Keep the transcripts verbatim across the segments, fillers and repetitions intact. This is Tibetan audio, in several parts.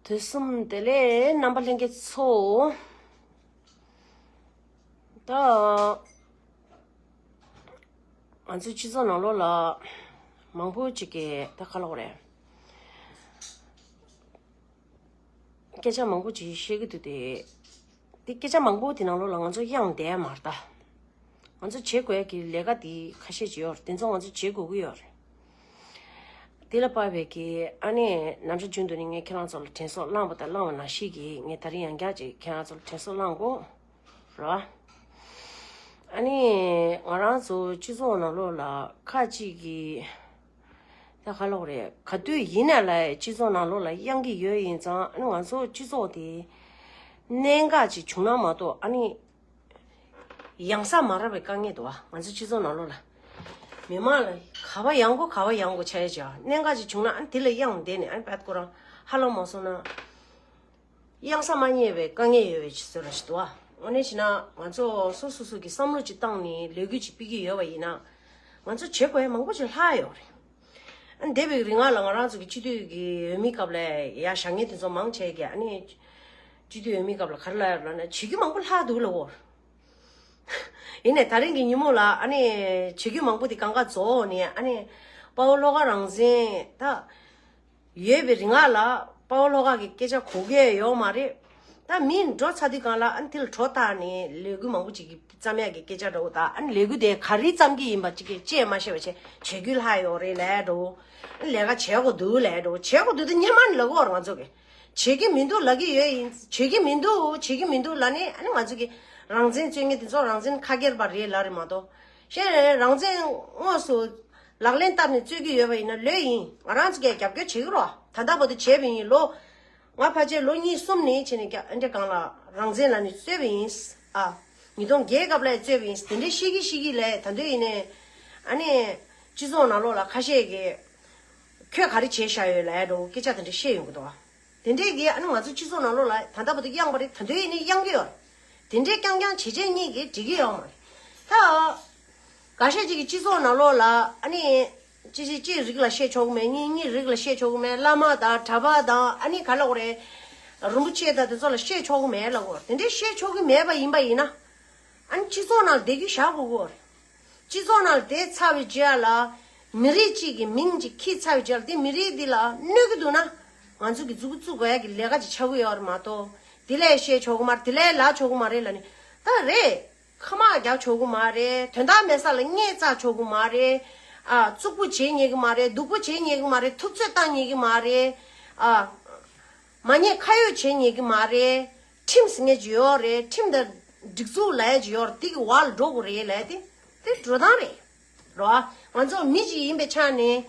དུས་གསུམ་བདེ་ལེགས། རྣམ་པ་ལྷན་རྒྱས་ཚོ། ད་ང་ཚོའི་སྤྱི་ཚོགས་ནང་ལོགས་ལ་མང་པོ་ཅིག་གིས་ད་ག་ལབ་དགོས་རེད། སྐད་ཆ་མང་པོ་ཅིག་བཤད་ཀྱི་འདུག་སྟེ། དེ་སྐད་ཆ་མང་པོ་དེ་ནང་ལོགས་ལ་ང་ཚོ་གཡེང་བསྡད་མ་རེད་ད། ང་ཚོ་བྱེད་དགོས་ཀྱི་ལས་ཀ་དེ་ཁ་ཤས་ཅིག་ཡོད་རེད། དེ་ཚོ་ང་ཚོ་བྱེད་དགོས་ཀྱི་ཡོད་རེད། དེ་ལ་དཔག་པའི་གི་ཨ་ནི་ནམ་ཞག་རྒྱུན་དུ་ནི་ངས་ཁྱེད་རང་ཚོ་ལ་དྲན་གསོ་བསླངས་པ་དང་བསླངས་པ་ནང་བཞིན་གྱི་ངས་ད་རིང་ཡང་བསྐྱར་ཅིག་ཁྱེད་རང་ཚོ་ལ་དྲན་གསོ་བསླངས་གོ་ར། ཨ་ནི་ང་རང་ཚོ་སྤྱི་ཚོགས་ནང་ལོགས་ལ་ཁ་ཅིག་གིས་ད་ག་ལབ་དགོས་རེད། ག་དུས་ཡིན་ན་ལ་སྤྱི་ཚོགས་ནང་ལོགས་ལ་གཡེང་གི་ཡོད་ཡིན་ཙང་། ཨ་ནི་ང་ཚོ་སྤྱི་ཚོགས་དེ་གནད་འགག་ཅིག་བྱུང་ན་མ་གཏོགས། ཨ་ནི་གཡེང་ས་མ་རག་པའི་དཀའ་ངལ་འདུག་བ། ང་ཚོ་སྤྱི་ཚོགས་ནང་ལོགས་ལ་མི་མང་ལ་ག་པར་གཡེང་དགོས་ག་པར་གཡེང་དགོས་ཆགས་ཡ་ཅིག་ཨ། གནད་འགག་ཅིག་བྱུང་ན་ཨ་ནི་དེ་ལ་གཡེང་བསྡད་ནས། ཨ་ནི་བད་ཁོ་རང་ཧ་ལམ་མ་སོང་ན་གཡེང་ས་མ་རྙེད་པའི་དཀའ་ངལ་ཡོད་པའི་ཅིག་བཟོ་འདྲ་ཞིག་འདུག་བ། དངོས་གནས་བྱས་ན་ང་ཚོ་སོ་སོ་སོ་གི་བསམ་བློ་ཅིག་བཏང་ནས་ལས་འགུལ་ཅིག་སྤེལ་གྱི་ཡོད་པ་ཡིན་ན། ང་ཚོ་བྱེད་དགོས་ཡ་མང་པོ་ཅིག་ལྷག་ཡོད་རེད། ཨ་ནི་འདས་པའི་རིང་ལ་ང་རང་ཚོ་གི་སྤྱི་འཐུས་ཀྱི་འོས་མིའི་སྐབས་ལ་ཡ་བཞེངས་མཁན་དེ་ཚོ་མང་ཆེ་གིས་ཨ་ནི་སྤྱི་འཐུས་འོས་མིའི་སྐབས་ལ་ག་རེ་ལབ་ཡོད་ལབ་ན། བྱེད་རྒྱུ་མང་པོ་ལྷག་འདུག་ལབ་ཡོད། ཡིན་ནའི་ད་རིང་གི་ཉིན་མོ་ལ་ཨ་ནི་བྱེད་རྒྱུ་མང་པོ་དེ་གང་ག་རྫོགས་ནས། ཨ་ནི་དཔའ་བོ་བློ་དགའ་རང་བཙན་ད་ཡོད་པའི་རིང་ལ་དཔའ་བོ་བློ་དགའ་གི་སྐད་ཆ་གོ་གི་ཡོད་མ་རེད། ད་མི་འགྲོ་ཚར་དུས་སྒང་ལ་ཨ་ནི་དེ་ལ་གྲོ་བཏགས་ནས་ལས་འགུལ་མང་པོ་ཅིག་གི་བརྩམ་ཡག་གི་སྐད་ཆ་འདྲ་བོ་དང་། ཨ་ནི་ལས་འགུལ་དེ་ག་རེ་བརྩམ་གྱི་ཡིན་པ་ཅིག་གི་བཅས་མ་ཤེས་པ་བྱས། བྱེད་རྒྱུ་ལྷག་ཡོད་རེད་ལབ་འདྲ་བོ། ཨ་ནི་ལས་ཀ་བྱེད་དགོས་འདུག་ལབ་འདྲ་བོ། བྱེད་དགོས་འདུག་དེ་སྔོན་མ་ནས་ལབ་ཀྱི་ཡོད་རེད་ང་ཚོ་གིས། བྱེད་ཀྱི་མི་འདུག་ལབ་ཀྱི་ཡོད་ཡིན། བྱེད་ཀྱི་མི་འདུག་བྱེད་ཀྱི་མི་འདུག་ལབ་ནས། ཨ་ནི་ང་ཚོ་གི་རང་བཙན་རྩོད་མཁན་དེ་ཚོ་རང་བཙན་ཁ་སྒེར་པ་རེད་ལབ་རེད་མ་གཏོགས། གཞན་རང་བཙན་དངོས་སུ་ལག་ལེན་བསྟར་ནས་རྩོད་ཀྱི་ཡོད་པ་ཡིན་ན་ལོས་ཡིན། ང་རང་ཚོ་གིས་རྒྱབ་སྐྱོར་བྱེད་ཀྱི་རེད། ད་ལྟ་བར་དུ་བྱས་པ་ཡིན། ལོ་ང་ཕལ་ཆེར་ལོ་གཉིས་གསུམ་ནས་བྱས་ནས་རྒྱ་ཨ་འདྲ་སྒང་ལ་རང་བཙན་ལབ་ནས་རྩོད་པ་ཡིན། ཨ། ཉིས་སྟོང་བརྒྱད་སྐབས་ལ་རྩོད་པ་ཡིན། དེ་འདྲའི་བཤད་ཀྱི་བཤད་ཀྱི་ལབ། ད་དུང་ཡིན་ནའི་ཨ་ནི་སྤྱི་ཚོགས་ནང་ལོགས་ལ་ཁ་ཤས་ཀྱིས་ཁྱོད་ག་རེ་བྱས་བཞག་ཡོད་ལབ་འདྲ་བོ་སྐད་ཆ་དེ་འདྲ་བཤད་ཡོང་གི་འདུག་བ། དེ་འདྲས་ཀྱིས་ཨ་ནི་ང་ཚོ་སྤྱི་ཚོགས་ནང་ལོགས་ལ་ད་ལྟ་བར་དུ་གཡེང་བ་རེད། ད་དུང་ཡིན་ནའི་གཡེང་གི་ཡོད་རེད། དེ་འདྲས་རྐྱང་རྐྱང་བྱས་བྱས་གཉིས་ཀྱིས་འགྲིག་གི་ཡོད་མ་རེད། ད་འགའ་ཤས་ཅིག་གིས་སྤྱི་ཚོགས་ནང་ལོགས་ལ་ཨ་ནི་གཅིག་གཅིག་གཅིག་རིགས་ལ་བཤད་ཆོག་གི་མེད། གཉིས་གཉིས་རིགས་ལ་བཤད་ཆོག་གི་མེད། བླ་མ་དང་གྲྭ་པ་དང་ཨ་ནི་ག་ལབ་དགོས་རེད། རིན་པོ་ཆེ་དང་དེ་ཚོ་ལ་བཤད་ཆོག་གི་མེད་ལབ་དགོས་རེད། དེ་འདྲས་བཤད་ཆོག་གི་མེད་པ་ཡིན་པ་ཡིན་ན། ཨ་ནི་སྤྱི་ཚོགས་ནང་ལ་བསྡད་རྒྱུ་བཞག་དགོས་ཀྱི་ཡོད་རེད། སྤྱི་ཚོགས་ནང་ལ་བསྡད་ཚར་བའི་རྗེས་ལ་མི་རིགས་གཅིག་གི་མིང་གཅིག་འཁྱེར་ཚར་བའི་རྗེས་ལ་དེ་མི་རིགས་འདི་ལ་གནོད་ཀྱི་འདུག་ན། ང་ཚོ་གི་མཛུབ་གུ་བཙུགས་དགོས་ཡ་གི་ལས་ཀ་ཅིག་ཆགས་ཀྱི་ཡོད་རེད་མ་གཏོགས། དེ་ལས་བཤད་ཆོག་གི་མ་རེད། དེ་ལས་ལབ་ཆོག་གི་མ་རེད་ལབ་ནས། ད་རེད། ཁ་དམག་རྒྱག་ཆོག་གི་མ་རེད། དོན་དག་མེད་ས་ལ་བརྙས་བཙག་ཆོག་གི་མ་རེད། ཨ། རྩུབ་པོ་བྱེད་ཉེས་ཀྱི་མ་རེད། སྡུག་པོ་བྱེད་ཉེས་ཀྱི་མ་རེད། ཐུབ་ཚོད་བཏང་ཉེས་ཀྱི་མ་རེད། ཨ། མ་ཉེས་ཁ་གཡོགས་བྱེད་ཉེས་ཀྱི་མ་རེད། ཁྲིམས་ཟེར་མཁན་ཅིག་ཡོད་རེད། ཁྲིམས་དང་སྒྲིག་འཛུགས་ལབ་ཡ་ཅིག་ཡོད་རེད། དེ་གི་འོག་ལ་འགྲོ་དགོས་རེད་ལབ་ཡ་དེ། དེ་འགྲོ་སྟངས་རེད། རོ། ང་ཚོ་མི་ཅིག་ཡིན་པའི་ཆ་ནས།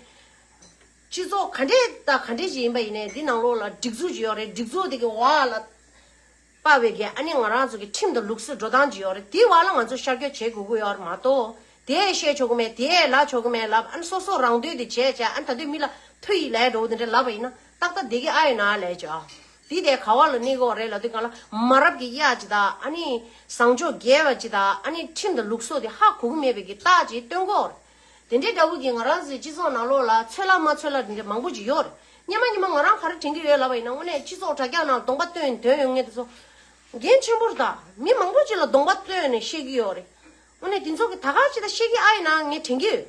སྤྱི་ཚོགས་ག་འདྲས་དང་ག་འདྲས་ཅིག་ཡིན་པ་ཡིན་ནའི་འདི་ནང་ལོགས་ལ་སྒྲིག་འཛུགས་ཅིག་ཡོད་རེད། སྒྲིག་འཛུགས་དེ་གི་འོག་ལ་དཔག་པའི་གི་ཨ་ནི་ང་རང་ཚོ་གི་ཁྲིམས་དང་ལུགས་སྲོལ་འགྲོ་སྟངས་ཅིག་ཡོད་རེད། དེའི་འོག་ལ་ང་ཚོ་ཤར་སྐྱོད་བྱེད་དགོས་ཀྱི་ཡོད་རེད་མ་གཏོགས། དེས་བཤད་ཆོག་གི་མེད། དེས་ལབ་ཆོག་གི་མེད་ལབ། ཨ་ནི་སོ་སོ་རང་འདོད་དེ་བྱས་བྱས། ཨ་ནི་ད་དུང་མི་ལ་ཐུ་ཡིས་ལབ་འགྲོ་དེ་འདྲ་ལབ་པ་ཡིན་ན་ཏག་ཏག་བསྡད་ཀྱི་ཨ་ཡོད་ན་ལབ་བྱས། དེ་དེ་ག་བ་ལ་གནས་ཀྱི་ཡོད་རེད་ལབ་དུས་སྒང་ལ། མ་རབས་ཀྱི་གཡག་ཅིག་དང་། ཨ་ནི་བཟང་ཕྱོགས་རྒྱས་པ་ཅིག་དང་། ཨ་ནི་ཁྲིམས་དང་ལུགས་སྲོལ་དེ་ཧ་གོ་གི་མེད་པའི་གི་རྟགས་ཅིག་སྟོན་གྱི་ཡོད་རེད། དེ་འདྲའི་འདྲ་བོ་གི་ང་རང་ཚོའི་སྤྱི་ཚོགས་ནང་ལོགས་ལ་ཚོད་ལ་མ་ཚོད་ལ་དེ་འདྲ་མང་པོ་ཅིག་ཡོད་རེད། སྔོན་མ་སྔོན་མ་ང་རང་ག་རེ་དྲན་གྱི་ཡོད་ལབ་པ་ཡིན་ན། དངོས་གནས་སྤྱི་ཚོགས་དྲ་རྒྱ་ནང་གདོང་པ་སྟོན་དོན་ཡོད་མཁན་དེ་ཚོ་འགན་ཆེན་པོ་རེད་ད། མི་མང་པོ་ཅིག་ལ་གདོང་པ་སྟོན་ནས་བཤད་ཀྱི་ཡོད་རེད། དངོས་གནས་དེ་ཚོ་གི་ད་ག་ཅིག་ད་བཤད་ཀྱི་ཨ་ཡིན་ན་ངས་དྲན་གྱི་ཡོད།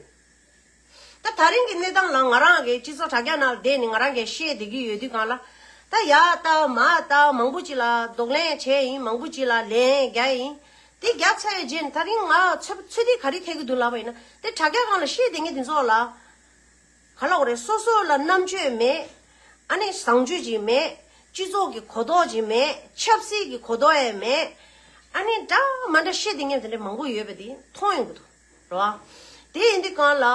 ད་ད་རིང་གི་གནས་སྟངས་ལ་ང་རང་གི་སྤྱི་ཚོགས་དྲ་རྒྱ་ནང་ལ་བསྡད་ནས་ང་རང་གིས་བཤད་བསྡད་ཀྱི་ཡོད་དུས་སྒང་ལ། ད་ཡར་ལྟ་མར་ལྟ་མང་པོ་ཅིག་ལ་གདོང་ལེན་བྱས་ཡིན། མང་པོ་ཅིག་ལ་ལན་རྒྱག་ཡིན། དེ་རྒྱག་ཚར་བའི་རྗེས་ནས་ད་རིང་ང་ཚོད་ཚོད་ལྟ་ག་རེ་ཐེབས་ཀྱི་འདུག་ལབ་པ་ཡིན་ན། དེ་དྲ་རྒྱ་སྒང་ལ་བཤད་བསྡད་མཁན་དེ་ཚོ་ལ། ག་ལབ་དགོས་རེད། སོ་སོ་ལ་རྣམ་དཔྱོད་མེད། ཨ་ནི་བཟང་སྤྱོད་ཅིག་མེད། སྤྱི་ཚོགས་ཀྱི་གོ་རྟོགས་ཅིག་མེད། ཆབ་སྲིད་ཀྱི་གོ་རྟོགས་ཡང་མེད། ཨ་ནི་འདྲ་མ་འདྲ་བཤད་བསྡད་མཁན་དེ་འདྲ་མང་པོ་ཡོད་པ་དེ་མཐོང་ཡོང་གི་འདུག་རེད་བ། དེ་ཡིན་དུས་སྒང་ལ་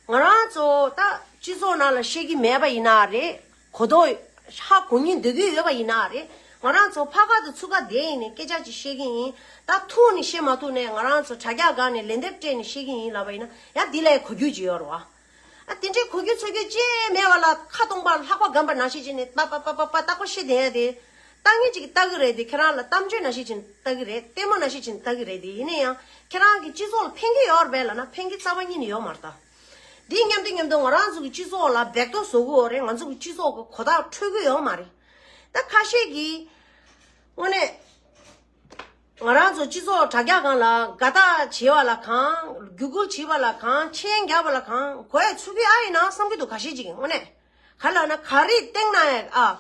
ང་རང་ཚོ་ད་སྤྱི་ཚོགས་ནང་ལ་བཤད་ཀྱི་མེད་པ་ཡིན་ན་རེད། གོ་རྟོགས་ཧ་གོ་སྙིང་འདོད་ཀྱི་ཡོད་པ་ཡིན་ན་རེད། ང་རང་ཚོ་ཕར་ཁ་དང་ཚུར་ཁ་བསྡད་ཡིན་ནས་སྐད་ཆ་ཅིག་བཤད་ཀྱི་ཡིན། ད་ཐུག་ནས་བཤད་མ་ཐུབ་ནས་ང་རང་ཚོ་དྲ་རྒྱ་སྒང་ནས་ལན་འདེབས་སྤྲད་ནས་བཤད་ཀྱི་ཡིན་ལབ་པ་ཡིན་ན། ཡང་འདི་ལས་གོ་རྒྱུ་ཅིག་ཡོད་རེད་བ། ཨ། དེ་འདྲའི་གོ་རྒྱུ་ཚོར་རྒྱུ་ཅི་མེད་པ་ལ། ཁ་སྟོང་པ་ལྷགས་པ་སྒམ་པ་ནང་བཞིན་བྱས་ནས་པ་པ་པ་པ་པ་རྟག་པར་བཤད་བསྡད་ཡ་དེ། ལྟ་མཁན་ཅིག་གིས་ལྟ་གི་རེད་དེ། ཁྱེད་རང་ལ་གཏམ་བརྗོད་ནང་བཞིན་བྱས་ནས་ལྟ་གི་རེད། ལྟད་མོ་ནང་བཞིན་བྱས་ནས་ལྟ་གི་རེད་དེ། ཡིན་ན་ཡང་ཁྱེད་རང་གི་སྤྱི་ཚོགས་ལ་ཕན་གྱི་ཡོད་རེད་པས་ལབ་ན། ཕན་གྱི་རྩ་བ་ཉིད་ནས་ཡོད་མ་རེད་ད། འདི་མཉམ་དུ་མཉམ་དུ་ང་རང་ཚོ་གི་སྤྱི་ཚོགས་ལ་འབད་རྩོལ་བཟོ་གི་ཡོད་རེད། ང་ཚོ་གི་སྤྱི་ཚོགས་གི་གོ་རྟོགས་འཕྲོད་གི་ཡོད་མ་རེད། ད་ ད་ཁ་ཤས་ཀྱིས་དངོས་གནས་ང་རང་ཚོ་སྤྱི་ཚོགས་དྲ་རྒྱ་སྒང་ལ་དགའ་རྟགས་བྱེད་པ་ལ་གང་། བརྒྱུད་སྐུལ་བྱེད་པ་ལ་གང་། མཆན་རྒྱག་པ་ལ་གང་དགོས་ཚུགས་ཀྱི་ཨ་ཡིན་ན་བསམ་གྱི་འདུག་ཁ་ཤས་ཅིག་གིས་དངོས་གནས། ག་ལ་ན་ག་རེ་བསྟན་ན་ཡང་ཨ།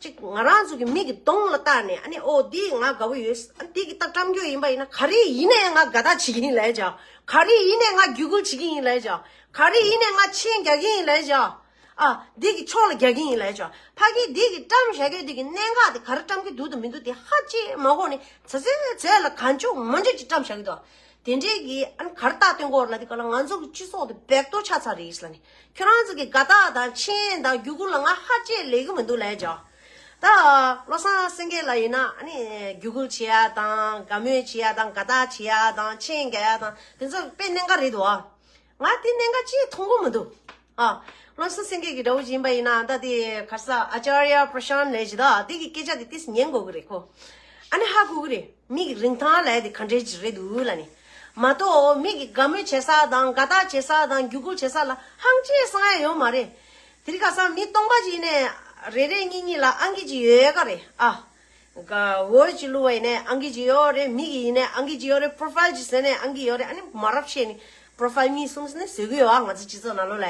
ཅིག་ང་རང་ཚོ་གི་མིག་གི་གདོང་ལ་བལྟས་ནས་ཨ་ནི་ཨོ་འདི་ང་དགའ་པོ་ཡོད། ཨ་འདི་གི་ད་བཀྲམ་རྒྱུ་ཡིན་པ་ཡིན་ན་ག་རེ་ཡིན་ནའི་ང་དགའ་རྟགས་བྱེད་ཀྱི་ཡིན་ལབ་བྱས། ག་རེ་ཡིན་ནའི་ང་བརྒྱུད་སྐུལ་བྱེད་ཀྱི་ཡིན་ལབ་བྱས། ག་རེ་ཡིན་ནའི་ང་མཆན་རྒྱག་གི་ཡིན་ལབ་བྱས། ཨ་འདི་གི་ཕྱོགས་ལ་རྒྱག་གི་ཡིན་ལབ་བྱས། ཕ་གི་འདི་གི་བཀྲམ་བཞག་མཁན་འདི་གི་གནད་འགག་དེ་ག་རེ་བཀྲམ་གྱི་འདུག་དང་མི་འདུག་དེ་ཧ་ཅང་མ་གོ་ནས་ཚ་ཚ་ཚ་ལ་གང་བྱུང་མང་བྱུང་ཅིག་བཀྲམ་བཞག་གི་འདུག་དེ་འདྲའི་གི་ཨ་ནི་ག་རེ་རྟགས་སྟོན་གྱི་ཡོད་རེད་ལབ་དུས་ག་ལ་ང་ཚོ་གི་སྤྱི་ཚོགས་དེ་སྦལ་ཏོ་ཆགས་ཚར་རེད་ལབ་ནས། ཁྱོད་རང་ཚོ་གི་དགའ་རྟགས་དང་མཆན་དང་བརྒྱུད་སྐུལ་ལ་ང་ཧ་ཅང་ལས་ཀྱི་མི་འདུག་ལབ་བྱས། ད་བློ་བཟང་སེང་གེ་ལགས་ཡིན་ན་ཨ་ནི་བརྒྱུད་སྐུལ་བྱེད་ཡ་དང་དགའ་མོས་བྱེད་ཡ་དང་དགའ་རྟགས་བྱེད་ཡ་དང་མཆན་རྒྱག་ཡ་དང་དེ་ཚོ་དཔེ་གནད་འགག་རེད་འདུག་ཨ། ང་དེ་གནད་འགག་ཅིག་མཐོང་གི་མི་འདུག་ཨ། བློ་བཟང་སེང་གེ་གི་འདྲ་བོ་ཅིག་ཡིན་པ་ཡིན་ན་ད་དེ་ག་རེ་ཟེར། ཨ་ཅཱརྱ་པྲ་ཤཱནྟ་ལབ་ཅིག་ད་དེ་གི་སྐད་ཆ་དེ་ཏོག་ཙམ་ཉན་དགོས་ཀྱི་རེད་ཁོ། ཨ་ནི་ཧ་གོ་གི་རེད། མི་གི་རིན་ཐང་ལབ་ཡ་དེ་ག་འདྲས་ཅིག་རེད་འདུག་ལབ་ནས། མ་གཏོགས་མི་གི་དགའ་མོས་བྱེད་ས་དང་དགའ་རྟགས་བྱེད་ས་དང་བརྒྱུད་སྐུལ་བྱེད་ས་ལ་ཧང་ཅིག་སང་ཡ་ཡོད་མ་རེད། དེ་རིང་ཁ་སང་མི་སྟོང་པ་ཅིག་ཡིན་ནའི་རེ་རེ་གཉིས་གཉིས་ལ་ཨང་ཀི་ཅིག་ཡོད་ཡོད་ག་རེད་ཨ། ག་འོ་ཅིག་བླུགས་པ་ཡིན་ནའི་ཨང་ཀི་ཅིག་ཡོད་རེད། མི་གི་ཡིན་ནའི་ཨང་ཀི་ཅིག་ཡོད་རེད། པོ་རོ་ཕའིལ་ཅིག་བཟོས་ནའི་ཨང་ཀི་ཡོད་རེད། ཨ་ནི་མ་རབས་བཤད་ནི་པོ་རོ་ཕའིལ་གཉིས་གསུམ་ཟེར་ནས་བཟོ་གི་ཡོད་ཨ། ང་ཚོ་སྤྱི་ཚོགས་ནང་ལོགས་ལ་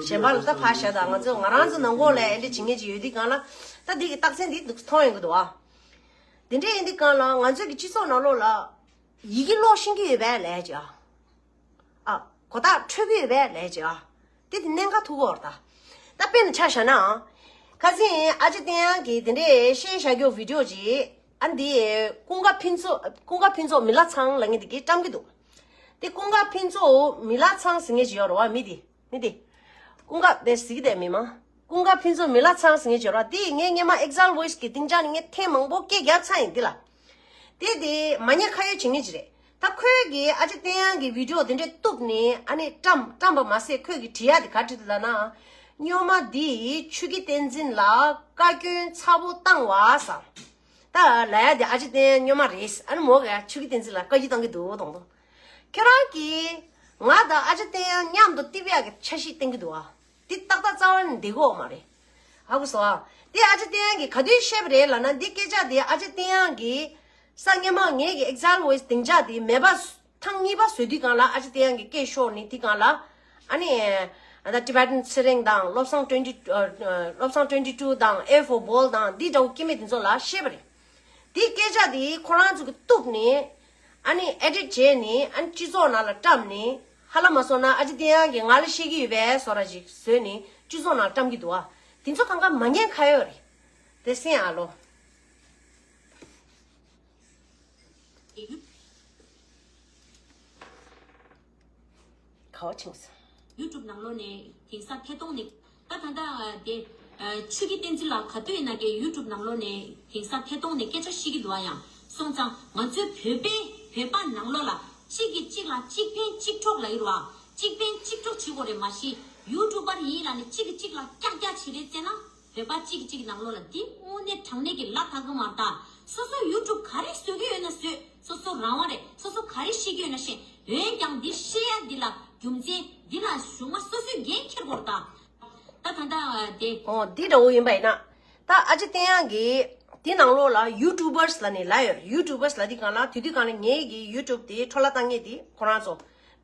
གཞན་པ་ལ་ད་ཕར་བཞག་ད་ང་ཚོ་ང་རང་ཚོ་ནང་ལོགས་ལ་ཨེ་འདྲ་བྱེད་མཁན་ཅིག་ཡོད་དུས་སྒང་ལ་ད་འདི་གི་རྟགས་མཚན་འདི་འདུག་མཐོང་ཡོང་གི་འདུག་ཨ། དེ་འདྲ་ཡིན་དུས་སྒང་ལ་ང་ཚོ་གི་སྤྱི་ཚོགས་ནང་ལོགས་ལ་ཡི་གེ་ཀློག་ཤེས་ཀྱི་ཡོད་པས་ལབ་ཅིག་ཨ། ཨ། གོ་རྟགས་འཕྲོད་ཀྱི་ཡོད་པས་ལབ་ཅིག་ཨ། དེ་དེ་གནད་འགག་ཐུག་གི་ཡོད་རེད་ད། ད་དཔེར་ན་ཆ་བཞག་ན། ཁ་སང་ཨ་ཅེ་བསྟན་དབྱངས་ཀྱིས་དེ་འདྲའི་བཤད་བཞག་རྒྱུ་བི་ཌི་ཡོ་ཅིག་ཨ་འདི་ཀུན་དགའ་ཕུན་ཚོགས་ཀུན་དགའ་ཕུན་ཚོགས་མི་ལ་ཚང་ལབ་མཁན་དེ་གིས་བཀྲམ་གྱི་འདུག་དེ་ཀུན་དགའ་ཕུན་ཚོགས་མི་ལ་ཚང་ཟེར་མཁན་ཅིག་ཡོད་རེད་བ། མི་དེ་མི་དེ། ཀུན་དགའ་དེ་ཟེར་གྱི་དེ་མི་མང་། ཀུན་དགའ་ཕུན་ཚོགས་མི་ལ་ཚང་ཟེར་མཁན་ཅིག་ཡོད་རེད་བ། དེ་ངས་སྔོན་མ་ཨེག་ཛལ་ཝོ་ཡེ་སི་གི་སྡིངས་ཆ་ནས་ངས་ཐེངས་མང་པོ་སྐད་རྒྱབ་ཚར་ཡིན་འདི་ལ། དེ་དེ་མ་ཉེས་ཁ་གཡོགས་བྱེད་མཁན་ཅིག་རེད། ད་ཁོས་གིས་ཨ་ཅེ་བསྟན་དབྱངས་ཀྱི་བི་ཌི་ཡོ་དེ་འདྲས་གཏུབ་ནས་ཨ་ནི་བཀྲམ་བཀྲམ་པ་མ་ཟད་ཁོས་ཀྱིས་བྲིས་ཡ་དེ་ག་བྲིས་འདུག་ལབ་ན། སྨྱོན་མ་འདིས་ཆོས་ཀྱི་བསྟན་འཛིན་ལ་བཀའ་བཀྱོན་ཚ་པོ་བཏང་བ་ཟེར། ད་ལབ་ཡ་དེ་ཨ་ཅེ་བསྟན་དབྱངས་སྨྱོན་མ་རེད། ཨ་ནི་མོ་གིས་ཆོས་ཀྱི་བསྟན་འཛིན་ལ་བཀའ་བཀྱོན་བཏང་གི་འདུག་དང་དང་། ཁྱོད་རང་གིས་ང་དང་ཨ་ཅེ་བསྟན་དབྱངས་མཉམ་དུ་གཏུབ་ཡ་གི་འཆར་གཞི་བཏིང་གི་འདུག་ཨ། འདི་ཏག་ཏག་རྩ་བ་ནས་འགྲིག་གི་ཡོད་མ་རེད། ཧ་གོ་སོང་ཨ། དེ་ཨ་ཅེ་བསྟན་དབྱངས་ཀྱིས་ག་དུས་བཤད་པ་རེད་ལབ་ན། འདི་སྐད་ཆ་དེ་ཨ་ཅེ་བསྟན་དབྱངས་ཀྱིས་སང་ཉིན་མ་ངེད་ཀྱི་ཨེག་ཛལ་ཝོ་ཡེ་སི་སྡིངས་ཆ་དེ་མེད་པ་ཐེངས་གཉིས་པ་བཟོས་དུས་སྒང་ལ་ཨ་ཅེ་བསྟན་དབྱངས་ཀྱིས་སྐད་ཤོར་ནས་དེ་སྒང་ལ་ཨ་ནི་ཨ་ད་Tibetan ཚེ་རིང་དང་བློ་བཟང་twenty ཨ་ཨ་བློ་བཟང་twenty two དང་A for Bold དང་འདི་འདྲ་བོ་སྐྱེ་དམན་དེ་ཚོ་ལ་བཤད་པ་རེད། དེའི་སྐད་ཆ་དེ་ཁོ་རང་ཚོ་གིས་གཏུབ་ནས་ཨ་ནི་ཨེ་ཌིཊ་བྱས་ནས་ཨ་ནི་སྤྱི་ཚོགས་ནང་ལ་བཀྲམ་ནས་ཧ་ལམ་མ་སོང་ན་ཨ་ཅེ་བསྟན་དབྱངས་ཀྱིས་ང་ལ་བཤད་ཀྱི་ཡོད་པའི་བཟོ་འདྲ་ཞིག་བཟོས་ནས་སྤྱི་ཚོགས་ནང་ལ་བཀྲམ་གྱི་འདུག་ཨ། དེ་ཚོ་གང་ག་མ་ཉེས་ཁ་གཡོགས་རེད། དེ་སེམས་ཨ་ལོ། ག་བ་ཆིངས། ཡུ་ཊུབ་ནང་ལོགས་ནས་དེང་སང་ཐད་གཏོང་ནས་ད་ད་ལྟ་དེ་ཆོས་ཀྱི་བསྟན་འཛིན་ལགས་ག་དུས་ཡིན་ན་ཀྱེ་ཡུ་ཊུབ་ནང་ལོགས་ནས་དེང་སང་ཐད་གཏོང་ནས་སྐད་ཆ་བཤད་ཀྱི་འདུག་ཨ། ཡང་སོང་ཙང་ང་ཚོའི་བོད་པའི་བོད་པ་ནང་ལོགས་ལ་གཅིག་གིས་གཅིག་ལ་གཅིག་ཕན་གཅིག་གྲོགས་ལབ་ཡོད་རེད་བ། གཅིག་ཕན་གཅིག་གྲོགས་བྱེད་དགོས་རེད། མ་གཞི་ཡུ་ཊུབ་པར་ཡིན་ལབ་ནས་གཅིག་གིས་གཅིག་ལ་ཀྱག་ཀྱག་བྱེད་རེད་བཙལ་ན། བོད་པ་གཅིག་གིས་གཅིག་གི་ནང་ལོགས་ལ་འདི་དངོས་གནས་དྲང་གནས་ཀྱི་ལ་ཐག་གི་མ་རེད་ད། སོ་སོ་ཡུ་ཊུབ་ག་རེ་བཟོ་གི་ཡོད་ན་བཟོས། སོ་སོ་རང་དབང་རེད། སོ་སོ་ག་རེ་བཤད་ཀྱི་ཡོད་ན་བཤད། འོན་ཀྱང་འདི་བཤད་ཡ་འདི་ལ་རྒྱུ་མཚན་འདི་ལ་གཞུག་མ་སོ་སོས་འགན་འཁྱེར་དགོས་རེད་ད། ད་ད་ད་དེ། ཨོ་འདི་འདྲ་བོ་ཡིན་པ་ཡིན་ན། ད་ཨ་ཅེ་བསྟན་དབྱངས་ཀྱིས་འདི་ནང་ལོགས་ལ་ཡུ་ཊུབ་པར་ལབ་ནས་ལབ་ཡོད། ཡུ་ཊུབ་པར་ལབ་དུས་སྒང་ལ་དུས་དུས་སྒང་ལ་ངེད་ཀྱི་ཡུ་ཊུབ་དེ་འཕྲོ་བརླག་བཏང་མཁན་དེ་ཁོ་རང་ཚོ་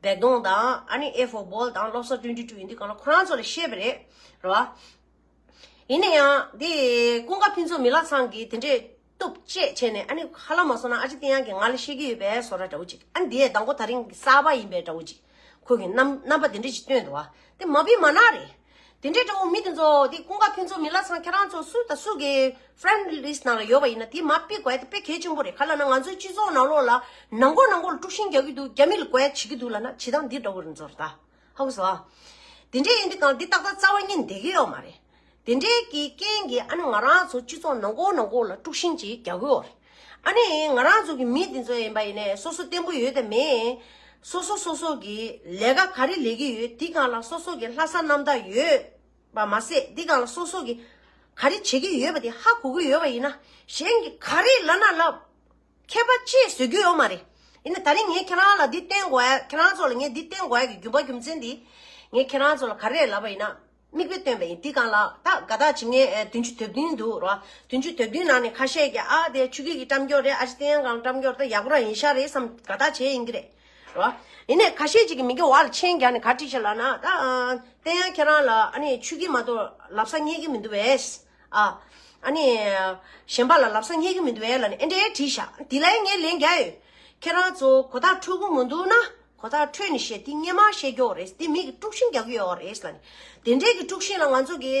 བེག་དོང་དང་ཨ་ནི་A for Bold དང་བློ་བཟང་twenty two ཡིན་དུས་སྒང་ལ་ཁོ་རང་ཚོ་ལ་བཤད་པ་རེད། རེད་བ། ཡིན་ན་ཡང་འདི་ཀུན་དགའ་ཕུན་ཚོགས་མི་ལ་ཚང་གིས་དེ་འདྲས་གཏུབ་བཅད་བྱས་ནས་ཨ་ནི་ཧ་ལམ་མ་སོང་ན་ཨ་ཅེ་བསྟན་དབྱངས་ཀྱིས་ང་ལ་བཤད་ཀྱི་ཡོད་པའི་བཟོ་འདྲ་འདྲ་བོ་ཅིག་ཨ་ནི་འདི་ཡས་དང་པོ་དེ་རིང་གི་གསར་པ་ཡིན་པའི་འདྲ་བོ་ཅིག་ཁོ་གི་རྣམ་རྣམ་པ་དེ་འདྲས་ཅིག་སྟོན་འདུག་བ། དེ་མ་ཕིག་མ་ན་རེད། དེ་འདྲས་འདྲ་བོ་མི་དེ་ཚོ་དེ་ཀུན་དགའ་ཕུན་ཚོགས་མི་ལ་ཚང་ཁྱེད་རང་ཚོ་སུ་དང་སུ་གི་ཕི་རེན་ཌི་ལིསི་ཊི་ནང་ལ་ཡོད་པ་ཡིན་ན་དེ་མ་ཕིག་དགོས་ཡ་དེ་དཔེ་གལ་ཆེན་པོ་རེད། ག་ལབ་ན་ང་ཚོའི་སྤྱི་ཚོགས་ནང་ལོགས་ལ་ནང་སྒོ་ནང་སྒོ་ལ་དཀྲུག་ཤིང་རྒྱག་གི་འདུག་རྒྱ་མི་ལ་དགོས་ཡ་བྱེད་ཀྱི་འདུག་ལབ་ན་བྱེད་སྟངས་འདི་འདྲ་བོ་རེད་ཚོར་ད། ཧ་གོ་སོང་ཨ། དེ་འདྲས་ཡིན་དུས་གང་འདི་ཏག་ཏག་རྩ་བ་ཉིད་བསྡད་ཀྱི་ཡོད་མ་རེད། དེ་འདྲའི་གི་རྐྱེན་གྱིས་ཨ་ནི་ང་རང་ཚོ་སྤྱི་ཚོགས་ནང་སྒོ་ནང་སྒོ་ལ་དཀྲུག་ཤིང་ཅིག་རྒྱག་གི་ཡོད་རེད། ཨ་ནི་ང་རང་ཚོ་གི་མི་དེ་ཚོ་ཡིན་པ་ཡིན་ནའི་སོ་སོ་བརྟན་པོ་ཡོད་དམ་མེད། སོ་སོ་སོ་སོ་གི་ལས་ཀ་ག་རེ་ལས་ཀྱི་ཡོད་དེ་སྒང་ལ་སོ་སོ་གི་ལྷག་བསམ་རྣམ་དག་ཡོད་པ་མ་ཟད་དེ་སྒང་ལ་སོ་སོ་གི་ག་རེ་བྱེད་ཀྱི་ཡོད་པ་དེ་ཧ་གོ་གི་ཡོད་པ་ཡིན་ན་གཞན་གྱི་ག་རེ་ལབ་ན་ལབ། ཁྱད་པར་ཅི་བཟོ་རྒྱུ་ཡོད་མ་རེད། ཡིན་ན་ད་རིང་ངས་ཁྱེད་རང་ལ་འདི་བསྟན་དགོས་ཡ། ཁྱེད་རང་ཚོ་ལ་ངས་འདི་བསྟན་དགོས་ཡ་གི་རྒྱུ་མ་རྒྱུ་མཚན་འདི། ངས་ཁྱེད་རང་ཚོ་ལ་ག་རེ་ལབ་པ་ཡིན་ན། མིག་དཔེ་སྟོན་པ་ཡིན། དེ་སྒང་ལ་ད་དགའ་རྟགས་བྱེད་མཁན་ཨེ་བདུན་ཅུ་དོན་བདུན་འདུག་རོ། བདུན་ཅུ་དོན་བདུན་ནང་ནས་ཁ་ཤས་ཀྱིས་ཨ་དེ་ཆོས་སྐྱིད་ཀྱི་བཀྲམ་སྐྱོར་རེད། ཨ་ཅེ་བསྟན་དབྱངས་སྒང་བཀྲམ་སྐྱོར་ད་ཡག་པོ་རང་ཡིན་ཤག་རེད་བསམ་དགའ་རྟགས་བྱས་ཡིན་གྱི་རེད་རོ། ཡིན་ནའི་ཁ་ཤས་ཅིག་གིས་མི་འགྱུར་བ་ལ་མཆན་རྒྱག་ནས་ག་བྲིས་ཤག་ལབ་ན། ད་ཨ་བསྟན་དབྱངས་ཁྱེད་རང་ལ་ཨ་ནི་ཆོས་སྐྱིད་མ་གཏོགས་ལབ་ས་རྙེད་ཀྱི་མི་འདུག་པས། ཨ་ཨ་ནི་གཞན་པ་ལ་ལབ་ས་རྙེད་ཀྱི་མི་འདུག་པས་ལབ་ནས་ཨེ་འདྲའི་བྲིས་ཤག་དེ་ལ་ངས་ལན་རྒྱག་ཡོད། ཁྱེད་རང་ཚོ་གོ་རྟགས་འཕྲོད་ཀྱི་མི་འདུག་ན། གོ་རྟགས་འཕྲོད་ནས་བཤད། དེ་སྔོན་མ་བཤད་རྒྱུ་རེད། དེ་མི་གི་དཀྲུག་ཤིང་རྒྱག་གི་ཡོད་རེད་ལབ་ནས། དེ་འདྲའི་གི་དཀྲུག་ཤིང་ལ་ང་ཚོ་གི་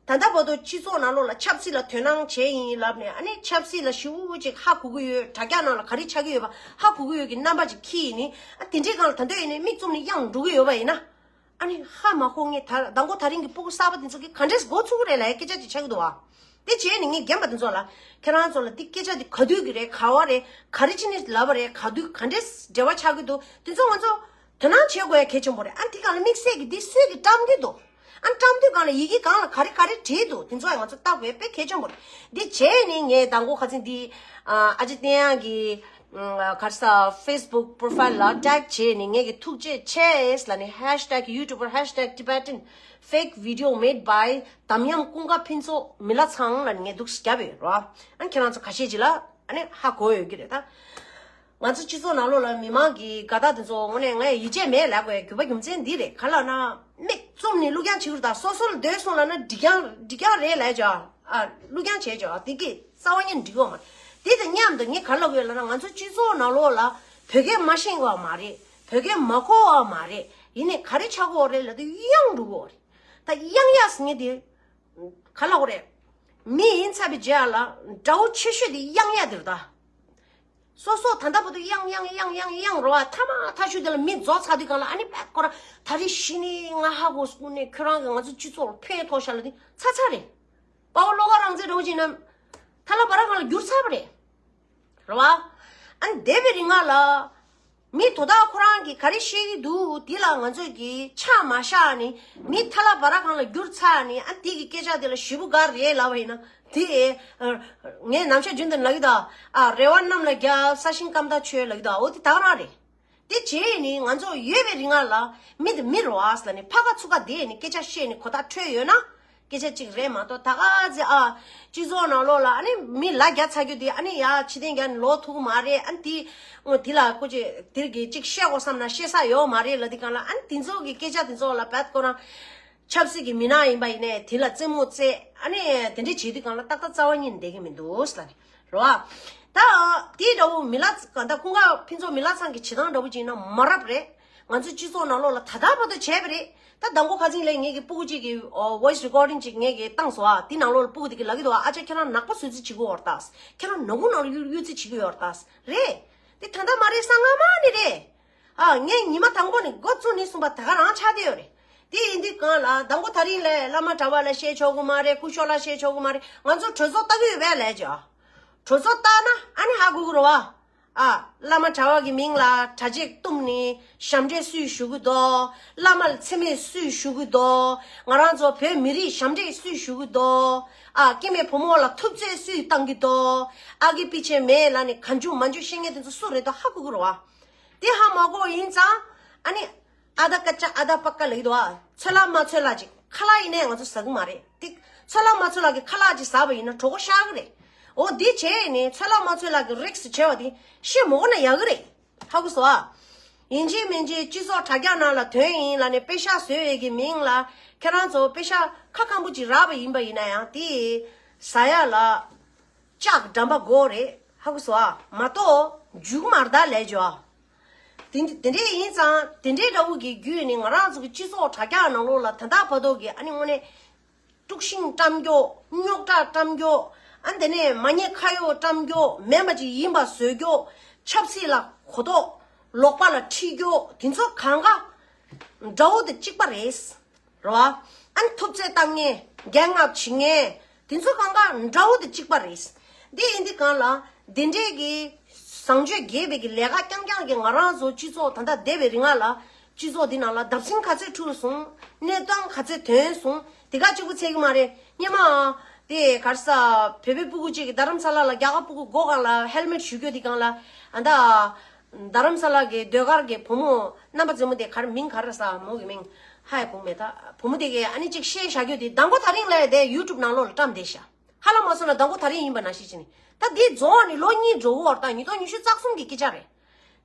ད་ལྟ་བར་དུ་སྤྱི་ཚོགས་ནང་ལོགས་ལ་ཆབ་སྲིད་ལ་དོ་སྣང་བྱས་ཡིན་ལབ་ནས། ཨ་ནི་ཆབ་སྲིད་ལ་ཞེ་པོ་ཅིག་ཧ་གོ་གི་ཡོད། དྲ་རྒྱ་ནང་ལ་ག་རེ་ཆགས་ཀྱི་ཡོད་པ་ཧ་གོ་གི་ཡོད་ཀྱི་རྣམ་པ་ཅིག་འཁྱེར་ནས། ཨ་དེ་འདྲའི་སྒང་ལ་ད་འདོད་ཡིན་ནས་མིག་བཙུམ་ནས་གཡེང་འགྲོ་གི་ཡོད་པ་ཡིན་ན། ཨ་ནི་ཧ་མ་གོ་ངས་ད་མདང་དགོང་དེ་རིང་གི་སྤུ་གུ་གསར་པ་དེ་ཚོ་གིས་ག་འདྲས་མགོ་ཚོད་ཀྱི་རེད་ལབ་ཡ་སྐད་ཆ་ཅིག་ཆགས་ཀྱི་འདུག་བ། དེ་བྱས་ནས་ངས་རྒན་པ་དེ་ཚོ་ལ། ཁྱེད་རང་ཚོ་ལ་འདི་སྐད་ཆ་འདི་ག་དུས་ཀྱི་རེད། ག་བ་རེད། ག་རེ་བྱས་ནས་ལབ་པ་རེད། ག་དུས་ག་འདྲས་འབྲེལ་བ་ཆགས་ཀྱི་འདུག་དེ་ཚོ་ང་ཚོ་དོ་སྣང་བྱེད་དགོས་ཡ་གལ་ཆེན་པོ་རེད། ཨ་འདི་སྒང་ལ་དམིགས་བསལ་གྱི་འདི་སུས་ཀྱིས་བཀྲམ་གྱི་འདུག་ཨ་བཀྲམ་དུས་སྒང་ལ་ཡི་གེ་སྒང་ལ་ག་རེ་ག་རེ་བྲིས་འདུག་དེ་ཚོ་ཡང་ང་ཚོ་ལྟ་དགོས་དཔེ་གལ་ཆེན་པོ་རེད། འདི་བྱས་ནས་ངས་མདང་དགོང་ཁ་སང་འདི་ཨ་ཅེ་བསྟན་དབྱངས་ཀྱི་ག་རེ་ཟ་Facebook profile ལ་tag བྱས་ནས་ངས་ཀྱི་ཐུགས་རྗེ་ཆེ་ལབ་ནས། hashtag YouTuber hashtag Tibetan fake video made by འདམ་ཡམ་ཀུན་དགའ་ཕུན་ཚོགས་མི་ལ་ཚང་ལབ་ནས་ངས་འདུག་སེ་བརྒྱབ་ཡོད་རོ། ཨ་ཁྱེད་རང་ཚོ་ཁ་ཤས་ཅིག་ལ་ཨ་ནི་ཧ་གོ་ཡོད་ཀྱི་རེད་ད། ང་ཚོ་སྤྱི་ཚོགས་ནང་ལོགས་ལ་མི་མང་གི་དགའ་རྟགས་དེ་ཚོ་དངོས་གནས་ངས་ཡིད་ཆེས་མེད་ལབ་དགོས་རྒྱུ་བ་རྒྱུ་མཚན་འདི་རེད། ག་ལབ་ན་མིག་བཙུམ་ནས་བླུག་རྐྱང་བྱེད་ཀྱི་རེད་ད། སོ་སོ་ལ་འདོད་སོང་ལབ་ན་འགྲིག་རྐྱང་འགྲིག་རྐྱང་རེད་ལབ་བྱས། ཨ་བླུག་རྐྱང་བྱས་བྱས། དེ་གི་རྩ་བ་ཉིད་འགྲིག་གི་ཡོད་མ་རེད། དེ་དང་མཉམ་དུ་ངས་ག་ལབ་དགོས་ལབ་ན། ང་ཚོ་སྤྱི་ཚོགས་ནང་ལོགས་ལ་བོད་སྐད་མ་ཤེས་པ་མ་རེད། བོད་སྐད་མ་གོ་བ་མ་རེད། ཡིན་ནའི་ག་རེ་ཆགས་ཀྱི་ཡོད་རེད་ལབ་དུས་གཡེང་འགྲོ་གི་ཡོད་རེད། ད་གཡེང་ཡག་ཟེར་མཁན་དེ་ག་ལབ་དགོས་རེད། མི་ཡིན་ཚར་བའི་རྗེས་ལ་དགྲ་བོ་ཆེ་ཤོས་དེ་གཡེང་ཡག་དེ་རེད་ད། སོ་སོ་ད་ལྟ་བར་དུ་གཡེང་གཡེང་གཡེང་གཡེང་གཡེང་རོ། ཨ་མཐའ་མ་མཐའ་གཞུག་དེ་ལ་མི་རྫོགས་ཚར་དུས་སྒང་ལ་ཨ་ནི་པད་ཁོ་རང་ད་རེས་གཞི་ནས་ང་ཧ་གོ་སོང་ནས། ཁྱོད་རང་གིས་ང་ཚོ་སྤྱི་ཚོགས་ལ་ཕན་ཐོགས་ཤག་ལབ་དུས་ཚར་ཚར་རེད། དཔའ་བོ་བློ་དགའ་རང་བཙན་འདྲ་བོ་ཅིག་ན་ཐ་ལ་བ་ར་སྒང་ལ་འགྱུར་ཚར་བ་རེད། རེད་བ། ཨ་ནི་འདས་པའི་རིང་ལ་མི་དོ་བདག་ཁོ་རང་གིས་ག་རེ་བཤད་ཀྱི་འདུག་དེ་ལ་ང་ཚོས་ཀྱིས་ཆ་མ་བཞག་ནས་མི་ཐ་ལ་བ་ར་སྒང་ལ་འགྱུར་ཚར་ནས། ཨ་དེ་གི་སྐད་ཆ་དེ་ལ་ཞེ་པོ་དགའ་རེད་ལབ་པ་ཡིན་ན། དེ་ངས་ནམ་ཞག་རྒྱུན་དུ་ལབ་ཀྱི་ད། ཨ་རེ་བ་གནམ་ལ་རྒྱབ་ས་ཞིང་སྐམ་ཐག་ཆོད་ལབ་ཀྱི་ད། འོ་དེ་ད་ག་རང་རེད། དེ་བྱས་ནས་ང་ཚོ་ཡོད་པའི་རིང་ལ་མི་དེ་མི་རེད་བ་ཟེར་ནས་ཕ་ཁ་ཚུགས་ཁ་བསྡད་ནས་སྐད་ཆ་བཤད་ནས་གོ་བརྡ་འཕྲོད་ཡོད་ན་སྐད་ཆ་གཅིག་རེད་མ་གཏོགས། ད་ག་ཚོད་ཨ་སྤྱི་ཚོགས་ནང་ལོགས་ལ་ཨ་ནི་མི་ལ་རྒྱ་ཚ་རྒྱུ་དེ་ཨ་ནི་ཡ་ཕྱི་རྟེན་རྒྱ་ནི་ལོ་ཐུག་མ་རེད། ཨ་ནི་དེ་དེ་ལ་ཀུ་ཅི་དེར་གི་གཅིག་བཤད་དགོས་བསམ་ན་བཤད་ས་ཡོད་མ་རེད་ལབ་དུས་སྒང་ལ། ཨ་ནི་དེ་ཚོ་གི་སྐད་ཆ་དེ་ཚོ་ལ་བད་ཁོ་རང་ཆབ་སྲིད་ཀྱི་མི་སྣ་ཡིན་པ་ཡིན་ནའི་དེ་ལ་རྩེད་མོ་རྩེ། ཨ་ནི་དེ་འདྲ་བྱེད་དུས་སྒང་ལ་ཏག་ཏག་རྩ་བ་ཉིད་ནས་བསྡད་ཀྱི་མི་འདུག་ཟེར་ལབ་ནས་རེད་བ། ད་དེ་འདྲ་བོ་མི་ལ་ད་ཀུན་དགའ་ཕུན་ཚོགས་མི་ལ་ཚང་གི་བྱེད་སྟངས་འདྲ་བོ་ཅིག་ཡིན་ན་མ་རབས་རེད། ང་ཚོའི་སྤྱི་ཚོགས་ནང་ལོགས་ལ་ད་ལྟ་བར་དུ་བྱས་པ་རེད། ད་མདང་དགོང་ཁ་སང་ལ་ངེད་ཀྱི་སྤུ་གུ་གཅིག་གི་voice recording ཅིག་ངེད་ཀྱིས་བཏང་སོང་ཨ། དེ་ནང་ལོགས་ལ་སྤུ་གུ་དེ་གིས་ལབ་ཀྱི་འདུག་ཨ། ཨ་ཅག་ཁྱེད་རང་ནག་པོ་བཟོས་རྩིས་བྱེད་ཀྱི་ཡོད་རེད་ད། ཁྱེད་རང་ནག་ཁུང་ནང་ལ་གཡུག་གཡུག་རྩིས་བྱེད་ཀྱི་ཡོད་རེད་ད། རེད། དེ་ད་ལྟ་མ་རེད། སྔ་མ་ནས་རེད། ཨ་ངས་ཉི་མ་དང་པོ་ནས་འགོ་བཙུགས་ནས་གསུངས་པ་ད་ག་རང་ཆགས་བསྡད་ཡོད་རེད། དེ་ཡིན་དུས་སྒང་ལ་མདང་དགོང་དེ་རིང་ལ་བླ་མ་གྲྭ་པ་ལ་བཤད་ཆོག་གི་མ་རེད། སྐུ་ཞབས་ལ་བཤད་ཆོག་གི་མ་རེད། ང་ཚོ་གྲོས་ཚོགས་ལྟ་གི་ཡོད་པས་ལབ་ཀྱི་ཨ། གྲོས་ཚོགས་ལྟ་ན་ཨ་ནི་ཧ་གོ་གི་རེད་བ། ཨ་བླ་མ་གྲྭ་པ་གི་མིང་ལ་གྲྭ་ཆས་བཏུམས་ནས་ཞབས་འདྲེན་སུས་ཞུ་གི་འདུག་བླ་མ་ལ་མཚན་སྨད་སུས་ཞུ་གི་འདུག་ང་རང་ཚོ་བོད་མི་རིགས་ཞབས་འདྲེན་སུས་ཞུ་གི་འདུག་ཨ་སྐྱེ་དམན་བུ་མོ་ལ་ཐུབ་ཚོད་སུས་བཏང་གི་འདུག་ཨ་གི་པི་ཆེ་མེད་ལབ་ནས་ག་འཇུ་མ་འཇུ་བཤད་མཁན་དེ་ཚོ་སུ་རེད་འདུག་ཧ་གོ་གི་རེད་བ། དེ་ཧ་མ་གོ་ཡིན་ཙང་ཨ་ནི་ཨ་ད་ཀ་ཅ་ཨ་ད་པ་ཀ་ལབ་ཀྱི་འདུག་ཨ། ཚོད་ལ་མ་ཚོད་ལ་ཅིག་ཁ་ལག་ཡིན་ནའི་ང་ཚོ་ཟ་གི་མ་རེད། དེ་ཚོད་ལ་མ་ཚོད་ལ་གི་ཁ་ལག་ཅིག་ཟ་བ་ཡིན་ན་གྲོད་ཁོག་ཤོར་གི་རེད། འོ་དེ་བྱས་ནས་ཚོད་ལ་མ་ཚོད་ལ་གི་རིགས་སུ་བྱས་པ་དེ་ཤི་མ་གོ་ན་ཡག་གི་རེད། ཧ་གོ་སོང་ཨ། ཡིན་གཅིག་མིན་གཅིག་སྤྱི་ཚོགས་དྲ་རྒྱ་ནང་ལ་ཐོན་ཡིན་ལབ་ནས་པེ་ཤག་བཟོ་ཡས་ཀྱི་མིང་ལ་ཁྱེད་རང་ཚོ་པེ་ཤག་ཁ་སྐམ་པོ་ཅིག་རག་པ་ཡིན་པ་ཡིན་ན་ཡང་དེ་ཟ་ཡ་ལ་ལྕགས་འགྲམ་པ་དགོས་རེད། ཧ་གོ་སོང་ཨ། མ་གཏོགས་མཇུག་མར་ད་ལས་འཇོག་ཨ། དེ་དེ་འདྲས་ཡིན་ཙང་དེ་འདྲས་འདྲ་བོ་གི་བརྒྱུད་ནས་ང་རང་ཚོ་གི་སྤྱི་ཚོགས་དྲ་རྒྱ་ནང་ལོགས་ལ་ད་ལྟ་བར་དུ་གི་ཨ་ནི་དངོས་གནས་དཀྲུག་ཤིང་བཀྲམ་རྒྱོ། རྙོག་དྲ་བཀྲམ་རྒྱོ། ཨ་དེ་ནས་མ་ཉེས་ཁ་གཡོག་བཀྲམ་རྒྱོ། མིན་པ་ཅིག་ཡིན་པ་བཟོ་རྒྱོ། ཆབ་སྲིད་ལ་གོ་རྟོགས་ལོག་པ་ལ་ཁྲིད་རྒྱོ། དེ་ཚོ་གང་ག་འདྲ་བོ་དང་གཅིག་པ་རེད། རེད་བ། ཨ་ནི་ཐུབ་ཚོད་བཏང་མཁན། རྒྱག་རྔ་བྱེད་མཁན། དེ་ཚོ་གང་ག་འདྲ་བོ་དང་གཅིག་པ་རེད། འདི་ཡིན་དུས་སྒང་ལ་འདི་འདྲས་ཀྱི་བཟང་སྤྱོད་རྒྱས་པའི་གི་ལས་ཀ་རྐྱང་རྐྱང་གི་ང་རང་ཚོ་སྤྱི་ཚོགས་ད་ལྟ་བསྡད་པའི་རིང་ལ་སྤྱི་ཚོགས་འདི་ནང་ལ་བརྡབ་གསིག་ག་ཚོད་འཁྲུགས་སོང་། གནས་སྟངས་ག་ཚོད་ཐོན་སོང་། དེ་ག་གཅིག་པུ་ཚད་ཀྱི་མ་རེད། སྔོན་མ་དེ་ག་རེ་ཟ། བོད་པའི་སྤུ་གུ་གཅིག་གིས་རྡ་རམ་ས་ལ་ལ་རྒྱ་གར་སྤུ་གུ་མགོ་སྒང་ལ་ཧེལ་མེད་གཞུས་རྒྱུ་དེ་སྒང་ལ་ཨ་ད། རྡ་རམ་ས་ལ་གི་ཟློས་གར་གྱི་བུ་མོ་རྣམ་པ་རྩེ་མོ་དེ་གར་མིང་ག་རེ་ཟ་མོ་གི་མིང་ཧ་ཡ་གོ་མེད་ད། བུ་མོ་དེ་གི་ཨ་ནི་ཅིག་བཤད་བཞག་རྒྱུ་དེ་མདང་དགོང་དེ་རིང་ལ་དེ་ཡུ་ཊུབ་ནང་ལོགས་ལ་བཀྲམ་བསྡད་ཤག་ཧ་ལམ་མ་སོང་ན་མདང་དགོང་དེ་རིང་ཡིན་པ་ནང་བཞིན་བྱས་ནས། ད་འདི་རྫོགས་ནས་ལོ་གཉིས་འགྲོ་གི་ཡོད་རེད། ད་ཉིས་སྟོང་ཉི་ཤུ་རྩ་གསུམ་གི་སྐད་ཆ་རེད།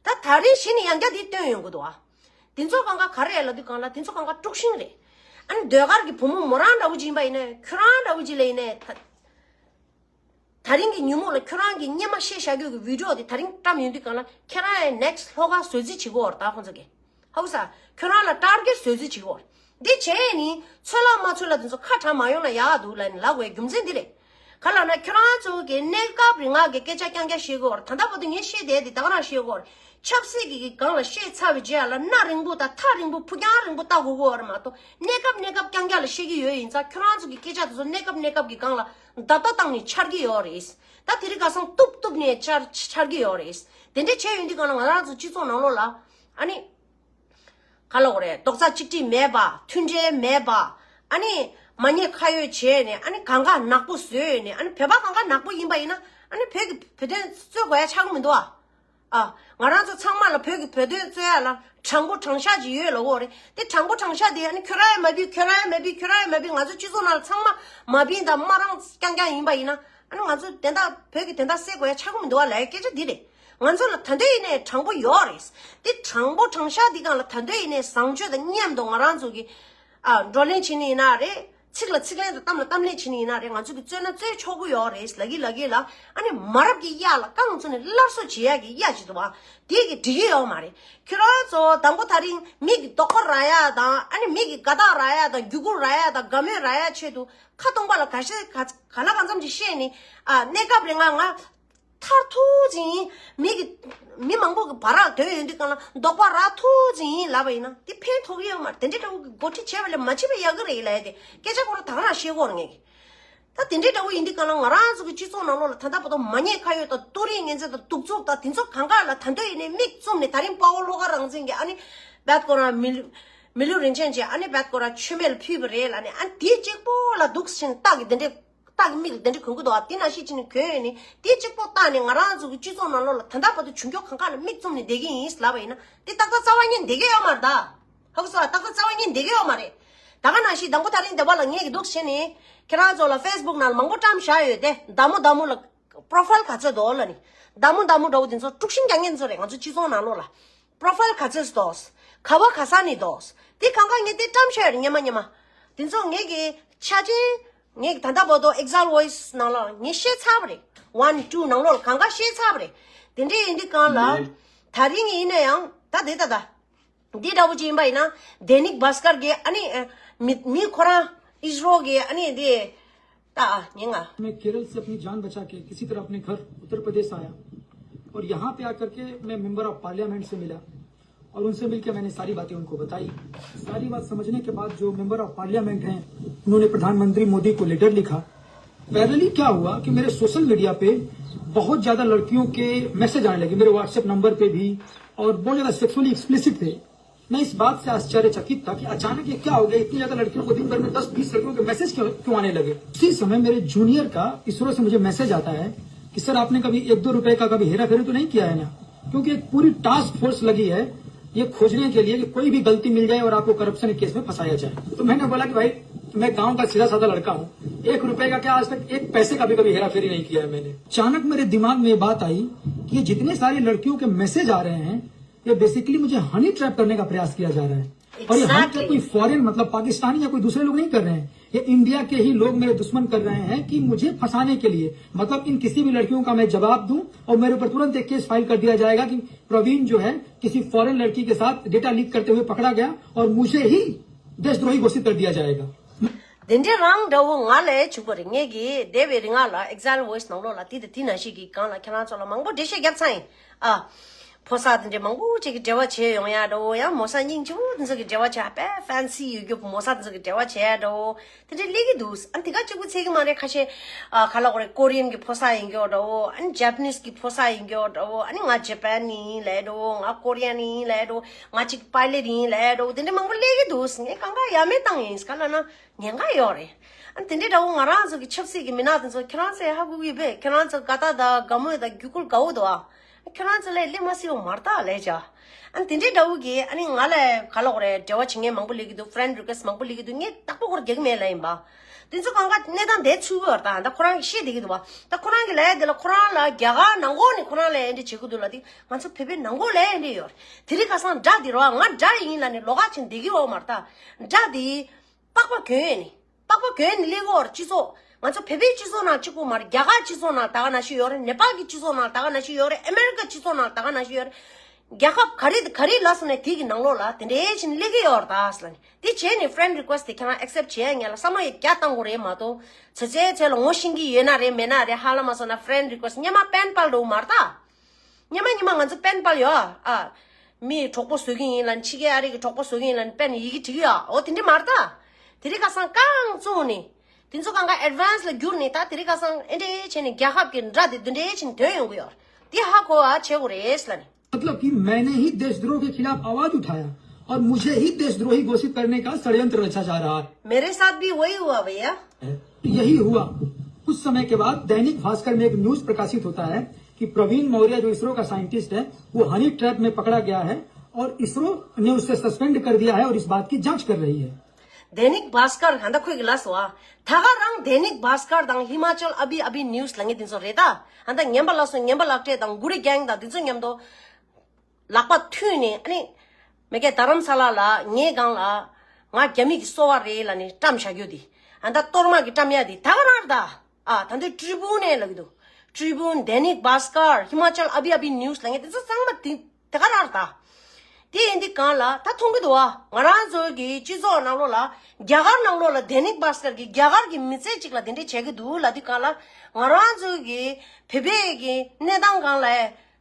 ད་དེ་རིང་གཞི་ནས་ཡང་བསྐྱར་འདི་བཏོན་ཡོང་གི་འདུག་ཨ། དེ་ཚོ་གང་ག་ག་རེ་ལབ་དུས་གང་ལ་དེ་ཚོ་གང་ག་དཀྲུག་ཤིང་རེད། ཨ་ནི་ཟློས་གར་གྱི་བུ་མོ་མོ་རང་འདྲ་བོ་ཅིག་ཡིན་པ་ཡིན་ན་ཁྱོད་རང་འདྲ་བོ་ཅིག་ལ་ཡིན་ན་ད། དེ་རིང་གི་ཉིན་མོ་ལ་ཁྱོད་རང་གི་སྔོན་མ་བཤད་བཞག་རྒྱུ་གི་བི་ཌི་ཡོ་དེ་དེ་རིང་བཀྲམ་ཡོང་དུས་གང་ལ་ཁྱེད་རང་ཡང་next་ལྷོ་ཁ་བཟོ་རྩིས་བྱེད་ཀྱི་ཡོད་རེད། ད་ཁོང་ཚོ་གིས་ཧ་གོ་ས། ཁྱོད་རང་ལ་target་བཟོ་རྩིས་བྱེད་ཀྱི་ཡོད་རེད། འདི་བྱས་ནི་ཚོད་ལ་མ་ཚོད་ལ་དེ་ཚོ་ཁ་གྲག་མ་ཡོང་ན་ཡག་འདུག་ལབ་ནི་ལབ་དགོས་རྒྱུ་མཚན་འདི་རེད། ག་ལབ་ན་ཁྱོད་རང་ཚོ་གི་གནས་སྐབས་རིང་ང་གི་སྐད་ཆ་རྐྱང་རྐྱང་བཤད་ཀྱི་ཡོད་རེད། ད་ལྟ་བར་དུ་ངས་བཤད་བསྡད་དེ་ད་ག་རང་བཤད་ཀྱི་ཡོད་རེད། ཆབ་སྲིད་ཀྱི་སྒང་ལ་བཤད་ཚར་བའི་རྗེས་ལ་སྣ་རིང་པོ་དང་ཐག་རིང་པོ་ཕུགས་རྒྱང་རིང་པོ་ལྟ་དགོས་ཀྱི་ཡོད་རེད་མ་གཏོགས། གནས་སྐབས་གནས་སྐབས་རྐྱང་རྐྱང་ལ་བཤད་ཀྱི་ཡོད་ཡིན་ཙང་ཁྱོད་རང་ཚོ་གི་སྐད་ཆ་དེ་ཚོ་གནས་སྐབས་གནས་སྐབས་ཀྱི་སྒང་ལ་བརྡ་རྟགས་བཏང་ནས་འཆར་གྱི་ཡོད་རེད། ད་དེ་རིང་ཁ་སང་གཏུབ་གཏུབ་ནས་འཆར་འཆར་གྱི་ཡོད་རེད། དེ་འདྲ་བྱས་ཡོང་དུས་སྒང་ལ་ང་རང་ཚོ་སྤྱི་ཚོགས་ནང་ལོགས་ལ་ཨ་ནི། ག་ལབ་དགོས་རེད། རྡོག་རྩ་གཅིག་སྒྲིལ་མེད་པ། མཐུན་སྒྲིལ་མེད་པ། ཨ་ནི་མ་ཉེས་ཁ་གཡོགས་བྱས་ནས་ཨ་ནི་གང་ག་ནག་པོ་བཟོས་ནས། ཨ་ནི་བོད་པ་གང་ག་ནག་པོ་ཡིན་པ་ཡིན་ན་ཨ་ནི་བོད་ཀྱི་བོད་དོན་རྩོད་དགོས་ཡ་ཆགས་ཀྱི་མི་འདུག་ཨ། ཨ། ང་རང་ཚོ་ཚང་མ་ལ་བོད་ཀྱི་བོད་དོན་རྩོད་ཡ་ལ་དྲང་པོ་དྲང་བཞག་ཅིག་ཡོད་ལབ་དགོས་རེད། དེ་དྲང་པོ་དྲང་བཞག་དེ་ཨ་ནི་ཁྱོད་རང་ཡང་མ་ཕུད། ཁྱོད་རང་ཡང་མ་ཕུད། ཁྱོད་རང་ཡང་མ་ཕུད། ང་ཚོ་སྤྱི་ཚོགས་ནང་ལ་ཚང་མ་མ་ཕུད་དང་མ་རང་རྐྱང་རྐྱང་ཡིན་པ་ཡིན་ན། ཨ་ནི་ང་ཚོ་དོན་དག་བོད་ཀྱི་དོན་དག་སེལ་དགོས་ཡ་ཆགས་ཀྱི་མི་འདུག་བ་ལབ་ཡ་སྐད་ཆ་འདི་རེད། ང་ཚོ་ལ་ད་དུང་ཡིན་ནའི་དྲང་པོ་ཡོད་རེད། དེ་དྲང་པོ་དྲང་བཞག་འདི་སྒང་ལ་ད་དུང་ཡིན་ནའི་བཟང་སྤྱོད་དང་མཉམ་དུ་ང་རང་ཚོ་གི་ཨ་བགྲོ་གླེང་བྱེད་ནི་ཡིན་ན་རེད། ཚིག་ལ་ཚིག་ལན་དང་གཏམ་ལ་གཏམ་ལན་བྱེད་ནི་ཡིན་ན་རེད། ང་ཚོ་གི་རྩོད་ན་རྩོད་ཆོག་གི་ཡོད་རེད། ལབ་ཀྱི་ལབ་ཀྱི་ལ། ཨ་ནི་མ་རབས་ཀྱི་གཡག་ལ་རྐང་བཙུགས་ནས་སླར་གསོ་བྱེད་ཡག་གི་གཡག་ཅིག་འདུག་བ། དེ་གི་འགྲིག་གི་ཡོད་མ་རེད། ཁྱོད་རང་ཚོ་དང་པོ་དེ་རིང་མི་གི་རྡོག་པ་རག་ཡག་དང་ཨ་ནི་མི་གི་དགའ་རྟགས་རག་ཡག་དང་རྒྱུ་གུར་རག་ཡག་དང་དགའ་མོས་རག་ཡག་ཆེད་དུ་ཁ་སྟོང་པ་ལ་ག་ཤེད་ག་ག་ལ་གང་འཚམ་ཅིག་བཤད་ནི། ཨ། གནས་སྐབས་རིང་ང་ང་མཐར་ཐུག་ཅིག་ཡིན། མི་གི་མི་མང་པོ་གི་བར་རག་དོན་ཡོད་དུས་སྒང་ལ་རྡོག་པ་རག་ཐུག་ཅིག་ཡིན་ལབ་པ་ཡིན་ན་དེ་ཕན་ཐོགས་ཀྱི་ཡོད་མ་རེད། དེ་འདྲའི་འདྲ་བོ་གི་འགོ་ཁྲིད་བྱས་པ་ལས་མ་བྱས་པ་ཡག་གི་རེད་ལབ་ཡ་དེ་སྐད་ཆ་ཁོ་རང་ད་ག་རང་བཤད་ཀྱི་ཡོད་རེད་ངས་ཀྱི། ད་དེ་འདྲའི་འདྲ་བོ་ཡིན་དུས་སྒང་ལ་ང་རང་ཚོ་གི་སྤྱི་ཚོགས་ནང་ལོགས་ལ་ད་ལྟ་བར་དུ་མ་ཉེས་ཁ་གཡོགས་དང་ཏུ་རིའི་ངན་ཚད་དང་གདུག་རྩུབ་དང་དེ་ཚོ་གང་ག་ལ་ད་དུང་ཡིན་ནའི་མིག་བཙུམ་ནས། དེ་རིང་དཔའ་བོ་བློ་དགའ་རང་བཙན་གྱིས་ཨ་ནི་བེད་ཀོ་རང་མི་ལུ་མི་ལུ་རིན་ཆེན་གྱིས་ཨ་ནི་བེད་ཀོ་རང་མཆོད་མེ་ལ་ཕུལ་བ་རེད་ལབ་ནས། ཨ་ནི་དེ་གཅིག་པོ་ལ་འདུག་ཕྱིན་སྟག་གི་དེ་འདྲའི་སྟག་གི་མིག་ལ་དེ་འདྲ་གྱོན་གྱི་འདུག་ཨ། དེ་ནང་བཞིན་བྱས་ནས་གྱོན་ཡོད་ནི་དེ་གཅིག་པོ་བལྟས་ནས་ང་རང་ཚོ་གི་སྤྱི་ཚོགས་ནང་ལོགས་ལ་ད་ལྟ་བར་དུ་བྱུང་ཁྱོན་གང་ག་ལ་མིག་བཙུམ་ནས་བསྡད་ཀྱི་ཡིན་ལབ་པ་ཡིན་ན་དེ་ཏག་ཏག་རྩ་བ་ཉིད་བསྡད་ཀྱི་ཡོད་མ་རེད་ད། ཧ་གོ་སོང་ཨ། ཏག་ཏག་རྩ་བ་ཉིད་བསྡད་ཀྱི་ཡོད་མ་རེད། ད་ག་ནང་བཞིན་དང་པོ་དེ་རིང་སྡེ་བ་ལ་ངས་ཀྱི་འདུག་བྱས་ནས་ཁྱེད་རང་ཚོ་ལ་ཕེ་སི་བུག་ནང་ལ་མང་པོ་བཀྲམ་བཞག་ཡོད་དེ། མདའ་མོ་མདའ་མོ་ལ་པོ་རོ་ཕའིལ་ག་ཚོད་འདུག་ལབ་ནི། མདའ་མོ་མདའ་མོ་འདྲ་བོ་དེ་ཚོ་དཀྲུག་ཤིང་རྒྱག་མཁན་ཚོ་རེད། ང་ཚོ་སྤྱི་ཚོགས་ནང་ལོགས་ལ་པོ་རོ་ཕའིལ་ག་ཚོད་འདུག་ག་བ་ག་ས་ནས་འདུག་དེ་གང་ག་ངས་དེ་བཀྲམ་བཞག་ཡོད་རེད། སྔོན་མ་སྔོན་མ་དེ་ཚོ་ངས་ཀྱི་ཆ་ཅན། ངས་ད་ལྟ་བར་དུ་ཨེག་ཛལ་ཝོ་ཡི་སི་ནང་ལ་ངས་བཤད་ཚར་བ་རེད། ཝན་ཊུ་ནང་ལོགས་ལ་གང་ག་བཤད་ཚར་བ་རེད། དེ་འདྲ་ཡིན་དུས་སྒང་ལ་ད་རིང་ཡིན་ན་ཡང་ད་དེ་ད་ད་འདི་འདྲ་བོ་ཅིག་ཡིན་པ་ཡིན་ན་དེ་ནིག་བྷ་སྐར་གྱིས་ཨ་ནི་ཨ། མི་མི་ཁོ་རང་ཨིས་རོ་གི་ཨ་ནི་དེ་ད་ཉིན་ང་། मैं केरल से अपनी जान बचा के किसी तरह अपने घर उत्तर प्रदेश आया और यहाँ पे आकर के मैं मेंबर ऑफ पार्लियामेंट से मिला। और उनसे मिलकर मैंने सारी बातें उनको बताई। सारी बात समझने के बाद जो मेंबर ऑफ पार्लियामेंट हैं, उन्होंने प्रधानमंत्री मोदी को लेटर लिखा। पैरेलली क्या हुआ कि मेरे सोशल मीडिया पे बहुत ज़्यादा लड़कियों के मैसेज आने लगे, मेरे व्हाट्सएप नंबर पे भी, और बहुत ज़्यादा सेक्सुअली एक्सप्लिसिट थे। मैं इस बात से आश्चर्यचकित था कि अचानक ये क्या हो गया, इतनी ज़्यादा लड़कियों को दिन भर में दस बीस लड़कियों के मैसेज क्यों, क्यों आने लगे। उसी समय मेरे जूनियर का इसरो से मुझे मैसेज आता है कि सर, आपने कभी एक दो रुपए का कभी हेरा फेरी तो नहीं किया है ना? क्योंकि एक पूरी टास्क फोर्स लगी है ये खोजने के लिए कि कोई भी गलती मिल जाए और आपको करप्शन केस में फंसाया जाए। तो मैंने बोला कि भाई, मैं गांव का सीधा साधा लड़का हूँ, एक रुपए का क्या, आज तक एक पैसे का भी कभी हेरा फेरी नहीं किया है मैंने। अचानक मेरे दिमाग में ये बात आई कि ये जितने सारे लड़कियों के मैसेज आ रहे हैं, ये बेसिकली मुझे हनी ट्रैप करने का प्रयास किया जा रहा है। और ये हनी ट्रैप कोई फॉरेन, मतलब पाकिस्तानी या कोई दूसरे लोग नहीं कर रहे हैं, ये इंडिया के ही लोग मेरे दुश्मन कर रहे हैं कि मुझे फंसाने के लिए, मतलब इन किसी भी लड़कियों का मैं जवाब दूं और मेरे ऊपर तुरंत एक केस फाइल कर दिया जाएगा कि प्रवीण जो है किसी फॉरेन लड़की के साथ डेटा लीक करते हुए पकड़ा गया और मुझे ही देशद्रोही घोषित कर दिया जाएगा। དེ་འདྲའི་རང་འདྲ་བོ་ང་ལ་བྱུང་བ་རེད། ངས་ཀྱི་འདས་པའི་རིང་ལ་ཨེག་ཛལ་ཝོ་ཡི་སི་ནང་ལོགས་ལ་དེ་དང་དེ་ནང་བཞིན་གྱི་སྒང་ལ་ཁྱེད་རང་ཚོ་ལ་མང་པོ་འགྲེལ་བཤད་བརྒྱབ་ཚར་ཡིན། ཨ། ཕོ་གསར་དེ་འདྲའི་མང་པོ་ཅིག་གི་འབྲེལ་བ་བྱས་ཡོང་ཡ་འདྲ་བོ། ཡང་མོ་གསར་སྙིང་རྗེ་པོ་དེ་ཚོ་གི་འབྲེལ་བ་བྱས། དཔེ་ཕན་སི་ཡོད་རྒྱུ་མོ་གསར་དེ་ཚོ་གི་འབྲེལ་བ་བྱས་ཡ་འདྲ་བོ། དེ་འདྲའི་སླེབས་ཀྱི་འདུག་ཨ། དེ་ག་གཅིག་པུ་ཚད་ཀྱི་མ་རེད། ཁ་ཤས་ཨ། ག་ལབ་དགོས་རེད། ཀོ་རི་ཡན་གྱི་ཕོ་གསར་ཡིན་རྒྱུ་འདྲ་བོ། ཨ་ནི་ཇ་པ་ནིས་ཀྱི་ཕོ་གསར་ཡིན་རྒྱུ་འདྲ་བོ། ཨ་ནི་ང་ཇ་པན་ནས་ཡིན་ལབ་འདྲ་བོ། ང་ཀོ་རི་ཡན་ནས་ཡིན་ལབ་འདྲ་བོ། ང་གཅིག་པའི་ལེཊ་ཡིན་ལབ་འདྲ་བོ། དེ་འདྲ་མང་པོ་སླེབས་ཀྱི་འདུག་ངས་གང་ག་ཡ་མེད་བཏང་ཡིན། ག་ལབ་ན་ཉེན་ཁ་ཡོད་རེད། ཨ། དེ་འདྲའི་འདྲ་བོ་ང་རང་ཚོ་གི་ཆབ་སྲིད་ཀྱི་མི་སྣ་དེ་ཚོ་ཁྱེད་རང་ཚོས་ཧ་གོ་གི་ཡོད་པས། ཁྱེད་རང་ཚོ་དགའ་རྟགས་དང་དགའ་མོས་དང་རྒྱུ་སྐུལ་དགའ་བོ་འདུག་ཨ། ཁྱོད་རང་ཚོ་ལས་ལས་མ་སྲིད་པ་མ་རེད་ད་ལས་བྱ། ཨ་ནི་དེ་འདྲའི་འདྲ་བོ་གི་ཨ་ནི་ང་ལ་ག་ལ་གོ་རེད། འབྲེལ་བ་བྱེད་མཁན་མང་པོ་སླེབས་ཀྱི་འདུག friend request མང་པོ་སླེབས་ཀྱི་འདུག་ངས་བདག་པོ་ཁོར་རྒྱག་གི་མེད་ལབ་ཡིན་པ། དེ་ཚོ་གང་ག་གནས་སྟངས་དེ་ཚུད་ཀྱི་ཡོད་རེད་ད། ད་ཁོ་རང་གིས་ཤེས་བསྡད་ཀྱི་འདུག་བ། ད་ཁོ་རང་གི་ལས་དེ་ལ་ཁོ་རང་ལ་རྒྱ་གར་ནང་ལོགས་ནས་ཁོ་རང་ལ་ཨེ་འདྲ་བྱེད་ཀྱི་འདུག་ལ། དེ་ང་ཚོ་བོད་པའི་ནང་ལོགས་ལ་ཨེ་འདྲ་ཡོད་རེད། དེ་རིང་ཁ་སང་དགྲ་དེ་རེད་བ། ང་དགྲ་ཡིན་ལབ་ནས་ལོགས་ཀ་བྱས་བསྡད་ཀྱི་ཡོད་མ་རེད་ད། དགྲ་དེ་པགས་པ་གྱོན་ནས། པགས་པ་གྱོན་ནས་སླེབས་ཀྱི་ཡོད་རེད། སྤྱི་ཚོགས་ང་ཚོ་བོད་པའི་སྤྱི་ཚོགས་ནང་གཅིག་པུ་མ་རེད། རྒྱ་གར་སྤྱི་ཚོགས་ནང་ད་ག་ནང་བཞིན་ཡོད་རེད། ནེ་པཱལ་གྱི་སྤྱི་ཚོགས་ནང་ད་ག་ནང་བཞིན་ཡོད་རེད། ཨ་མེ་རི་ཀ་སྤྱི་ཚོགས་ནང་ད་ག་ནང་བཞིན་ཡོད་རེད། རྒྱལ་ཁབ་ག་རེ་ག་རེ་ལ་སོང་ནས་དེ་གི་ནང་ལོགས་ལ་དེ་འདྲའི་བྱས་ནས་སླེབས་ཀྱི་ཡོད་རེད་ད་ཟེར་ལབ་ནས། དེ་བྱས་ནས་friend request དེ་ཁྱེད་རང་accept བྱེད་ཡ་ངེས་ལ་བསམ་བློ་ཡང་རྒྱག་བཏང་དགོས་རེད་མ་གཏོགས། ཚེ་ཚེ་ཚེ་ལ་ངོ་ཤེས་ཀྱི་ཡོད་ན་རེད་མེད་ན་རེད། ཧ་ལམ་མ་སོང་ན་friend request སྔོན་མ་པེན་པཱལ་འདྲ་བོ་མ་རེད་ད། སྔོན་མ་སྔོན་མ་ང་ཚོ་པེན་པཱལ་ཡོད་ཨ། མིའི་གྲོགས་པོ་བཟོ་གི་ཡིན་ལབ་ནས། ཕྱི་རྒྱལ་ཨ་རི་གི་གྲོགས་པོ་བཟོ་གི་ཡིན་ལབ་ནས་པེན་ཡི་གེ་བྲིས་ཀྱི་ཡོད། འོ་དེ་འདྲ་མ་རེད་ད། དེ་རིང་ཁ་སང་རྐང་བཙུགས་ནས་དེ་ཚོ་གང་ག་advance ལ་བསྒྱུར་ནས། ད་དེ་རིང་ཁ་སང་ཨེ་འདྲ་བྱས་ནས་རྒྱལ་ཁབ་ཀྱི་དགྲ་དེ་འདི་འདྲ་བྱས་ནས་ཐོན་ཡོང་གི་ཡོད་རེད། དེ་ཧ་གོ་བ་བྱེད་དགོས་རེད་ལབ་ནས། मतलब कि मैंने ही देशद्रोह के खिलाफ आवाज उठाया और मुझे ही देशद्रोही घोषित करने का षड्यंत्र रचा जा रहा है। मेरे साथ भी वही हुआ भैया। यही हुआ। कुछ समय के बाद दैनिक भास्कर में एक न्यूज़ प्रकाशित होता है कि प्रवीण मौर्य, जो इसरो का साइंटिस्ट है, वो हनी ट्रैप में पकड़ा गया है और इसरो ने उसे सस्पेंड कर दिया है और इस बात की जांच कर रही है। दैनिक भास्कर ཧན་ད་ཁོས་གི་ལ་སོ་ཨ། ད་ག་རང་दैनिक भास्कर དང་हिमाचल अभी अभी news ལབ་མཁན་དེ་ཚོ་རེད་ད། ཧན་ད་ངན་པ་ལ་སོ་ངན་པ་ལག་སྤྲད་དང་གུ་རེ་གེང་དང་དེ་ཚོ་མཉམ་དུ། ལག་པ་མཐུད་ནས་ཨ་ནི། མི་སྒེར་རྡ་རམ་ས་ལ་ལ་ངའི་སྒང་ལ། ང་རྒྱ་མི་གི་སོ་པ་རེད་ལབ་ནས་བཀྲམ་བཞག་རྒྱུ་དེ། ཨ་ད་གཏོར་མ་གི་བཀྲམ་ཡ་དེ་ད་ག་རང་རེད་ད། ཨ་ད་འདི་Tribune ནས་ལབ་ཀྱི་འདུག Tribune, दैनिक भास्कर, हिमाचल अभी अभी news ལབ་མཁན་དེ་ཚོ་ཚང་མ་དེ་དེ་ག་རང་རེད་ད། དེ་ཡིན་དུས་གང་ལ་ད་མཐོང་གི་འདུག་བ། ང་རང་ཚོའི་གི་སྤྱི་ཚོགས་ནང་ལོགས་ལ། རྒྱ་གར་ནང་ལོགས་ལ་दैनिक भास्कर གི་རྒྱ་གར་གི་མི་ཚེ་གཅིག་ལ་དེ་འདྲས་བྱེད་ཀྱི་འདུག་ལབ་དུས་གང་ལ། ང་རང་ཚོའི་གི་བོད་པའི་གི་གནས་སྟངས་སྒང་ལ།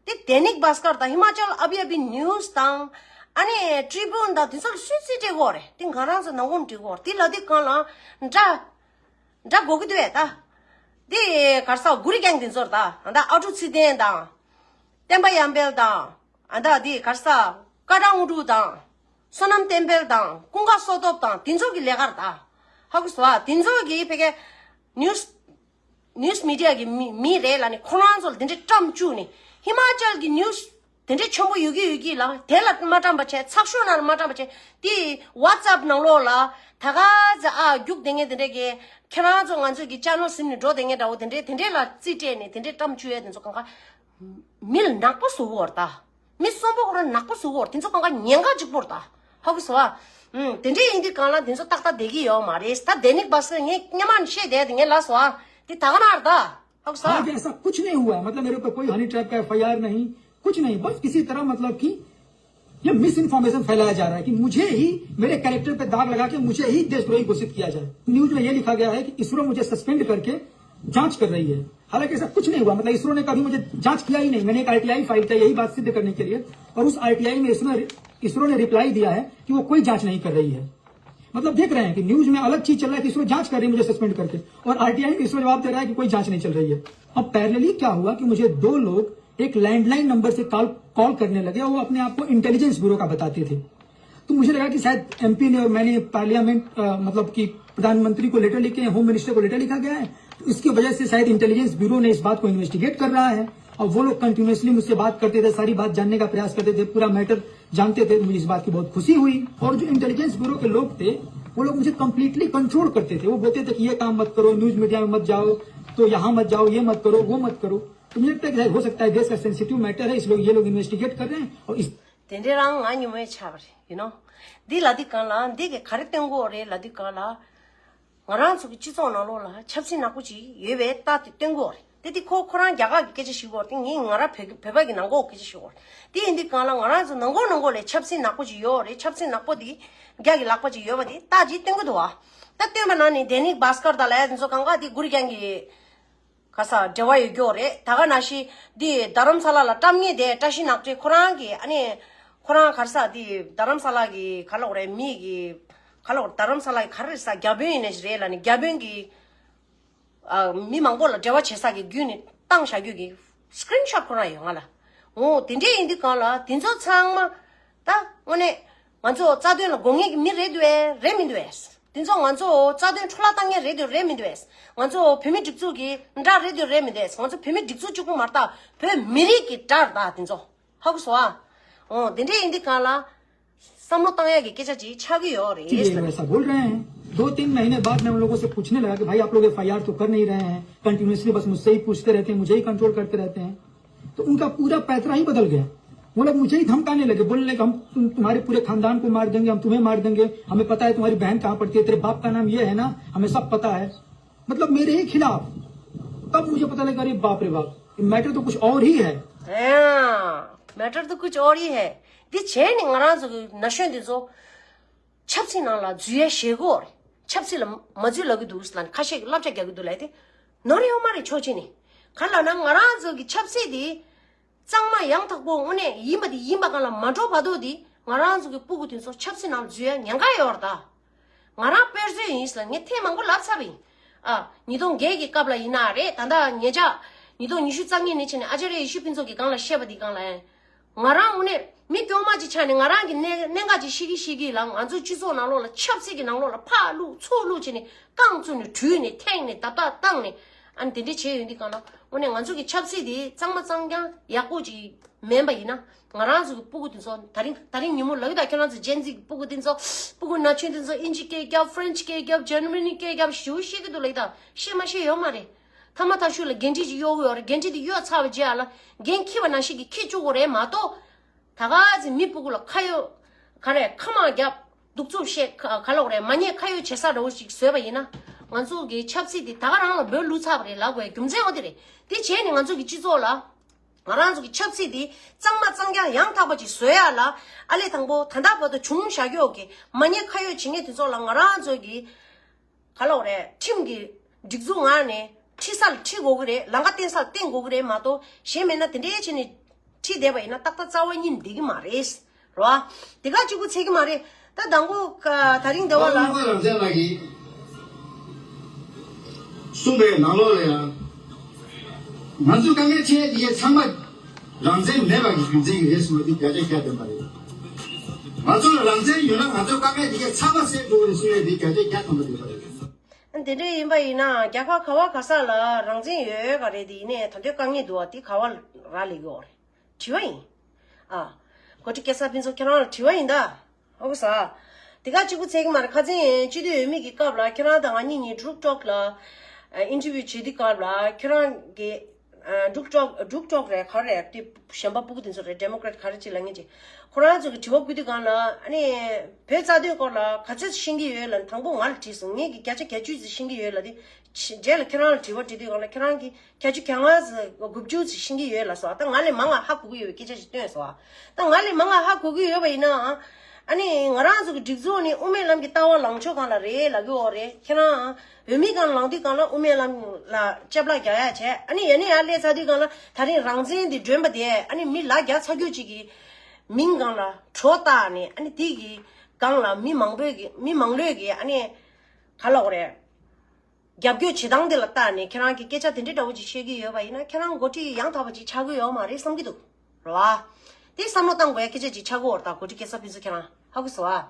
དེ་दैनिक भास्कर དང་हिमाचल अभी अभी news དང་། ཨ་ནི་Tribune དང་དེ་ཚོ་ལ་སུས་རྩིས་སྤྲད་ཀྱི་ཡོད་རེད། དེ་ང་རང་ཚོ་ནང་ཁུལ་འབྲི་གི་ཡོད་རེད། དེ་ལབ་དུས་གང་ལ་འདྲ། འདྲ་དགོས་ཀྱི་འདུག་བས་ད། དེ་ག་རེ་ཟ་གུ་རེ་གེང་དེ་ཚོ་རེད་ད། ཨ་ད་ཨ་ཀྲུག་ཚེ་བརྟན་དང་། བསྟན་པ་ཡར་འཕེལ་དང་། ཨ་ད་དེ་ག་རེ་ཟ་སྐར་གྲངས་དངོས་གྲུབ་དང་། བསོད་ནམས་བསྟན་འཕེལ་དང་ཀུན་དགའ་བསོད་སྟོབས་དང་དེ་ཚོ་གི་ལས་ཀ་རེད་ད། ཧ་གོ་སོང་ཨ། དེ་ཚོ་གི་ཕ་གི་news news media གི་མི་མི་རེད་ལབ་ནས་ཁོ་རང་ཚོ་ལ་དེ་འདྲའི་བཀྲམ་བཅུག་ནས། ཧི་མ་ཅལ་གི་news དེ་འདྲའི་ཆེན་པོ་ཡོད་ཀྱི་ཡོད་ཀྱི་ལ་དེ་ལ་མ་བཀྲམ་པ་བྱས། ཚགས་ཤོག་ནང་ལ་མ་བཀྲམ་པ་བྱས། དེ་WhatsApp ནང་ལོགས་ལ་ད་ག་ཚ་ཨ་རྒྱུག་བསྡད་མཁན་དེ་འདྲ་གི་ཁྱེད་རང་ཚོ་ང་ཚོ་གི་channel ཟིན་ནས་འགྲོ་བསྡད་མཁན་འདྲ་བོ་དེ་འདྲའི་དེ་འདྲའི་ལ་རྩིས་སྤྲད་ནས་དེ་འདྲའི་བཀྲམ་བཅུག་ཡས་དེ་ཚོ་གང་ག་མི་ལ་ནག་པོ་བཟོ་གི་ཡོད་རེད་ད། མི་གསོན་པོ་ཁོ་རང་ནག་པོ་བཟོ་གི་ཡོད་རེད། དེ་ཚོ་གང་ག་ཉེན་ཁ་གཅིག་པོ་རེད་ད། ཧ་གོ་སོང་ཨ། ཨུམ། དེ་འདྲའི་ཡིན་དུས་གང་ལ་དེ་ཚོ་ཏག་ཏག་བསྡད་ཀྱི་ཡོད་མ་རེད། ད་दैनिक भास्कर ངས་སྔོན་མ་ནས་བཤད་བསྡད་དེ་ངས་ལབ་སོང་ཨ། དེ་ད་ག་ན་རེད་ད། ཧ་གོ་སོང་ཨ། हालांकि ऐसा कुछ नहीं हुआ है। मतलब मेरे ऊपर कोई हनी ट्रैप का एफआईआर नहीं, कुछ नहीं। बस किसी तरह मतलब कि ये मिस इन्फॉर्मेशन फैलाया जा रहा है कि मुझे ही, मेरे कैरेक्टर पे दाग लगा के मुझे ही देशद्रोही घोषित किया जाए। न्यूज में ये लिखा गया है कि इसरो मुझे सस्पेंड करके जांच कर रही है। हालांकि ऐसा कुछ नहीं हुआ। मतलब इसरो ने कभी मुझे जांच किया ही नहीं। मैंने एक आरटीआई फाइल किया यही बात सिद्ध करने के लिए, और उस आरटीआई में इसरो ने इसरो ने रिप्लाई दिया है कि वो कोई जांच नहीं कर रही है। मतलब देख रहे हैं कि न्यूज में अलग चीज चल रहा है कि इसरो जांच कर रही है मुझे सस्पेंड करके, और आरटीआई में इसरो जवाब दे रहा है कि कोई जांच नहीं चल रही है। अब पैरेलली क्या हुआ कि मुझे दो लोग एक लैंडलाइन नंबर से कॉल कॉल करने लगे और वो अपने आप को इंटेलिजेंस ब्यूरो का बताते थे। तो मुझे लगा कि शायद एमपी ने और मैंने पार्लियामेंट, अ, मतलब कि प्रधानमंत्री को लेटर लिखे हैं, होम मिनिस्टर को लेटर लिखा गया है, तो इसकी वजह से शायद इंटेलिजेंस ब्यूरो ने इस बात को इन्वेस्टिगेट कर रहा है। और वो लोग कंटिन्यूअसली मुझसे बात करते थे, सारी बात जानने का प्रयास करते थे, पूरा मैटर जानते थे। मुझे इस बात की बहुत खुशी हुई। और जो इंटेलिजेंस ब्यूरो के लोग थे, वो लोग मुझे कंप्लीटली कंट्रोल करते थे। वो बोलते थे कि ये काम मत करो, न्यूज मीडिया में मत जाओ, तो यहाँ मत जाओ, ये मत करो, वो मत करो। तो मुझे लगता है कि हो सकता है देश का सेंसिटिव मैटर है, इस लोग ये लोग इन्वेस्टिगेट कर रहे हैं। और इस དེ་འདྲའི་རང་ང་ཉི་མའི་ཆ་བ་རེད། you know། འདི་ལ་དུས་གང་ལ་འདི་གི་ག་རེ་སྟོན་གོ་རེད་ལ་དུས་གང་ལ། ང་རང་ཚོ་གི་སྤྱི་ཚོགས་ནང་ལོགས་ལ་ཆབ་སྲིད་ནག་པོ་ཅིག་ཡོད་པའི་རྟགས་དེ་སྟོན་གོ་རེད། དེ་དེ་ཁོ་ཁོ་རང་རྒྱ་གར་གི་སྐད་ཆ་ཞིག་གོ་རེད། དེ་ངས་ང་རང་བོད་བོད་པ་གི་ནང་གོ་སྐད་ཆ་ཞིག་གོ་རེད། དེ་ཡིན་དུས་གང་ལ་ང་རང་ཚོ་ནང་གོ་ནང་གོ་ལས་ཆབ་སྲིད་ནག་པོ་ཅིག་ཡོད་རེད། ཆབ་སྲིད་ནག་པོ་དེ་རྒྱ་གི་ལག་པ་ཅིག་ཡོད་པ་དེ་རྟགས་ཅིག་སྟོན་གོ་འདུག་བ། ད་སྟོན་པ་ན་ནི་दैनिक भास्कर དང་ལ་ཡ་དེ་ཚོ་གང་ག་དེ་གུ་རུ་རྒྱན་གྱི་ག་ས་འབྲེལ་བ་ཡོད་རྒྱུ་རེད། ད་ག་ནང་བཞིན་འདི་རྡ་རམ་ས་ལ་ལ་བཀྲམ་མཁན་དེ་བཀྲ་ཤིས་ནག་ཁྲི་ཁོ་རང་གི་ཨ་ནི་ཁོ་རང་ག་རེ་ཟ་འདི་རྡ་རམ་ས་ལ་གི་ག་ལ་འོ་རེད། མི་གི་ག་ལ་འོ་རེད། རྡ་རམ་ས་ལ་གི་ག་རེ་ཟ་བརྒྱ་དཔོན་ཡིན་ནའི་རེད་ལ་ནི་བརྒྱ་དཔོན་གི་ཨ་མི་མང་པོ་ལ་འབྲེལ་བ་བྱེད་ས་གི་བརྒྱུད་ནས་བཏང་བཞག་རྒྱུ་གི་སི་ཀི་རིན་ཤོ་ཊི་ཁོ་རང་ཡོད་ང་ལ། འོ་དེ་འདྲས་ཡིན་དུས་གང་ལ་དེ་ཚོ་ཚང་མ་ད་དངོས་གནས་ང་ཚོ་རྩ་དོན་ལ་དགོས་ངེས་ཀྱི་མི་རེད་འདུག་ཨེ་རེད་མི་འདུག་ཨེ། དེ་ཚོ་ང་ཚོ་རྩ་དོན་འཕྲོ་བརླག་བཏང་མཁན་རེད་འདོད་རེད་མི་འདོད། ང་ཚོ་བོད་མི་སྒྲིག་འཛུགས་ཀྱི་དགྲ་རེད་འདོད་རེད་མི་འདོད། ང་ཚོ་བོད་མི་སྒྲིག་འཛུགས་གཅིག་པུ་མ་རེད་ད། བོད་མི་རིགས་ཀྱི་དགྲ་རེད་ད་དེ་ཚོ། ཧ་གོ་སོང་ཨ། འོ་དེ་འདྲ་ཡིན་དུས་གང་ལ། བསམ་བློ་བཏང་ཡག་གི་སྐད་ཆ་ཅིག་ཆགས་ཀྱི་ཡོད་རེད། इसीलिए वैसा बोल रहे हैं। दो तीन महीने बाद मैं उन लोगों से पूछने लगा कि भाई, आप लोग एफआईआर तो कर नहीं रहे हैं, कंटिन्यूअसली बस मुझसे ही पूछते रहते हैं, मुझे ही कंट्रोल करते रहते हैं। तो उनका पूरा पैतरा ही बदल गया। वो लोग मुझे ही धमकाने लगे, बोलने लगे, "हम तुम, तुम्हारे पूरे खानदान को मार देंगे, हम तुम्हें मार देंगे, हमें पता है तुम्हारी बहन कहाँ पढ़ती है, तेरे बाप का नाम ये है ना, हमें सब पता है।" मतलब मेरे ही खिलाफ। तब मुझे पता लगा, अरे बाप रे बाप, मैटर तो कुछ और ही है। हाँ, मैटर तो कुछ और ही है। འདི་བྱས་ནས་ང་རང་ཚོ་གི་ན་གཞོན་འདི་ཚོ་ཆབ་སྲིད་ནང་ལ་འཛུལ་ཡ་ཞེད་སྐོར། ཆབ་སྲིད་ལ་མ་འཛུལ་ལབ་ཀྱི་འདུག་ལབ་ནས་ཁ་ཤས་ཀྱིས་བསླབ་བྱ་རྒྱག་གི་འདུག་ལབ་དེ་ནོར་ཡོད་མ་རེད། ཕྱོགས་གཅིག་ནས་ག་ལབ་ན་ང་རང་ཚོ་གི་ཆབ་སྲིད་དེ་གཙང་མ་ཡང་དག་པོ་དངོས་གནས་ཡིན་པ་དེ་ཡིན་པ་གང་ལ་མ་འགྲོ་བར་དུ་དེ་ང་རང་ཚོ་གི་སྤུ་གུ་དེ་ཚོ་ཆབ་སྲིད་ནང་འཛུལ་ཡ་ཉེན་ཁ་ཡོད་རེད་ད། ང་རང་དཔེ་མཛོད་ཡིན་ལབ་ངས་ཐེངས་མང་པོ་ལབ་ཚར་བ་ཡིན། ཨ། ཉིས་སྟོང་བརྒྱད་ཀྱི་སྐབས་ལ་ཡིན་ན་རེད། ད་ལྟ་ཉེ་ཆར་ཉིས་སྟོང་ཉི་ཤུ་རྩ་གཉིས་ནས་བྱས་ནས་ཨ་ཅཱརྱ་ཡེ་ཤེས་ཕུན་ཚོགས་ཀྱིས་སྒང་ལ་བཤད་པ་འདི་སྒང་ལ་ཡང་། ང་རང་དངོས་གནས་མི་དཀྱུས་མ་ཅིག་ཆགས་ནས་ང་རང་གི་གནད་གནད་འགག་ཅིག་ཤེས་ཀྱི་ཤེས་ཀྱི་ལ་ང་ཚོའི་སྤྱི་ཚོགས་ནང་ལོགས་ལ་ཆབ་སྲིད་ཀྱི་ནང་ལོགས་ལ་ཕར་བླུགས་ཚུར་བླུགས་བྱས་ནས་རྐང་བཙུགས་ནས་དྲུད་ནས་འཐེན་ནས་ད་ལྟ་བཏང་ནས་ཨ་ནི་དེ་འདྲ་བྱས་ཡོད་འདི་སྒང་ལ་དངོས་གནས་ང་ཚོ་གི་ཆབ་སྲིད་དེ་གཙང་མ་གཙང་རྐྱང་ཡག་པོ་ཅིག་མིན་པ་ཡིན་ན། ང་རང་ཚོ་གི་སྤུ་གུ་དེ་ཚོ་ད་རིང་ད་རིང་ཉིན་མོ་ལབ་ཀྱི་ད་ཁྱོད་རང་ཚོ་ཇེན་ཛི་གི་སྤུ་གུ་དེ་ཚོ་སྤུ་གུ་ན་ཆུང་དེ་ཚོ་ཨིན་ཇི་སྐད་རྒྱབ། ཧྥ་རན་ཆི་སྐད་རྒྱབ། ཇར་མ་ནི་སྐད་རྒྱབ། ཞེ་པོ་ཤེས་ཀྱི་འདུག་ལབ་ཀྱི་ད་ཤེས་མ་ཤེས་ཡོད་མ་རེད། ཐ་མ་ཐག་ཤུད་ལ་འགན་འཁྲི་ཅིག་གཡོག་གི་ཡོད་རེད། འགན་འཁྲི་དེ་གཡོག་ཚར་བའི་རྗེས་ལ་འགན་འཁྱེར་བ་ནང་བཞིན་གྱི་འཁྱེར་བཅུག་དགོས་རེད་མ་གཏོགས། ད་ག་ཚོད་མི་སྤུ་གུ་ལ་ཁ་ཡོད་ག་རེ་ཁ་མང་རྒྱབ། གདུག་རྩུབ་བཤད་ག་ག་ལབ་དགོས་རེད། མ་ཉེས་ཁ་གཡོག་བྱེད་ས་འདྲ་བོ་ཞིག་བཟོས་པ་ཡིན་ན། ང་ཚོ་གི་ཆབ་སྲིད་འདི་ད་ག་རང་ལ་འབོད་བླུགས་ཚར་བ་རེད་ལབ་དགོས་རྒྱུ་མཚན་འོ་དེ་རེད། དེ་བྱས་ནས་ང་ཚོ་གི་སྤྱི་ཚོགས་ལ། ང་རང་ཚོ་གི་ཆབ་སྲིད་འདི་གཙང་མ་གཙང་རྐྱང་ཡང་དག་པ་ཅིག་བཟོ་ཡ་ལ་ཨ་ལས་དང་པོ་ད་ལྟ་བར་དུ་བྱུང་བཞག་ཡོད་ཀྱི་མ་ཉེས་ཁ་གཡོག་བྱེད་མཁན་དེ་ཚོ་ལ་ང་རང་ཚོ་གི་ག་ལབ་དགོས་རེད། ཁྲིམས་ཀྱི་སྒྲིག་འཛུགས་ངང་ནས་ཁྲིད་ས་ལ་ཁྲིད་དགོས་ཀྱི་རེད། ལམ་ཁ་བསྟན་ས་ལ་བསྟན་དགོས་ཀྱི་རེད་མ་གཏོགས་གཞན་མེད་ན་དེ་འདྲའི་བྱས་ནས་ཁྲིད་བསྡད་པ་ཡིན་ན་ཏག་ཏག་རྩ་བ་ཉིད་ནས་བསྡད་ཀྱི་མ་རེད། རོ། དེ་ག་གཅིག་པུ་ཚད་ཀྱི་མ་རེད། ད་དང་པོ་ད་རིང་འདི་བ་ལ། ཨ་ནི་ཁོ་རང་ཚོ་ལ་གསུངས་པའི་ནང་ལོགས་ལ་ཡང་། ང་ཚོ་དཀའ་ངལ་འཕྲད་ཡས་དེ་གས་ཚང་མ་རང་བཙན་མེད་པ་གི་རྒྱུ་མཚན་ཡིན་རེད་གསུངས་པ་འདི་བརྒྱ་ཆ་བརྒྱ་བདེན་པ་རེད། ང་ཚོ་ལ་རང་བཙན་ཡོད་ན་ང་ཚོ་དཀའ་ངལ་དེ་གས་ཚང་མ་སེལ་ཐུབ་རེད་གསུངས་ཡས་འདི་བརྒྱ་ཆ་བརྒྱ་ཐམ་པ་བདེན་པ་རེད། དེ་འདྲ་ཡིན་པ་ཡིན་ན་རྒྱལ་ཁབ་ག་བ་ག་ས་ལ་རང་བཙན་ཡོད་ག་རེད། དེ་ཡིན་ནའི་ད་དུང་དཀའ་ངལ་འདུག་བ། དེ་ག་བ་རག་ལས་ཀྱི་ཡོད་རེད། དྲི་བ་ཡིན། ཨ། འགོ་ཁྲིད་སྐལ་བཟང་ཕུན་ཚོགས་ཁྱེད་རང་ལ་དྲི་བ་ཡིན་ད། ཨོ་ས། དེ་ག་གཅིག་པུ་ཚད་ཀྱི་མ་རེད། ཁ་སང་སྤྱི་འཐུས་འོས་མི་གི་སྐབས་ལ་ཁྱེད་རང་དང་ང་གཉིས་གཉིས་འབྲུག་ཊོག་ལ་ཨ་ཨིན་ཊར་བིའུ་བྱེད་དུས་སྐབས་ལ་ཁྱེད་རང་གི་ཨ་འབྲུག་ཊོག་འབྲུག་ཊོག་རེད་ག་རེད་དེ་གཞན་པ་སྤུ་གུ་དེ་ཚོ་རེད། ཌེ་མོ་ཀ་རེ་ཊི་ག་རེ་ཅིག་ལབ་མཁན་ཅིག་ཁོ་རང་ཚོ་གི་དྲི་བ་བསྐུལ་དུས་སྒང་ལ་ཨ་ནི་བོད་རྩ་དོན་སྐོར་ལ་ག་ཚོད་ཤེས་ཀྱི་ཡོད་ལབ་དང་པོ་ང་ལ་དྲིས་སོང་། ངས་ཀྱི་བརྒྱ་ཆ་བརྒྱད་ཅུ་ཙམ་ཤེས་ཀྱི་ཡོད་ལབ་དུས་རྗེས་ལ་ཁྱེད་རང་ལ་དྲི་བ་དྲིས་དུས་སྒང་ལ་ཁྱེད་རང་གིས། བརྒྱད་ཅུ་གྱ་ལྔ་ཙམ་དགུ་བཅུ་ཙམ་ཤེས་ཀྱི་ཡོད་ལབ་སོང་། ད་ང་ལས་མང་ང་ཧ་གོ་གི་ཡོད་པའི་སྐད་ཆ་ཞིག་བཏོན་སོང་། ད་ང་ལས་མང་ང་ཧ་གོ་གི་ཡོད་པ་ཡིན་ན། ཨ་ནི་ང་རང་ཚོ་གི་སྒྲིག་འཛུགས་ནི་དབུ་མའི་ལམ་གྱི་ལྟ་བ་ལངས་ཕྱོགས་སྒང་ལ་རེད་ལབ་ཀྱི་ཡོད་རེད། ཁྱེད་རང་འོས་མི་སྒང་ལངས་དུས་སྒང་ལ་དབུ་མའི་ལམ་ལ་ལྕེབ་ལག་རྒྱག་ཡ་བྱས། ཨ་ནི་ཡ་ནི་ཡར་སླེབས་ཚར་དུས་སྒང་ལ་ད་རིང་རང་བཙན་འདི་སྒྲོན་པ་དེ་ཨ་ནི་མི་ལག་རྒྱག་ཚར་རྒྱུ་ཅིག་གི་མིང་སྒང་ལ་གྲོ་བཏགས་ནས། ཨ་ནི་དེ་གི་སྒང་ལ་མི་མང་པོས་གི་མི་མང་ལོས་གི་ཨ་ནི་ག་ལབ་དགོས་རེད། རྒྱབ་སྐྱོར་བྱེད་སྟངས་དེ་ལ་བལྟས་ནས་ཁྱེད་རང་གིས་སྐད་ཆ་དེ་འདྲའི་འདྲ་བོ་ཅིག་བཤད་ཀྱི་ཡོད་པ་ཡིན་ན་ཁྱེད་རང་འགོ་ཁྲིད་ཡང་དག་པ་ཅིག་ཆགས་ཀྱི་ཡོད་མ་རེད་བསམ་གྱི་འདུག་རེད་བ། དེ་བསམ་བློ་བཏང་དགོས་ཡ་སྐད་ཆ་ཅིག་ཆགས་ཀྱི་ཡོད་རེད། ད་འགོ་ཁྲིད་སྐལ་བཟང་ཕུན་ཚོགས་ཁྱེད་རང་ཧ་གོ་སོང་ཨ།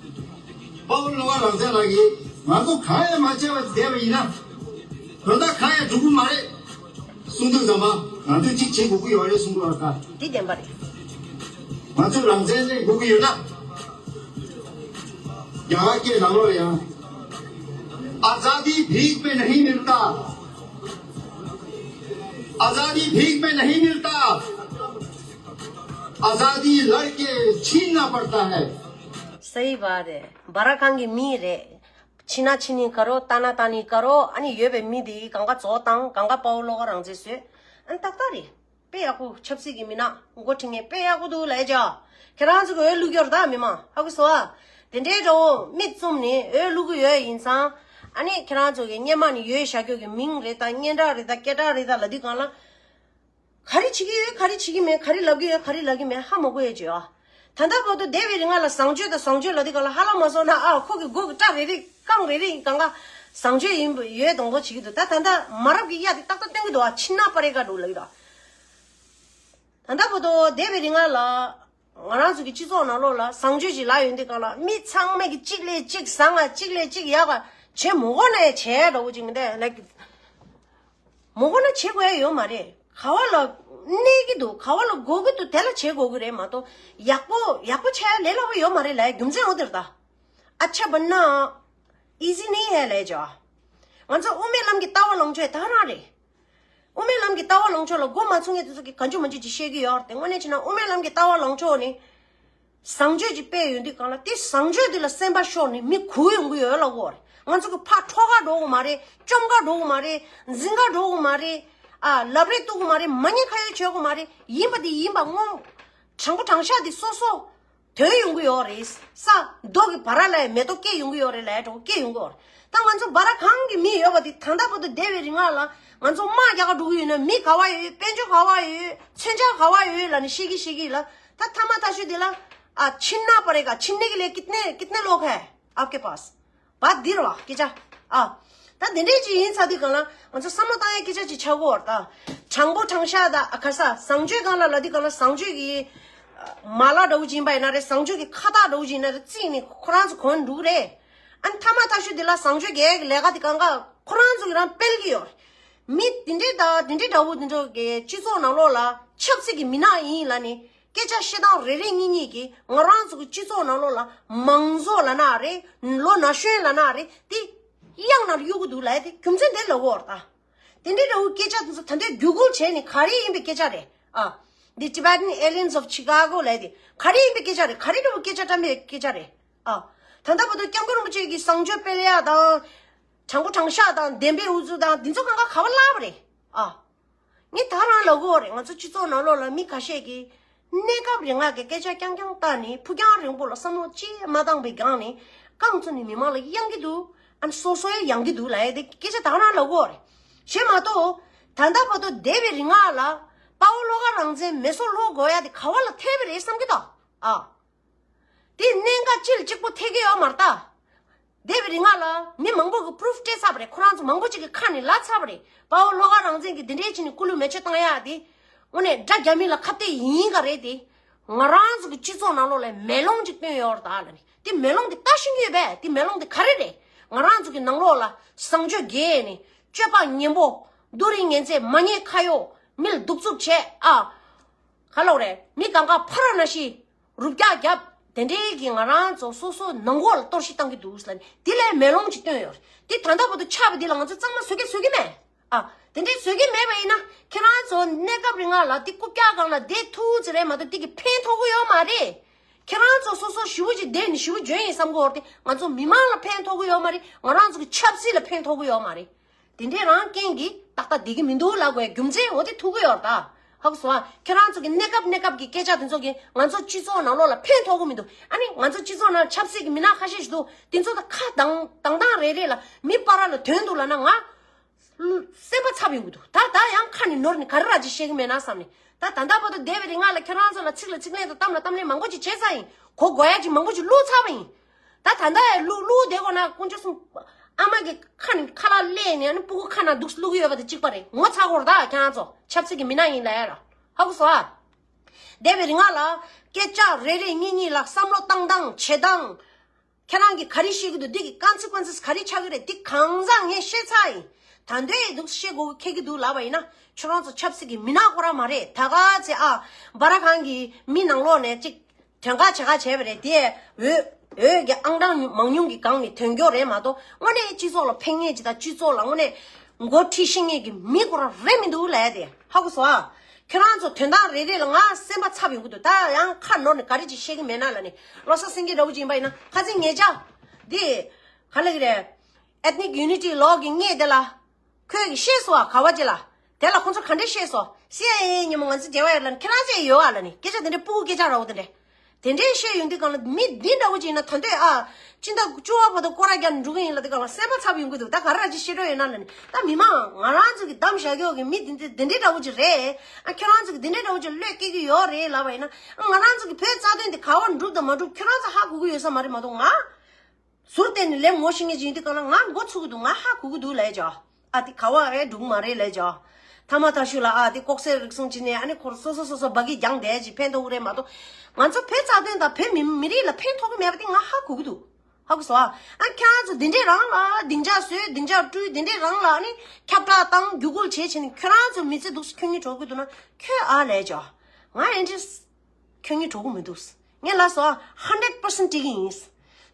དཔའ་བོ་བློ་དགའ་རང་བཙན་ལགས་ཀྱིས་ང་ཚོ་གང་ཡང་མ་བྱས་པ་བསྡད་པ་ཡིན་ན་དོན་དག་གང་ཡང་འགྲུབ་ཀྱི་མ་རེད་གསུང་དུས་ཙམ་པ་ང་ཚོས་གཅིག་བྱེད་དགོས་ཀྱི་ཡོད་རེད་གསུང་གི་ཡོད་རེད། ད་འདི་བདེན་པ་རེད། ང་ཚོས་རང་བཙན་ལེན་དགོས་ཀྱི་ཡོད་ན། རྒྱ་གར་སྐད་ནང་ལོགས་ལ་ཡང་། आजादी भीख में नहीं मिलता। आजादी भीख में नहीं मिलता। आजादी लड़ के छीनना पड़ता है। सही बात है। སྦ་ར་ཁང་གི་མི་རེད། ཕྱིན་ན་ཕྱིན་ནི་དགའ་རོགས། བཏང་ན་བཏང་ནི་དགའ་རོགས། ཨ་ནི་ཡོད་པའི་མི་དེ་གང་ག་རྫོགས་བཏང་། གང་ག་དཔའ་བོ་བློ་དགའ་རང་བཙན་བཟོས། ཨ་ནི་ཏག་ཏག་རེད། དཔེ་ཡག་པོ། ཆབ་སྲིད་ཀྱི་མི་སྣ་འགོ་ཁྲིད་མཁན་དཔེ་ཡག་པོ་འདུག་ལབ་ཡ་ཅིག་ཁྱེད་རང་ཚོ་གི་འོས་བླུག་རྒྱུ་རེད་ད་མི་མང་ཧ་གོ་སོང་ཨ། དེ་འདྲའི་འདྲ་བོ་མིག་བཙུམ་ནས་འོས་བླུག་གི་ཡོད་ཡིན་ཙང་། ཨ་ནི་ཁྱེད་རང་ཚོ་གི་སྔོན་མ་ནས་ཡོད་བཞག་རྒྱུ་གི་མིང་རེད་ད། སྙན་གྲགས་རེད་ད། སྐད་གྲགས་རེད་ད་ལབ་དུས་སྒང་ལ། ག་རེ་བྱེད་ཀྱི་ཡོད། ག་རེ་བྱེད་ཀྱི་མེད། ག་རེ་ལབ་ཀྱི་ཡོད། ག་རེ་ལབ་ཀྱི་མེད། ཧ་མ་གོ་ཡ་ཅིག་ཨ། ད་ལྟ་བར་དུ་འདས་པའི་རིང་ལ་བཟང་སྤྱོད་དང་བཟང་སྤྱོད་ལབ་དུས་སྒང་ལ་ཧ་ལམ་མ་སོང་ན་ཨ་ཁོ་གི་མགོ་གི་སྐྲ་རེ་རེ་རྐང་རེ་རེ་གང་ག་བཟང་སྤྱོད་ཡིན་པ་ཡོད་མདོག་མདོག་བྱེད་ཀྱི་འདུག་ད་ད་ལྟ་མ་རབས་ཀྱི་གཡའ་དེ་ཏག་ཏག་སྟོན་གྱི་འདུག་ཨ། ཕྱི་ནང་པ་རེ་ག་འགྲོ་ལབ་ཀྱི་འདུག་ད་ལྟ་བར་དུ་འདས་པའི་རིང་ལ་ ང་རང་ཚོ་གི་སྤྱི་ཚོགས་ནང་ལོགས་ལ་བཟང་སྤྱོད་ཅིག་ལབ་ཡོང་དུས་སྒང་ལ་མི་ཚང་མས་གི་གཅིག་ལས་གཅིག་བཟང་ང་གཅིག་ལས་གཅིག་ཡག་ག་བྱེད་མ་དགོས་ན་ཡང་བྱེད་འདྲ་བོ་ཅིག་མི་འདུག་ལའིཀ་མ་དགོས་ན་བྱེད་དགོས་ཡ་ཡོད་མ་རེད། ག་བ་ལ་གནས་ཀྱི་འདུག་ག་བ་ལ་དགོས་ཀྱི་འདུག་དེ་ལ་བྱེད་དགོས་ཀྱི་རེད་མ་གཏོགས་ཡག་པོ་ཡག་པོ་བྱས་ལས་སླ་པོ་ཡོད་མ་རེད་ལ། རྒྱུ་མཚན་འོ་དེར་ད་ཨ་ཆ་བ་ན་ཨི་ཟི་ནི་ཧེ་ལས་ཇོ། ང་ཚོ་དབུ་མའི་ལམ་གྱི་ལྟ་བ་ལངས་ཕྱོགས་ད་རང་རེད། དབུ་མའི་ལམ་གྱི་ལྟ་བ་ལངས་ཕྱོགས་ལ་མགོ་མ་ཚོས་མཁན་དེ་ཚོ་གིས་གང་བྱུང་མང་བྱུང་ཅིག་བཤད་ཀྱི་ཡོད་རེད་དེ། དངོས་གནས་བྱས་ན་དབུ་མའི་ལམ་གྱི་ལྟ་བ་ལངས་ཕྱོགས་ནི། བཟང་སྤྱོད་ཅིག་སྤེལ་ཡོང་དུས་སྒང་ལ་དེ་བཟང་སྤྱོད་དེ་ལ་སེམས་པ་ཤོར་ནས་མི་གུ་ཡོང་གི་ཡོད་ལབ་དགོས་རེད། ང་ཚོ་གི་ཕར་འཕྲོ་ག་འགྲོ་དགོས་མ་རེད། བཅོམ་ག་འགྲོ་དགོས་མ་རེད། འཛིང་ག་འགྲོ་དགོས་མ་རེད། ཨ་ལབ་རེས་གཏུག་དགོས་མ་རེད། མ་ཉེས་ཁ་གཡོག་བྱེད་དགོས་མ་རེད། ཡིན་པ་དེ་ཡིན་པ་ངོ་། དྲང་པོ་དྲང་བཞག་དེ་སོ་སོ་དོན་ཡོང་གི་ཡོད་རེད། ས་རྡོ་གི་བར་ལ་མེ་ཏོག་སྐྱེ་ཡོང་གི་ཡོད་རེད་ལབ་འགྲོ་སྐྱེ་ཡོང་གི་ཡོད་རེད། ད་ང་ཚོ་བར་གང་གི་མི་ཡོད་པ་དེ་ད་ལྟ་བར་དུ་བསྡད་པའི་རིང་ལ་ང་ཚོ་དམག་རྒྱག་ག་འགྲོ་གི་ཡོད་ན་མི་ག་བ་ཡོད། དཔལ་འབྱོར་ག་བ་ཡོད། མཚོན་ཆ་ག་བ་ཡོད་ལབ་ནས་བཤད་ཀྱི་བཤད་ཀྱི་ལ། ད་ཐ་མ་ཐ་ཤོས་དེ་ལ་ཨ་ཆིན་ན་པ་རེ་ག་ཆིན་ནེ་གི་ལས་ཀིཏ་ནེ་ཀིཏ་ནེ་ལོག་ཧེ་ཨབ་ཀེ་པཱས། བ་འདིར་བ་སྐད་ཆ། ཨ། ད་དེ་འདྲས་ཅིག་ཡིན་ཚར་དུས་སྒང་ལ་ང་ཚོ་བསམ་བློ་བཏང་ཡའི་སྐད་ཆ་ཅིག་ཆགས་ཀྱི་ཡོད་རེད་ད། དྲང་པོ་དྲང་བཞག་ད་ཨ་ཁ་ས་བཟང་སྤྱོད་སྒང་ལ་ལབ་དུས་སྒང་ལ་བཟང་སྤྱོད་ཀྱི་མ་ལག་འདྲ་བོ་ཅིག་ཡིན་པ་ཡིན་ན་རེད། བཟང་སྤྱོད་ཀྱི་ཁ་བཏགས་འདྲ་བོ་ཅིག་ཡིན་ན་རེད། རྩིས་ནས་ཁོ་རང་ཚོ་གོན་འདུག་རེད། ཨ་ནི་ཐ་མ་ཐ་ཤོས་དེ་ལ་བཟང་སྤྱོད་གའི་ལས་ཀ་དེ་གང་ག་ཁོ་རང་ཚོ་གི་རང་སྤེལ་གྱི་ཡོད་རེད། མི་དེ་འདྲས་ད་དེ་འདྲས་འདྲ་བོ་དེ་འདྲ་གི་སྤྱི་ཚོགས་ནང་ལོགས་ལ་ཆབ་སྲིད་ཀྱི་མི་སྣ་ཡིན་ལབ་ནས། སྐད་ཆ་བཤད་སྟངས་རེ་རེ་གཉིས་གཉིས་ཀྱིས་ང་རང་ཚོ་གི་སྤྱི་ཚོགས་ནང་ལོགས་ལ་མང་གཙོ་ལབ་ན་རེད། ལོ་ན་གཞོན་ལབ་ན་རེད། དེ་གཡང་ནང་གཡུག་གི་འདུག་ལབ་ཡ་དེ་རྒྱུ་མཚན་དེ་ལབ་དགོས་རེད་ད། དེ་འདྲའི་འདྲ་བོ་སྐད་ཆ་དེ་ཚོ་ད་ལྟའི་བརྒྱུད་སྐུལ་བྱས་ནས་ག་རེ་ཡིན་པའི་སྐད་ཆ་རེད་ཨ། འདི་Tibetan Aliens of Chicago ལབ་ཡ་དེ་ག་རེ་ཡིན་པའི་སྐད་ཆ་རེད། ག་རེ་འདྲ་བོ་སྐད་ཆ་བཀྲམ་པའི་སྐད་ཆ་རེད་ཨ། ད་ལྟ་བར་དུ་སྐྱབས་མགོན་རིན་པོ་ཆེ་གིས་བཟང་སྤྱོད་སྤེལ་ཡ་དང་། དྲང་པོ་དྲང་བཞག་དང་བདེན་པའི་འུ་ཚུགས་དང་འདི་ཚོ་གང་ག་ག་བ་བརླག་པ་རེད་ཨ། ངས་ད་རང་ལབ་དགོས་རེད། ང་ཚོ་སྤྱི་ཚོགས་ནང་ལོགས་ལ་མི་ཁ་ཤས་ཀྱིས་གནས་སྐབས་རིང་ལ་གི་སྐད་ཆ་རྐྱང་རྐྱང་བཏང་ནས་ཕུགས་རྒྱང་རིང་པོ་ལ་བསམ་བློ་ཅི་ཡང་མ་བཏང་པའི་སྒང་ནས་རྐང་བཙུགས་ནས་མི་མང་ལ་གཡང་གི་འདུག་ཨ་ནི་སོ་སོ་ཡང་ཡང་གི་འདུག་ལབ་ཡ་དེ་སྐད་ཆ་ད་རང་ལབ་དགོས་རེད། བྱས་མ་གཏོགས་ད་ལྟ་བར་དུ་འདས་པའི་རིང་ལ་དཔའ་བོ་བློ་དགའ་རང་བཙན་མེ་སྲེག་སློག་དགོས་ཡ་དེ་ག་བ་ལ་ཐེབས་པ་རེད་བསམ་གི་འདུག་ཨ། དེ་གནད་འགག་ཅི་ལ་གཅིག་པོ་ཐེག་གི་ཡོད་མ་རེད་ད། འདས་པའི་རིང་ལ་མི་མང་པོ་གིས་པུ་རུབ་སྤྲད་ཚར་བ་རེད། ཁོ་རང་ཚོ་མང་པོ་ཅིག་གི་ཁ་ནས་ལབ་ཚར་བ་རེད། དཔའ་བོ་བློ་དགའ་རང་བཙན་གྱིས་འདི་འདྲའི་བྱས་ནས་སྐུ་ལུས་མེ་མཆོད་བཏང་ཡག་དེ་དངོས་གནས་དགྲ་རྒྱ་མི་ལ་ཁ་གཏད་ཡིན་ག་རེད་དེ། ང་རང་ཚོ་གི་སྤྱི་ཚོགས་ནང་ལོགས་ལ་མེ་ལོང་ཅིག་བཏོན་ཡོད་རེད་ད་ལབ་ནས། དེ་མེ་ལོང་དེ་ལྟ་ཤེས་ཀྱི་ཡོད་པས། དེ་མེ་ལོང་དེ་ག་རེ་རེད། ང་རང་ཚོ་གི་ནང་ལོགས་ལ་བཟང་སྤྱོད་རྒྱས་ནས་སྤྱོད་པ་ངན་པོ་སྡུག་རུས་ངན་ཚད་མ་ཉེས་ཁ་གཡོག་མི་ལ་གདུག་རྩུབ་བྱས་ཨ། ག་ལབ་རེད། མི་གང་ག་ཕ་ར་ན་ཤི། རུབ་རྒྱག་རྒྱབ། དེ་འདྲའི་གི་ང་རང་ཚོ་སོ་སོ་ནང་ཁོག་ལ་གཏོར་བཤིག་བཏང་གི་འདུག་ཟེར་ནས་དེ་ལས་མེ་ལོང་ཅིག་བཏོན་ཡོད་རེད། དེ་ད་ལྟ་བར་དུ་ཆགས་པ་འདི་ལ་ང་ཚོ་གཙང་མ་བཟོ་གི་བཟོ་གི་མེད། ཨ། དེ་འདྲའི་བཟོ་གི་མེད་པ་ཡིན་ན་ཁྱེད་རང་ཚོ་གནས་སྐབས་རིང་ལ་དེ་རྐུབ་བཀྱག་སྒང་ལ་བསྡད་ཐུབ་ཚེ་རེད་མ་གཏོགས་དེ་གི་ཕན་ཐོགས་གི་ཡོད་མ་རེད། ཁྱེད་རང་ཚོ་སོ་སོ་ཞི་བོ་ཅིག་བསྡད་ནས་ཞི་བོ་འཇོན་ཡིན་བསམ་གི་ཡོད་རེད་དེ་ང་ཚོ་མི་མང་ལ་ཕན་ཐོགས་གི་ཡོད་མ་རེད། ང་རང་ཚོ་གི་ཆབ་སྲིད་ལ་ཕན་ཐོགས་གི་ཡོད་མ་རེད། དེ་འདྲའི་རང་རྐྱེན་གྱིས་ཏག་ཏག་བསྡད་ཀྱི་མི་འདུག་ལབ་དགོས་རྒྱུ་མཚན་འོ་དེ་ཐུག་གི་ཡོད་རེད་ད། ཧ་གོ་སོང་ཨ། ཁྱེད་རང་ཚོ་གི་གནས་སྐབས་གནས་སྐབས་ཀྱི་སྐད་ཆ་དེ་ཚོ་གིས་ང་ཚོ་སྤྱི་ཚོགས་ནང་ལོགས་ལ་ཕན་ཐོགས་ཀྱི་མི་འདུག་ཨ་ནི་ང་ཚོ་སྤྱི་ཚོགས་ནང་ཆབ་སྲིད་ཀྱི་མི་སྣ་ཁ་ཤས་ཤིག་འདུག་དེ་ཚོ་ད་ཁ་གདངས་གདངས་གདངས་རེ་རེ་ལ་མི་པ་ར་ལ་དོན་འདུག་ལབ་ན་ང་སེམས་པ་འཚབ་ཡོང་གི་འདུག་ད་ད་ཡང་ཁ་ནས་ནོར་ནས་ག་རེ་ར་ཅིག་བཤད་ཀྱི་མེད་ན་བསམ་ནས། ད་ད་ལྟ་བར་དུ་འདས་པའི་རིང་ལ་ཁྱེད་རང་ཚོ་ལ་ཚིག་ལ་ཚིག་ལན་དང་གཏམ་ལ་གཏམ་ལན་མང་པོ་ཅིག་བྱས་ཚར་ཡིན། གོ་དགོས་ཡ་ཅིག་མང་པོ་ཅིག་བླུགས་ཚར་བ་ཡིན། ད་ད་ལྟ་ཡང་བླུགས་བླུགས་བསྡད་དགོས་ན་དཀོན་མཆོག་གསུམ། ཨ་མ་གི་ཁ་ནས་ཁ་ལག་སླེབས་ནས་ཨ་ནི་སྤུ་གུ་ཁ་ནང་འདུག་བླུགས་ཡོད་པ་དེ་གཅིག་པ་རེད། ངོ་ཚ་དགོས་རེད་ད་ཁྱེད་རང་ཚོ་ཆབ་སྲིད་ཀྱི་མི་སྣ་ཡིན་ལབ་ཡ་ར། ཧ་གོ་སོང་ཨ། འདས་པའི་རིང་ལ་སྐད་ཆ་རེ་རེ་གཉིས་གཉིས་ལ་བསམ་བློ་བཏང་སྟངས་བྱེད་སྟངས། ཁྱེད་རང་གིས་ག་རེ་བཤད་ཀྱི་འདུག་འདི་གི་ཀོན་སི་ཀོན་སི་ག་རེ་ཆགས་ཀྱི་རེད། འདི་གང་ཟག་ངས་ཤེས་ཚར་ཡིན། ད་འདོད་ཡི་འདུག་བཤད་དགོས་ཀྱི་འཁེལ་གྱི་འདུག་ལབ་པ་ཡིན་ན་ཁྱོད་རང་ཚོ་ཆབ་སྲིད་ཀྱི་མི་སྣ་ཁོ་རང་མ་རེད། ད་ག་ཚེ་ཨ་སྦ་ར་ཁང་གི་མི་ནང་ལོགས་ནས་ཅིག་དོན་ཁ་བྱེད་ཁ་བྱས་པ་རེད་དེ། འོས་འོས་ཀྱི་ཨང་གྲངས་མང་ཉུང་གི་སྒང་ནས་ཐོན་མཁན་རེད་མ་གཏོགས་དངོས་གནས་སྤྱི་ཚོགས་ལ་ཕན་ངེས་ཀྱི་དང་སྤྱི་ཚོགས་ལ་དངོས་གནས་འགོ་ཁྲིད་ཤེས་ངེས་ཀྱི་མི་ཁོ་རང་རེད་མི་འདུག་ལབ་ཡ་དེ་ཧ་གོ་སོང་ཨ། ཁྱོད་རང་ཚོ་དོན་དག་རེ་རེ་ལ་ང་སེམས་པ་འཚབ་ཡོང་གི་འདུག་ད་ཡང་ཁ་ནོར་ནས་ག་རེ་ཅིག་བཤད་ཀྱི་མེད་ན་ལབ་ནས་བློ་གསལ་སེང་གེ་འདྲ་བོ་ཅིག་ཡིན་པ་ཡིན་ན་ཁ་སང་ཉེ་ཆར་འདི་ག་ལབ་ཀྱི་རེད། Ethnic Unity Law གི་སྔས་དེ་ལ། ཁོས་ཀྱིས་བཤད་སོང་བ། ག་བ་ཅིག་ལ། དེ་ལ་ཁོ་ཚོར་ག་འདྲས་བཤད་སོང་། སི་ཨའི་ཨེ་ཉིན་མོ་ང་ཚོ་འབྲེལ་བ་ཡོད་ལ་ནི་ཁྱེད་རང་ཚོ་ཡོད་ཨ་ལ་ནི་སྐད་ཆ་དེ་འདྲས་སྤུ་གུ་སྐད་ཆ་ར་བོ་དེ་འདྲས། དེ་འདྲས་བཤད་ཡོང་དུས་སྒང་ལ་མི་འདི་འདྲ་བོ་ཅིག་ཡིན་ན་ད་འདོད་ཨ། སྤྱི་ཟླ་བཅུ་པ་བར་དུ་སྐོར་ར་རྒྱག་ནས་འགྲོ་གི་ཡིན་ལབ་དུས་སྒང་ལ་སེམས་པ་འཚབ་ཡོང་གི་འདུག་ད་ག་རེ་ར་ཅིག་བཤད་འགྲོ་ཡོད་ན་ལ་ནི་ད་མི་མང་ང་རང་ཚོ་གི་གདམ་བཞག་ཀྱོག་གི་མི་འདི་འདི་འདི་འདྲས་འདྲ་བོ་ཅིག་རེད། ཨ་ཁྱེད་རང་ཚོ་གི་འདི་འདྲས་འདྲ་བོ་ཅིག་བློས་སྐྱེ་གི་ཡོད་རེད་ལབ་པ་ཡིན་ན་ཨ་ང་རང་ཚོ་གི་བོད་རྩ་དོན་འདི་ག་བ་འགྲུབ་དང་མ་འགྲུབ་ཁྱེད་རང་ཚོ་ཧ་གོ་གི་ཡོད་ས་མ་རེད་མ་གཏོགས་ང་ཟུར་བལྟས་ནས་ལན་མོ་ཤེས་མཁན་ཅིག་ཡིན་དུས་སྒང་ལ་ང་མགོ་ཚོས་ཀྱི་འདུག་ང་ཧ་གོ་གི་འདུག་ལབ་ཡ་ཅིག་ཨ་དེ་ག་བ་ཨེ་འགྲུབ་མ་རེད་ལབ་ཡ་ཅིག་ཐ་མ་ཐ་ཤུ་ལ་ཨ་དེ་ལྐོག་ཟ་རིགས་གསུམ་བྱས་ནས་ཨ་ནི་ཁོར་སོ་སོ་སོ་སོ་སྦ་གི་རྒྱང་བསྡད་ཅིག་ཕན་ཐོགས་ཀྱི་རེད་མ་གཏོགས། ང་ཚོ་བོད་རྩ་དོན་དང་བོད་མི་མི་རིགས་ལ་ཕན་ཐོགས་ཀྱི་མེད་པ་དེ་ང་ཧ་གོ་གི་འདུག་ཧ་གོ་སོང་ཨ། ཨ་ཁྱེད་རང་ཚོ་འདི་འདྲས་རང་ལ་སྡིངས་ཆ་བཟོས། སྡིངས་ཆ་བསྐྲུན། འདི་འདྲས་རང་ལ་ཨ་ནི་ཁྱབ་བསྒྲགས་བཏང་། བརྒྱུད་སྐུལ་བྱས་བྱས་ནས་ཁྱོད་རང་ཚོ་མི་ཚེ་སྡུག་སུ་ཁྱོད་གཉིས་འགྲོ་གི་འདུག་ན་ཁྱོད་ཨ་ལས་ཅོ། ང་ཨེ་འདྲས་ཁྱོད་གཉིས་འགྲོ་གི་མི་འདུག་ངས་ལབ་སོང་ཨ། ཧན་ཌེཌ་པར་སེན་ཊི་འགྲིག་གི་ཡིན།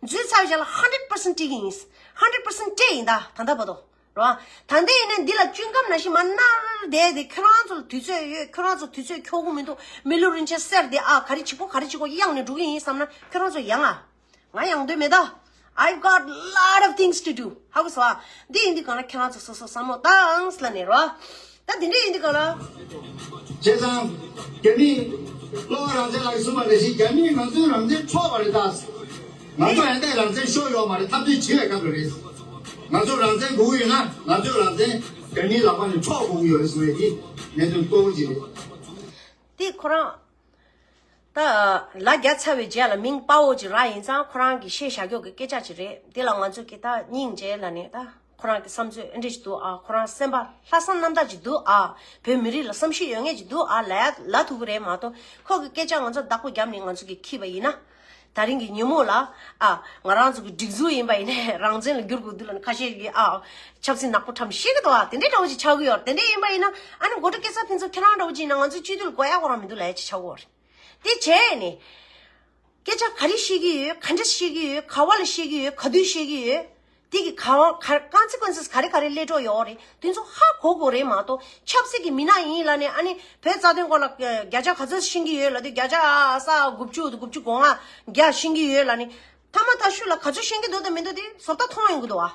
འཛུལ་ཚར་བའི་རྗེས་ལ་ཧན་ཌེཌ་པར་སེན་ཊི་འགྲིག་གི་ཡིན། ཧན་ཌེཌ་པར་སེན་ཊི་སྤྲད་ཡིན་ད་ད་ལྟ་བར་དུ། རོ། ད་ལྟ་ཡིན་ན་འདི་ལ་བཅུན་སྒམ་ནང་བཞིན་མར་ནར་བསྡད་དེ་ཁྱོད་རང་ཚོ་ལ་དུས་ཚོད་ཡོད། ཁྱོད་རང་ཚོ་དུས་ཚོད་འཁྱོག་གི་མི་འདུག་མི་ལུས་རིན་ཆེན་གསེར་འདི་ཨ་ག་རེ་གཅིག་པོ་ག་རེ་གཅིག་པོ་གཡང་ནས་འགྲོ་གི་ཡིན་བསམ་ན་ཁྱོད་རང་ཚོ་ཡང་ཨ། ང་ཡང་འདོད་མེད་ད། I've got lot of things to do. ཧ་གོ་སོང་ཨ། འདི་ཡིན་དུས་གང་ལ་ཁྱེད་རང་ཚོ་སོ་སོ་བསམ་བློ་བཏང་ལབ་ནས་རོ། ད་འདི་འདྲ་ཡིན་དུས་གང་ལ། བྱས་ཙང་། རྒྱ་མིས། བློ་དབང་རང་བཙན་ལགས་ཀྱིས་གསུངས་པ་ནང་བཞིན་རྒྱ་མིས་ང་ཚོའི་རང་བཙན་འཕྲོག་པ་རེད་ད། ང་ཚོ་ཡང་བསྐྱར་རང་བཙན་ཤོར་ཡོད་མ་རེད། འཐབ་རྩོད་བྱེད་པའི་སྐབས་རེད། ང་ཚོ་རང་བཙན་དགོས་ཀྱི་ཡོད་ན་ང་ཚོའི་རང་བཙན་རྒྱ་མིའི་ལག་པ་ནས་འཕྲོག་དགོས་ཀྱི་ཡོད་ཟེར་བའི་འདི་གནད་དོན་གཙོ་བོ་ཅིག་རེད། དེ་ཁོ་རང་། ད་ལ་རྒྱ་ཚ་བའི་རྗེས་ལ་མིང་དཔའ་བོ་ཅིག་རག་ཡིན་ཙང་ཁོ་རང་གིས་བཤད་བཞག་རྒྱུ་གི་སྐད་ཆ་ཅིག་རེད། དེ་ལ་ང་ཚོ་གི་ད་སྙིང་རྗེ་ལ་ནི་ད་ཁོ་རང་གི་བསམ་ཚུལ་ཨེ་འདྲ་ཅིག་འདུག་ཨ། ཁོ་རང་སེམས་པ་ལྷག་བསམ་རྣམ་དག་ཅིག་འདུག་ཨ། བོད་མི་རིགས་ལ་བསམ་ཤེས་ཡོད་མཁན་ཅིག་འདུག་ཨ་ལ་ལ་ཐུབ་ཀྱི་རེད་མ་གཏོགས་ཁོ་གི་སྐད་ཆ་ང་ཚོ་བདག་པོ་བརྒྱབ་ནས་ང་ཚོ་གི་འཁྱེར་བ་ཡིན་ན། ད་རིང་གི་ཉིན་མོ་ལ་ཨ་ང་རང་ཚོ་གི་སྒྲིག་འཛུགས་ཡིན་པ་ཡིན་ན་རང་བཙན་ལ་བསྒྱུར་དགོས་འདུག་ལ་ནི་ཁ་ཤས་ཀྱིས་ཨ་ཆབ་སྲིད་ནག་པོ་ཁྲམ་ཤེས་ཀྱི་འདུག་ཨ། དེ་འདྲའི་འདྲ་བོ་ཅིག་ཆགས་ཀྱི་ཡོད་རེད། དེ་འདྲ་ཡིན་པ་ཡིན་ན་ཨ་ནི་འགོ་ཁྲིད་སྐལ་བཟང་ཕུན་ཚོགས་ཁྱེད་རང་འདྲ་བོ་ཅིག་ཡིན་ན་ང་ཚོའི་སྤྱི་འཐུས་ལ་དགོས་ཡག་ཁོ་རང་མི་འདུག་ལབ་ཡག་ཅིག་ཆགས་ཀྱི་ཡོད་རེད། དེ་བྱས་ནས། སྐད་ཆ་ག་རེ་བཤད་ཀྱི་ཡོད། ག་འདྲ་བཤད་ཀྱི་ཡོད། ག་བ་ལ་བཤད་ཀྱི་ཡོད། ག་དུས་བཤད་ཀྱི་ཡོད། དེ་གི་ག་བ་ག་consequences ག་རེ་ག་རེ་སླེབས་འགྲོ་ཡོད་རེད། དེ་ཚོ་ཧ་གོ་དགོས་རེད་མ་གཏོགས་ཆབ་སྲིད་ཀྱི་མི་སྣ་ཡིན་ལབ་ནས་ཨ་ནི་བོད་རྩ་དོན་སྐོར་ལ་བརྒྱ་ཆ་ག་ཚོད་ཤེས་ཀྱི་ཡོད་ལབ་དུས་བརྒྱ་ཆ་ས་དགུ་བཅུ་དགུ་བཅུ་གོ་ལྔ་བརྒྱ་ཤེས་ཀྱི་ཡོད་ལབ་ནས་ཐ་མ་ཐ་ཤུ་ལ་ག་ཚོད་ཤེས་ཀྱི་འདུག་དང་མི་འདུག་དེ་བཟོ་ལྟ་མཐོང་ཡོང་གི་འདུག་ཨ།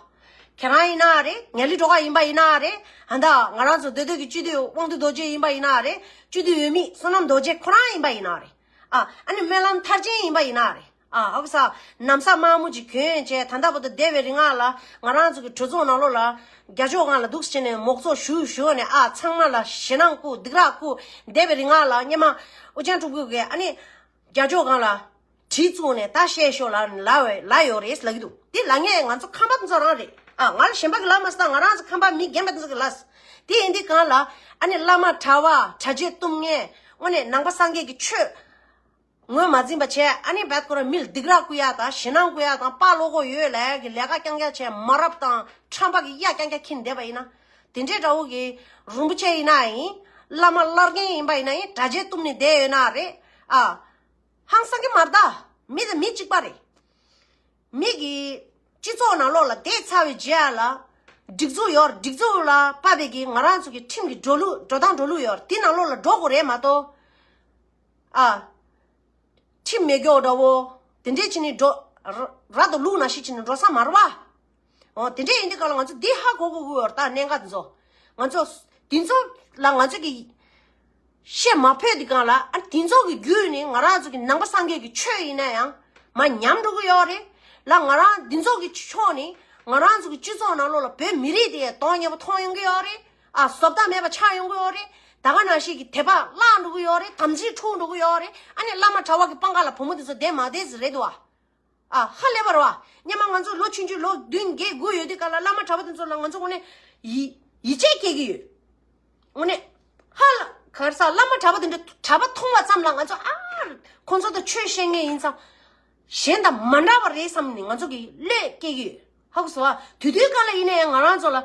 ཁྱེད་རང་ཡིན་ན་རེད། ངེས་ལེགས་སྒྲོལ་དཀར་ཡིན་པ་ཡིན་ན་རེད། ཨ་ད་ང་རང་ཚོ་སྡོད་སྡོད་ཀྱི་སྤྱི་འཐུས་དབང་འདུས་རྡོ་རྗེ་ཡིན་པ་ཡིན་ན་རེད། སྤྱི་འཐུས་འོས་མི་བསོད་ནམས་རྡོ་རྗེ་ཁོ་རང་ཡིན་པ་ཡིན་ན་རེད། ཨ་ཨ་ནི་སྨོན་ལམ་མཐར་ཕྱིན་ཡིན་པ་ཡིན་ན་རེད། ཨ་ཧོ་ས་ན་བཟའ་དམར་མོ་ཅིག་གྱོན་བྱས་ད་ལྟ་བར་དུ་འདས་པའི་རིང་ལ་ང་རང་ཚོ་གི་གྲོས་ཚོགས་ནང་ལོགས་ལ་རྒྱ་ཕྱོགས་སྒང་ལ་འདུག་སེ་བྱས་ནས་མོག་ཚོགས་ཞུ་ཞུ་ནས་ཨ་ཚང་མ་ལ་ཞེད་སྣང་བསྐུལ་སྡིགས་ར་བསྐུལ་འདས་པའི་རིང་ལ་སྔོན་མ་ཨོ་རྒྱན་སྤྲུལ་སྐུ་གིས་ཨ་ནི་རྒྱ་ཕྱོགས་སྒང་ལ་གྲི་བཙུགས་ནས་ད་བཤད་ཤོག་ལ་ལ་བས་ལ་ཡོད་རེད་ལབ་ཀྱི་འདུག་དེ་ལ་ངས་ང་ཚོ་ཁམས་པ་དེ་ཚོ་རང་རེད། ཨ་ང་ལ་གཞན་པ་གི་ལ་མ་ཟེར་ད་ང་རང་ཚོ་ཁམས་པ་མི་རྒན་པ་དེ་ཚོ་གི་ལ་ཟེར། དེ་ཡིན་དུས་གང་ལ་ཨ་ནི་བླ་མ་གྲྭ་བ་གྲྭ་ཆས་གཏུམ་མཁན་དངོས་གནས་ནང་པ་སངས་རྒྱས་ཀྱི་ཆོས། ངོས་མ་འཛིན་པ་བྱས་ཨ་ནི་བད་ཁོ་རང་མི་ལ་སྡིགས་ར་བསྐུལ་ཡག་དང་ཞེད་སྣང་བསྐུལ་ཡག་དང་དཔའ་བློ་ཁོག་ཡོད་ལབ་ཡག་གི་ལས་ཀ་རྐྱང་རྐྱང་བྱས་མ་རབས་དང་ཁྲམ་པ་གི་གཡའ་རྐྱང་རྐྱང་འཁྱེར་བསྡད་པ་ཡིན་ན། དེ་འདྲའི་འདྲ་བོ་གི་རིན་པོ་ཆེ་ཡིན་ན་ཡིན། བླ་མ་བླ་རྒན་ཡིན་པ་ཡིན་ན་ཡིན། གྲྭ་ཆས་གཏུམ་ནས་བསྡད་ཡོད་ན་རེད། ཨ། ཧང་སང་གི་མ་རེད་ད། མི་དང་མི་གཅིག་པ་རེད། མི་གི་སྤྱི་ཚོགས་ནང་ལོགས་ལ་བསྡད་ཚར་བའི་རྗེས་ལ་སྒྲིག་འཛུགས་ཡོད་རེད། སྒྲིག་འཛུགས་ལ་དཔག་པའི་གི་ང་རང་ཚོ་གི་ཁྲིམས་ཀྱི་འགྲོ་ལུགས་འགྲོ་སྟངས་འགྲོ་ལུགས་ཡོད་རེད། དེ་ནང་ལོགས་ལ་འགྲོ་དགོས་རེད་མ་གཏོགས། ཨ། ཁྲིམས་མེད་སྐྱོ་འདྲ་བོ། དེ་འདྲས་བྱས་ནས་འགྲོ། ར་ར་དང་ལུག་ནང་བཞིན་བྱས་ནས་འགྲོ་ས་མ་རེད་བ། འོ་དེ་འདྲས་ཡིན་དུས་གང་ལ་ང་ཚོ་འདི་ཧ་གོ་དགོས་ཀྱི་ཡོད་རེད་ད་གནད་འགག་འདི་ཚོ། ང་ཚོ་འདི་ཚོ་ལ་ང་ཚོ་གི་བཤད་མ་ཕོད་དུས་གང་ལ་ཨ་འདི་ཚོ་གི་བརྒྱུད་ནས་ང་རང་ཚོ་གི་ནང་པ་སངས་རྒྱས་ཀྱི་ཆོས་ཡིན་ན་ཡང་མར་ཉམས་འགྲོ་གི་ཡོད་རེད་ལ། ང་རང་འདི་ཚོ་གི་ཕྱོགས་ནས་ང་རང་ཚོ་གི་སྤྱི་ཚོགས་ནང་ལོགས་ལ་བོད་མི་རིགས་དེ་གདོང་ཉེས་པོ་མཐོང་ཡོང་གི་ཡོད་རེད། ཨ་བཟོ་ལྟ་མེད་པ་ཆགས་ཡོང་གི་ཡོད་རེད། ད་ག་ནང་བཞིན་གྱི་དད་པ་བརླག་འགྲོ་གི་ཡོད་རེད། དམ་ཚིག་འཁྲུག་འགྲོ་གི་ཡོད་རེད། ཨ་ནི་བླ་མ་གྲྭ་བ་གི་པང་ཁ་ལ་བུ་མོ་དེ་ཚོ་བསྡད་མ་བསྡད་ཟེར་རེད་འདུག་ཨ། ཨ་ཧ་ལས་པ་རེད་བ། སྔོན་མ་ང་ཚོ་ལོ་ཆུང་ཆུང་ལོ་བདུན་བརྒྱད་དགུ་ཡོད་དུས་ག་ལ་བླ་མ་གྲྭ་བ་དེ་ཚོ་ལ་ང་ཚོ་དངོས་གནས་ཡི་ཡིད་ཆེས་སྐྱེ་གི་ཡོད། དངོས་གནས་ཧ་ལ་ག་རེ་ཟ་བླ་མ་གྲྭ་བ་དེ་འདྲ་གྲྭ་པ་མཐོང་བ་ཙམ་ལ་ང་ཚོ་ཨ་ཁོང་ཚོ་དང་ཆོས་བཤད་མཁན་ཡིན་ཙང་གཞན་དང་མ་འདྲ་བ་རེད་བསམ་ནས་ང་ཚོ་གི་བློས་སྐྱེ་གི་ཡོད། ཧ་གོ་སོང་ཨ། དུས་དུས་གང་ལ་ཡིན་ན་ཡང་ང་རང་ཚོ་ལ་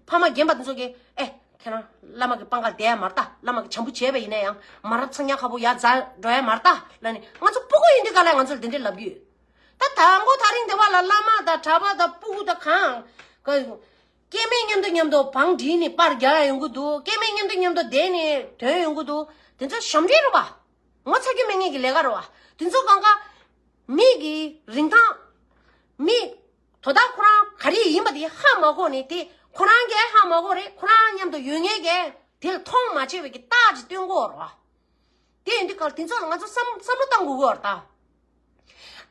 ཕ་མ་རྒན་པ་དེ་ཚོ་གིས་ཨེ་ཁྱེད་རང་བླ་མ་གི་པང་ཁར་བསྡད་ཡ་མ་རེད་ད། བླ་མ་གི་བྱམས་པོ་བྱས་པ་ཡིན་ན་ཡང་མ་རབས་ཚང་ཉག་ཁ་པོ་ཡར་འཛེགས་འགྲོ་ཡ་མ་རེད་ད་ལབ་ནས་ང་ཚོ་སྤུ་གུ་ཡིན་དུས་གང་ལ་ང་ཚོ་ལ་དེ་འདྲས་ལབ་ཀྱི་ཡོད། ད་ད་མགོ་ད་རིང་འདི་བ་ལ་བླ་མ་དང་གྲྭ་པ་དང་སྤུ་གུ་དང་གང་ག་སྐྱེ་དམན་མཉམ་དུ་མཉམ་དུ་བང་བསྒྲིགས་ནས་པར་རྒྱག་ཡ་ཡོང་གི་འདུག་སྐྱེ་དམན་མཉམ་དུ་མཉམ་དུ་བསྡད་ནས་དོན་ཡོང་གི་འདུག་དེ་ཚོ་ཞབས་འདྲེན་རེད་བ། ངོ་ཚ་རྒྱུ་མེད་མཁན་གྱི་ལས་ཀ་རེད་བ། དེ་ཚོ་གང་ག་མི་གི་རིན་ཐང་། མི། དོ་བདག་ཁོ་རང་ག་རེ་ཡིན་པ་དེ་ཧ་མ་གོ་ནས་དེ་ཁོ་རང་གིས་ཧ་མ་གོ་རེད། ཁོ་རང་མཉམ་དུ་ཡོད་མཁན་གྱིས་དེ་ལ་མཐོང་མ་ཆེ་བའི་གི་རྟགས་ཅིག་སྟོན་གོ་ར། དེ་ཡིན་དུས་ག་ལ་དེ་ཚོ་ལ་ང་ཚོ་བསམ་བསམ་བློ་བཏང་དགོས་ཀྱི་ཡོད་རེད་ད།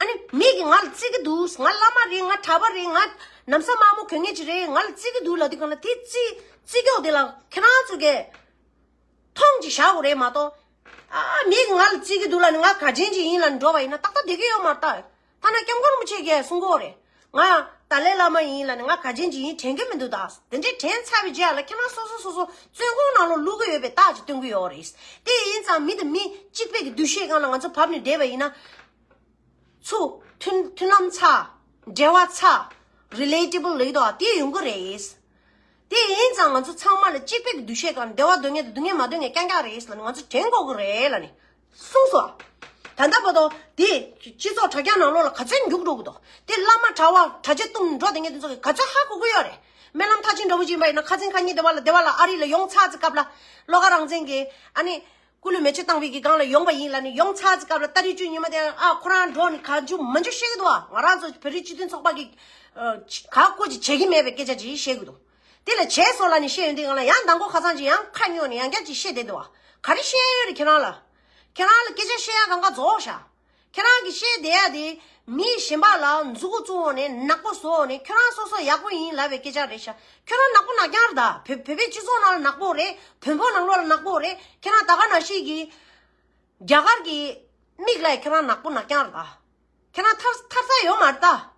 ཨ་ནི་མི་གིས་ང་ལ་བརྩི་གི་འདུག་ང་བླ་མ་རེད། ང་གྲྭ་པ་རེད། ང་ན་བཟའ་དམར་མོ་གྱོན་མཁན་ཅིག་རེད། ང་ལ་བརྩི་གི་འདུག་ལབ་དུས་ག་ལ་དེ་བརྩི་བརྩི་ཀྱོག་དེ་ལ་ཁྱེད་རང་ཚོ་གིས་མཐོང་ཅིག་བཞག་དགོས་རེད་མ་གཏོགས། ཨ་མི་གིས་ང་ལ་བརྩི་གི་འདུག་ལབ་ནས་ང་ག་ཅན་ཅིག་ཡིན་ལབ་ནས་འགྲོ་བ་ཡིན་ན་ཏག་ཏག་བསྡད་ཀྱི་ཡོད་མ་རེད་ད། ཐ་ན་སྐྱབས་མགོན་རིན་པོ་ཆེ་གིས་གསུང་གི་ཡོད་རེད། ང་ ཏཱ་ལའི་བླ་མ་ཡིན་ལབ་ནས་ང་ག་ཅན་ཅིག་ཡིན་དྲན་གི་མི་འདུག་ད། དེ་འདྲས་དྲན་ཚར་བའི་རྗེས་ལ་ཁྱེད་རང་སོ་སོ་སོ་སོ་བཙོན་ཁང་ནང་ལོགས་བླུག་གི་ཡོད་པའི་རྟགས་ཅིག་སྟོན་གི་ཡོད་རེད། དེ་ཡིན་ཙང་མི་དང་མི་གཅིག་པའི་གི་འདུ་ཤེས་སྒང་ལ་ང་ཚོ་བབས་ནས་བསྡད་པ་ཡིན་ན། ཚུར་མཐུན་མཐུན་ལམ་ཚ། འབྲེལ་བ་ཚ། རི་ལེ་ཊི་བལ་ལབ་ཀྱི་འདུག་པ། དེ་ཡོང་གི་རེད། དེ་ཡིན་ཙང་ང་ཚོ་ཚང་མ་ལ་གཅིག་པའི་གི་འདུ་ཤེས་སྒང་ལ་བདེ་བ་འདོད་མཁན་དང་སྡུག་བསྔལ་མ་འདོད་མཁན་རྐྱང་རྐྱང་རེད་ལབ་ནས་ང་ཚོ་དྲན་དགོས་གི་རེད་ལབ་ནས་གསུངས་སོང་། ད་ལྟ་བར་དུ་དེ་སྤྱི་ཚོགས་དྲ་རྒྱ་ནང་ལོགས་ལ་ག་ཚོད་རྒྱུགས་འགྲོ་གི་འདུག། དེ་བླ་མ་གྲྭ་པ་གྲྭ་ཆས་བཏུམས་འགྲོ་བསྡད་མཁན་དེ་ཚོ་གིས་ག་ཚོད་ཧ་གོ་གི་ཡོད་རེད། སྨོན་ལམ་མཐར་ཕྱིན་འདྲ་བོ་ཅིག་ཡིན་པ་ཡིན་ན། ཁ་སང་ཁ་ཉིན་དེ་བ་ལ་དེ་བ་ལ་ཨ་རི་ལ་ཡོང་ཚར་ཙམ་སྐབས་ལ། བློ་དགའ་རང་བཙན་གྱིས་ཨ་ནི་སྐུ་ལུས་མེ་མཆོད་བཏང་བའི་གི་སྒང་ལ་ཡོང་པ་ཡིན་ལབ་ནས་ཡོང་ཚར་ཙམ་སྐབས་ལ། ཏ་རིག་བཅུ་ཉི་མ་དེ། ཨ། ཁོ་རང་འགྲོ་ནས་ག་འཇུ་མ་འཇུ་བཤད་གི་འདུག་པ། ང་རང་ཚོ་བོད་རིགས་སྤྱི་མཐུན་ཚོགས་པ་གིས་ཨ་ག་སྐོར་ཅིག་བྱེད་ཀྱི་མེད་པའི་སྐད་ཆ་ཅིག་བཤད་གི་འདུག། དེ་ལ་བྱས་སོང་ལབ་ནས་བཤད་ཡོང་དུས་སྒང་ལ། ཡང་མདང་དགོང་ཁ་སང་ཅིག་ཡང་ཁ་སྨྱོ་ནས་ཡང་བསྐྱར་ཅིག་བཤད་བསྡད་འདུག་པ། ག་རེ་བཤད་ཡོད་རེད་ཁྱེད་རང་ལ། ཁྱེད་རང་ལ་སྐད་ཆ་བཤད་ཡ་གང་ག་རྫོགས་ཤག། ཁྱེད་རང་གིས་བཤད་བསྡད་ཡ་དེ་མི་གཞན་པ་ལ་མཛུ་གུ་བཙུགས་ནས་ནག་པོ་བཟོ་ནས་ཁྱོད་རང་སོ་སོ་ཡག་པོ་ཡིན་ལབ་པའི་སྐད་ཆ་རེད་ཤག། ཁྱོད་རང་ནག་པོ་ནག་རྐྱང་རེད་ད། བོད་བོད་པའི་སྤྱི་ཚོགས་ནང་ལ་ནག་པོ་རེད། བོན་པོ་ནང་ལོགས་ལ་ནག་པོ་རེད། ཁྱེད་རང་ད་ག་ནང་བཞིན་གྱི་རྒྱ་གར་གྱི་མིག་ལ་ཁྱེད་རང་ནག་པོ་ནག་རྐྱང་རེད་ད། ཁྱེད་རང་ཐར་ཐར་ས་ཡོད་མ་རེད་ད།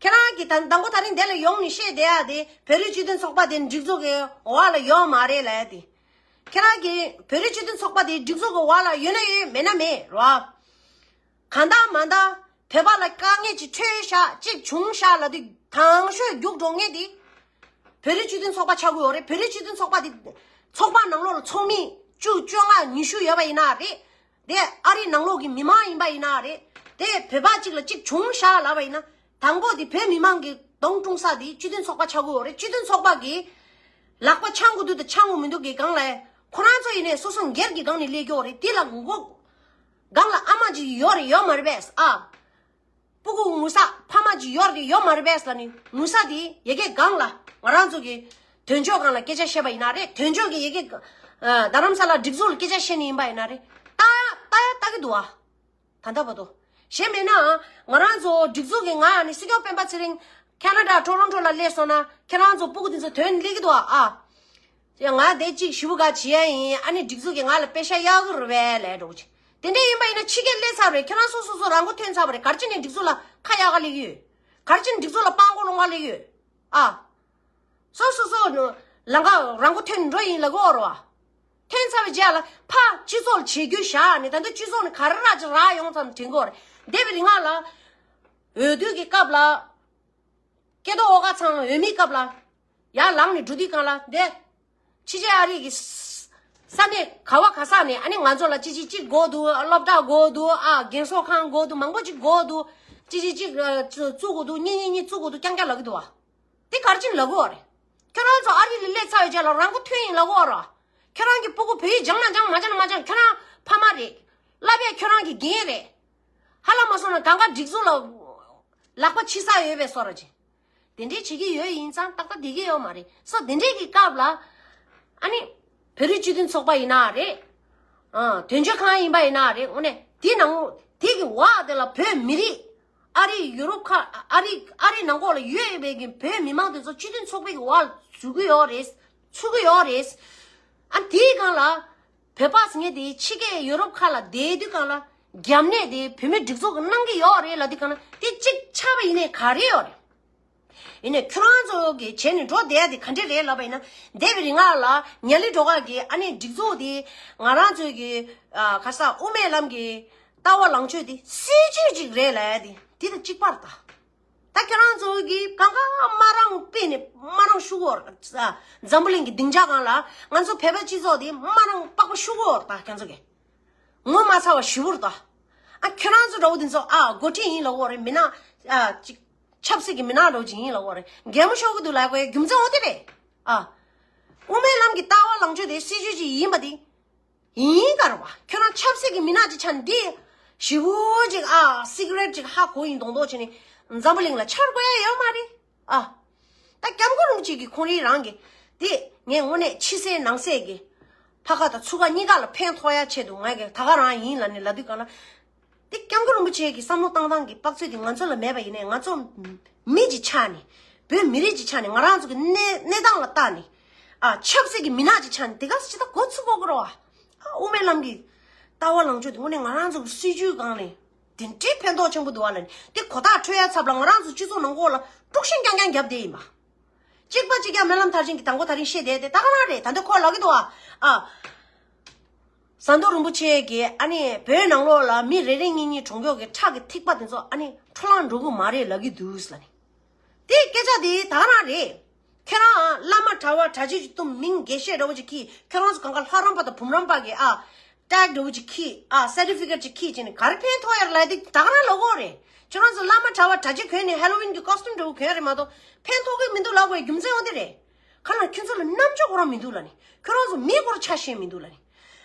ཁྱེད་རང་གིས་ད་མདང་དགོང་དེ་རིང་འདི་ལ་ཡོང་ནས་བཤད་བསྡད་ཡ་དེ་བོད་རིགས་སྤྱི་མཐུན་ཚོགས་པ་དེ་སྒྲིག་འཛུགས་ཀྱི་འོག་ལ་ཡོད་མ་རེད་ལབ་ཡ་དེ། ཁྱེད་རང་གིས་བོད་རིགས་སྤྱི་མཐུན་ཚོགས་པ་དེ་སྒྲིག་འཛུགས་ཀྱི་འོག་ལ་ཡོད་ན་ཡོད། མེད་ན་མེད་རེད་པ། གང་ལྟར་མ་ལྟར་བོད་པ་ལ་དཀའ་ངལ་ཅིག་འཕྲད་ཤག། ཅིག་བྱུང་ཤག་ལབ་དུས་དང་ཤོས་རྒྱུགས་འགྲོ་མཁན་དེ་བོད་རིགས་སྤྱི་མཐུན་ཚོགས་པ་ཆགས་ཀྱི་ཡོད་རེད། བོད་རིགས་སྤྱི་མཐུན་ཚོགས་པ་དེ་ཚོགས་པ་ནང་ལོགས་ལ་ཚོགས་མི་བཅུ་བཅོ་ལྔ་ཉི་ཤུ་ཡོད་པ་ཡིན་ན་རེད། དེ་ཨ་རི་ནང་ལོགས་ཀྱི་མི་མང་ཡིན་པ་ཡིན་ན་རེད། དེ་བོད་པ་གཅིག་ལ་གཅིག་བྱུང་ཤག་ལབ་པ་ཡིན་ན། དང་པོ་དེ་བོད་མི་མང་གི་གདོང་བཀྲུང་ས་དེ་སྤྱི་མཐུན་ཚོགས་པ་ཆགས་ཀྱི་ཡོད་རེད། སྤྱི་མཐུན་ཚོགས་པ་གིས་ལག་པ་འཆང་དགོས་འདུག་དང་འཆང་དགོས་མི་འདུག་གི་སྒང་ལ། ཁོ་རང་ཚོ་ཡིན་ནའི་སོ་སོ་སྒེར་གྱི་སྒང་ནས་སླེབས་ཀྱི་ཡོད་རེད། དེ་ལ་མགོ་སྒང་ལ་ཨ་མ་ཅིག་ཡོད་རེད་ཡོད་མ་རེད་པས། ཨ། སྤུ་གུ་ངུ་ས་ཕ་མ་ཅིག་ཡོད་རེད་ཡོད་མ་རེད་པས་ལབ་ནས་ངུ་ས་དེ་ཡ་གི་སྒང་ལ། ང་རང་ཚོ་གི་དོན་གཅོད་སྒང་ལ་སྐད་ཆ་བཤད་པ་ཡིན་ན་རེད། དོན་གཅོད་ཀྱི་ཡ་གི་ཨ་རྡ་རམ་ས་ལ་སྒྲིག་འཛུགས་ལ་སྐད་ཆ་བཤད་ནི་ཡིན་པ་ཡིན་ན་རེད། ལྟ་ཡ་ལྟ་ཡ་ལྟ་གི་འདུག་པ། ད་ལྟ་བར་དུ། གཞན་མེད་ན་ང་རང་ཚོ་སྒྲིག་འཛུགས་ཀྱི། ང་ནི་སྲིད་སྐྱོང་སྤེན་པ་ཚེ་རིང་ཁེ་ན་ཌ་ཊོ་རོན་ཊོ་ལ་སླེབས་སོང་ན་ཁྱེད་རང་ཚོ་སྤུ་གུ་དེ་ཚོ་དོན་སླེབས་ཀྱི་འདུག་པ། ཨ། ཡ། ང་དེ་གཅིག་ཞེ་པོ་ག་བྱེད་ཡ་ཡིན། ཨ་ནི་སྒྲིག་འཛུགས་ཀྱིས་ང་ལ་པེ་ཤ་གཡར་གི་རེད་པས་ལབ་འགྲོ་གི། དེ་འདྲ་ཡིན་པ་ཡིན་ན་ཕྱི་རྒྱལ་སླེབས་ཚར་བ་རེད། ཁྱེད་རང་སོ་སོ་སོ་རང་མགོ་ཐོན་ཚར་བ་རེད། ག་རེ་བྱས་ནས་སྒྲིག་འཛུགས་ལ་ཁ་གཡར་ག་སླེབས་ཀྱི་ཡོད། ག་རེ་བྱས་ནས་སྒྲིག་འཛུགས་ལ་སྤྲང་པོ་སློང་ག་སླེབས་ཀྱི་ཡོད། ཨ། སོ་སོ་སོ་ལམ་ཁ་རང་མགོ་ཐོན་འགྲོ་ཡིན་ལབ་ཀྱི་ཡོད་རེད་པ། ཐོན་ཚར་བའི་རྗེས་ལ་ཕར་སྤྱི་ཚོགས་ལ་བྱེད་རྒྱུ་བཞག་ནས། ད་ལྟ་སྤྱི་ཚོགས་ནས་ག་རེ་རག་ཅིག་རག་ཡོང་ཙམ་དྲན་གྱི་ཡོད་རེད། འདས་པའི་རིང་ལ་འོས་བསྡུ་གི་སྐབས་ལ། སྐལ་རྡོར་དབུ་དཀར་ཚང་ལ་འོས་མིའི་སྐབས་ལ་ཡར་ལངས་ནས་འགྲོ་དུས་སྒང་ལ། འདི་ཕྱི་རྒྱལ་ཨ་རི་གི་ས་ས་གནས་ག་བ་ག་ས་ནས་ཨ་ནི་ང་ཚོ་ལ་ཅི་ཅི་ཅིག་དགོས་འདུག། སློབ་གྲྭ་དགོས་འདུག། ཨ། རྒན་གསོ་ཁང་དགོས་འདུག། མང་པོ་ཅིག་དགོས་འདུག། ཅི་ཅི་ཅིག་ཨ་བཙུགས་དགོས་འདུག། གཉིས་གཉིས་གཉིས་བཙུགས་དགོས་འདུག་རྐྱང་རྐྱང་ལབ་ཀྱི་འདུག་པ། དེ་ག་རེ་བྱས་ནས་ལབ་ཀྱི་ཡོད་རེད། ཁྱོད་རང་ཚོ་ཨ་རི་ལ་སླེབས་ཚར་བའི་རྗེས་ལ་རང་མགོ་ཐོན་ཡིན་ལབ་ཀྱི་ཡོད་རེད། ཁྱོད་རང་གིས་སྤུ་གུ་བོད་ཡིག་སྦྱང་ན་སྦྱང་མ་སྦྱང་ན་མ་སྦྱང་། ཁྱོད་རང་ཕ་མ་རེད། བསླབ་ཡས་ཁྱོད་རང་གི་འགན་རེད། ཧ་ལམ་མ་སོང་ན་གང་ག་སྒྲིག་འཛུགས་ལ་ལག་པ་ཕྱི་ས་ཡོད་པའི་བཟོ་འདྲ་ཅིག། དེ་འདྲས་བྱེད་ཀྱི་ཡོད་ཡིན་ཙང་ཏག་ཏག་བསྡད་ཀྱི་ཡོད་མ་རེད། སོ་དེ་འདྲས་ཀྱི་སྐབས་ལ་ཨ་ནི་བོད་རིགས་སྤྱི་མཐུན་ཚོགས་པ་ཡིན་ན་རེད། ཨ། དོན་གཅོད་ཁང་ཡིན་པ་ཡིན་ན་རེད། དངོས་གནས་དེ་ནང་དེ་གི་འོག་དེ་ལ་བོད་མི་རིགས། ཨ་རི་ཡུ་རོབ་ཁ། ཨ་རི་ཨ་རི་ནང་ལོགས་ལ་ཡོད་པའི་གི་བོད་མི་མང་དེ་ཚོ་སྤྱི་མཐུན་ཚོགས་པའི་གི་འོག་ལ་ཚུད་ཀྱི་ཡོད་རེད། ཚུད་ཀྱི་ཡོད་རེད། ཨ། དེའི་སྒང་ལ་བོད་པ་ཟེར་མཁན་དེ་ཕྱི་རྒྱལ་ཡུ་རོབ་ཁ་ལ་བསྡད་དུས་སྒང་ལ་རྒྱབ་གནས་དེ་བོད་མིའི་སྒྲིག་འཛུགས་ཀྱིས་གནང་གི་ཡོད་རེད་ལབ་དུས་སྒང་ལ། དེ་གཅིག་ཆགས་པ་ཡིན་ནའི་ག་རེ་ཡོད་རེད། ཡིན་ནའི་ཁྱོད་རང་ཚོ་གིས་བྱས་ནས་འགྲོ་བསྡད་ཡ་དེ་ག་འདྲས་རེད་ལབ་པ་ཡིན་ན། འདས་པའི་རིང་ལ་ཉ་ལི་སྒྲོལ་དཀར་གྱིས་ཨ་ནི་སྒྲིག་འཛུགས་དེ་ང་རང་ཚོའི་གི། ཨ། ག་རེ་ཟེར། དབུ་མའི་ལམ་གྱི་ལྟ་བ་ལངས་ཕྱོགས་དེ་སྲིད་ཇུས་ཅིག་རེད་ལབ་ཡ་དེ་དེ་དང་གཅིག་པ་རེད་ད། ད་ཁྱེད་རང་ཚོ་གིས་གང་ག་མ་རང་སྤེལ་ནས་མ་རང་ཞུ་གི་ཡོད་རེད། ཨ། འཛམ་བུ་གླིང་གི་སྡིངས་ཆ་སྒང་ལ་ང་ཚོ་བོད་པའི་སྤྱི་ཚོགས་དེ་མ་རང་པགས་པ་བཤུ་གི་ཡོད་རེད་ད། ཁྱེད་ཚོ་གིས་ངོ་མ་ཚ་བ་ཞེ་པོ་རེད་ད། ཨ། ཁྱེད་རང་ཚོ་འདྲ་བོ་དེ་ཚོ། ཨ། འགོ་ཁྲིད་ཡིན་ལབ་ཀྱི་ཡོད་རེད། མི་ནག། ཨ། ཅིག་ཆབ་སྲིད་ཀྱི་མི་ནག་འདྲ་བོ་ཅིག་ཡིན་ལབ་ཀྱི་ཡོད་རེད། གད་མོ་ཤོར་གྱི་འདུག་ལབ་དགོས་རྒྱུ་མཚན་འོ་དེ་རེད། ཨ། དབུ་མའི་ལམ་གྱི་ལྟ་བ་ལངས་ཕྱོགས་དེ་སྲིད་ཇུས་ཅིག་ཡིན་པ་དེ། ཡིན་ག་རེད་པ། ཁྱོད་རང་ཆབ་སྲིད་ཀྱི་མི་ནག་ཅིག་ཆགས་ནས་འདི་ཞེ་པོ་ཅིག། ཨ། སི་ཀི་རེཊ་ཅིག་ཧ་གོ་ཡིན་མདོག་མདོག་བྱས་ནས་འཛམ་བུ་གླིང་ལ་འཆར་དགོས་ཡ་ཡོད་མ་རེད། ཨ། ད་སྐྱབས་མགོན་རིན་པོ་ཆེ་གིས་ཁོང་རང་རང་གིས་དེ་ངས་དངོས་གནས་ཕྱི་གསལ་ནང་གསལ་གྱི་ཕ་ཁ་དང་ཚུགས་ཁ་གཉིས་ཀ་ལ་ཕན་ཐོགས་ཡ་ཆེད་དུ་ང་གིས་ད་ག་རང་ཡིན་ལབ་ནས་ལབ་དུས་སྒང་ལ། དེ་སྐྱབས་མགོན་རིན་པོ་ཆེ་གི་བསམ་བློ་བཏང་སྟངས་ཀྱི་དཔག་ཚོད་དེ་ང་ཚོ་ལ་མེད་པ་ཡིན་ནའི། ང་ཚོ་མི་གཅིག་ཆགས་ནས། བོད་མི་རིགས་གཅིག་ཆགས་ནས། ང་རང་ཚོ་གི་གནས་གནས་སྟངས་ལ་བལྟས་ནས། ཨ། ཆབ་སྲིད་ཀྱི་མི་ནག་ཅིག་ཆགས་ནས་དེ་ག་ཅི་ད་འགོ་ཚུགས་དགོས་ཀྱི་རེད་པ། ཨ། དབུ་མའི་ལམ་གྱི་ལྟ་བ་ལངས་ཕྱོགས་དེ་དངོས་གནས་ང་རང་ཚོ་གི་སྲིད་ཇུས་སྒང་ནས་དེ་འདྲའི་ཕན་ཐོགས་ཆེན་པོ་འདུག་པ་ལབ་ནས། དེ་གོ་བརྡ་འཕྲོད་ཡ་ཚབ་ལ་ང་རང་ཚོ་སྤྱི་ཚོགས་ནང་ལོགས་ལ་ དཀྲུག་ཤིང་རྐྱང་རྐྱང་རྒྱབ་བསྡད་ཡིན་པ། གཅིག་པ་གཅིག་རྐྱང་སྨོན་ལམ་མཐར་ཕྱིན་གྱི་དང་པོ་དེ་རིང་བཤད་བསྡད་དེ་ད་ག་རང་རེད། ད་འདི་ཁོ་ལབ་ཀྱི་འདུག་ཨ། ཨ། ཟམ་གདོང་རིན་པོ་ཆེ་གིས་ཨ་ནི་བོད་ནང་ལོགས་ལ་མི་རེ་རེ་གཉིས་གཉིས་གྲོངས་ཀྱོག་གི་ཁྲག་གི་ཐིགས་པ་དེ་ཚོ་ཨ་ནི་འཕྲོ་བརླག་འགྲོ་གི་མ་རེད་ལབ་ཀྱི་འདུག་ལབ་ནི། དེ་སྐད་ཆ་དེ་ད་ག་རང་རེད། ཁྱེད་རང་བླ་མ་གྲྭ་བ་གྲྭ་ཆས་ཀྱི་གཏུམ་མིང་རྒྱས་བཤད་འདྲ་བོ་ཅིག་གིས། ཁྱེད་རང་ཚོ་གང་ག་ལྷ་རམས་པ་དང་བུམ་རམས་པ་གི་ཨ། ཊེག་འདྲ་བོ་ཅིག་གིས་ཨ། སར་ཊི་ཕི་ཀེཊ་ཅིག་གིས་བྱས་ནས་ག་རེ་ཕན་ཐོགས་ཡ་རེད་ལབ་དེ་ད་ག་རང་ལབ་ཀྱོག་རེད། ཁྱེད་རང་ཚོ་བླ་མ་གྲྭ་བ་གྲྭ་ཆས་གོན་ནས་ཧེ་ལོ་ཝིན་གྱི་ཀོ་སི་ཊིའུམ་འདྲ་བོ་གོན་ཡ་རེད་མ་གཏོགས་ཕན་ཐོགས་ཀྱི་མི་འདུག་ལབ་དགོས་རྒྱུ་མཚན་འོ་དེ་རེད། ག་ལ་ཁྱོད་ཚོ་ལ་རྣམ་དཔྱོད་ཁོ་རང་མི་འདུག་ལབ་ནི། ཁྱོད་རང་ཚོ་མི་སྐོར་ཆ་ཤེས་མི་འདུག་ལབ་ནི།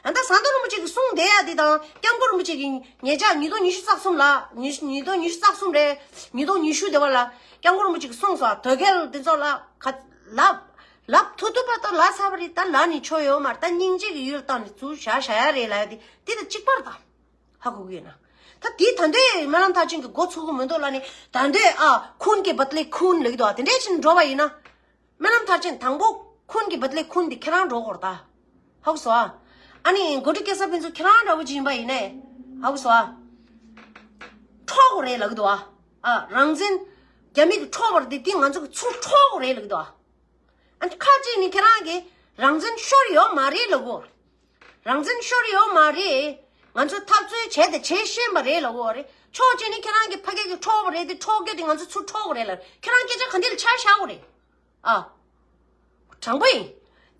ཨ་ད་ཟམ་གདོང་རིན་པོ་ཆེ་གི་གསུང་བསྡད་ཡ་དེ་དང་སྐྱབས་མགོན་རིན་པོ་ཆེ་གི་ཉེ་ཆར་ཉིས་སྟོང་ཉི་ཤུ་རྩ་གསུམ་ལ། ཉིས་ཉིས་སྟོང་ཉི་ཤུ་རྩ་གསུམ་རེད། ཉིས་སྟོང་ཉི་ཤུ་དེ་བ་ལ་སྐྱབས་མགོན་རིན་པོ་ཆེ་གི་གསུངས་སོང་། དོལ་རྒྱལ་དེ་ཚོ་ལ་ག་ལབ་ལབ་ཐུབ་ཐུབ་པ་ད་ལབ་ཚར་བ་རེད། ད་ལབ་ནི་ཆོ་ཡོད་མ་རེད། ད་སྙིང་རྗེ་གི་ཡུལ་བཏང་ནས་ཚུར་བཞག་བཞག་ཡ་རེད་ལབ་ཡ་དེ་དེ་དང་གཅིག་པ་རེད་ད། ཧ་གོ་གི་ཡོད་ན། ད་དེ་ད་འདོད་སྨོན་ལམ་མཐར་ཕྱིན་གྱི་འགོ་ཚུགས་གི་མི་འདུག་ལབ་ནི། ད་འདོད་ཨ་ཁུན་གྱི་བ་ཏི་ལེ་ཁུན་ལབ་ཀྱི་འདུག་ཨ། དེ་འདྲས་ཕྱིན་འགྲོ་བ་ཡིན་ན། སྨོན་ལམ་མཐར་ཕྱིན་དང་པོ་ཁུན་གྱི་བ་ཏི་ལེ་ཁུན་འདི་ཁྱེད་རང་འགྲོ་དགོས་རེད་ད། ཧ་གོ་སོང་ཨ། ཨ་ནི་གོ་སྒྲིག་སྐལ་བཟང་ཕུན་ཚོགས་ཁྱེད་རང་འདྲ་བོ་ཅིག་ཡིན་པ་ཡིན་ནའི། ཧ་གོ་སོང་ཨ། འཕྲོག་དགོས་རེད་ལབ་ཀྱི་འདུག་ཨ། ཨ་རང་བཙན་རྒྱ་མི་གིས་འཕྲོག་པ་རེད་དེ། དེ་ང་ཚོ་གིས་ཚུར་འཕྲོག་དགོས་རེད་ལབ་ཀྱི་འདུག་ཨ། ཨ་ནི་ཁ་ཅིག་ནི་ཁྱེད་རང་གིས་རང་བཙན་ཤོར་ཡོད་མ་རེད་ལབ་གོ། རང་བཙན་ཤོར་ཡོད་མ་རེད། ང་ཚོ་འཐབ་རྩོད་བྱས་དང་བྱེད་བཞིན་པ་རེད་ལབ་གོ་རེད། ཕྱོགས་གཅིག་ནི་ཁྱེད་རང་གིས་ཕ་གི་གིས་འཕྲོག་པ་རེད་དེ། འཕྲོག་རྒྱུ་དེ་ང་ཚོ་ཚུར་འཕྲོག་དགོས་རེད་ལབ། ཁྱེད་རང་སྐད་ཆ་ག་འདི་ལ་ཆ་བཞག་གོ་རེད། ཨ། དྲང་པོ་ཡིན།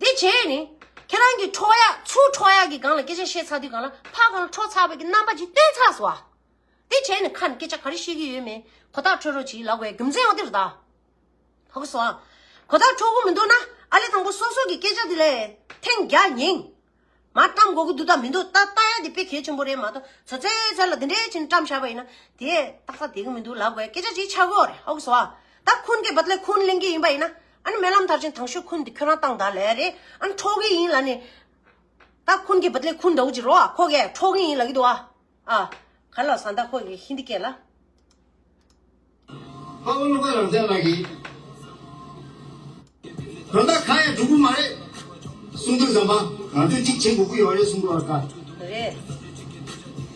དེ་བྱས་ནི། ཁྱེད་རང་གིས་འཕྲོག་ཡ་ཚུར་འཕྲོག་ཡ་གི་སྒང་ལ་སྐད་ཆ་བཤད་ཚར་དུས་སྒང་ལ་ཕར་སྒང་ལ་འཕྲོག་ཚར་བའི་གི་རྣམ་པ་ཅིག་སྟོན་ཚར་སོང་ཨ། དེ་བྱས་ནི་ཁ་ནས་སྐད་ཆ་ག་རེ་བཤད་ཀྱི་ཡོད་མེད་གོ་བརྡ་འཕྲོད་རོགས་གྱིས་ལབ་དགོས་རྒྱུ་མཚན་འོ་དེ་རེད་ད། ཧ་གོ་སོང་ཨ། གོ་བརྡ་འཕྲོད་ཀྱི་མི་འདུག་ན་ཨ་ལས་དང་པོ་སོ་སོ་གི་སྐད་ཆ་དེ་ལས་ཐེངས་བརྒྱ་ཉན། མར་བཀྲམ་དགོས་ཀྱི་འདུག་ད་མི་འདུག་ད་ལྟ་ཡ་དེ་དཔེ་གལ་ཆེན་པོ་རེད་མ་གཏོགས་ཚོ་ཚོའི་ཚོ་ལ་དེ་འདྲའི་ཕྱིན་བཀྲམ་བཞག་པ་ཡིན་ན་དེ་ཏག་ཏག་བསྡད་ཀྱི་མི་འདུག་ལབ་དགོས་སྐད་ཆ་ཅིག་ཆགས་ཀྱི་ཡོད་རེད། ཧ་གོ་སོང་ཨ། ད་ཁུན་གྱི་བ་ཏི་ལེ་ཁུན་ལེན་གྱི་ཡིན་པ་ཡིན་ན་ཨ་ནི་སྨོན་ལམ་མཐར་ཕྱིན་དང་ཤོས་ཁུན་དེ་ཁྱོད་རང་བཏང་ད་ལབ་ཡ་རེད། ཨ་ནི་འཕྲོག་གི་ཡིན་ལབ་ནི། ད་ཁུན་གྱི་བ་ཏི་ལེ་ཁུན་འདྲ་བོ་ཅིག་རོ་ཨ། ཁོ་གས་འཕྲོག་གི་ཡིན་ལབ་ཀྱི་འདུག་ཨ། ཨ། ག་ལ་ཟ་འདྲ་ཁོ་གི་ཧིན་དི་སྐད་ལ། དཔའ་བོ་བློ་དགའ་རང་བཙན་ལགས་ཀྱིས། དོན་དག་གང་ཡང་འགྲུབ་ཀྱི་མ་རེད། གསུང་དུས་ཙམ་པ་ང་ཚོས་གཅིག་བྱེད་དགོས་ཀྱི་ཡོད་རེད་གསུང་དགོས་པ་དཀའ། རེད།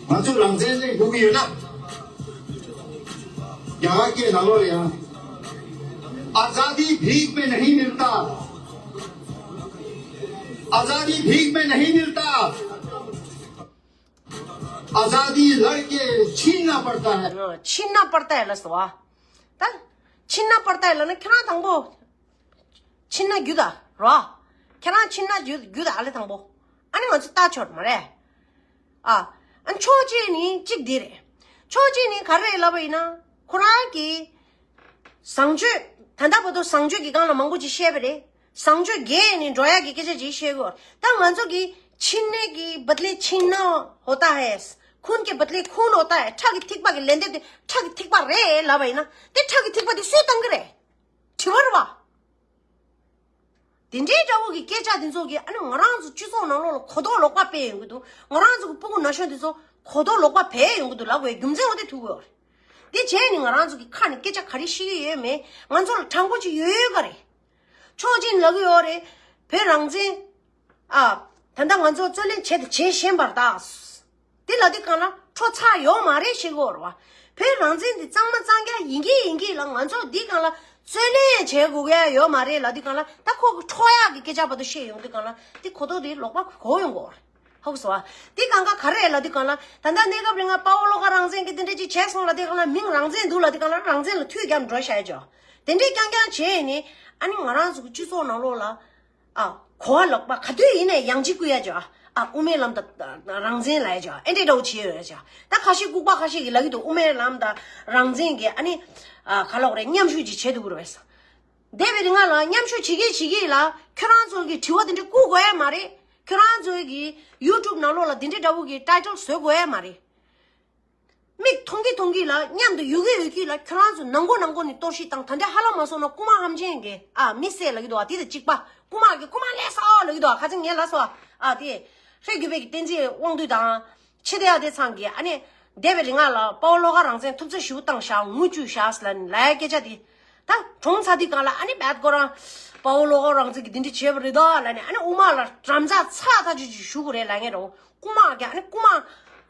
ང་ཚོས་རང་བཙན་ལེན་དགོས་ཀྱི་ཡོད་ན། རྒྱ་གར་སྐད་ནང་ལོགས་ལ་ཡང་། आज़ादी भीख में नहीं मिलता। आज़ादी भीख में नहीं मिलता। आज़ादी लड़के छीनना पड़ता है। ཆིན་ན་པར་ཏའི་ལ་སོ། ད་ཆིན་ན་པར་ཏའི་ལ་ནི་ཁྱེད་རང་དང་པོ་ཆིན་ན་རྒྱུ་ད་རོ། ཁྱེད་རང་ཆིན་ན་རྒྱུ་རྒྱུ་ད་ཨ་ལེ་དང་པོ། ཨ་ནི་ང་ཚོ་ལྟ་ཆོག་མ་རེད། ཨ། ཨ་ཕྱོགས་གཅིག་ནི་གཅིག་འདི་རེད། ཕྱོགས་གཅིག་ནི་ག་རེ་རེད་ལབ་པ་ཡིན་ན་ཁོ་རང་གི་བཟང་སྤྱོད་ད་ལྟ་བར་དུ་བཟང་སྤྱོད་ཀྱི་སྒང་ལ་མང་པོ་ཅིག་བཤད་པ་རེད། བཟང་སྤྱོད་རྒྱས་ནས་འགྲོ་ཡག་གི་སྐད་ཆ་ཅིག་བཤད་དགོས། ད་ང་ཚོ་གི་ཆིན་ནེ་གི་བ་ཏི་ལེ་ཆིན་ན་ཧོ་ཏ་ཧེ། ཁུན་གྱི་བ་ཏི་ལེ་ཁུན་ཧོ་ཏ་ཧེ། ཁྲག་གི་ཐིགས་པ་གི་ལན་འདེབས་དེ་ཁྲག་གི་ཐིགས་པ་རེད་ལབ་པ་ཡིན་ན་དེ་ཁྲག་གི་ཐིགས་པ་དེ་སུས་བཏང་གི་རེད། དྲི་བ་རེད་བ། དེ་འདྲའི་འདྲ་བོ་གི་སྐད་ཆ་དེ་ཚོ་གིས་ཨ་ནི་ང་རང་ཚོ་སྤྱི་ཚོགས་ནང་ལོགས་ལ་གོ་རྟོགས་ལོག་པ་སྤེལ་ཡོང་གི་འདུག་ང་རང་ཚོ་གི་སྤུ་གུ་ན་གཞོན་དེ་ཚོ་གོ་རྟོགས་ལོག་པ་སྤེལ་ཡོང་གི་འདུག་ལབ་དགོས་རྒྱུ་མཚན་འོ་དེ་ཐུག་གི་ཡོད་རེད། དེ་བྱས་ནས་ང་རང་ཚོ་གི་ཁ་ནས་སྐད་ཆ་ག་རེ་བཤད་ཀྱི་ཡོད་མེད་ང་ཚོ་ལ་དྲང་པོ་ཅིག་ཡོད་ཡོད་ག་རེད། ཕྱོགས་གཅིག་ནས་ལབ་ཀྱི་ཡོད་རེད། བོད་རང་བཙན། ཨ། ད་ལྟ་ང་ཚོ་རྩོད་ལེན་བྱེད་དང་བྱེད་བཞིན་པ་རེད་ད། དེ་ལབ་དུས་སྒང་ལ་འཕྲོག་ཚར་ཡོད་མ་རེད་ཞེས་གོ་རེད་བ། བོད་རང་བཙན་འདི་གཙང་མ་གཙང་རྐྱང་ཡིན་གྱི་ཡིན་གྱི་ལ་ང་ཚོ་འདི་སྒང་ལ་རྩོད་ལེན་བྱེད་དགོས་ཀྱི་ཡོད་མ་རེད་ལབ་དུས་སྒང་ལ་ད་ཁོ་གི་འཕྲོག་ཡག་གི་སྐད་ཆ་བར་དུ་བཤད་ཡོང་དུས་སྒང་ལ་དེ་གོ་རྟོགས་དེ་ལོག་པ་གོ་ཡོང་གི་ཡོད་རེད། ཧ་གོ་སོང་བ། དེ་སྒང་ག་ག་རེ་ལབ་དུས་སྒང་ལ་ད་ལྟ་གནས་སྐབས་རིང་ལ་དཔའ་བོ་བློ་དགའ་རང་བཙན་གྱིས་དེ་འདྲ་ཅིག་བྱས་སོང་ལབ་དུས་སྒང་ལ་མིང་རང་བཙན་འདུག་ལབ་དུས་སྒང་ལ་རང་བཙན་ལ་མཐུད་རྒྱབ་འགྲོ་བཞག་ཡ་ཅོ། དེ་འདྲས་རྐྱང་རྐྱང་བྱས་ནས་ཨ་ནི་ང་རང་ཚོ་གི་སྤྱི་ཚོགས་ནང་ལོགས་ལ། ཨ། གོ་བ་ལོག་པ་ག་དུས་ཡིན་ནའི་ཡང་ཅིག་བསྐུལ་ཡ་ཅོ། ཨ། དབུ་མའི་ལམ་དང་རང་བཙན་ལབ་ཡ་ཅོ། ཨེ་འདྲས་འདྲ་བོ་བྱེད་ཡོད་ཡ་ཅོ། ད་ཁ་ཤས་ལྐུགས་པ་ཁ་ཤས་ཀྱིས་ལབ་ཀྱི་འདུག་དབུ་མའི་ལམ་དང་རང་བཙན་གྱི་ཨ་ནི། ཨ། ག་ལབ་དགོས་རེད། མཉམ་ཞུགས་ཅིག་བྱེད་ཐུབ་ཀྱི་རེད་པས། འདས་པའི་རིང་ལ་མཉམ་ཞུགས་བྱེད་ཀྱི་བྱེད་ཀྱི་ལ་ཁྱོད་རང་ཚོ་གི་དྲི་བ་དེ་འདྲ་བསྐུར་དགོས་ཡ་མ་རེད། ཁྱོད་རང་ཚོ་གི་ཡུ་ཊུབ་ནང་ལོགས་ལ་དེ་འདྲ་འདྲ་བོ་གི་ཊའི་ཊལ་བཟོ་དགོས་ཡ་མ་རེད། མིག་མཐོང་གི་མཐོང་གི་ལ་མཉམ་དུ་ཡོད་ཀྱི་ཡོད་ཀྱི་ལ་ཁྱོད་རང་ཚོ་ནང་སྒོ་ནང་སྒོ་ནས་གཏོར་བཤིག་བཏང་། ད་འདི་ཧ་ལམ་མ་སོང་ན་རྐུ་མ་ཧམ་ཆེན་གྱི་ཨ་མི་བསད་ལབ་ཀྱི་འདུག་ཨ། དེ་དང་གཅིག་པ། རྐུ་མ་གི་རྐུ་མ་ལས་སོ་ལབ་ཀྱི་འདུག་ཨ། ཁ་སང་ངས་ལབ་སོང་ཨ། དེ་ཧྲེ་གུ་པེ་གི་བསྟན་འཛིན་དབང་འདུས་དང་ཕྱི་དེ་ཡ་དེ་ཚང་གི་ཨ་ནི་འདས་པའི་རིང་ལ་དཔའ་བོ་བློ་དགའ་རང་བཙན་ཐུབ་ཚོད་ཞེ་པོ་བཏང་བཞག་ངུ་བཅུག་བཞག་ཟེར་ལབ་ནས་ལབ་ཡ་སྐད་ཆ་དེ། ད་གྲོངས་ཚར་དུས་སྒང་ལ་ཨ་ནི་རྦད་ཁོ་རང་དཔའ་བོ་བློ་དགའ་རང་བཙན་གྱིས་འདི་འདྲ་བྱས་པ་རེད་ད་ལབ་ནས་ཨ་ནི་དབུ་མ་ལ་འགྲམ་ལྕག་ཚ་ཐག་ཆོད་ཅིག་གཞུ་དགོས་རེད་ལབ་མཁན་རེད། རྐུ་མ་གི་ཨ་ནི་རྐུ་མ།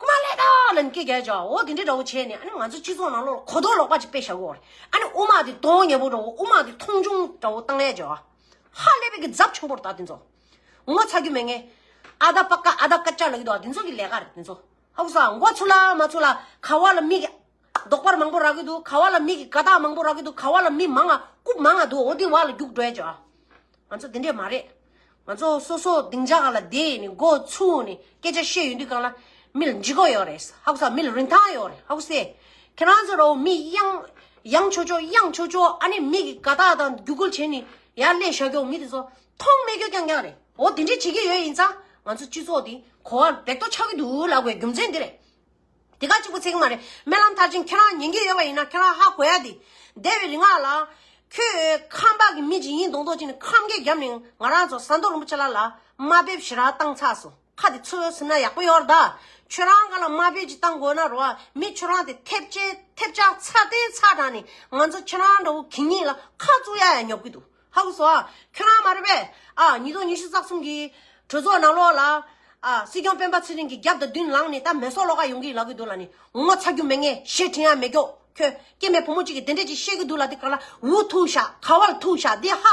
རྐུ་མ་ལས་ད་ལན་སྐད་རྒྱག་ཅོག་འོ་དེ་འདྲའི་འདྲ་བོ་བྱས་ནས་ཨ་ནི་ང་ཚོ་སྤྱི་ཚོགས་ནང་ལོགས་གོ་རྟོགས་ལོག་པ་ཅིག་སྤེལ་བཞག་གོ་རེད། ཨ་ནི་དབུ་མ་དེ་དོན་ཉེ་པོ་འདྲ་བོ་དབུ་མ་དེ་མཐོང་ཆུང་འདྲ་བོ་བཏང་ཡས་ཅོག་ཧ་ལས་པའི་གི་ཛབ་ཆུང་པོ་རེད་ད་དེ་ཚོ། ངོ་ཚ་རྒྱུ་མེད་ངེས། ཨ་ད་པ་ཀ་ཨ་ད་ཀ་ཅ་ལ་གི་འདུག་དེ་ཚོ་གི་ལས་ཀ་རེད་དེ་ཚོ། ཧ་གོ་སོང་། མགོ་ཚུགས་ལ་མ་ཚུགས་ལ་ག་བ་ལ་མི་གི་རྡོག་པར་མང་པོ་རག་གི་འདུག་ག་བ་ལ་མི་གི་དགའ་རྟགས་མང་པོ་རག་གི་འདུག་ག་བ་ལ་མི་མང་ང་རྐུབ་མང་ང་འདུག་འོ་དེ་བ་ལ་རྒྱུག་འགྲོ་ཡས་ཅོག་ང་ཚོ་དེ་འདྲས་མ་རེད། ང་ཚོ་སོ་སོ་སྡིངས་ཆ་སྒང་ལ་བསྡད་ནས་མགོ་ཚུགས་ནས་སྐད་ཆ་བཤད་ཡོང་དུས་སྒང་ལ་མི་ལ་ལྗིད་ཁོག་ཡོད་རེད། ཧ་གོ་སོང་། མི་ལ་རིན་ཐང་ཡོད་རེད། ཧ་གོ་སོང་། ཁྱེད་རང་ཚོ་རོ་མི་གཡང་གཡང་ཆོག་ཆོག་གཡང་ཆོག་ཆོག་ཨ་ནི་མི་གི་དགའ་རྟགས་དང་རྒྱུ་སྐུལ་བྱས་ནས་ཡར་སླེབས་བཞག་རྒྱུ་མི་དེ་ཚོ་མཐོང་མེད་རྒྱུ་རྐྱང་རྐྱང་རེད། འོ་དེ་འདྲས་བྱེད་ཀྱི་ཡོད་ཡིན་ཙང་ང་ཚོ་སྤྱི་ཚོགས་དེ་གོ་བ་འབེག་ཏོ་ཆགས་ཀྱི་འདུག་ལབ་དགོས་རྒྱུ་མཚན་འདི་རེད། དེ་ག་གཅིག་པུ་ཚིག་མ་རེད། སྨོན་ལམ་མཐར་ཕྱིན་ཁྱེད་རང་ཉན་གྱི་ཡོད་པ་ཡིན་ན་ཁྱེད་རང་ཧ་གོ་ཡ་དེ། འདས་པའི་རིང་ང་ལ་ཁྱོད་ཁམས་པ་གི་མི་ཅིག་ཡིན་མདོག་མདོག་ཅིག་ནས་ཁམས་སྐད་བརྒྱབ་ནས་ང་རང་ཚོ་ཟམ་གདོང་རིན་པོ་ཆེ་ལགས་ལ་དམའ་འབེབས་ཞེ་དྲག་བཏང་ཚར་སོང་། ཁ་དེ་ཚོས་ཟིན་ན་ཡག་པོ་ཡོད་རེད་ད། ཁྱོད་རང་ག་ལ་དམའ་འབེབས་ཅིག་བཏང་དགོས་ན་རོ། མི་ཁྱོད་རང་དེ་ཐེབས་ཆག་ཐེབས་ཆག་ཚ་ཏན་ཚ་དྲགས་ནས་ང་ཚོ་ཁྱེད་རང་འདྲ་བོ་གད་སྙིགས་ལ་ཁ་བཙུགས་ཡ་ཡ་ཉོབ་ཀྱི་འདུག་ཧ་གོ་སོང་ཨ། ཁྱོད་རང་མ་རེད་པས། ཨ་ཉིས་སྟོང་ཉི་ཤུ་རྩ་གསུམ་གྱི་གྲོས་ཚོགས་ནང་ལོགས་ལ། ཨ་སྲིད་སྐྱོང་སྤེན་པ་ཚེ་རིང་གི་རྒྱབ་དང་མདུན་ལངས་ནས་ད་མེ་སོར་སློག་ག་ཡོང་གི་ལབ་གི་འདུག་ལབ་ནས་ངོ་ཚ་རྒྱུ་མེད་ངས་ཞེ་དྲན་ཡ་མེད་ཀྱོག་ཁྱོད་སྐྱེ་དམན་བུ་མོ་གཅིག་གིས་དེ་འདྲས་ཅིག་བཤད་གི་འདུག་ལབ་དེ་ག་ལ་འུ་ཐུག་ཤག་ག་བ་ལ་ཐུག་ཤག་འདི་ཧ་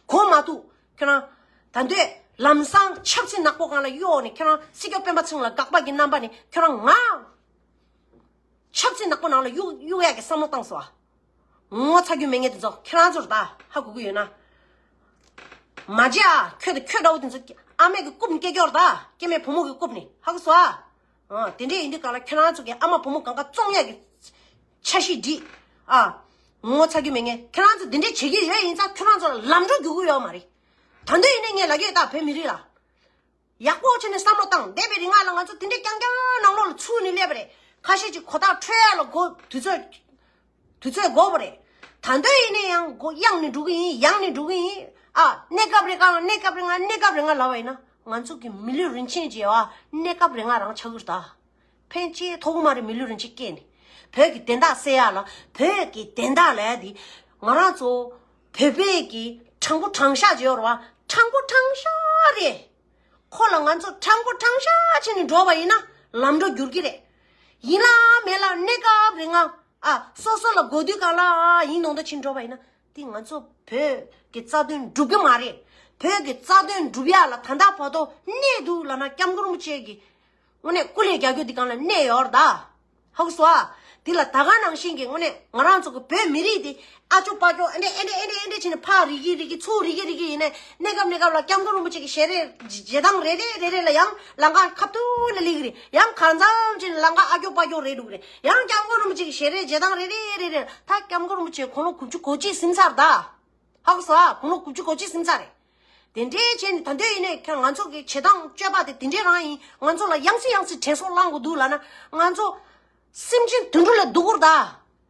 གོ་མ་ཐུག་ཁྱོད་རང་ད་འདོད་ལམ་སང་ཆབ་སྲིད་ནག་པོ་སྒང་ལ་གཡོག་ནས་ཁྱོད་རང་སྲིད་སྐྱོང་སྤེན་པ་ཚེ་རིང་ལ་དགག་པ་གི་རྣམ་པ་ནས་ཁྱོད་རང་ང་ཆབ་སྲིད་ནག་པོ་ནང་ལ་གཡུག་གཡུག་ཡག་གི་བསམ་བློ་བཏང་སོང་ཨ། ངོ་ཚ་རྒྱུ་མེད་ངེས་དེ་ཚོ་ཁྱེད་རང་ཚོར་ད་ཧ་གོ་གི་ཡོད་ན། མ་བརྗེད་ཨ། ཁྱོད་དང་ཁྱོད་འདྲ་བོ་དེ་ཚོ་ཨ་མས་གི་རྐུབ་ནས་སྐྱེལ་སྐྱོར་ད། སྐྱེ་དམན་བུ་མོ་གི་རྐུབ་ནས་ཧ་གོ་སོང་ཨ། ཨ་དེ་འདྲས་ཡིན་དུས་གང་ལ་ཁྱོད་རང་ཚོ་གི་ཨ་མ་བུ་མོ་གང་ག་བཙོང་ཡག་གི་འཆར་གཞི་སྒྲིག་ཨ། ངོ་ཚ་རྒྱུ་མེད་ངེས། ཁྱོད་རང་ཚོ་དེ་འདྲས་བྱེད་ཀྱི་ཡོད་ཡིན་ཙང་ཁྱོད་རང་ཚོ་ལ་ལམ་འགྲོ་རྒྱུག་གི་ཡོད་མ་རེད། ད་འདོད་ཡིན་ནས་ངས་ལབ་ཀྱི་ཡོད་ད་བོད་མི་རིགས་ལ། ཡག་པོ་བྱས་ནས་བསམ་བློ་བཏང་། འདས་པའི་རིང་ལ་ང་ཚོ་དེ་འདྲའི་རྐྱང་རྐྱང་ནང་ལོགས་ལ་ཚུད་ནས་སླེབས་པ་རེད། ཁ་ཤས་ཅིག་གོ་ཐག་འཕྲོད་ཡ་ལ་འགོ་དུས་ཚོད་དུས་ཚོད་འགོར་བ་རེད། ད་འདོད་ཡིན་ནས་ཡང་འགོ་གཡེང་ནས་འགྲོ་གི་ཡིན། ཡང་ནས་འགྲོ་གི་ཡིན། ཨ་གནས་སྐབས་རེ་གང་གནས་སྐབས་རེ་ང་གནས་སྐབས་རེ་ང་ལབ་པ་ཡིན་ན་ང་ཚོ་གི་མི་ལུས་རིན་ཆེན་བརྗེ་བ་གནས་སྐབས་རེ་ང་རང་ཆགས་ཀྱི་རེད་ད། ཕན་ཆེ་ཐོགས་མ་རེད་མི་ལུས་རིན་ཆེན་སྐྱེས་ནས། བོད་ཀྱི་བདེན་མཐའ་གསལ་ཡ་ལ་བོད་ཀྱི་བདེན་མཐའ་ལ་ཡ་དེ་ང་རང་ཚོ་བོད་པའི་གི་དྲང་པོ་དྲང་བཞག་བརྗེ་བ་རེད་བ། དྲང་པོ་དྲང་བཞག་རེད། ཁོ་ལ་ང་ཚོ་དྲང་པོ་དྲང་བཞག་བྱས་ནས་འགྲོ་བ་ཡིན་ན་ལམ་འགྲོ་འགྱུར་གྱི་རེད། ཡིན་ལ་མེད་ལ་གནས་སྐབས་རིང་ང་ཨ་སོ་སོ་ལ་གོ་དུས་གང་ལ་ཡིན་ནོ་འདོ་ཕྱིན་འགྲོ་བ་ཡིན་ན་དེ་ང་ཚོ་བོད་ཀྱི་རྩ་དོན་འགྲུབ་ཀྱི་མ་རེད། བོད་ཀྱི་རྩ་དོན་འགྲུབ་ཡ་ལ་ད་ལྟ་བར་དུ་གནས་འདུག་ལབ་ན་སྐྱབས་མགོན་རིན་པོ་ཆེ་གི་དངོས་གནས་སྐུ་ལས་རྒྱག་རྒྱུ་འདི་གང་ལ་གནས་ཡོད་རེད་ད། ཧ་གོ་སོང་ཨ། འདི་ལ་ད་ག་ནང་བཞིན་གྱི་དངོས་གནས་ང་རང་ཚོ་གི་བོད་མི་རིགས་འདི་ཨ་ཅོ་པ་ཅོ་ཨེ་འདྲས་ཨེ་འདྲས་ཨེ་འདྲས་ཨེ་འདྲས་བྱས་ནས་ཕར་རིལ་གི་རིལ་གི་ཚུར་རིལ་གི་རིལ་གི་ཡིན་ནས་གནས་སྐབས་གནས་སྐབས་ལ་སྐྱབས་མགོན་རིན་པོ་ཆེ་གི་ཞལ་རས་བཞེས་སྟངས་རེ་རེ་རེ་རེ་ལ་ཡང་ལམ་ཁ་ཁ་ཐུག་ལ་སླེབས་གི་རེད། ཡང་གང་འཚམ་བྱས་ནས་ལམ་ཁ་ཨ་ཀྱོག་པ་ཀྱོག་རེད་འདུག་གི་རེད། ཡང་སྐྱབས་མགོན་རིན་པོ་ཆེ་གི་ཞལ་རས་བཞེས་སྟངས་རེ་རེ་རེ་རེ་ད་སྐྱབས་མགོན་རིན་པོ་ཆེ་དགུང་ལོ་དགུ་བཅུ་གོ་གཅིག་ཟིན་ཚར་ད། ཧ་གོ་སོང་ཨ། དགུང་ལོ་དགུ་བཅུ་གོ་གཅིག་ཟིན་ཚར་རེད། དེ་འདྲའི་བྱས་ནས་ད་འདོད་ཡིན་ནས་ཁྱེད་ང་ཚོ་གི་བྱེད་སྟངས་སྤྱོད་པ་དེ་དེ་འདྲའི་རང་ཡིན། ང་ཚོ་ལ་ཡང་སེ་ཡང་སེ་དྲན་གསོ་བསླང་དགོས་འདུག་ལབ་ན་ང་ཚོ་སེམས་ཅན་དུད་འགྲོ་ལས་སྡུག་གུར་ད།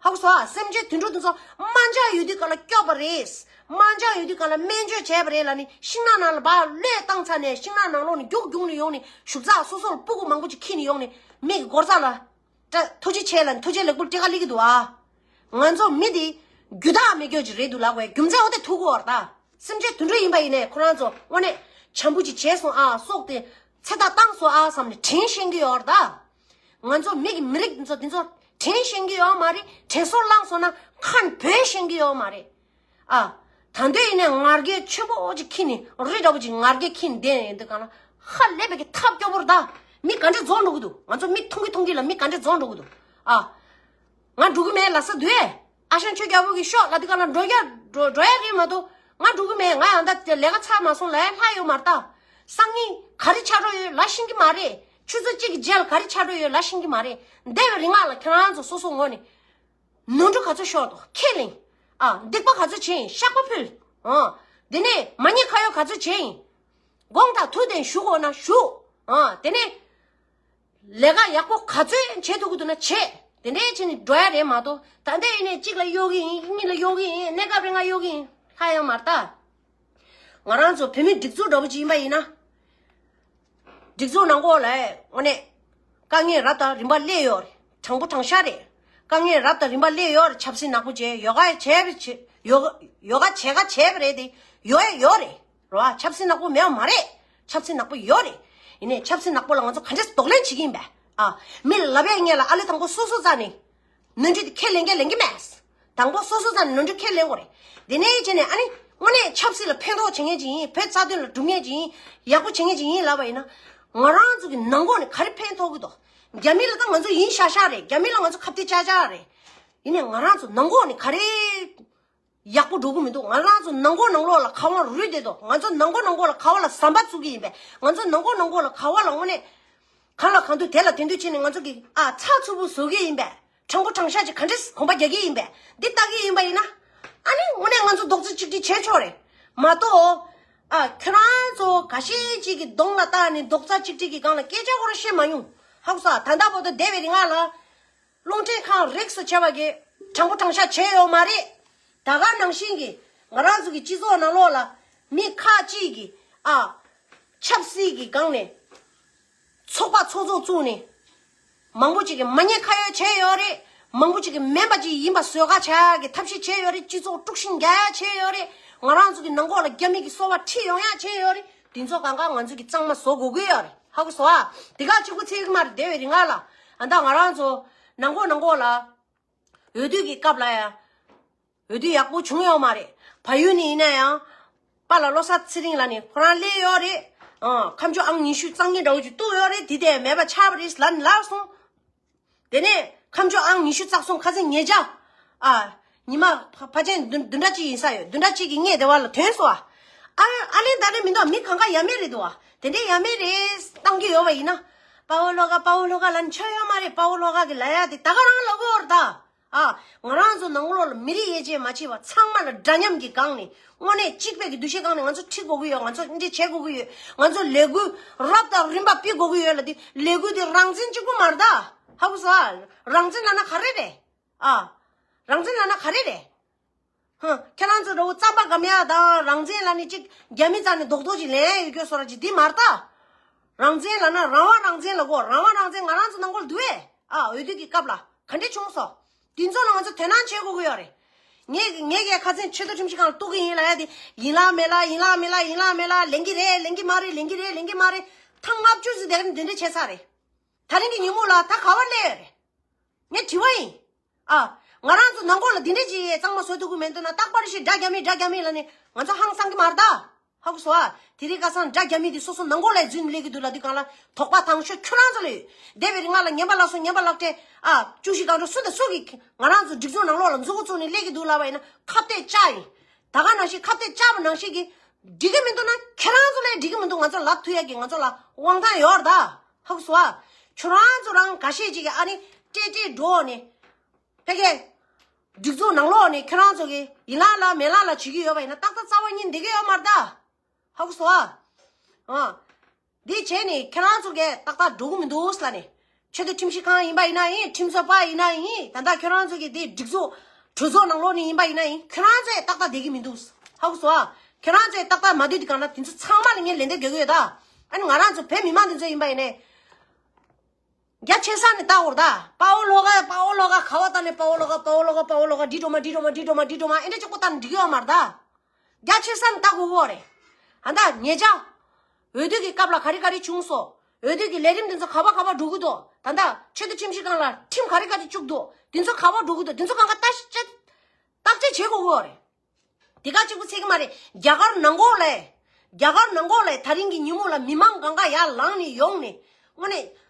ཧ་གོ་སོང་ཨ། སེམས་ཅན་དུད་འགྲོ་དེ་ཚོ་དམར་འབྱར་ཡོད་དུས་ག་ལ་སྐྱོབ་པ་རེད། དམར་འབྱར་ཡོད་དུས་ག་ལ་སྨན་བཅོས་བྱས་པ་རེད་ལབ་ནས་ཤིང་ནགས་ནང་ལ་བག་བློས་བཏང་ཚར་ནས་ཤིང་ནགས་ནང་ལོགས་ནས་རྒྱུག་རྒྱུག་ནས་ཡོང་ནས་ཞུགས་ཚགས་སོ་སོ་ལ་སྤུ་གུ་མང་པོ་ཅིག་འཁྱེར་ནས་ཡོང་ནས་མི་གི་སྒོ་རྩ་ལ། ད་ཐུགས་རྗེ་ཆེ་ལ་ཐུགས་རྗེ་ལེགས་པོ་སྤྲད་ག་སླེབས་ཀྱི་འདུག་ཨ། ང་ཚོ་མི་འདི་རྒྱུ་དག་མེད་སྐྱོ་ཅིག་རེད་འདུག་ལབ་དགོས་རྒྱུ་མཚན་འོ་དེ་ཐུག་གོ་བར་ད། སེམས་ཅན་དུད་འགྲོ་ཡིན་པ་ཡིན་ནས་ཁོ་རང་ཚོ་དངོས་གནས་བྱམས་པོ་ཅིག་བྱས་སོང་ཨ། སྲོག་དེ་ཚེ་ཐག་བཏང་སོང་ཨ་བསམ་ནས་དྲན་ཤེས་ཀྱི་ཡོད་རེད་ད། ང་ཚོ་མི་གི་མི་རིགས་འདི་ཚོ་འདི་ཚོ་དྲན་ཤེས་ཀྱི་ཡོད་མ་རེད། དྲན་གསོ་བླངས་སོང་ན་ཁ་འབོད་ཤེས་ཀྱི་ཡོད་མ་རེད། ཨ། ད་འདོད་ཡིན་ནས་ངར་སྐད་ཆེན་པོ་ཅིག་ཁྱེར་ནས་རི་འདྲ་པོ་ཅིག་ངར་སྐད་ཁྱེར་ནས་བསྡད་ཡོད་འདི་གང་ལ་ཧ་ལས་པའི་གི་ཐབས་སྐྱོ་པོ་རེད་ད། མི་ག་འདྲས་རྫོགས་འགྲོ་གི་འདུག་ང་ཚོ་མི་མཐོང་གི་མཐོང་གི་ལ་མི་ག་འདྲས་རྫོགས་འགྲོ་གི་འདུག་ཨ། ང་འགྲོ་གི་མེད་ལབ་ས་འདུག་ཨེ། ཨ་ཞང་ཆོས་རྒྱལ་པོ་གི་ཤོག་ལབ་དུས་ག་ལ་འགྲོ་ཡ་འགྲོ་འགྲོ་ཡ་རེད་མ་གཏོགས་ང་འགྲོ་གི་མེད། ང་ཡང་ད་ལས་ཀ་ཚར་མ་སོང་ལ་ལྷག་ཡོད་མ་རེད་ད། སང་ཉིན་ག་རེ་ཆགས་འགྲོ་ཡོད་ལབ་ཤེས་ཀྱི་མ་རེད། ཆུ་ཚོད་གཅིག་གི་རྗེས་ལ་ག་རེ་ཆགས་འགྲོ་ཡོད་ལབ་ཤེས་ཀྱི་མ་རེད། འདས་པའི་རིང་ལ་ཁྱེད་རང་ཚོ་སོ་སོ་ངོས་ནས་ནོར་འཁྲུལ་ག་ཚོད་ཤོར་འདུག་ཁས་ལེན། ཨ་སྡིག་པ་ག་ཚོད་བྱས་ཡིན་ཤག་པ་ཕུལ། ཨ་དེ་ནས་མ་ཉེས་ཁ་གཡོག་ག་ཚོད་བྱས་ཡིན། དགོངས་དག་ཐུགས་བདེན་ཞུ་དགོས་ན་ཞུ། ཨ་དེ་ནས། ལས་ཀ་ཡག་པོ་ག་ཚོད་བྱེད་ཐུབ་ཀྱི་འདུག་ན་བྱེད། དེ་འདྲའི་བྱས་ནས་འགྲོ་ཡ་རེད་མ་གཏོགས་ད་ལྟ་ཡིན་ནས་གཅིག་ལ་གཡོག་གི་ཡིན། གཉིས་ལ་གཡོག་གི་ཡིན། གནས་སྐབས་རིང་ང་གཡོག་གི་ཡིན་ལྷག་ཡོད་མ་རེད་ད། ང་རང་ཚོ་བོད་མི་སྒྲིག་འཛུགས་འདྲ་པོ་ཅིག་ཡིན་པ་ཡིན་ན། སྒྲིག་འཛུགས་ནང་ཁོག་ལ་དངོས་གནས་དཀའ་ངལ་རབ་དང་རིམ་པ་སླེབས་ཡོད་རེད། དྲང་པོ་དྲང་བཞག་རེད། དཀའ་ངལ་རབ་དང་རིམ་པ་སླེབས་ཡོད་རེད། ཆབ་སྲིད་ནག་པོ་བྱས་ཡོ་ག་བྱས་པ་བྱས་ཡོ་ཡོ་ག་བྱེད་ག་བྱས་པ་རེད་དེ་ཡོད་ཡོད་རེད། རེད་བ། ཆབ་སྲིད་ནག་པོ་མེད་པ་མ་རེད། ཆབ་སྲིད་ནག་པོ་ཡོད་རེད། ཡིན་ནའི་ཆབ་སྲིད་ནག་པོ་ལ་ང་ཚོ་ག་འདྲས་གདོང་ལེན་བྱེད་ཀྱི་ཡིན་པས། ཨ། མི་ལ་ལབ་ཡ་ངས་ལ་ཨ་ལེ་དང་པོ་སོ་སོ་རྩ་ནས་ནོར་འཁྲུལ་དེ་ཁས་ལེན་ག་ལེན་གི་མེད། དང་པོ་སོ་སོ་རྩ་ནས་ནོར་འཁྲུལ་ཁས་ལེན་དགོས་རེད། དེ་ནས་བྱས་ནས་ཨ་ནི་དངོས་གནས་ཆབ་སྲིད་ལ་ཕན་ཐོགས་བྱེད་མཁན་ཅིག་ཡིན། བོད་རྩ་དོན་ལ་སྒྲུབ་མཁན་ཅིག་ཡིན། ཡག་པོ་བྱེད་མཁན་ཅིག་ཡིན་ལབ་པ་ཡིན་ན། ང་རང་ཚོ་གི་ནང་ཁོག་ནས་ག་རེ་ཕན་ཐོགས་གི་འདུག་རྒྱ་མི་ལ་ད་ང་ཚོ་ཡིན་ཤག་ཤག་རེད། རྒྱ་མི་ལ་ང་ཚོ་ཁ་གཏད་བཅག་བཅག་རེད། ཡིན་ནའི་ང་རང་ཚོ་ནང་ཁོག་ནས་ག་རེ་ཡག་པོ་འགྲོ་གི་མི་འདུག་ང་རང་ཚོ་ནང་ཁོག་ནང་ལོགས་ལ་ག་བ་རུལ་བསྡད་འདུག་ང་ཚོ་ནང་ཁོག་ནང་ཁོག་ལ་ག་བ་ལ་ཟམ་པ་བཙུགས་ཀྱི་ཡིན་པས། ང་ཚོ་ནང་ཁོག་ནང་ཁོག་ལ་ག་བ་ལ་དངོས་གནས་གང་ལ་གང་འདུལ་དེ་ལ་དེ་འདུལ་བྱས་ནས་ང་ཚོ་གི་ཨ་ཚགས་ཚུད་པོ་བཟོ་གི་ཡིན་པས། དྲང་པོ་དྲང་བཞག་ཅིག་ག་འདྲས་གོམ་པ་རྒྱག་གི་ཡིན་པས། འདི་ལྟ་གི་ཡིན་པ་ཡིན་ན། ཨ་ནི་དངོས་གནས་ང་ཚོ་རྡོག་རྩ་གཅིག་སྒྲིལ་བྱེད་ཆོག་རེད་མ་གཏོགས། ཨ་ཁྱོད་རང་ཚོ་འགའ་ཤས་ཅིག་གི་གདོང་ལ་བལྟས་ནས་རྡོག་རྩ་གཅིག་སྒྲིལ་གྱི་སྒང་ལ་སྐད་ཆ་ཁོ་རང་བཤད་མ་མྱོང་། ཧ་གོ་སོང་། ད་ལྟ་བར་དུ་བསྡད་པའི་རིང་ལ། རླུང་འཕྲིན་ཁང་རིགས་སུ་བྱས་པ་གི་དྲང་པོ་དྲང་བཞག་བྱས་ཡོད་མ་རེད། ད་ག་ནང་བཞིན་གྱི་ང་རང་ཚོ་གི་སྤྱི་ཚོགས་ནང་ལོགས་ལ་མི་ཁག་ཅིག་གིས་ཨ་ཆབ་སྲིད་ཀྱི་སྒང་ནས་ཚོགས་པ་ཚོགས་གཙོ་བཙུགས་ནས་མང་པོ་ཅིག་གིས་མ་ཉེས་ཁ་གཡོགས་བྱས་ཡོད་རེད། མང་པོ་ཅིག་གིས་མིན་པ་ཅིག་ཡིན་པ་བཟོ་ག་བྱ་ཡག་གི་ཐབས་ཤེས་བྱས་ཡོད་རེད། སྤྱི་ཚོགས་དཀྲུག་ཤིང་རྒྱག་ཡག་བྱས་ཡོད་རེད། ང་རང་ཚོ་གི་ནང་ཁོག་ལ་རྒྱ་མི་གི་སོ་པ་ཁྲིད་ཡོང་ཡག་བྱས་ཡོད་རེད། དེ་ཚོ་གང་ག་ང་ཚོ་གི་གཙང་མ་བཟོ་དགོས་ཀྱི་ཡོད་རེད། ཧ་གོ་སོང་ཨ། དེ་ག་གཅིག་པུ་ཚིག་མ་རེད། དེ་བའི་རིང་ལ་ཨ་ད་ང་རང་ཚོ་ནང་ཁོག་ནང་ཁོག་ལ་འོས་བསྡུ་གི་སྐབས་ལ་ཡ་འོས་བསྡུ་ཡག་པོ་བྱུང་ཡོད་མ་རེད། བལ་ཡུལ་ནས་ཡིན་ན་ཡང་པཱ་ལགས་བློ་བཟང་ཚེ་རིང་ལགས་ནས་ཁོ་རང་སླེབས་ཡོད་རེད། ཨ་ཁ་མཆུ་ཨང་ཉི་ཤུ་རྩ་གཉིས་འདྲ་བོ་ཅིག་གཏུགས་ཡོད་རེད། དེ་དེ་མེད་པ་ཆགས་པ་རེད་ལབ་ནས་ལབ་སོང་། དེ་ནས་ཁ་མཆུ་ཨང་ཉི་ཤུ་རྩ་གསུམ་ཁ་སང་ཉེ་ཆར། ཨ། ཉི་མ་ཕ་ཕལ་ཆེར་བདུན་བདུན་ཕྲག་གཅིག་ཡིན་ས་ཡོད། བདུན་ཕྲག་གཅིག་གི་སྔས་དེ་བ་ལ་ཐོན་སོང་ཨ། ཨ་ཨ་ལེན་ད་རེས་མི་འདུག་མི་གང་ག་ཡ་མེད་རེད་འདུག་ཨ། དེ་འདྲའི་ཡ་མེད་རེད་བཏང་གི་ཡོད་པ་ཡིན་ན། དཔའ་བོ་བློ་དགའ་དཔའ་བོ་བློ་དགའ་ལབ་ནས་ཆོ་ཡོད་མ་རེད། དཔའ་བོ་བློ་དགའ་གི་ལབ་ཡ་དེ་ད་ག་རང་ལབ་དགོས་རེད་ད། ཨ། ང་རང་ཚོ་ནང་ལོགས་ལ་མི་རིགས་དབྱེ་འབྱེད་མ་བྱེད་པ་ཚང་མ་ལ་འདྲ་མཉམ་གྱི་སྒང་ནས་དངོས་གནས་གཅིག་པའི་གི་འདུ་ཤེས་སྒང་ནས་ང་ཚོ་ཁྲིད་དགོས་ཀྱི་ཡོད། ང་ཚོ་འདི་འདྲ་བྱེད་དགོས་ཀྱི་ཡོད། ང་ཚོ་ལས་འགུལ་རབ་དང་རིམ་པ་སྤེལ་དགོས་ཀྱི་ཡོད་ལ། དེ་ལས་འགུལ་དེ་རང་བཙན་གཅིག་པུ་མ་རེད་ད། ཧ་གོ་སོང་ཨ། རང་བཙན་ལབ་ན་ག་རེ་རེད། ཨ། རང་བཙན་ལབ་ན་ག་རེ་རེད། ཧ། ཁྱེད་རང་ཚོ་འདྲ་བོ་རྩམ་པ་སྒམ་ཡག་དང་རང་བཙན་ལབ་ནས་གཅིག་རྒྱ་མི་རྩ་ནས་རྡོག་རྡོག་ཅིག་ལེན་ཡོད་སྐྱོ་སོ་ར་ཅིག་འདི་མ་རེད་ད། རང་བཙན་ལབ་ན་རང་དབང་རང་བཙན་ལབ་དགོས། རང་དབང་རང་བཙན་ང་རང་ཚོ་ནང་ཁུལ་འདུག་ཨེ། ཨ་འོས་བསྡུ་གི་སྐབས་ལ་ག་འདྲས་བྱུང་སོང་། དེ་ཚོ་ལ་ང་ཚོ་དོ་སྣང་བྱེད་དགོས་ཀྱི་ཡོད་རེད། ངས་ངས་ཀྱི་ཁ་སང་ཆེས་མཐོ་ཁྲིམས་ཞིབ་ཁང་ལ་གཏུག་གི་ཡིན་ལབ་ཡ་དེ་ཡིན་ལ་མེད་ལ་ཡིན་ལ་མེད་ལ་ཡིན་ལ་མེད་ལ་ལེན་གྱི་རེད་ལེན་གྱི་མ་རེད་ལེན་གྱི་རེད་ལེན་གྱི་མ་རེད། ཐེངས་ལྔ་བཅུ་ཙམ་དེ་རིང་འདི་འདྲས་བྱས་ཚར་རེད། ད་རིང་གི་ཉིན་མོ་ལ་ད་ག་བ་སླེབས་ཡོད་རེད། ངས་དྲི་བ་ཡིན། ཨ། ང་རང་ཚོ་ནང་ཁོག་ལ་འདི་འདྲས་ཅིག་གཙང་མ་བཟོ་ཐུབ་ཀྱི་མེད་འདུག་ན་རྟག་པར་ཞིག་དགྲ་རྒྱ་མི་དགྲ་རྒྱ་མི་ལབ་ནས་ང་ཚོ་ཧང་སང་གི་མ་རེད་ད། ཧ་གོ་སོང་ཨ། དེ་རིང་ཁ་སང་དགྲ་རྒྱ་མི་དེ་སོ་སོ་ནང་ཁོག་ལ་འཛུལ་ནས་སླེབས་ཀྱི་འདུག་ལབ་དུས་སྒང་ལ་དོགས་པ་དང་ཤོས་ཁྱོད་རང་ཚོ་ལ་ཡོད། འདས་པའི་རིང་ལ་ངན་པ་ལགས་སོ་ངན་པ་ལགས་ཏེ་ཨ་བཅུ་བཞི་སྒང་དྲུག་སུ་དང་སུ་གིས་ང་རང་ཚོ་སྒྲིག་འཛུགས་ནང་ལོགས་ལ་མཛུབ་གུ་བཙུགས་ནས་སླེབས་ཀྱི་འདུག་ལབ་པ་ཡིན་ན་ཁ་གཏད་བཅག་ཡིན། ད་ག་ནང་བཞིན་ཁ་གཏད་བཅག་པ་ནང་བཞིན་གྱི་འགྲིག་གི་མི་འདུག་ན་ཁྱེད་རང་ཚོ་ལ་འགྲིག་གི་མི་འདུག་ང་ཚོ་ལབ་ཐུབ་ཡ་གི་ང་ཚོ་ལ་དབང་ཐང་ཡོད་རེད་ད། ཧ་གོ་སོང་ཨ། ཁྱོད་རང་ཚོ་རང་འགའ་ཤས་ཅིག་གིས་ཨ་ནི་ཏྲེ་ཏྲེ་འགྲོ་ནས་ཕ་གིའི་སྒྲིག་འཛུགས་ནང་ལོགས་ནས་ཁྱོད་རང་ཚོ་གིས་ཡིན་ལ་ལ་མེད་ལ་ལ་བྱེད་ཀྱི་ཡོད་པ་ཡིན་ན་ཏག་ཏག་རྩ་བ་ཉིད་འདི་གི་ཡོད་མ་རེད་ད། ཧ་གོ་སོང་ཨ། ཨ། འདི་བྱས་ནས་ཁྱོད་རང་ཚོ་གིས་ཏག་ཏག་འགྲོ་གི་མི་འདུག་ལབ་ནས། ཆེས་མཐོ་ཁྲིམས་ཞིབ་ཁང་ཡིན་པ་ཡིན་ན་ཡིན། ཁྲིམས་བཟོ་པ་ཡིན་ན་ཡིན། ད་ལྟ་ཁྱོད་རང་ཚོ་གིས་འདི་སྒྲིག་འཛུགས་གྲོས་ཚོགས་ནང་ལོགས་ནས་ཡིན་པ་ཡིན་ན་ཡིན། ཁྱོད་རང་ཚོས་ཏག་ཏག་བསྡད་ཀྱི་མི་འདུག་ཧ་གོ་སོང་ཨ། ཁྱོད་རང་ཚོས་ཏག་ཏག་མ་བསྡད་དུས་སྒང་ལ་དེ་ཚོ་ཚང་མ་ལ་ངས་ལན་འདེབས་རྒྱག་གི་ཡོད་ད། ཨ་ནི་ང་རང་ཚོ་བོད་མི་མང་དེ་ཚོ་ཡིན་པ་ཡིན་ནའི། རྒྱ་ཆེ་ས་ནས་ལྟ་དགོས་རེད་ད། དཔའ་བོ་ལྷོ་ཁ་དཔའ་བོ་ལྷོ་ཁ་ཁ་བ་ལྟ་ནས་དཔའ་བོ་ལྷོ་ཁ་དཔའ་བོ་ལྷོ་ཁ་དཔའ་བོ་ལྷོ་ཁ་འདི་འགྲོ་མ་འདི་འགྲོ་མ་འདི་འགྲོ་མ་འདི་འགྲོ་མ་ཨེ་འདྲ་གཅིག་པོ་ལྟ་ནས་འགྲིག་གི་ཡོད་མ་རེད་ད། རྒྱ་ཆེ་ས་ནས་ལྟ་དགོས་ཀྱི་ཡོད་རེད། ཨ་ད་ཉེ་ཆར། འོས་བསྡུ་གི་སྐབས་ལ་ག་རེ་ག་རེ་བྱུང་སོང་། འོས་བསྡུ་གི་ལས་རིམ་འདི་ཚོ་ག་པ་ག་པ་འགྲོ་གི་འདུག་ད་ལྟ་ཆེས་མཐོ་ཁྲིམས་ཞིབ་ཁང་ལ་ཁྲིམས་ག་རེ་ག་རེ་བཅུག་འདུག་འདི་ཚོ་ག་པ་འགྲོ་གི་འདུག་འདི་ཚོ་གང་ག་བརྟག་དཔྱད་བརྟག་དཔྱད་བྱེད་དགོས་ཀྱི་ཡོད་རེད། དེ་ག་གཅིག་པུ་ཚད་ཀྱི་མ་རེད། རྒྱ་གར་ནང་ཁོག་ལ། རྒྱ་གར་ནང་ཁོག་ལ་ད་རིང་གི་ཉིན་མོ་ལ་མི་མང་གང་ག་ཡར་ལངས་ནས་ཡོང་ནས། དངོས་གནས།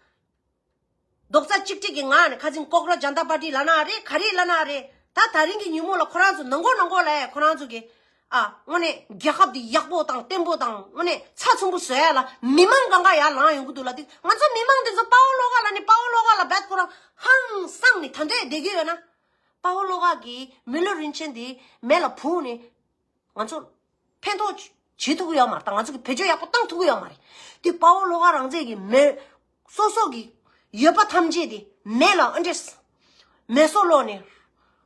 རྡོག་རྩ་གཅིག་སྒྲིལ་གྱི་ངང་ནས་ཁ་སང་ཀོག་རོ་ཇན་ཏ་པར་ཏི་ལབ་ན་རེད། ག་རེ་ལབ་ན་རེད། ད་ད་རིང་གི་ཉིན་མོ་ལ་ཁོ་རང་ཚོ་ནང་ཁོག་ནང་ཁོག་ལ་ཁོ་རང་ཚོ་གི། ཨ། དངོས་གནས་རྒྱལ་ཁབ་འདི་ཡག་པོ་དང་བརྟན་པོ་དང་དངོས་གནས་ཚགས་ཚུད་པོ་བཟོ་ཡ་ལ་མི་མང་གང་ག་ཡར་ལངས་ཡོང་གི་འདུག་ལབ་དུས་ང་ཚོ་མི་མང་འདི་ཚོ་དཔའ་བོ་བློ་དགའ་ལབ་ནས་དཔའ་བོ་བློ་དགའ་ལ་རྦད་ཁོ་རང་ཧང་སངས་ནས་ད་འདྲས་བསྡད་ཀྱི་ཡོད་ན། དཔའ་བོ་བློ་དགའ་གིས་མི་ལུས་རིན་ཆེན་འདི་མེ་ལ་ཕུང་ནས། ང་ཚོ་ཕན་ཐོགས་བྱེད་ཐུབ་ཀྱི་ཡོད་མ་རེད། ད་ང་ཚོ་གི་བེད་སྤྱོད་ཡག་པོ་བཏང་ཐུབ་ཀྱི་ཡོད་མ་རེད། དེ་དཔའ་བོ་བློ་དགའ་རང་བཙན་གྱི་མེ་སོ་སོ་གི་ཡོད་པ་ཐམས་ཅད་དེ་མེ་ལ་ཨ་འདྲས་མེ་སོ་ལོག་ནས་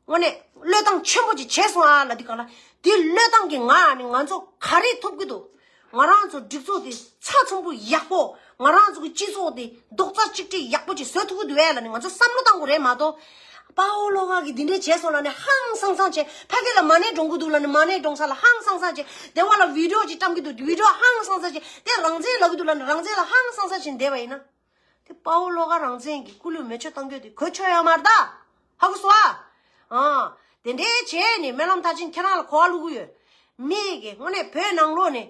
དངོས་གནས་བློས་བཏང་ཆེན་པོ་ཅིག་བྱས་སོང་ཨ་ལབ་དུས་སྒང་ལ། དེ་བློས་བཏང་གི་ངང་ནས་ང་ཚོ་ག་རེ་ཐུབ་ཀྱི་འདུག་ང་རང་ཚོ་སྒྲིག་འཛུགས་དེ་ཚགས་ཚུད་པོ་ཡག་པོ། ང་རང་ཚོ་གི་སྤྱི་ཚོགས་དེ་རྡོག་རྩ་གཅིག་སྒྲིལ་ཡག་པོ་ཅིག་བཟོ་ཐུབ་ཀྱི་འདུག་ཨེ་ལབ་ནས་ང་ཚོ་བསམ་བློ་བཏང་དགོས་རེད་མ་གཏོགས། དཔའ་བོ་བློ་དགའ་གིས་འདི་འདྲས་བྱས་སོང་ལབ་ནས་ཧང་སང་སང་བྱས། ཕ་གི་ལ་མ་ཎི་བགྲང་གི་འདུག་ལབ་ནས་མ་ཎི་བགྲང་ས་ལ་ཧང་སང་སང་བྱས། དེ་བ་ལ་བི་ཌི་ཡོ་ཅིག་བཀྲམ་གི་འདུག་བི་ཌི་ཡོ་ཧང་སང་སང་བྱས། དེ་རང་བཙན་ལབ་གི་འདུག་ལབ་ནས་རང་བཙན་ལ་ཧང་སང་སང་བྱས་བསྡད་པ་ཡིན་ན། དེ་དཔའ་བོ་བློ་དགའ་རང་བཙན་གྱི་སྐུ་ལུས་མེ་མཆོད་གཏང་རྒྱུ་དེ་གོ་ཆོད་ཡོད་མ་རེད་ད། ཧ་གོ་སོང་ཨ། ཨ། དེ་འདྲའི་བྱས་ནས་སྨོན་ལམ་མཐར་ཕྱིན་ཁྱེད་རང་ལ་གོ་བ་བླུག་གི་ཡོད། མི་གི་དངོས་གནས་བོད་ནང་ལོགས་ནས་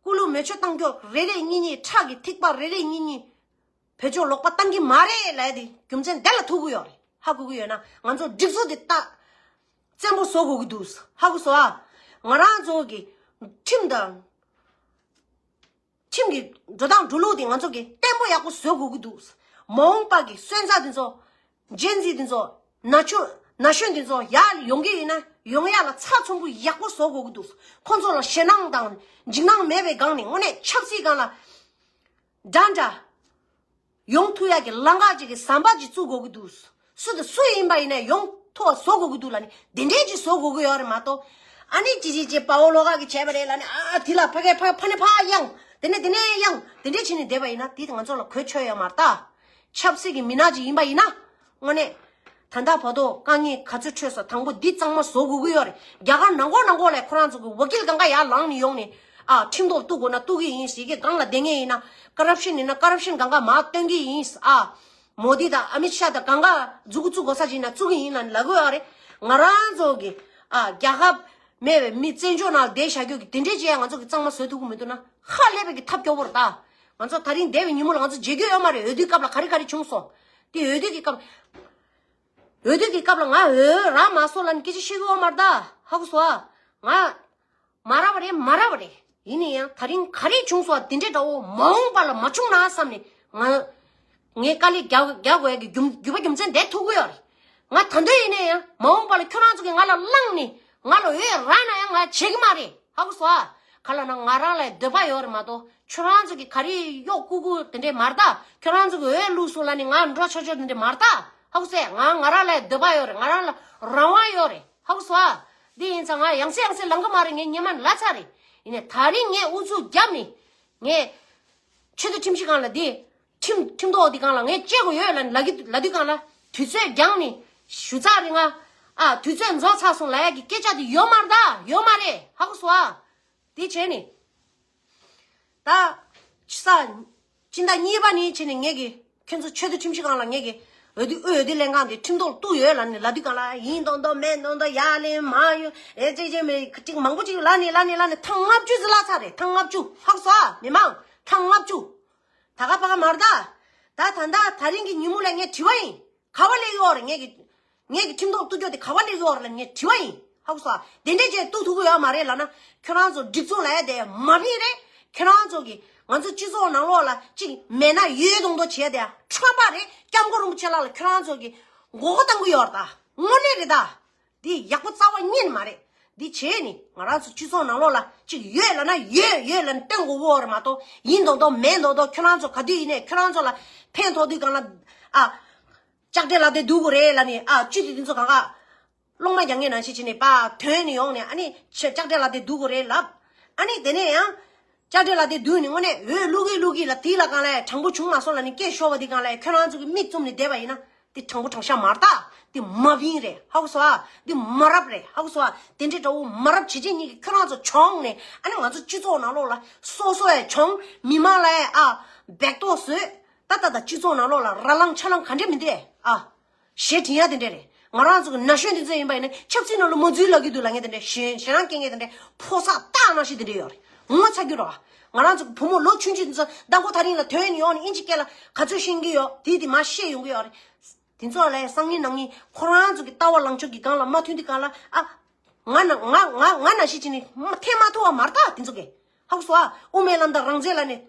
སྐུ་ལུས་མེ་མཆོད་གཏང་རྒྱུ་རེ་རེ་གཉིས་གཉིས་ཁྲག་གི་ཐིགས་པ་རེ་རེ་གཉིས་གཉིས་བེད་སྤྱོད་ལོག་པ་བཏང་གི་མ་རེད་ལབ་ཡ་དེ་རྒྱུ་མཚན་དེ་ལ་ཐུག་གི་ཡོད་རེད། ཧ་གོ་གི་ཡོད་ན་ང་ཚོ་སྒྲིག་འཛུགས་དེ་ལྟ་བཙན་པོ་བཟོ་དགོས་ཀྱི་འདུག་ཧ་གོ་སོང་ཨ། ང་རང་ཚོ་གི་ཁྲིམས་དང་། ཁྲིམས་ཀྱི་འགྲོ་སྟངས་འགྲོ་ལུགས་དེ་ང་ཚོ་གི་བརྟན་པོ་ཡག་པོ་བཟོ་དགོས་ཀྱི་འདུག་མ་འོངས་པ་གི་སོན་རྩ་དེ་ཚོ། ཇེན་ཛི་དེ་ཚོ། ན་ཆུང་ན་གཞོན་དེ་ཚོ་ཡར་ཡོང་གི་ཡིན་ན་ཡོང་ཡ་ལ་ཚགས་ཚུད་པོ་ཡག་པོ་བཟོ་དགོས་ཀྱི་འདུག་ཁོང་ཚོ་ལ་ཞེད་སྣང་དང་འཇིགས་སྣང་མེད་པའི་སྒང་ནས་དངོས་གནས་ཆབ་སྲིད་སྒང་ལ་འདྲ་འདྲ་ཡོང་ཐུབ་ཡ་གི་ལམ་ཁ་ཅིག་གི་ཟམ་པ་ཅིག་བཙུགས་དགོས་ཀྱི་འདུག་སུ་དང་སུ་ཡིན་པ་ཡིན་ན་ཡོང་ཐུབ་པ་བཟོ་དགོས་ཀྱི་འདུག་ལབ་ནས་དེ་འདྲའི་ཅིག་བཟོ་དགོས་ཀྱི་ཡོད་རེད་མ་གཏོགས། ཨ་ནི་ཅི་ཅི་ཅི་དཔའ་བོ་བློ་དགའ་གིས་བྱས་པ་རེད་ལབ་ནས་ཨ་དེ་ལ་ཕ་གི་ཕ་ཕ་ནས་ཕ་གཡང་དེ་ནས་དེ་ནས་གཡང་དེ་འདྲས་བྱས་ནས་བསྡད་པ་ཡིན་ན་དེ་ང་ཚོ་ལ་གོ་ཆོད་ཡོད་མ་རེད་ད། ཆབ་སྲིད་ཀྱི་མི་སྣ་ཅིག་ཡིན་པ་ཡིན་ན། དངོས་གནས། ད་ལྟ་བར་དུ་དཀའ་ངལ་ག་ཚོད་འཕྲད་སོང་། དང་པོ་འདི་གཙང་མ་བཟོ་དགོས་ཀྱི་ཡོད་རེད། རྒྱ་གར་ནང་ཁོག་ནང་ཁོག་ལ་ཁོ་རང་ཚོ་གི་ཝ་ཀིལ་གང་ག་ཡར་ལངས་ནས་ཡོང་ནས་ཨ་ཁྲིམས་ཐོག་གཏུག་དགོས་ན་གཏུག་གི་ཡིན། ཡི་གེ་སྒང་ལ་བསྡད་མཁན་ཡིན་ན་ཀ་རབ་ཤན་ཡིན་ན་ཀ་རབ་ཤན་གང་ག་མར་སྟོན་གི་ཡིན། ཨ་མོ་དི་དང་ཨ་མིད་ཤཱ་དང་གང་ག་མཛུ་གུ་བཙུགས་དགོས་ས་ཅིག་ཡིན་ན་བཙུགས་གི་ཡིན་ལབ་ལབ་གི་ཡོད་རེད། ང་རང་ཚོ་གི་ཨ་རྒྱལ་ཁབ་མེད་པའི་མི་བཙན་བྱོལ་ནང་བསྡད་བཞག་རྒྱུ་གི་དེ་འདྲས་བྱས་ང་ཚོ་གི་གཙང་མ་བཟོ་ཐུབ་ཀྱི་མི་འདུག་ན་ཧ་ལས་པའི་གི་ཐབས་སྐྱོ་བོ་རེད་ད། ང་ཚོ་ད་རིང་འདས་པའི་ཉིན་མོ་ལ་ང་ཚོ་བརྗེད་རྒྱུ་ཡོད་མ་རེད། འོས་བསྡུའི་སྐབས་ལ་ག་རེ་ག་རེ་བྱུང་སོང་། དེ་འོས་བསྡུ་གི་སྐབས། འོས་བསྡུ་གི་སྐབས་ལ་ང་འོས་རག་མ་སོང་ལབ་ནས་སྐད་ཆ་བཤད་གི་ཡོད་མ་རེད་ད། ཧ་གོ་སོང་ཨ། ང་མ་རག་པ་རེད། མ་རག་པ་རེད། ཡིན་ན་ཡང་ད་རིང་ག་རེ་བྱུང་སོང་ཨ། དེ་འདྲའི་འདྲ་བོ་མ་འོངས་པ་ལ་མ་བྱུང་ན་བསམ་ནས་ང་ངས་དཀའ་ལས་རྒྱག་རྒྱག་དགོས་ཡ་གི་རྒྱུ་རྒྱུ་བ་རྒྱུ་མཚན་དེ་ཐུག་གི་ཡོད་རེད། ང་ད་འདོད་ཡིན་ན་ཡང་མ་འོངས་པ་ལ་ཁྱོད་རང་ཚོ་གིས་ང་ལ་བླངས་ནས་ང་ལ་འོས་རག་ན་ཡང་ང་བྱེད་གི་མ་རེད། ཧ་གོ་སོང་ཨ། ག་ལ་ན་ང་རང་ལ་འདོད་པ་ཡོད་རེད་མ་གཏོགས་ཁྱོད་རང་ཚོ་གི་ག་རེ་གཡོག་ཀུ་ཀུ་དེ་འདྲས་མ་རེད་ད། ཁྱོད་རང་ཚོ་གི་འོས་བླུགས་སོང་ལབ་ནས་ང་འགྲོ་ཆོག་ཆོག་དེ་འདྲས་མ་རེད་ད། ཧ་གོ་སོང་ཨ། ང་ང་རང་ལ་འདོད་པ་ཡོད་རེད། ང་རང་ལ་རང་དབང་ཡོད་རེད། ཧ་གོ་སོང་ཨ། འདི་ཡིན་ཙང་ང་ཡང་སེ་ཡང་སེ་ལངས་གི་མ་རེད། ངའི་སྙེ་མ་ལ་ཚར་རེད། ཡིན་ནའི་ད་རིང་ངས་ཨུ་ཚུགས་བརྒྱབ་ནས་ངས་ཆེས་མཐོ་ཁྲིམས་ཞིབ་ཁང་ལ་འདི་ཁྲིམས་ཁྲིམས་ཐོག་འདི་སྒང་ལ་ངས་བཅད་དགོས་ཡོད་ལབ་ལབ་གི་ལབ་དུས་སྒང་ལ་དུས་ཚོད་འགྱངས་ནས་ཞུ་ཚར་རེད། ང་ཨ་དུས་ཚོད་རྫོགས་ཚར་སོང་ལབ་ཡ་གི་སྐད་ཆ་དེ་ཡོད་མ་རེད་ད། ཡོད་མ་རེད། ཧ་གོ་སོང་ཨ། དེ་བྱས་ནས་ད་ས་སྤྱི་ཟླ་གཉིས་པ་ནས་བྱས་ནས་ངས་གི་ཁྱོད་ཚོ་ཆེས་མཐོ་ཁྲིམས་ཞིབ་ཁང་ལ་ངས་གི་འོས་བསྡུ་དབུས་འོས་བསྡུ་ལྷན་ཁང་དེ་ཁྲིམས་ཐོག་གཏུགས་ཡོད་ལབ་ནས་ལབ་དུས་སྒང་ལ་ཡིན་མདོག་མདོག་མེད་མདོག་མདོག་ཡར་ལེན་མར་ཡོང་ཨེ་ཙི་ཙི་མེད་ཅིག་མང་པོ་ཅིག་ལབ་ནས་ལབ་ནས་ལབ་ནས་ཐེངས་ལྔ་བཅུ་ཙམ་ལྷག་ཚར་རེད། ཐེངས་ལྔ་བཅུ། ཧ་གོ་སོང་ཨ། མི་མང་ཐེངས་ལྔ་བཅུ། ད་ག་པ་ག་མ་རེད་ད། ད་ད་ད་ད་རིང་གི་ཉིན་མོ་ལ་ངས་དྲི་བ་ཡིན། ག་བ་སླེབས་ཡོད་རེད། ངས་གི་ངས་གི་ཁྲིམས་ཐོག་གཏུག་རྒྱུ་དེ་ག་བ་སླེབས་ཡོད་རེད་ལབ་ངས་དྲི་བ་ཡིན། ཧ་གོ་སོང་ཨ། དེ་འདྲས་བྱས་གཏུག་ཐུབ་ཀྱི་ཡོད་མ་རེད་ལབ་ན་ཁྱོད་རང་ཚོ་སྒྲིག་འཛུགས་ལབ་ཡ་དེ་མ་ཕིང་རེད། ཁྱོད་རང་ཚོ་གི་ང་ཚོ་སྤྱི་ཚོགས་ནང་ལོགས་ལ་གཅིག་མེད་ན་ཡོད་མདོག་མདོག་བྱེད་ཡ་དེ་ཁྲོམ་པ་རེད། སྐྱབས་མགོན་རིན་པོ་ཆེ་ལགས་ལ་ཁྱོད་རང་ཚོ་གི་མགོ་སྐོར་གཏང་གི་ཡོད་རེད་ད། དངོས་གནས་རེད་ད། འདི་ཡག་པོ་རྩ་བ་ཉིད་ནས་མ་རེད། འདི་བྱས་ནི་ང་རང་ཚོ་སྤྱི་ཚོགས་ནང་ལོགས་ལ་གཅིག་ཡོད་ལབ་ན་ཡོད་ཡོད་ལབ་ནས་སྟོན་དགོས་ཀྱི་ཡོད་རེད་མ་གཏོགས་ཡིན་མདོག་མདོག་མེད་མདོག་མདོག་ཁྱོད་རང་ཚོ་ག་དུས་ཡིན་ནའི་ཁྱོད་རང་ཚོ་ལ་ཕན་ཐོགས་དུས་སྒང་ལ་ཨ། ལྕགས་དྲེལ་ལ་དེ་སྡུག་གི་རེད་ལབ་ནི་ཨ་བཅུད་དེ་དེ་ཚོ་གང་ག་སློང་མ་རྒྱག་མཁན་ནང་བཞིན་བྱས་ནས་པ་དོན་ནི་ཡོང་ནས་ཨ་ནི་ཆ་ལྕགས་དྲེལ་ལ་དེ་སྡུག་གི་རེད་ལབ། ཨ་ནི་དེ་ནས་ཡང་ལྕགས་དྲེལ་ལ་དེ་སྡུག་ནི་དངོས་གནས་འོས་བླུག་གི་བླུག་གི་ལ་དེ་ལ་གང་ལ་དྲང་པོ་བྱུང་མ་སོང་ལབ་ནི་སྐད་ཤོར་བ་དེ་གང་ལ་ཁྱོད་རང་ཚོ་གི་མིག་བཙུམ་ནས་བསྡད་པ་ཡིན་ན་དེ་དྲང་པོ་དྲང་བཞག་མ་རེད་ད། དེ་མ་བིན་རེད། ཧ་གོ་སོང་ཨ། དེ་མ་རབས་རེད། ཧ་གོ་སོང་ཨ། དེ་འདྲའི་འདྲ་བོ་མ་རབས་བྱེད་བྱེད་གཉིས་ཀྱི་ཁྱོད་རང་ཚོ་བྱུང་ནས་ཨ་ནི་ང་ཚོ་སྤྱི་ཚོགས་ནང་ལོགས་ལ་སོ་སོ་ཡ་བྱུང་མི་མང་ལ་ཡ་ཨ་བེག་ཏོག་བཟོས་ད་ད་ད་སྤྱི་ཚོགས་ནང་ལོགས་ལ་ར་ལངས་ཆ་ལངས་ག་འདྲས་མི་འདུག་ཨ། ཞེ་དྲན་ཡ་དེ་འདྲས་རེད། ང་རང་ཚོ་གི་ན་གཞོན་དེ་ཚོ་ཡིན་པ་ཡིན་ན་ཆབ་སྲིད་ནང་ལ་མ་འཛུལ་ལབ་ཀྱི་འདུག་ལབ་མཁན་དེ་འདྲས་ཞེ་ཞེ་སྡང་སྐྱེ་མཁན་དེ་འདྲས་ཕོ་གསར་སྟག་ནང་བཞིན་དེ་འདྲས་ཡོད་རེད། ངོ་ཚ་རྒྱུ་རེད་བ། ང་རང་ཚོ་གི་བུ་མོ་ལོ་ཆུང་ཆུང་དེ་ཚོ་ཟླ་མགོ་ཐག་རིང་ལ་ཐོན་ནས་ཡོང་ནས་ཨིན་ཇི་སྐད་ལ་ག་ཚོད་ཤེས་ཀྱི་ཡོད་དེ་དེ་མར་བཤད་ཡོང་གི་ཡོད་རེད། དེ་ཚོ་ལ་སང་ཉིན་གནངས་ཉིན་ཁོ་རང་ཚོ་གི་ལྟ་བ་ལངས་ཕྱོགས་ཀྱི་སྒང་ལ་མ་མཐུན་དུས་སྒང་ལ་ཨ། ང་ན་ང་ང་ང་ན་ཤི་ཅི་ནི་མ་ཐེ་མ་ཐུ་བ་མ་རེད་ད་དེ་ཚོ་གི། ཧ་གོ་སོང་ཨ། དབུ་མའི་ལམ་དང་རང་བཙན་ལབ་ནས།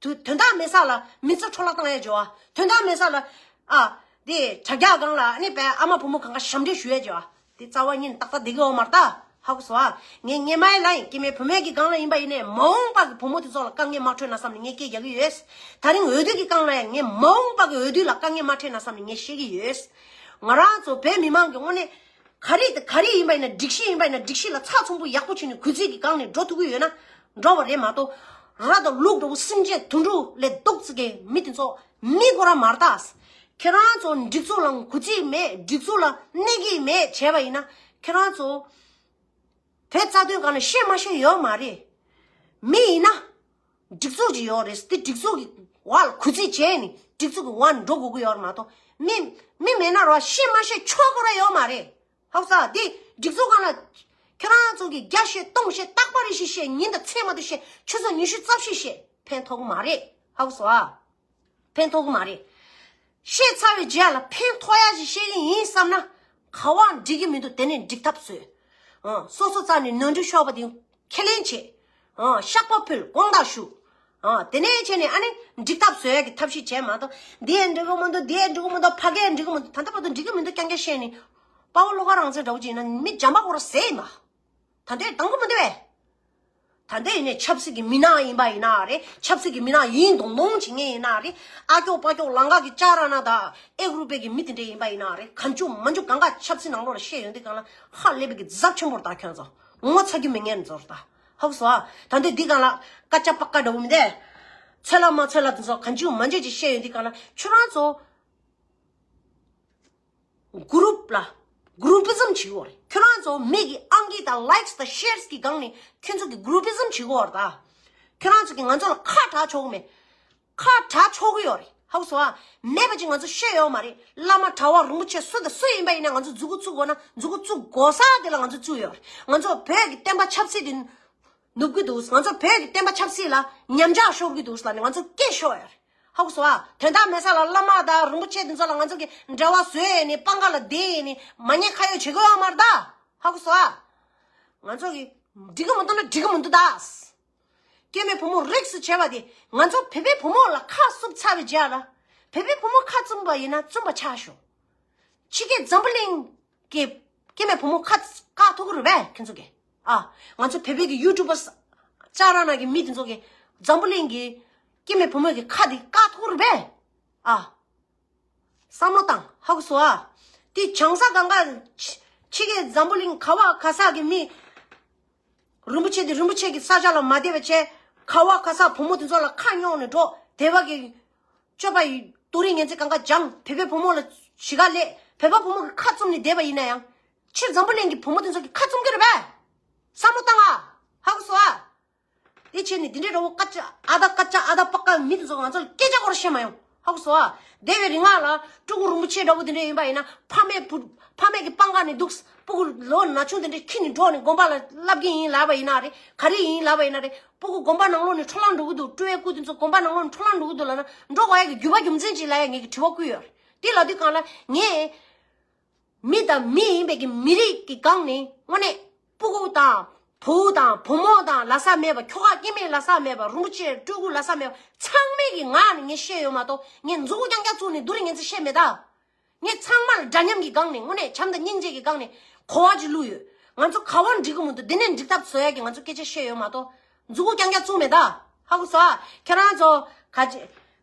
དུ་དོན་དག་མེད་ས་ལ་མི་ཚེ་འཕྲོ་བརླག་བཏང་ཡས་བྱེད་བ། དོན་དག་མེད་ས་ལ་ཨ། དེ་དྲ་རྒྱ་སྒང་ལ་ཨ་ནི་པའི་ཨ་མ་བུ་མོ་གང་ག་ཞབས་འདྲེན་ཞུ་ཡས་བྱེད་བ། དེ་རྩ་བ་ཉིད་ཏག་ཏག་བསྡད་ཀྱི་ཡོད་མ་རེད་ད། ཧ་གོ་སོང་ཨ། ངས་སྔོན་མའི་ལ་ཡིན་སྐྱེ་དམན་བུད་མེད་ཀྱི་སྒང་ལ་ཡིན་པ་ཡིན་ནའི་མ་འོངས་པ་གི་བུ་མོ་དེ་ཚོ་ལ་དཀའ་ངལ་མ་འཕྲད་ན་བསམ་ནས་ངས་སྐད་རྒྱག་གི་ཡོད། ད་རིང་འོས་བསྡུ་གི་སྒང་ལ་ཡང་ངས་མ་འོངས་པ་གི་འོས་བསྡུ་ལ་དཀའ་ངལ་མ་འཕྲད་ན་བསམ་ནས་ངས་བཤད་ཀྱི་ཡོད། ང་རང་ཚོ་བོད་མི་མང་གི་དངོས་གནས། ག་རེ་དང་ག་རེ་ཡིན་པ་ཡིན་ན་སྒྲིག་གཞི་ཡིན་པ་ཡིན་ན་སྒྲིག་གཞི་ལ་ཚགས་ཚུད་པོ་ཡག་པོ་བྱས་ནས་གུས་བརྩི་གི་སྒང་ནས་འགྲོ་ཐུབ་ཀྱི་ཡོད་ན་འགྲོ་བ་རེད་མ་གཏོགས། ར་དང་ལུག་འདྲ་བོ་སེམས་ཅན་དུད་འགྲོ་ལས་སྡུག་ཙི་གེ་མི་དེ་ཚོ་མི་ཁོ་རང་མ་རེད་ད། ཁྱེད་རང་ཚོ་སྒྲིག་འཛུགས་ལ་གུས་བརྩི་མེད་སྒྲིག་འཛུགས་ལ་གནས་ཀྱི་མེད་བྱས་པ་ཡིན་ན་ཁྱེད་རང་ཚོ་བོད་རྩ་དོན་སྒང་ནས་བཤད་མ་བཤད་ཡོད་མ་རེད། མི་ཡིན་ན། སྒྲིག་འཛུགས་ཅིག་ཡོད་རེད། དེ་སྒྲིག་འཛུགས་ཀྱི་ བ་ལ་གུས་བརྩི་བྱས་ནས་སྒྲིག་འཛུགས་ཀྱི་འོག་འགྲོ་དགོས་ཀྱི་ཡོད་རེད་མ་གཏོགས། མི་མི་མེད་ན་རོ་ཤི་མ་ཤི་ཆོག་གི་ར་ཡོད་མ་རེད། ཧ་གོ་སོང་། འདི་སྒྲིག་འཛུགས་སྒང་ལ་ཁྱོད་རང་ཚོ་གིས་བརྒྱ་བཤད་སྟོང་བཤད་རྟག་པར་རེ་བཞིན་བཤད། ཉིན་དང་མཚན་མ་དུ་བཤད། ཆུ་ཚོད་ཉི་ཤུ་རྩ་བཞི་བཤད། ཕན་ཐོགས་ཀྱི་མ་རེད། ཧ་གོ་སོང་ཨ། ཕན་ཐོགས་ཀྱི་མ་རེད། བཤད་ཚར་བའི་རྗེས་ལ་ཕན་ཐོགས་ཡ་ཞིག་བཤད་ཀྱི་ཡིན་བསམ་ན། ག་བ་འགྲིག་གི་མི་འདུག་དེ་ནས་འགྲིག་ཐབས་བཟོས། ཨ། སོ་སོ་རྩ་ནས་ནོར་འཁྲུལ་ཤོར་བ་དེ་ཁས་ལེན་བྱེད། ཨ། བཤགས་པ་ཕུལ། དགོངས་དག་ཞུ། ཨ། དེ་ནས་བྱས་ནས་ཨ་ནི་འགྲིག་ཐབས་བཟོ་ཡ་གི་ཐབས་ཤེས་བྱས་མ་གཏོགས། འདི་ཡང་འགྲིག་གི་མི་འདུག་འདི་ཡང་འགྲིག་གི་མི་འདུག་ཕ་གིའི་འགྲིག་གི་མི་འདུག་ད་ལྟ་བར་དུ་འགྲིག་གི་མི་འདུག་རྐྱང་རྐྱང་བཤད་ནས། དཔའ་བོ་བློ་དགའ་རང་བཙན་འདྲ་བོ་ཅིག་ཡིན་ན་མི་འཇམ་པ་ཁོ་ར་ཟེར་ཡིན་པ། ད་འདོད་དང་པོ་མི་འདུག་བས། ད་ལྟ་ཡིན་ནས་ཆབ་སྲིད་ཀྱི་མི་སྣ་ཡིན་པ་ཡིན་ན་རེད། ཆབ་སྲིད་ཀྱི་མི་སྣ་ཡིན་མདོག་མདོག་བྱེད་མཁན་ཡིན་ན་རེད། ཨ་ཀྱོག་པ་ཀྱོག་ལང་ཀ་གི་ལྕགས་ར་ན་ད་ཨེ་གུ་རུ་པའི་གི་མི་དེ་འདྲ་ཡིན་པ་ཡིན་ན་རེད། གང་བྱུང་མ་བྱུང་གང་ག་ཆབ་སྲིད་ནང་ལོགས་ལ་བཤད་ཡོང་དུས་སྒང་ལ་ཧ་ལས་པའི་གི་ཛབ་ཆེན་པོར་ད་ཁྱོད་ཚོ་ངོ་ཚ་རྒྱུ་མེད་མཁན་ཚོར་ད། ཧ་གོ་སོང་ཨ། ད་འདི་འདི་སྒང་ལ་ཀ་ཅ་པ་ཀ་འདྲ་བོ་མི་འདུག་ཚོད་ལ་མ་ཚོད་ལ་དེ་ཚོ་གང་བྱུང་མ་བྱུང་ཅིག་བཤད་ཡོང་དུས་སྒང་ལ་ཁྱོད་རང་ཚོ། གུ་རུབ་ལ། གུ་རུ་པི་ཛམ་བྱེད་ཀྱི་ཡོད་རེད། ཁྱོད་རང་ཚོ་མི་གི་ཨང་ཀི་དང་ལའིཀ་སི་དང་ཤེར་སི་གི་སྒང་ནས་ཁྱོད་ཚོ་གི་གུ་རུ་པི་ཛམ་བྱེད་ཀྱི་ཡོད་རེད་ད། ཁྱོད་རང་ཚོ་གི་ང་ཚོ་ལ་ཁ་གྲག་ཆོག་གི་མེད། ཁ་གྲག་ཆོག་གི་ཡོད་རེད། ཧ་གོ་སོང་ཨ། མེད་པ་ཅིག་ང་ཚོ་བཤད་ཡོད་མ་རེད། བླ་མ་གྲྭ་བ་རིན་པོ་ཆེ་སུ་དང་སུ་ཡིན་པ་ཡིན་ན་ང་ཚོ་མཛུབ་གུ་བཙུགས་དགོས་ན་མཛུབ་གུ་བཙུགས་དགོས་ས་དེ་ལ་ང་ཚོ་བཙུགས་ཡོད་རེད། ང་ཚོ་བོད་ཀྱི་བསྟན་པ་ཆབ་སྲིད་དེ་ནུབ་གི་འདུག་ང་ཚོ་བོད་ཀྱི་བསྟན་པ་ཆབ་སྲིད་ལ་ཉམས་ཆག་ཤོར་གི་འདུག་ལབ་ནས་ང་ཚོ་སྐད་ཤོར་ཡོད་རེད། ཧ་གོ་སོང་ཨ། དོན་དག་མེད་ས་ལ་བླ་མ་དང་རིན་པོ་ཆེ་དེ་ཚོ་ལ་ང་ཚོ་གི་འབྲེལ་བ་བཟོས་ནས་པང་ཁ་ལ་བསྡད་ནས་མ་ཉེས་ཁ་གཡོག་བྱེད་དགོས་ཡོད་མ་རེད་ད། ཧ་གོ་སོང་ཨ། ང་ཚོ་གི་འགྲིག་གི་མི་འདུག་ན་འགྲིག་གི་མི་འདུག་ད། སྐྱེ་དམན་བུ་མོ་རིགས་སུ་བྱས་པ་དེ་ང་ཚོ་བོད་པའི་བུ་མོ་ལ་ཁ་བསུབ་ཚར་བའི་རྗེས་ལ་བོད་པའི་བུ་མོ་ཁ་བཙུམ་པ་ཡིན་ན་བཙུམ་པ་ཆགས་ཤོག་ཕྱི་རྒྱལ་འཛམ་བུ་གླིང་གི་སྐྱེ་དམན་བུ་མོ་ཁ་བཀག་ཐུབ་ཀྱི་རེད་པས་ཁྱེད་ཚོ་གིས། ཨ། ང་ཚོ་བོད་པའི་གི་ཡུ་ཊུབ་པ་ལྕགས་ར་ན་གི་མི་དེ་ཚོ་གིས་འཛམ་བུ་གླིང་གི་སྐྱེ་དམན་བུ་མོ་གི་ཁ་དེ་བཀག་ཐུབ་ཀྱི་རེད་པས། ཨ། བསམ་བློ་བཏང་། ཧ་གོ་སོང་ཨ། དེ་བྱང་ས་གང་ག་ཕྱི་ཕྱི་རྒྱལ་འཛམ་བུ་གླིང་ག་བ་ག་ས་གི་མི་རིན་པོ་ཆེ་དེ་རིན་པོ་ཆེ་གི་ས་ཆ་ལ་མ་བསྡད་པ་བྱས། ག་བ་ག་ས་བུ་མོ་དེ་ཚོ་ལ་ཁ་སྙོག་ནས་འགྲོ། དེ་བ་གི་སྤྱོད་པ་ཡི་སྡུག་རུས་ངན་ཚད་གང་ག་སྦྱངས། བོད་པའི་བུ་མོ་ལ་གཞིས་ཀ་སླེབས། བོད་པ་བུ་མོ་གི་ཁ་བཙུམ་ནས་བསྡད་པ་ཡིན་ན་ཡང་། ཕྱིར་འཛམ་བུ་གླིང་གི་བུ་མོ་དེ་ཚོ་གི་ཁ་བཙུམ་གི་རེད་པས། བསམ་བློ་བཏང་ཨ། ཧ་གོ་སོང་ཨ། དེ་བྱས་ནས་དེ་འདྲའི་ར་བོ་ཀ་ཅ་ཨ་ད་ཀ་ཅ་ཨ་ད་པ་ཀ་མི་དེ་ཚོ་ང་ཚོ་ལ་སྐད་ཆ་སྐོར་བཤད་མ་ཡོང་། ཧ་གོ་སོང་ཨ། འདས་པའི་རིང་ལ་སྤྲུལ་སྐུ་རིན་པོ་ཆེ་འདྲ་བོ་དེ་འདྲ་ཡིན་པ་ཡིན་ན་ཕ་མས་བུ་ཕ་མས་ཀྱི་པང་ཁ་ནས་འདུག་སྤུ་གུ་ལོ་ན་ཆུང་དེ་འདྲ་ཁྱེར་ནས་འགྲོ་ནས་དགོན་པ་ལ་བསླབ་ཀྱི་ཡིན་ལབ་པ་ཡིན་ན་རེད། ག་རེ་ཡིན་ལབ་པ་ཡིན་ན་རེད། སྤུ་གུ་དགོན་པ་ནང་ལོགས་ནས་འཕྲོ་བརླག་འགྲོ་གི་འདུག་སྤྲུལ་པའི་སྐུ་དེ་ཚོ་དགོན་པ་ནང་ལོགས་ནས་འཕྲོ་བརླག་འགྲོ་གི་འདུག་ལབ་ན་འགྲོ་དགོས་ཡ་གི་རྒྱུ་བ་རྒྱུ་མཚན་ཅིག་ལབ་ཡ་ངས་ཀྱི་དྲི་བ་བསྐུལ་ཡོད་རེད། དེ་ལབ་དུས་སྒང་ལ་ངས་མི་དང་མི་ཡིན་པའི་གི་མི་རིགས་ཀྱི་སྒང་ནས་དངོས་གནས་སྤུ་གུ་དང་བུ་དང་བུ་མོ་དང་ལབ་ས་མེད་པ། ཁྱོ་ག་སྐྱེ་དམན་ལབ་ས་མེད་པ། རིན་པོ་ཆེ་སྤྲུལ་སྐུ་ལབ་ས་མེད་པ། ཚང་མས་ཀྱི་ངག་ནས་ངས་བཤད་ཡོད་མ་གཏོགས་ངས་མཛུབ་གུ་རྐྱང་རྐྱང་བཙུགས་ནས་སྡུག་རུས་ངན་ཚད་བཤད་མེད་ད། ངས་ཚང་མ་ལ་འདྲ་མཉམ་གྱི་སྒང་ནས་དངོས་གནས་བྱམས་དང་སྙིང་རྗེ་གི་སྒང་ནས་གོ་བ་ཅིག་བླུགས་ཡོད། ང་ཚོ་ག་བ་འགྲིག་གི་མི་འདུག་འདི་ནས་འགྲིག་ཐབས་བཟོ་ཡ་གི་ང་ཚོ་སྐད་ཆ་བཤད་ཡོད་མ་གཏོགས་མཛུབ་གུ་རྐྱང་རྐྱང་བཙུགས་མེད་ད། ཧ་གོ་སོང་ཨ། ཁྱེད་རང་ཚོ་ག་ཅི་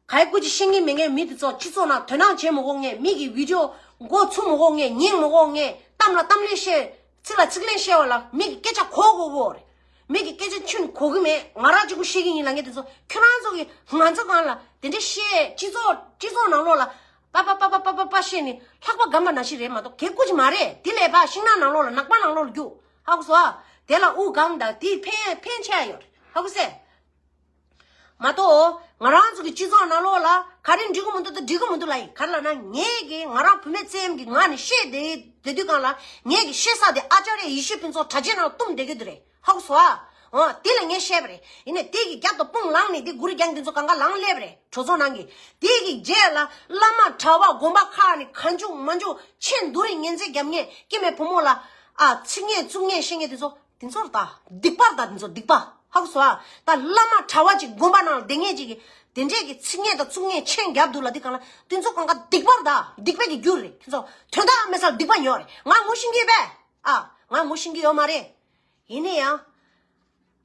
ག་ཡི་སྐུ་ཅི་ཤེས་ཀྱི་མེད་མཁན་མི་དེ་ཚོ་སྤྱི་ཚོགས་ནང་དོ་སྣང་བྱེད་མི་དགོས་མཁན། མི་གི་བི་ཌི་ཡོ་མགོ་ཚུགས་མི་དགོས་མཁན། ཉན་མི་དགོས་མཁན། གཏམ་ལ་གཏམ་ལན་བཤད། ཚིག་ལ་ཚིག་ལན་བཤད་པ་ལ་མི་གི་སྐད་ཆ་གོ་དགོས་གོ་རེད། མི་གི་སྐད་ཆ་ཁྱོན་གོ་གི་མེད། ང་རང་གཅིག་པུ་བཤད་ཀྱི་ཡིན་ལབ་མཁན་དེ་ཚོ་ཁྱོད་རང་ཚོ་གི་ང་ཚོ་སྒང་ལ་དེ་འདྲ་བཤད། སྤྱི་ཚོགས་སྤྱི་ཚོགས་ནང་ལོགས་ལ་པ་པ་པ་པ་པ་པ་པ་བཤད་ནས་ལྷགས་པ་སྒམ་པ་ནང་བཞིན་རེད་མ་གཏོགས་གལ་སྐུ་ཅི་མ་རེད། དེ་ལས་ཕར་ཤིང་ནགས་ནང་ལོགས་ལ་ནགས་པ་ནང་ལོགས་ལ་རྒྱུགས། ཧ་གོ་སོང་ཨ། དེ་ལ་དབུགས་སྒང་དང་དེ་ཕན་ཕན་ཆེ་ཡ་ཡོད་རེད། ཧ་གོ་སོང་ཨ། མ་གཏོགས་ང་རང་ཚོ་གི་སྤྱི་ཚོགས་ནང་ལོགས་ལ་ག་རེ་འགྲིག་གི་མི་འདུག་དང་འགྲིག་གི་མི་འདུག་ལབ་ཡིན། ག་རེ་ལབ་ན་ངས་ཀྱི་ང་རང་བུད་མེད་བཙན་གྱི་ངག་ནས་བཤད་བསྡད་བསྡད་དུས་སྒང་ལ་ངས་ཀྱི་བཤད་ས་དེ་ཨ་ཙརྱ་ཡེ་ཤེས་ཕུན་ཚོགས་གྲྭ་ཆས་ནང་བཏུམས་བསྡད་ཀྱི་འདུག་རེད། ཧ་གོ་སོང་ཨ། འོ་དེ་ལ་ངས་བཤད་པ་རེད། ཡིན་ནའི་དེ་གི་རྒྱབ་ཏུ་དཔུང་ལངས་ནས་དེ་གུ་རུ་རྒྱག་མཁན་དེ་ཚོ་གང་ག་ལངས་སླེབས་པ་རེད། གྲོས་ཚོགས་ནང་གི། དེ་གི་རྗེས་ལ་བླ་མ་གྲྭ་བ་དགོན་པ་ཁག་ནས་གང་བྱུང་མང་བྱུང་ཆེས་སྡུག་རུས་ངན་ཚད་རྒྱབ་མཁན། སྐྱེ་དམན་བུ་མོ་ལ་ཨ་ཚིག་ངན་བཙུགས་ངན་བཤད་མཁན་དེ་ཚོ། དེ་ཚོར་ད་སྡིག་པར་ད། དེ་ཚོ་སྡིག་པ། ཧ་གོ་སོང་ཨ། ད་བླ་མ་གྲྭ་བ་ཅིག་དགོན་པ་ནང་ལ་བསྡད་མཁན་ཅིག་གིས་དེ་འདྲས་ཀྱི་ཚིག་ངན་དང་བཙུགས་ངན་ཆེན་རྒྱབ་འདུག་ལབ་དུས་སྒང་ལ་དེ་ཚོ་གང་ག་སྡིག་པར་ད། སྡིག་པའི་གི་རྒྱུ་རེད། དེ་ཚོ་དོན་དག་མེད་སར་སྡིག་པ་ཉོ་རེད། ང་ངོ་ཤེས་ཀྱི་ཡོད་པས། ཨ། ང་ངོ་ཤེས་ཀྱི་ཡོད་མ་རེད། ཡིན་ན་ཡང་།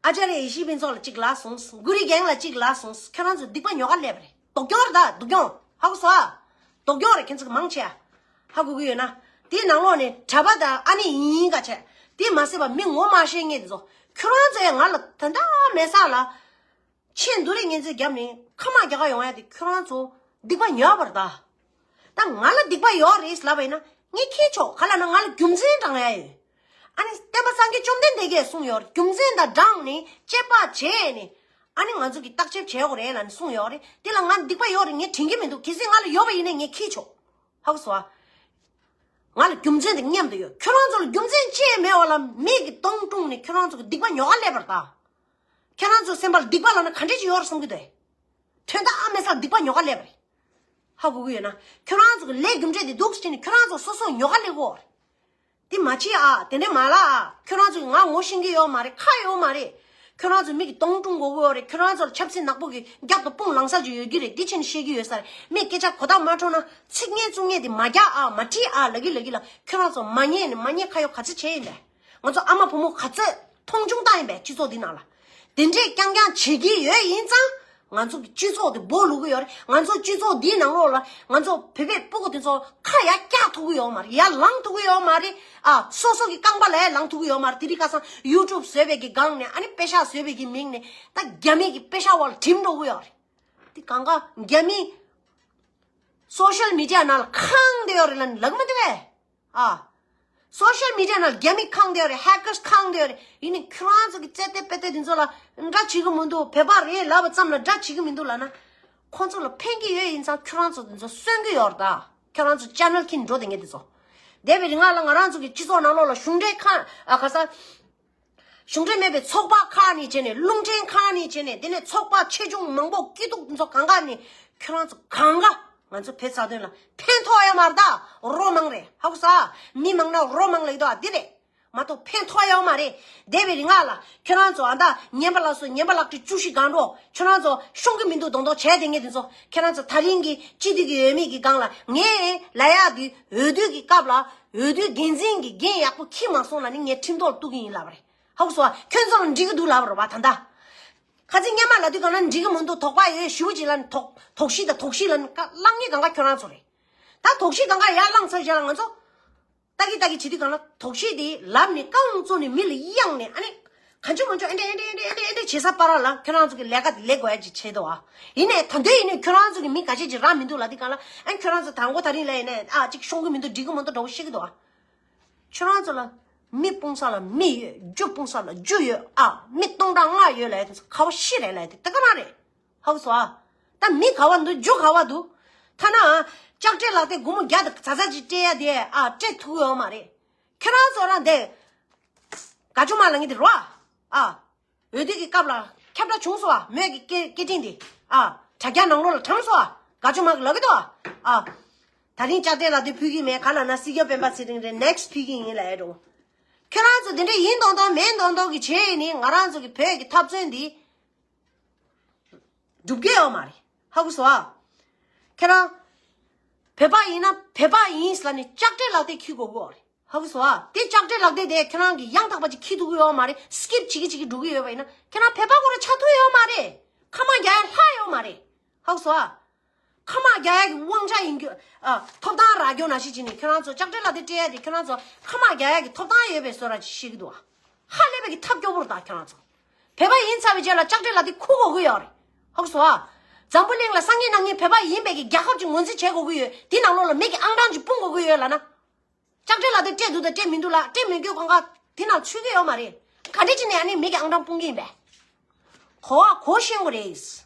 ཨ་ཙརྱ་ཡེ་ཤེས་ཕུན་ཚོགས་ལ་གཅིག་ལབ་སོང་། གུ་རུ་རྒྱན་ལ་གཅིག་ལབ་སོང་། ཁྱོད་རང་ཚོ་སྡིག་པ་ཉོ་ག་སླེབས་རེད། སྡུག་གྱོང་རེད་ད། སྡུག་གྱོང་། ཧ་གོ་སོང་ཨ། སྡུག་གྱོང་རེད། ཁྱེད་ཚོ་གི་མང་ཆེ་ཨ། ཧ་གོ་གི་ཡོད་ན། དེའི་ནང་ལོགས་ནས་གྲྭ་པ་དང་ཨ་ནེ་ཡིན་ག་བྱས། དེ་མ་ཟད་པ་མི་ངོ་མ་ཤེས་མཁན་དེ་ཚོ། ཁྱོད་རང་ཚོ་ཡང་ང་ལ་དོན་དག་མེད་ས་ལ། ཆེས་སྡུག་རུས་ངན་ཚད་རྒྱབ་ནས་ཁ་མ་རྒྱག་ག་ཡོང་ཡ་དེ་ཁྱོད་རང་ཚོ་སྡིག་པ་ཉོས་པ་རེད་ད། ད་ང་ལ་སྡིག་པ་ཡོད་རེད་ལབ་པ་ཡིན་ན་ངས་མཁྱེན་ཆོག་ག་ལབ་ན་ང་ལ་རྒྱུ་མཚན་དྲང་ཡ་ཡོད། ཨ་ནི་སྟོན་པ་སངས་རྒྱས་བཅོམ་ལྡན་འདས་ཀྱིས་གསུངས་ཡོད་རེད། རྒྱུ་མཚན་དང་དྲངས་ནས་དཔྱད་པ་བྱས་ནས། ཨ་ནི་ང་ཚོ་གི་བརྟག་དཔྱད་བྱེད་དགོས་རེད་ལབ་ནས་གསུངས་ཡོད་རེད། དེ་ལ་ང་སྡིག་པ་ཡོད་རེད་ངས་དྲན་གྱི་མི་འདུག་གལ་སྲིད་ང་ལ་ཡོད་པ་ཡིན་ན་ངས་ཁྱི་ཆོག་ཧ་གོ་སོང་ཨ། ང་ལ་རྒྱུ་མཚན་དང་མཉམ་དུ་ཡོད། ཁྱོད་རང་ཚོ་ལ་རྒྱུ་མཚན་ཅི་ཡང་མེད་པ་ལ་མིག་གིས་གདོང་བཀྲུས་ནས་ཁྱོད་རང་ཚོ་གི་སྡིག་པ་ཉོ་ག་སླེབས་པ་རེད་ད། ཁྱོད་རང་ཚོ་སེམས་པ་ལ་སྡིག་པ་ལབ་ན་ག་འདྲ་ཅིག་ཡོད་རེད་བསམ་གྱི་འདུག་དོན་དག་ཨ་མེད་སར་སྡིག་པ་ཉོ་ག་སླེབས་པ་རེད། ཧ་གོ་གི་ཡོད་ན་ཁྱོད་རང་ཚོ་གི་ལས་རྒྱུ་འབྲས་དེ་སྡུག་ཅིག་བྱས་ནས་ཁྱོད་རང་ཚོ་སོ་སོ་ཉོ་ག་སླེབས་ཀྱི་ཡོད་རེད། དེ་མ་བྱེད་ཨ། དེ་འདྲ་མ་ལབ་ཨ། ཁྱོད་རང་ཚོ་གི་ང་ངོ་ཤེས་ཀྱི་ཡོད་མ་རེད། ཁ་ཡོད་མ་རེད། ཁྱོད་རང་ཚོ་མིག་གིས་གདོང་བཀྲུ་དགོས་ཀྱི་ཡོད་རེད། ཁྱོད་རང་ཚོ་ལ་ཆབ་སྲིད་ནག་པོ་གི་རྒྱབ་ཏུ་དཔུང་ལངས་ས་ཅིག་ཡོད་ཀྱི་རེད། འདི་བྱས་ནས་བཤད་ཀྱི་ཡོད་ས་རེད། མིས་སྐད་ཆ་གོ་བརྡ་མ་འཕྲོད་ན་ཚིག་ངན་བཙུགས་ངན་དེ་མ་རྒྱག་ཨ། མ་བྲིས་ཨ། ལབ་ཀྱི་ལབ་ཀྱི་ལ་ཁྱོད་རང་ཚོ་མ་ཉན་ནས་མ་ཉན་ཁ་ཡོད་ག་ཚོད་བྱས་ཡིན་པས། ང་ཚོ་ཨ་མ་བུ་མོ་ག་ཚོད་མཐོང་ཆུང་བཏང་ཡིན་པས་སྤྱི་ཚོགས་འདི་ནང་ལ། དེ་འདྲས་རྐྱང་རྐྱང་བྱེད་ཀྱི་ཡོད་ཡིན་ཙང་། ང་ཚོ་གི་སྤྱི་ཚོགས་དེ་སྦོ་ལུག་གི་ཡོད་རེད། ང་ཚོ་སྤྱི་ཚོགས་འདིའི་ནང་ལོགས་ལ་ང་ཚོ་བོད་པའི་སྤུ་གུ་དེ་ཚོ་ཁ་ཡར་བཀྱག་ཐུབ་ཀྱི་ཡོད་མ་རེད། ཡར་ལངས་ཐུབ་ཀྱི་ཡོད་མ་རེད་ཨ། སོ་སོ་གི་རྐང་པ་ལ་ཡར་ལངས་ཐུབ་ཀྱི་ཡོད་མ་རེད། དེ་རིང་ཁ་སང་ཡུ་ཊུབ་བཟོས་པའི་གི་སྒང་ནས་ཨ་ནི་པེ་ཤག་བཟོས་པའི་གི་མིང་ནས་ད་རྒྱ་མི་གི་པེ་ཤག་འོག་ལ་འགྲིམ་འགྲོ་གི་ཡོད་རེད། དེ་གང་ག་རྒྱ་མི་སོ་ཤལ་མི་ཌི་ཡ་ནང་ལ་ཁེངས་བསྡད་ཡོད་རེད་ལབ་ནས་ལབ་གི་མི་འདུག་གས། ཨ། སོ་ཤལ་མི་ཌི་ཡ་ནང་རྒྱ་མི་ཁེངས་བསྡད་ཡོད་རེད། ཧེ་ཀར་ཁེངས་བསྡད་ཡོད་རེད། ཡིན་ནའི་ཁྱོད་རང་ཚོ་གི་རྩེད་དེ་པེ་ཏེ་དེ་ཚོ་ལ་འདྲ་བྱེད་གི་མི་འདུག་བོད་པ་རེད་ལབ་པ་ཙམ་ལ་འདྲ་བྱེད་གི་མི་འདུག་ལབ་ན། ཁོང་ཚོ་ལ་ཕན་གི་ཡོད་ཡིན་ཙང་ཁྱོད་རང་ཚོ་དེ་ཚོ་གསོན་གི་ཡོད་རེད་ད། ཁྱོད་རང་ཚོ་ཅེ་ནལ་ཁྱེར་འགྲོ་དེ་ངས་དེ་ཚོ། འདས་པའི་རིང་ལ་ང་རང་ཚོ་གི་སྤྱི་ཚོགས་ནང་ལོགས་ལ་གཞུང་འབྲེལ་ཁ་ཨ་ག་ས། གཞུང་འབྲེལ་མེད་པའི་ཚོགས་པ་ཁག་ནས་བྱས་ནས་རླུང་འཕྲིན་ཁག་ནས་བྱས་ནས་དེ་ནས་ཚོགས་པ་ཆེ་ཆུང་མང་པོ་སྐྱིད་སྡུག་ཚོ་གང་ག་ནས་ཁྱོད་རང་ཚོ་གང་ག་ང་ཚོ་བོད་རྩ་དོན་ལ་ཕན་ཐོགས་ཡོད་མ་རེད་ད། རོ་མང་རེད། ཧ་གོ་ས། མི་མང་ན་རོ་མང་ལེགས་དོ་ཨ། འདི་རེད་མ་གཏོགས་ཕན་ཐོགས་ཡོད་མ་རེད། འདས་པའི་རིང་ལ་ཁྱོད་རང་ཚོ་ཨ་ད་ཉན་པ་ལ་སོ་ཉན་པ་ལག་ཁྲི་བཅུ་བཞི་གང་འགྲོ་ཁྱོད་རང་ཚོ་ཤོང་གི་མི་འདུག་གདོང་གདོང་བྱས་དེ་ངས་དེ་ཚོ་ཁྱོད་རང་ཚོ་ད་རིང་གི་སྤྱི་འཐུས་ཀྱི་འོས་མི་གི་སྒང་ལ་ངས་ལབ་ཡག་དེ་འོས་བསྡུ་གི་སྐབས་ལ་འོས་བསྡུ་འགན་འཛིན་གྱི་འགན་ཡག་པོ་འཁྱེར་མ་སོང་ལབ་ནི་ངས་ཁྲིམས་ཐོག་གཏུག་གི་ཡིན་ལབ་པ་རེད། ཧ་གོ་སོང་ཨ། ཁྱོད་ཚོ་ལ་འགྲིག་གི་འདུག་ལབ་པ་རེད་བ་ད་ལྟ། ཁ་ཚིག་སྙན་མ་ལབ་དུས་གང་ལ་འགྲིག་གི་མི་འདུག་དོགས་པ་ཡོད་ཞུ་བ་ཅིག་ལ་ནི་དོགས་དོགས་གཞི་དང་དོགས་གཞི་ལ་ནི་བཀའ་བླང་ངེས་གང་ག་ཁྱོད་རང་ཚོ་རེད། ད་དོགས་གཞི་གང་ག་ཡར་བླངས་ཚར་རྗེས་ལ་ང་ཚོ་ལྟ་གི་ལྟ་གི་བྱེད་དུས་གང་ལ་དོགས་གཞི་དེ་ལབ་ནས་རྐང་བཙུགས་ནས་མི་ལ་གཡེང་ནས་ཨ་ནི་གང་བྱུང་མང་བྱུང་ཨེ་འདྲ་ཨེ་འདྲ་ཨེ་འདྲ་ཨེ་འདྲ་ཨེ་འདྲ་བྱེད་ས་པ་ར་ལ་ཁྱོད་རང་ཚོ་གི་ལས་ཀ་དེ་ལས་དགོས་ཡ་ཅིག་བྱེད་དོ་ཨ། ཡིན་ནའི་ད་འདོད་ཡིན་ནའི་ཁྱོད་རང་ཚོ་གི་མི་ག་ཅེ་ཅིག་རག་མི་འདུག་ལབ་དུས་གང་ལ་ཨ་ཁྱོད་རང་ཚོ་དང་པོ་ད་རིང་ལ་ཡིན་ནའི་ཨ་ཅིག་ཤོང་གི་མི་འདུག་འགྲིག་གི་མི་འདུག་འདྲ་བོ་བཤད་ཀྱི་འདུག་ཨ། ཁྱོད་རང་ཚོ་ལ་མི་སྤུངས་ས་ལ་མི་ཡོད། རྒྱུ་སྤུངས་ས་ལ་རྒྱུ་ཡོད་ཨ། མི་སྟོང་ཕྲག་ལྔ་ཡོད་ལབ་ཡ་དེ་ཚོ་ཁ་བ་ཤི་རེད་ལབ་ཡ་དེ་ད་ག་རང་རེད། ཧ་གོ་སོང་ཨ། ད་མི་ག་བ་འདུག་རྒྱུ་ག་བ་འདུག་ཐ་ན་ཨ་ལྕགས་སྤྲེལ་ལག་དེ་སྒོར་མོ་བརྒྱ་དང་ཙག་ཙག་ཅིག་སྤྲད་ཡ་དེ་ཨ་སྤྲད་ཐུབ་ཡོད་མ་རེད། ཁྱོད་རང་ཚོ་རང་དེ་དགའ་ཆུང་མ་ལ་ངེས་དེ་རོ་ཨ། འོས་བསྡུ་གི་སྐབས་ལ་ཁྱབ་བསྒྲགས་བྱུང་སོང་ཨ། མོས་ཀྱི་སྐད་སྐད་འཕྲིན་དེ་ཨ་དྲ་རྒྱ་ནང་ལོགས་ལ་དྲངས་སོང་ཨ། དགའ་ཆུང་མ་གི་ལབ་ཀྱི་འདུག་ཨ། ཨ། ད་རིང་ལྕགས་སྤྲེལ་ལག་དེ་ཕུལ་གྱི་མེད་ག་ལབ་ན་སྲིད་སྐྱོང་སྤེན་པ་ཚེ་རིང་རེད། ནེག་སི་ཕུལ་གྱི་ཡིན་ལབ་ཡ་འགྲོ། ཁྱོད་རང་ཚོ་དེ་འདྲ་ཡིན་མདོག་མདོག་མེད་མདོག་མདོག་གི་བྱས་ནི་ང་རང་ཚོ་གི་བོད་ཀྱི་འཐབ་རྩོད་འདི་འགྲུབ་ཀྱི་ཡོད་མ་རེད། ཧ་གོ་སོང་ཨ། ཁྱེད་རང་བོད་པ་ཡིན་ན་བོད་པ་ཡིན་ཟེར་ནས་ལྕགས་སྤྲེལ་ལག་དེབ་འཁྱེར་དགོས་ཀྱི་ཡོད་རེད། ཧ་གོ་སོང་ཨ། དེ་ལྕགས་སྤྲེལ་ལག་དེབ་དེ་ཁྱེད་རང་གིས་ཡང་དག་པ་ཅིག་འཁྱེར་ཐུབ་ཀྱི་ཡོད་མ་རེད། སི་ཀིབ་བྱེད་ཀྱི་བྱེད་ཀྱི་འགྲོ་གི་ཡོད་པ་ཡིན་ན་ཁྱེད་རང་བོད་པ་ཁོ་རང་ཆགས་ཐུབ་ཡོད་མ་རེད། ཁ་མ་རྒྱག་ཡ་ལྷག་ཡོད་མ་རེད། ཧ་གོ་སོང་ཨ། ཁ་མ་རྒྱག་ཡ་གི་དབང་ཆ་ཡིན་རྒྱུ་ཨ་ཐོབ་ཐང་རག་རྒྱུ་ནང་བཞིན་བྱས་ནས་ཁྱེད་རང་ཚོ་ལྕགས་སྤྲེལ་ལག་དེབ་སྤྲད་ཡ་དེ་ཁྱེད་རང་ཚོ་ཁ་མ་རྒྱག་ཡ་གི་ཐོབ་ཐང་ཡོད་པའི་བཟོ་འདྲ་ཅིག་བཤད་ཀྱི་འདུག་ཨ། ཧ་ལས་པའི་གི་ཐབས་སྐྱོ་པོ་རེད་ད་ཁྱེད་རང་ཚོ། བོད་པ་ཡིན་ཚར་བའི་རྗེས་ལ་ལྕགས་སྤྲེལ་ལག་དེབ་འཁུར་དགོས་ཀྱི་ཡོད་རེད། ཧ་གོ་སོང་ཨ། འཛམ་བུ་གླིང་ལ་སང་ཉིན་གནངས་ཉིན་བོད་པ་ཡིན་པའི་གི་རྒྱལ་ཁབ་ཅིག་ངོས་འཛིན་བྱེད་དགོས་ཀྱི་ཡོད། དེ་ནང་ལོགས་ལ་མི་གི་ཨང་གྲངས་ཅིག་སྤུངས་དགོས་ཀྱི་ཡོད་ལབ་ན། ལྕགས་སྤྲེལ་ལག་དེབ་སྤྲད་འདུག་དང་སྤྲད་མི་འདུག་ལ་སྤྲད་མི་དགོས་གང་ག་དེ་ནང་ཚུད་ཀྱི་ཡོད་མ་རེད། ག་འདྲ་ཅིག་ནས་ཨ་ནི་མི་གི་ཨང་གྲངས་སྤུངས་ཀྱི་ཡིན་པས། གོ་བ་གོ་ཤེས་དགོས་རེད།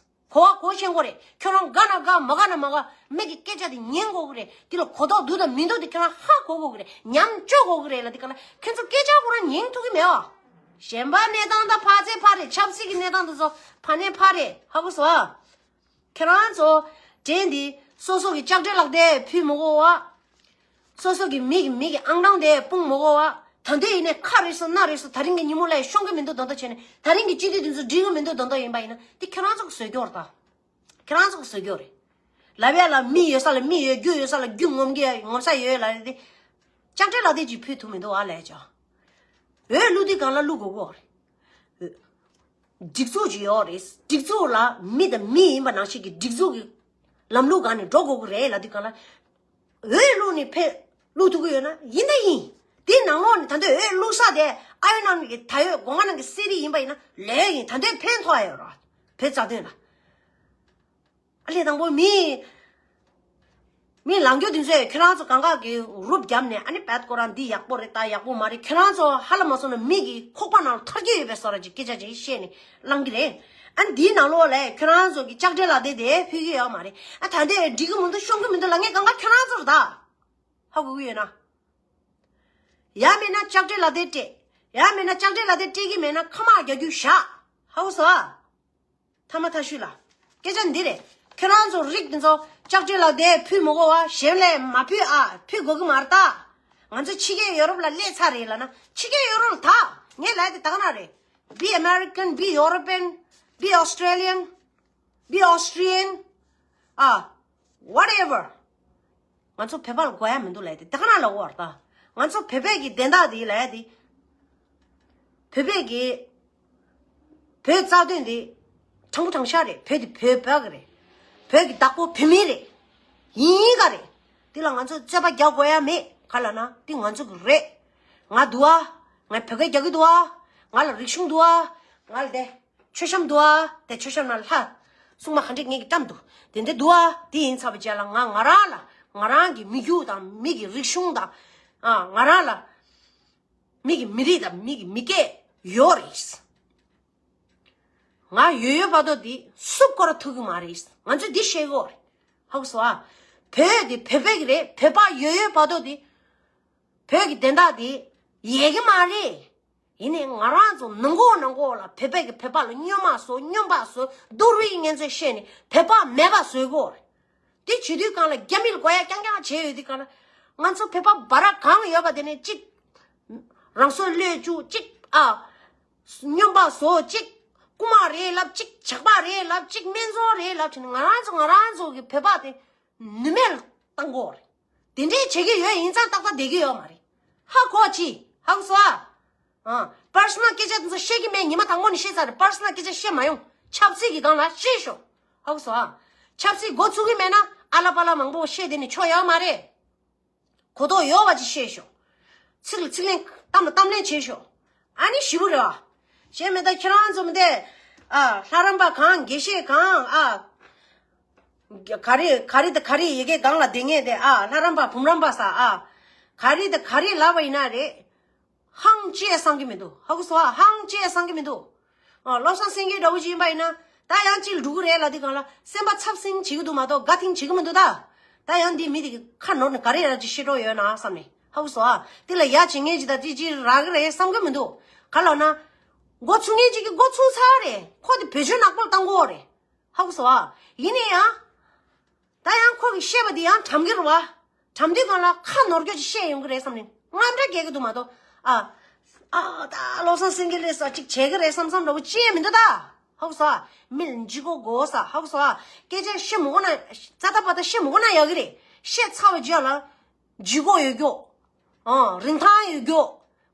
གོ་བ་གོ་ཤེས་དགོས་རེད། ཁྱོད་རང་དགའ་ན་དགའ་མ་དགའ་ན་མ་དགའ་མི་གི་སྐད་ཆ་དེ་ཉན་དགོས་ཀྱི་རེད། དེ་ལ་གོ་རྟོགས་འདུག་དང་མི་འདུག་དེ་ཁྱོད་རང་ཧ་གོ་དགོས་ཀྱི་རེད། ཉམས་བཅོས་དགོས་ཀྱི་རེད་ལ་དེ་ག་ལ་ཁྱོད་ཚོ་སྐད་ཆ་ཁོ་རང་ཉན་ཐུབ་ཀྱི་མེད་ཨ། གཞན་པ་གནས་སྟངས་ད་ཕར་ཚད་ཕར་རེད། ཆབ་སྲིད་ཀྱི་གནས་སྟངས་དེ་ཚོ་ཕར་ནས་ཕར་རེད། ཧ་གོ་སོང་ཨ། ཁྱེད་རང་ཚོ་དྲན་དེ་སོ་སོ་གི་ལྕགས་སྤྲེལ་ལག་དེབ་ཕུལ་མི་དགོས་བ། སོ་སོ་གི་མི་གི་མི་གི་ཨང་གྲངས་དེ་སྤུངས་མི་དགོས་བ། ད་འདོད་ཡིན་ནའི་ཁ་རེ་སོ་སྣ་རེ་སོ་ད་རིང་གི་ཉིན་མོ་ལ་ཤོང་གི་མི་འདུག་ད་འདོད་བྱས་ནས་ད་རིང་གི་སྤྱི་འཐུས་དེ་ཚོ་འགྲིག་གི་མི་འདུག་ད་འདོད་ཡིན་པ་ཡིན་ན་དེ་ཁྱེད་རང་ཚོ་གི་བཟོས་སྐྱོར་ད། ཁྱེད་རང་ཚོ་གི་བཟོས་སྐྱོར་རེད། ལབ་ཡ་ལ་མི་ཡོད་ས་ལ་མི་ཡོད། རྒྱུ་ཡོད་ས་ལ་རྒྱུ་ངོམ་གི་ངོམ་ས་ཡོད་ལབ་རེད་དེ། ལྕགས་སྤྲེལ་ལག་དེབ་ཅིག་ཕུལ་ཐུབ་མི་འདུག་ཨ་ལས་ཀྱང་། འོས་བླུག་དུས་གང་ལ་བླུག་དགོས་གོ་རེད། སྒྲིག་འཛུགས་ཅིག་ཡོད་རེད། སྒྲིག་འཛུགས་ལ་མི་དང་མི་ཡིན་པ་ནང་བཞིན་གྱི་སྒྲིག་འཛུགས་ཀྱི་ལམ་ལུགས་སྒང་ནས་འགྲོ་དགོས་ཀྱི་རེད་ལབ་དུས་གང་ལ། འོས་བླུགས་ནས་ཕེབས་བླུགས་ཐུབ་ཀྱི་ཡོད་ན་ཡིན་ད་ཡིན། དེའི་ནང་ལོགས་ནས་ད་ལྟ་འོས་བླུགས་ས་དེ་ཨ་ཡོད་ནང་གི་ད་ཡོད་སྒོ་ང་ནང་གི་གསེར་རི་ཡིན་པ་ཡིན་ན་ལས་ཡིན། ད་ལྟའི་ཕན་ཐོགས་ཡ་ཡོད་ར། བོད་རྩ་དོན་ལ། ཨ་ལས་དང་པོ་མི་ མི་ལངས་རྒྱུ་དེ་ཚོས་ཁྱེད་རང་ཚོ་གང་ག་གི་རུབ་བརྒྱབ་ནས། ཨ་ནི་བད་ཁོ་རང་འདི་ཡག་པོ་རེད། ད་ཡག་པོ་མ་རེད། ཁྱེད་རང་ཚོ་ཧ་ལ་མ་སོང་ན་མི་གི་ཁོག་པ་ནང་ལ་ཐར་གྱི་ཡོད་པའི་བཟོ་འདྲ་ཅིག་སྐད་ཆ་ཅིག་བཤད་ནས་ལངས་ཀྱི་རེད། ཨ་ནི་འདིའི་ནང་ལོགས་ལ་ཁྱེད་རང་ཚོ་གི་ལྕགས་སྤྲེལ་ལག་དེབ་དེ་ཕུལ་གྱི་ཡོད་མ་རེད། ཨ་ད་འདི་འགྲིག་གི་མི་འདུག་ཤོང་གི་མི་འདུག་ལབ་མཁན་གང་ག་ཁྱེད་རང་ཚོ་རེད་ད། ཧ་གོ་གི་ཡོད་ན། ཡང་མེད་ན་ལྕགས་སྤྲེལ་ལག་དེབ་སྤྲད། ཡང་མེད་ན་ལྕགས་སྤྲེལ་ལག་དེབ་སྤྲད་ཀྱི་མེད་ན་ཁ་མར་རྒྱག་རྒྱུ་བཞག་ཧ་གོ་སོང་ཨ། ཐ་མ་ཐ་ཤུལ་ལ། སྐད་ཆ་འདི་རེད། ཁྱེད་རང་ཚོ་རིགས་འདི་ཚོ་ལྕགས་སྤྲེལ་ལག་དེབ་ཕུལ་མི་དགོས་པ། གཞན་ལ་མ་ཕུལ་ཨ། ཕུལ་དགོས་ཀྱི་མ་རེད་ད། ང་ཚོ་ཕྱི་རྒྱལ་ཡོ་རོབ་ལ་སླེབས་ཚར་རེད་ལབ་ན་ཕྱི་རྒྱལ་ཡོ་རོབ་ལ་ད། ངས་ལབ་དེ་ད་ག་ན་རེད། Be American, be European, be Australian, be Austrian, ཨ། whatever. ང་ཚོ་བོད་པ་ལ་དགོས་ཡ་མི་འདུག་ལབ་དེ་ད་ག་ན་ལབ་དགོས་རེད་ད། ང་ཚོ་བོད་པའི་གི་བདེན་མཐའ་དེ་ལབ་ཡ་དེ། བོད་པའི་གི་བོད་རྩ་དོན་དེ་དྲང་པོ་དྲང་བཞག་རེད། བོད་དེ་བོད་བོད་གི་རེད། བོད་ཀྱི་བདག་པོ་བོད་མི་རེད། ཡིན་ག་རེད། དེ་ལ་ང་ཚོ་རྩོད་པ་རྒྱག་དགོས་ཡ་མེད། ག་ལབ་ན་དེ་ང་ཚོ་གི་རེད། ང་འདུག་ཨ། ང་བོད་སྐད་རྒྱག་གི་འདུག་ཨ། ང་ལ་རིག་གཞུང་འདུག་ཨ། ང་ལ་དེ་མཆོད་བཤམས་འདུག་ཨ། དེ་མཆོད་བཤམས་ནང་ལྷ་སྲུང་མ་ག་འདྲ་ངེད་ཀྱི་བཀྲམ་འདུག་དེ་འདྲ་འདུག་ཨ། དེ་ཡིན་ཚར་བའི་རྗེས་ལ་ང་ང་རང་ལ་ང་རང་གི་མི་རྒྱུད་དང་མི་གི་རིག་གཞུང་དང་། ཨ། ང་རང་ལ་མི་གི་མི་རིགས་དང་མི་གི་མི་སྐད་ཡོད་རེད། ང་ཡོད་ཡོད་བར་དོ་འདི་སུ་སྐོར་ཐུག་གི་མ་རེད། ང་ཚོས་འདི་ཤེས་དགོས་རེད། ཧ་གོ་སོང་ཨ། བོད་འདི་བོད་པའི་གི་རེད། བོད་པ་ཡོད་ཡོད་བར་དོ་འདི་བོད་ཀྱི་བདེན་མཐའ་འདི་ཡལ་གི་མ་རེད། ཡིན་ནའི་ང་རང་ཚོ་ནང་ཁོག་ནང་ཁོག་ལ་བོད་པའི་གི་བོད་པ་ལ་སྨྱོན་མ་བཟོ། སྨྱོན་པ་བཟོ། སྡུག་རུས་ངན་ཚོད་བཤད་ནས་བོད་པ་མེད་པ་བཟོ་དགོས་རེད། དེ་བྱེད་དུས་གང་ལ་རྒྱ་མི་ལ་དགོས་ཡ་རྐྱང་རྐྱང་བྱས་ཡོད་དུས་གང་ལ། ང་ཚོ་བོད་པ་འབའ་ར་གང་ཡོད་པ་དེ་ནས་གཅིག་རང་སྲོག་བློས་བཅུག་གཅིག་ཨ། སྨྱོན་པ་བཟོ། གཅིག་རྐུ་མ་རེད་ལབ། གཅིག་ཇག་པ་རེད་ལབ། གཅིག་སྨན་བཙོང་རེད་ལབ་བྱས་ནས་ང་རང་ཚོ་ང་རང་ཚོ་གི་བོད་པ་དེ་ནུས་མེད་ལ་བཏང་དགོས་རེད། དེ་འདྲའི་བྱེད་ཀྱི་ཡོད་ཡིན་ཙང་ཏག་ཏག་བསྡད་ཀྱི་ཡོད་མ་རེད། ཧ་གོ་ཅི། ཧ་གོ་སོང་ཨ། ཨ། པར་སོ་ནལ་སྐད་ཆ་དེ་ཚོ་བཤད་ཀྱི་མེད། ཉི་མ་དང་པོ་ནས་བཤད་ཚར་རེད། པར་སོ་ནལ་སྐད་ཆ་བཤད་མ་ཡོང་། ཆབ་སྲིད་ཀྱི་སྒང་ལ་བཤད་ཤོག་ཧ་གོ་སོང་ཨ། ཆབ་སྲིད་འགོ་ཚུགས་ཀྱི་མེད་ན་ཨ་ལ་པ་ལ་མང་པོ་བཤད་དེ་ནས་ཆོ་ཡོད་མ་རེད། གོ་རྟོགས་ཡོད་པ་ཅིག་བཤད་ཤོག་ཚིག་ལ་ཚིག་ལན། གཏམ་ལ་གཏམ་ལན་བྱེད་ཤོག་ཨ་ནི་ཞི་བོ་རེད་བ། གཞན་མི་ད་ཁྱེད་རང་ཚོ་མི་དེ། ཨ། ལྷ་རམས་པ་གང་། དགེ་བཤེས་གང་། ཨ། ག་རེ་ག་རེ་དང་ག་རེ་ཡི་གེ་སྒང་ལ་བསྡད་མཁན་དེ། ཨ། ལྷ་རམས་པ་བུམ་རམས་པ་ཟེར། ཨ། ག་རེ་དང་ག་རེ་ལབ་པ་ཡིན་ན་རེད། ཧང་ཅི་ཡང་བསམ་གྱི་མི་འདུག་ཧ་གོ་སོང་ཨ། ཧང་ཅི་ཡང་བསམ་གྱི་མི་འདུག་ཨ། བློ་བཟང་སེང་གེ་འདྲ་བོ་ཅིག་ཡིན་པ་ཡིན་ན་ད་ཡང་ཅིག་འགྲོ་གི་རེད་ལབ་དུས་སྒང་ལ་སེམས་པ་འཚབ་སིང་བྱེད་ཀྱི་འདུག་མ་གཏོགས་དགའ་ཐིང་བྱེད་ཀྱི་མི་འདུག་ད། ད་ཡང་འདི་མི་དེ་གི་ཁ་ནོར་ནས་ག་རེ་ཡར་ཅིག་བཤད་གྲོགས་ཡོད་ན་བསམ་ནས། ཧ་གོ་སོང་ཨ། དེ་ལ་ཡ་བྱེད་མཁན་ཅིག་ད་ཅིག་ཅིག་རག་གི་རེད་བསམ་གྱི་མི་འདུག་ག་ལབ་ན། འགོ་ཚུགས་མཁན་ཅིག་གིས་འགོ་ཚུགས་ཚར་རེད། ཁོ་དེ་བེད་སྤྱོད་ནག་པོ་ལ་བཏང་གི་ཡོད་རེད། ཧ་གོ་སོང་ཨ། ཡིན་ནའི་ཡང་། ད་ཡང་ཁོ་གིས་བཤད་པ་འདི་ཡང་དྲན་གྱི་རེད་བ། དྲན་དུས་སྒང་ལ་ཁ་ནོར་སྐྱོ་ཅིག་བཤད་ཡོང་གི་རེད་བསམ་ནས་དངངས་སྐྲག་སྐྱེ་གི་འདུག་མ་གཏོགས། ཨ། ཨ། ད་བློ་བཟང་སེང་གེ་ལས་སོགས་ཅིག་བྱེད་ཀྱི་རེད་བསམ་བསམ་འདྲ་བོ་ཅི་ཡང་མི་འདུག་ད། ཧ་གོ་སོང་ཨ། མི་ལ་ལྗིད་ཁོག་དགོས་ས། ཧ་གོ་སོང་ཨ། སྐད་ཆ་བཤད་མི་དགོས་ན། རྩ་ཐ་པ་ད་བཤད་མི་དགོས་ན་ཡག་གི་རེད། བཤད་ཚར་བའི་རྗེས་ལ་ལྗིད་ཁོག་ཡོད་རྒྱུ། ཨ། རིན་ཐང་ཡོད་རྒྱུ།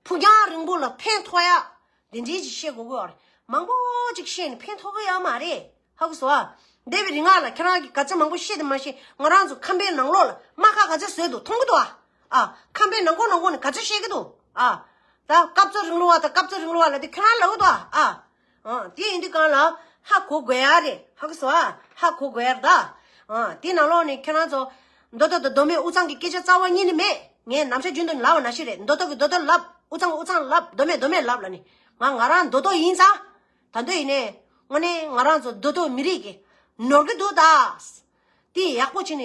ཕུགས་རྒྱང་རིང་པོ་ལ་ཕན་ཐོགས་ཡ། དེ་འདྲའི་ཅིག་བཤད་དགོས་ཀྱི་ཡོད་རེད། མང་པོ་ཅིག་བཤད་ནས་ཕན་ཐོགས་ཀྱི་ཡོད་མ་རེད། ཧ་གོ་སོང་ཨ། འདས་པའི་རིང་ལ་ཁྱེད་རང་གིས་ག་ཚོད་མང་པོ་བཤད་དེ་མ་ཤེས། ང་རང་ཚོ་ཁམས་པའི་ནང་ལོགས་ལ་རྨ་ཁ་ག་ཚོད་བཟོས་འདུག་མཐོང་གི་འདུག་ཨ། ཨ། ཁམས་པའི་ནང་ཁོག་ནང་ཁོག་ནས་ག་ཚོད་བཤད་ཀྱི་འདུག་ཨ། ད་སྐབས་བཅོ་རིང་ལུགས་པ་དང་སྐབས་བཅོ་རིང་ལུགས་པ་ལབ་དུས་ཁྱེད་རང་ལབ་ཀྱི་འདུག་ཨ། ཨ། ཨ། དེ་ཡིན་དུས་སྒང་ལ་ཧ་གོ་དགོས་ཡ་རེད། ཧ་གོ་སོང་ཨ། ཧ་གོ་དགོས་ཡ་རེད་ད། ཨ། དེ་ནང་ལོགས་ནས་ཁྱེད་རང་ཚོ་མདོ་སྟོད་དང་མདོ་སྨད་དབུས་གཙང་གི་སྐད་ཆ་རྩ་བ་ཉིད་ནས་མེད། ངས་ནམ་ཞག་རྒྱུན་དུ་ལབ་པ་ནང་བཞིན་རེད། མདོ་སྟོད་ཀྱིས་མདོ་སྟོད་ལབ། དབུས་གཙང་དབུས་གཙང་ལབ། མདོ་སྨད་མདོ་སྨད་ལབ་ལབ་ནས། ང་ང་རང་མདོ་སྟོད་ཡིན་ཙང་། ད་འདོད་ཡིན་ནས། དངོས་གནས་ང་རང་ཚོ་མདོ་སྟོད་མི་རིགས་ཀྱི་ནོར་གྱི་འདུག་ད། དེ་ཡག་པོ་བྱས་ནས་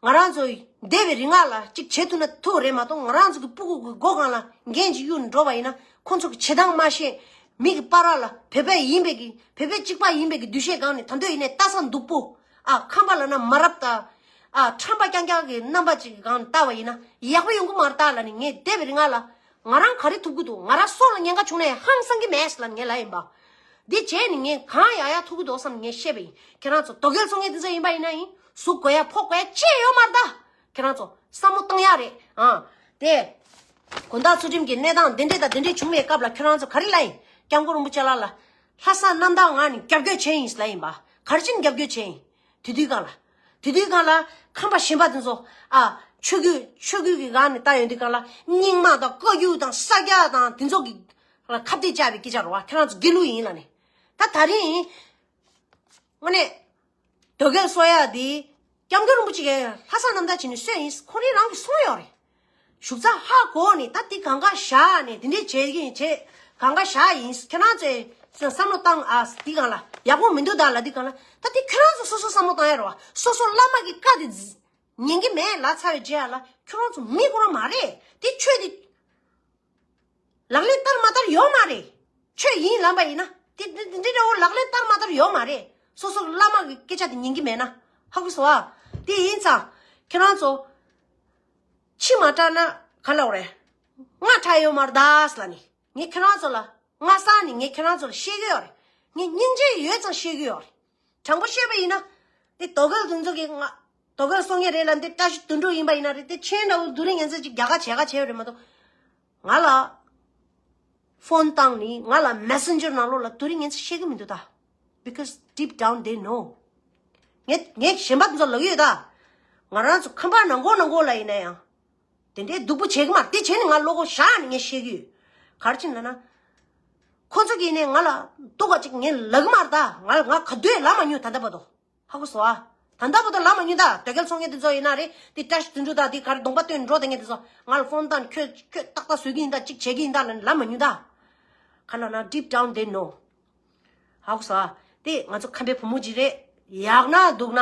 ང་རང་ཚོ་འདས་པའི་རིང་ལ་ཅིག་བྱེད་ཐུབ་ན་ཐུབ་རེད་མ་གཏོགས། ང་རང་ཚོ་གི་སྤུ་གུ་གི་མགོ་སྒང་ལ་འགན་ཅིག་གཡུག་ནས་འགྲོ་བ་ཡིན་ན། ཁོང་ཚོ་གི་བྱེད་སྟངས་མ་ཤེས། མི་གི་བར་ལ་བོད་པ་ཡིན་པའི་གི་བོད་པ་གཅིག་པ་ཡིན་པའི་གི་འདུ་ཤེས་སྒང་ནས། ད་འདོད་ཡིན་ནས་ལྟ་ས་སྡུག་པོ། ཨ། ཁམས་པ་ལབ་ན་མ་རབས་དང་། ཨ། ཁྲམ་པ་རྐྱང་རྐྱང་གི་རྣམ་པ་ཅིག་གི་སྒང་ནས་ལྟ་བ་ཡིན་ན་ཡག་པོ་ཡོང་གི་མ་རེད་ད་ལབ་ནས། ངས་འདས་པའི་རིང་ལ་ང་རང་ག་རེ་ཐུབ་ཀྱི་འདུག་ང་རང་སྲོག་ལ་ཉེན་ཁ་བྱུང་ན་ཡང་ཧང་སང་གི་མེད་ལབ་ངས་ལབ་ཡིན་པ། འདི་བྱས་ནས་ངས་གང་ཡག་ཡག་ཐུབ་ཀྱི་འདུག་བསམ་ངས་བཤད་པ་ཡིན། ཁྱེད་རང་ཚོ་དོ་གལ་ཚོང་ངེ་འདི་ཚོ་ཡིན་པ་ཡིན་ན་ཡིན། ཟུག་དགོས་ཡ་ཕོག་དགོས་ཡ་ཅི་ཡོད་མ་རེད་ད། ཁྱེད་རང་ཚོ་བསམ་བློ་བཏང་ཡ་རེད། ཨ། དེ། དགོང་དག་ཚུལ་ཁྲིམས་ཀྱི་གནས་སྟངས་འདི་འདྲས་དང་འདི་འདྲས་བྱུང་བའི་སྐབས་ལ་ཁྱེད་རང་ཚོ་ག་རེ་ལབ་ཡིན། སྐྱབས་མགོན་རིན་པོ་ཆེ་ལགས་ལ་ལྷག་བསམ་རྣམ་དག་ངང་ནས་རྒྱབ་སྐྱོར་བྱས་ཡིན་ལབ་ཡིན་པ། ག་རེ་བྱས་ནས་རྒྱབ་སྐྱོར་བྱས་ཡིན། དེ་དུས་སྒང་ལ། དེ་དུས་སྒང་ལ་ཁམས་པ་གཞན་པ་དེ་ཚོ། ཨ། ཆོས་བརྒྱུད་ཆོས་བརྒྱུད་ཀྱི་སྒང་ནས་ལྟ་ཡོང་དུས་སྒང་ལ་རྙིང་མ་དང་བཀའ་བརྒྱུད་དང་ས་སྐྱ་དང་དེ་ཚོ་གི་ཁ་གཏད་བཅག་པའི་སྐད་ཆ་རེད་བ། ཁྱེད་རང་ཚོ་དགེ་ལུགས་ཡིན་ལབ་ནས། ད་ད་རིང་། དངོས་གནས། དོ་གལ་གསོ་ཡག་དེ། སྐྱབས་མགོན་རིན་པོ་ཆེ་གིས་ལྷ་ས་རྣམ་ཐར་བྱས་ནས་གསུངས་ཡིན། ཁོ་རང་རང་གིས་གསུངས་ཡོད་རེད། བཞུགས་ས་ཧ་གོ་ནས་ད་འདི་གང་ག་བཞག་ནས་འདི་འདྲས་བྱེད་ཀྱི་ཡིན། བྱེད་གང་ག་བཞག་ཡིན། ཁྱེད་རང་ཚོས་བསམ་བློ་བཏང་ཨ། འདི་གང་ལ་ཡག་པོ་མི་འདུག་ད་ལ། འདི་གང་ལ་ད་འདི་ཁྱེད་རང་ཚོ་སོ་སོ་བསམ་བློ་བཏང་ཡ་རེད་བ། སོ་སོ་བླ་མ་གི་བཀའ་དེ་ཉན་གྱི་མེད་ལབ་ཚར་བའི་རྗེས་ལ་ཁྱེད་རང་ཚོ་མི་ཁོ་རང་མ་རེད། དེ་ཆོས་དེ་ལག་ལེན་བསྟར་མ་བསྟར་ཡོད་མ་རེད། ཆོས་ཡིན་ལབ་པ་ཡིན་ན་དེ་དེ་དེ་འདྲ་འདྲ་བོ་ལག་ལེན་བསྟར་མ་བསྟར་ཡོད་མ་རེད། སོ་སོ་བླ་མ་གི་སྐད་ཆ་དེ་ཉན་གྱི་མེད་ན། ཧ་གོ་སོང་ཨ། དེ་ཡིན་ཙང་ཁྱེད་རང་ཚོ་ཕྱི་མ་དྲག་ན་ག་ལབ་རེད། ང་དྲག་ཡོད་མ་རེད་ད་ཟེར་ལབ་ནི། ངས་ཁྱེད་རང་ཚོ་ལ་སྔ་ས་ནས་ངས་ཁྱེད་རང་ཚོ་ལ་བཤད་ཀྱི་ཡོད་རེད། ངས་སྙིང་རྗེ་ཡོད་ཙང་བཤད་ཀྱི་ཡོད་རེད། དྲང་པོ་བཤད་པ་ཡིན་ན། དེ་དོ་གལ་དེ་ཚོ་གི་ང་དོ་གལ་སོང་ངེས་རེད་ལ། འདི་བཀྲ་ཤིས་དོན་གྲུབ་ཡིན་པ་ཡིན་ན་རེད། དེ་ཁྱེད་འདྲ་བོ་རྡོ་རིང་ངན་ཚད་ཅིག་རྒྱ་གར་བྱེད་ག་བྱེད་པ་རེད་མ་གཏོགས། ང་ལ་ཕོན་བཏང་ནི་ང་ལ་མེ་སེན་ཇར་ནང་ལོགས་ལ་རྡོ་རིང་ངན་ཚད་བཤད་གི་མི་འདུག་ད། Because deep down they know. ངས་ངས་གཞན་པ་དེ་ཚོ་ལབ་ཡོད་ད། ང་རང་ཚོ་ཁམས་པ་ནང་གོ་ནང་གོ་ལ་ཡིན་ན་ཡང་། དེ་འདྲའི་སྡུག་པོ་བྱེད་ཀྱི་མ་རེད། དེ་བྱས་ནས་ང་བློ་ཁོག་བཞག་ནས་ངས་བཤད་ཀྱི་ཡོད། ག་རེ་བྱས་ན་ན། ཁོ་ཚོ་གིས་ནས་ང་ལ་སྡུག་ག་ཅིག་ངས་ལབ་ཀྱི་མ་རེད་ད། ང་ང་ག་དུས་ལབ་མ་མྱོང་ད་ལྟ་བར་དུ། ཧ་གོ་སོང་ཨ། ད་ལྟ་བར་དུ་ལབ་མ་མྱོང་ད། དོ་གལ་སོང་ངེས་དེ་ཚོ་ཡིན་ན་རེད། དེ་བཀྲ་ཤིས་དོན་གྲུབ་དང་དེ་ག་རེ་གདོང་པ་སྟོན་འགྲོ་དེ་ངེས་དེ་ཚོ་ང་ལ་ཕོན་བཏང་ཁྱོད་ཁྱོད་ཏག་ཏག་བཟོ་གི་ཡིན་ད། ཅིག་བྱེད་ཀྱི་ཡིན་ད་ལབ་ལབ་མ་མྱོང་ད། ག་ལབ་ན་deep down they know. ཧ་གོ་སོང་ཨ། དེ་ང་ཚོ་ཁམས་པའི་བུ་མོ་ཅིག་རེད། ཡག་ན་སྡུག་ན།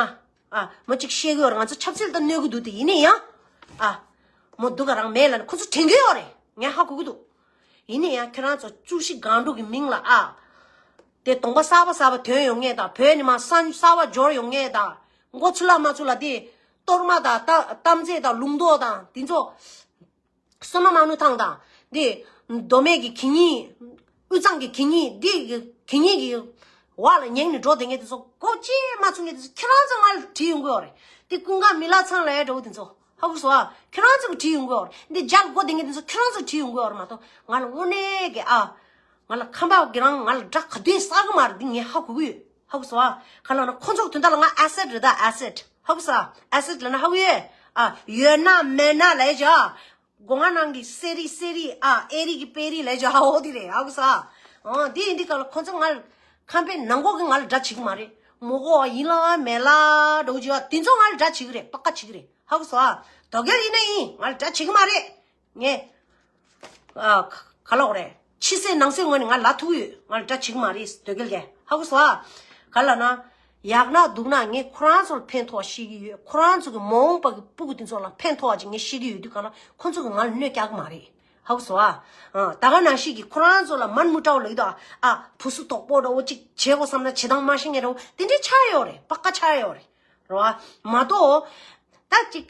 ཨ། མོ་ཅིག་བཤད་གི་ཡོད་རེད། ང་ཚོ་ཆབ་སྲིད་ལ་གནོད་གི་འདུག་དེ་ཡིན་ན་ཡང་། ཨ། མོ་སྡུག་ག་རང་མེད་ལབ་ནས་ཁོ་ཚོ་དྲན་གི་ཡོད་རེད། ངས་ཧ་གོ་གི་འདུག་ཡིན་ན་ཡང་ཁྱེད་རང་ཚོ་བཅུ་བཞི་སྒང་དྲུག་གི་མིང་ལ། ཨ། དེ་གདོང་པ་གསར་པ་གསར་པ་ཐོན་ཡོང་ངེས་དང་། བོད་ནས་མར་བསམ་གསར་པ་འབྱོར་ཡོང་ངེས་དང་། མགོ་ཚུགས་ལ་མ་ཚུགས་ལ་དེ་གཏོར་མ་དང་གཏམ་གཏམ་ཚེ་དང་ལུང་རྟོགས་དང་དེ་ཚོ། བསོད་ནམས་དམངས་གླུ་ཐང་དང་། འདི་མདོ་སྨད་ཀྱི་གད་སྙིགས། དབུས་གཙང་གི་གད་སྙིགས། འདི་གི་གད་སྙིགས་ཀྱི་འོག་ལ་ཉལ་ནས་འགྲོ་བསྡད་མཁན་དེ་ཚོ་མགོ་ཅིག་མ་ཚོས་མཁན་དེ་ཚོ་ཁྱེད་རང་ཚོ་ང་ལ་བྲིས་ཡོང་གི་ཡོད་རེད། འདི་ཀུན་དགའ་མི་ལ་ཚང་ལ་འདྲ་བོ་དེ་ཚོ་ཧ་གོ་སོང་ཨ། ཁྱེད་རང་ཚོ་གིས་བྲིས་ཡོང་གི་ཡོད་རེད། འདི་མཇལ་མགོ་བསྡད་མཁན་དེ་ཚོ་ཁྱེད་རང་ཚོ་བྲིས་ཡོང་གི་ཡོད་རེད་མ་གཏོགས། ང་ལ་དངོས་གནས་ཀྱི་ཨ། ང་ལ་ཁམས་པ་གི་རང་ང་ལ་དགྲ་ག་དུས་བསགས་གི་མ་རེད། འདི་ངས་ཧ་གོ་གི་ཡོད། ཧ་གོ་སོང་ཨ། ག་ལབ་ན་ཁོ་ཚོ་གི་དོན་དག་ལ་ང་ཨེ་སེཊ་རེད་ད། ཨེ་སེཊ། ཧ་གོ་སོང་ཨ། ཨེ་སེཊ་ལབ་ན་ཧ་གོ་ཡོད་ཨ། ཡོད་ན་མེད་ན་ལབ་ཡ་ཅིག་ཨ། སྒོ་ང་ནང་གི་གསེར་རི་གསེར་རི་ཨ། ཨེ་རི་གི་དཔེ་རི་ལབ་ཅིག་ཨ། འོ་དེ་རེད། ཧ་གོ་སོང་ཨ། འོ་དེ་ཡིན་དུས་ག་ལ་ཁོ་ཚོ་ང་ལ་ཁམས་པའི་ནང་ཁོག་གི་ང་ལ་དགྲ་བྱེད་གི་མ་རེད། མོ་གོ་ཡིན་ལ་མེད་ལ་འདྲ་བོ་ཅིག་ཨ། དེ་ཚོ་ང་ལ་དགྲ་བྱེད་གི་རེད། པ་ཀ་བྱེད་གི་རེད། ཧ་གོ་སོང་ཨ། དོ་གལ་ཡིན་ན་ཡིན། ང་ལ་དགྲ་བྱེད་གི་མ་རེད། ངས། ཨ། ག་ལབ་དགོས་རེད། ཕྱི་གསལ་ནང་གསལ་ངོས་ནས་ང་ལབ་ཐུབ་ཡོད། ང་ལ་དགྲ་བྱེད་ཀྱི་མ་རེད། དོ་གལ་གས་ཧ་གོ་སོང་ཨ། ག་ལབ་ན། ཡག་ན་སྡུག་ན་ངས་ཁོ་རང་ཚོ་ལ་ཕན་ཐོགས་བཤད་ཀྱི་ཡོད། ཁོ་རང་ཚོ་གི་མ་འོངས་པ་གི་སྤུ་གུ་དེ་ཚོ་ལ་ཕན་ཐོགས་པ་ཅིག་ངས་བཤད་ཀྱི་ཡོད་དུས་ག་ལ་ཁོ་ཚོ་གིས་ང་ལ་གནོད་རྒྱག་གི་མ་རེད། ཧ་གོ་སོང་ཨ། ཨ། ད་ག་ནང་བཞིན་གྱི་ཁོ་རང་ཚོ་ལ་མ་དམུ་འདྲ་བོ་ལབ་ཀྱི་འདུག་ཨ། ཨ། ཕུ་སུ་དོག་པོ་འདྲ་བོ་ཅིག་བྱེད་དགོས་བསམ་ན་བྱེད་སྟངས་མ་ཤེས་མཁན་འདྲ་བོ་དེ་འདྲའི་ཆགས་ཡོད་རེད། པ་ཀ་ཆགས་ཡོད་རེད། རེད་བ། མ་གཏོགས། ད་ཅིག་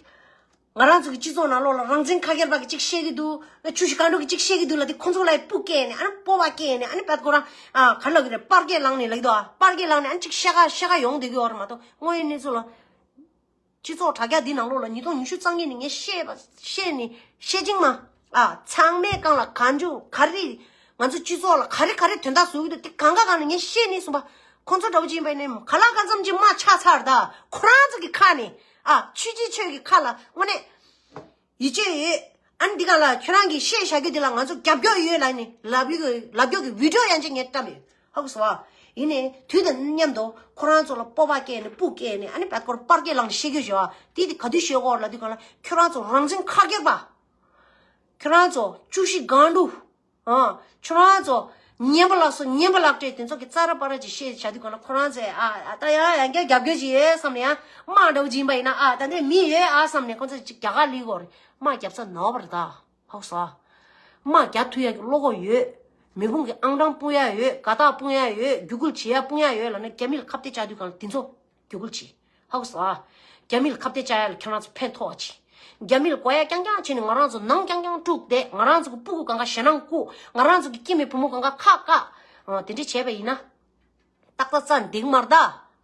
ང་རང་ཚོ་གི་སྤྱི་ཚོགས་ནང་ལོགས་ལ་རང་བཙན་ཁ་སྒེར་པ་གི་ཅིག་བཤད་ཀྱི་འདུག་བཅུ་བཞི་སྒང་དྲུག་གི་ཅིག་བཤད་ཀྱི་འདུག་ལབ་དེ་ཁོང་ཚོ་ལ་སྤུ་བསྐྱེད་ནས། ཨ་ནི་སྤོབས་པ་བསྐྱེད་ནས། ཨ་ནི་བད་ཁོ་རང་། ཨ། ག་ལབ་ཀྱི་རེད། པར་སྐད་བླངས་ནས་ལབ་ཀྱི་འདུག་ཨ། པར་སྐད་བླངས་ནས་ཨ་ནི་ཅིག་བཤད་ག་བཤད་ག་ཡོང་བསྡད་ཀྱི་ཡོད་རེད་མ་གཏོགས། དངོས་ཡོད་གནས་ཚུལ་ལ། སྤྱི་ཚོགས་དྲ་རྒྱ་འདི་ནང་ལོགས་ལ་ཉིས་སྟོང་ཉི་ཤུ་རྩ་གཉིས་ནས་ངས་བཤད་པ་བཤད་ནས་བཤད་ཅིང་མ། ཨ། ཚང་མའི་སྒང་ལ་གང་བྱུང་ག་རེ། ང་ཚོ་སྤྱི་ཚོགས་ལ་ག་རེ་ག་རེ་དོན་དག་བཟོ་གི་འདུག་དེ་གང་ག་གང་ནས་ངས་བཤད་ནས་གསུངས་པ། ཁོང་ཚོ་འདྲ་བོ་ཅིག་ཡིན་པ་ཡིན་ན་ག་ལ་གང་འཚམ་ཅིག་དམག་ཆགས་ཚར། ད་ཁོ་རང་ཚོ་གི་ཁ་ནས། ཨ། ཆོས་བྱེད་ཆོས་ཀྱི་ཁ་ལ་དངོས་གནས་ཡིད་ཆེས་ཡོད། ཨ་ནི་འདི་ག་ལ་ཁྱོད་རང་གིས་བཤད་བཞག་རྒྱུ་འདི་ལ་ང་ཚོ་རྒྱབ་སྐྱོར་ཡོད་ལབ་ནས་ལབ་ཡོད། ལབ་སྐྱོར་གྱི་བི་ཌི་ཡོ་ཡང་ཅིག་ངས་བཀྲམ་ཡོད། ཧ་གོ་སོང་ཨ། ཡིན་ནའི་དུས་དང་མཉམ་དུ་ཁོ་རང་ཚོ་ལ་སྤོབས་པ་བསྐྱེད་ནས་སྤུ་བསྐྱེད་ནས། ཨ་ནི་བད་ཁོ་རང་པར་སྐད་བླངས་ནས་བཤད་རྒྱུ་བྱོས་ཨ། དེ་དེ་ག་དུས་བཤད་དགོས་ལབ་དུས་ག་ལ་ཁྱོད་རང་ཚོ་རང་བཙན་ཁ་སྒེར་པ། ཁྱོད་རང་ཚོ་བཅུ་བཞི་སྒང་དྲུག་ཨ། ཁྱོད་རང་ཚོ་ངན་པ་ལགས་སོ། ངན་པ་ལག་སྤྲད་དེ་ཚོ་གི་ཙ་ར་པ་ར་ཅིག་བཤད་བྱ་དུས་ག་ལ་ཁོ་རང་ཚོས། ཨ། ཨ། ད་ཡང་ཡང་བསྐྱར་རྒྱབ་སྐྱོར་ཅིག་ཡོད་བསམ་ནས་ཡང་དམག་འདྲ་བོ་ཅིག་ཡིན་པ་ཡིན་ན། ཨ། ད་འདི་མི་ཡོད་ཨ་བསམ་ནས་ཁོ་ཚོ་ཅིག་རྒྱ་གར་ལི་གོ་རེད། དམག་རྒྱབ་ས་ནོར་བ་རེད་ད། ཧ་གོ་སོང་ཨ། དམག་རྒྱག་ཐུབ་ཡ་གི་བློ་ཁོག་ཡོད། མི་བུང་གི་ཨང་གྲངས་སྤུངས་ཡ་ཡོད། དགའ་རྟགས་སྤུངས་ཡ་ཡོད། རྒྱུ་སྐུལ་བྱེད་ཡ་སྤུངས་ཡ་ཡོད་ལབ་ན་རྒྱ་མི་ལ་ཁ་གཏད་བཅག་དུས་ག་ལ་དེ་ཚོ་རྒྱུ་སྐུལ་བྱེད། ཧ་གོ་སོང་ཨ། རྒྱ་མི་ལ་ཁ་གཏད་བཅག་ཡ་ལ་ཁྱེད་རང་ཚོ་ཕན་ཐོགས་པ་བྱེད། རྒྱ་མི་ལ་དགོས་ཡ་རྐྱང་རྐྱང་བྱས་ནས་ང་རང་ཚོ་ནང་རྐྱང་རྐྱང་དཀྲུགས་བསྡད། ང་རང་ཚོ་གི་སྤུ་གུ་སྒང་ག་ཞེད་སྣང་བཀུག་ང་རང་ཚོ་གི་སྐྱེས་མའི་བུ་མོ་སྒང་ག་ཁག་བཀག་ཨ། དེ་འདྲས་བྱས་པ་ཡིན་ན། ཏག་ཏག་རྩ་འདེགས་མར་ད།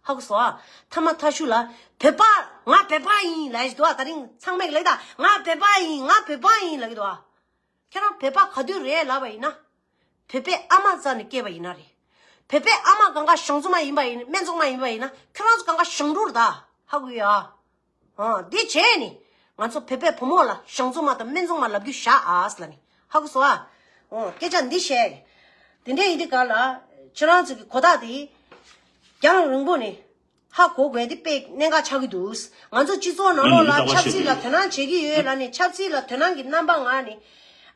ཧ་གོ་སོང་ཨ། ཐ་མ་ཐ་ཤུ་ལ། བོད་པ། ང་བོད་པ་ཡིན་ལབ་ཀྱི་འདུག་ཨ། དེ་རིང་ཚང་མས་ལབ་ད། ང་བོད་པ་ཡིན། ང་བོད་པ་ཡིན་ལབ་ཀྱི་འདུག་ཨ། ཁྱེད་རང་བོད་པ་ག་དུས་རེད་ལབ་པ་ཡིན་ན། བོད་པའི་ཨ་མ་རྩ་ནས་སྐྱེས་པ་ཡིན་ན་རེད། བོད་པའི་ཨ་མ་སྒང་ག་ཞང་བཙོང་མ་ཡིན་པ་ཡིན། སྨན་བཙོང་མ་ཡིན་པ་ཡིན་ན་ཁྱེད་རང་ཚོ་སྒང་ག་ཞང་འབྲོག་རེད་ད། ཧ་གོ་ཡ། ཨ། འདི་བྱས་ནས་ང་ཚོ་བོད་པའི་བུ་མོ་ལ་ཞང་བཙོང་མ་དང་སྨན་བཙོང་མ་ལབ་རྒྱུ་བཞག་ཨ་ཟེར་ལབ་ནས། ཧ་གོ་སོང་ཨ། ཨོ། སྐད་ཆ་འདི་བཤད། དེ་འདྲ་ཡིན་དུས་ག་ལ་ཁྱེད་རང་ཚོ་གི་གོ་རྟགས་དེ་རྒྱང་རིང་པོ་ནས་ ཧ་གོ་དགོས་དེ་དཔེ་གནད་འགག་ཆགས་ཀྱི་འདུག། ང་ཚོ་སྤྱི་ཚོགས་ནང་ལོགས་ལ་ཆབ་སྲིད་ལ་དོ་སྣང་བྱེད་ཀྱི་ཡོད་ལབ་ནས་ཆབ་སྲིད་ལ་དོ་སྣང་གི་རྣམ་པ་ངང་ནས་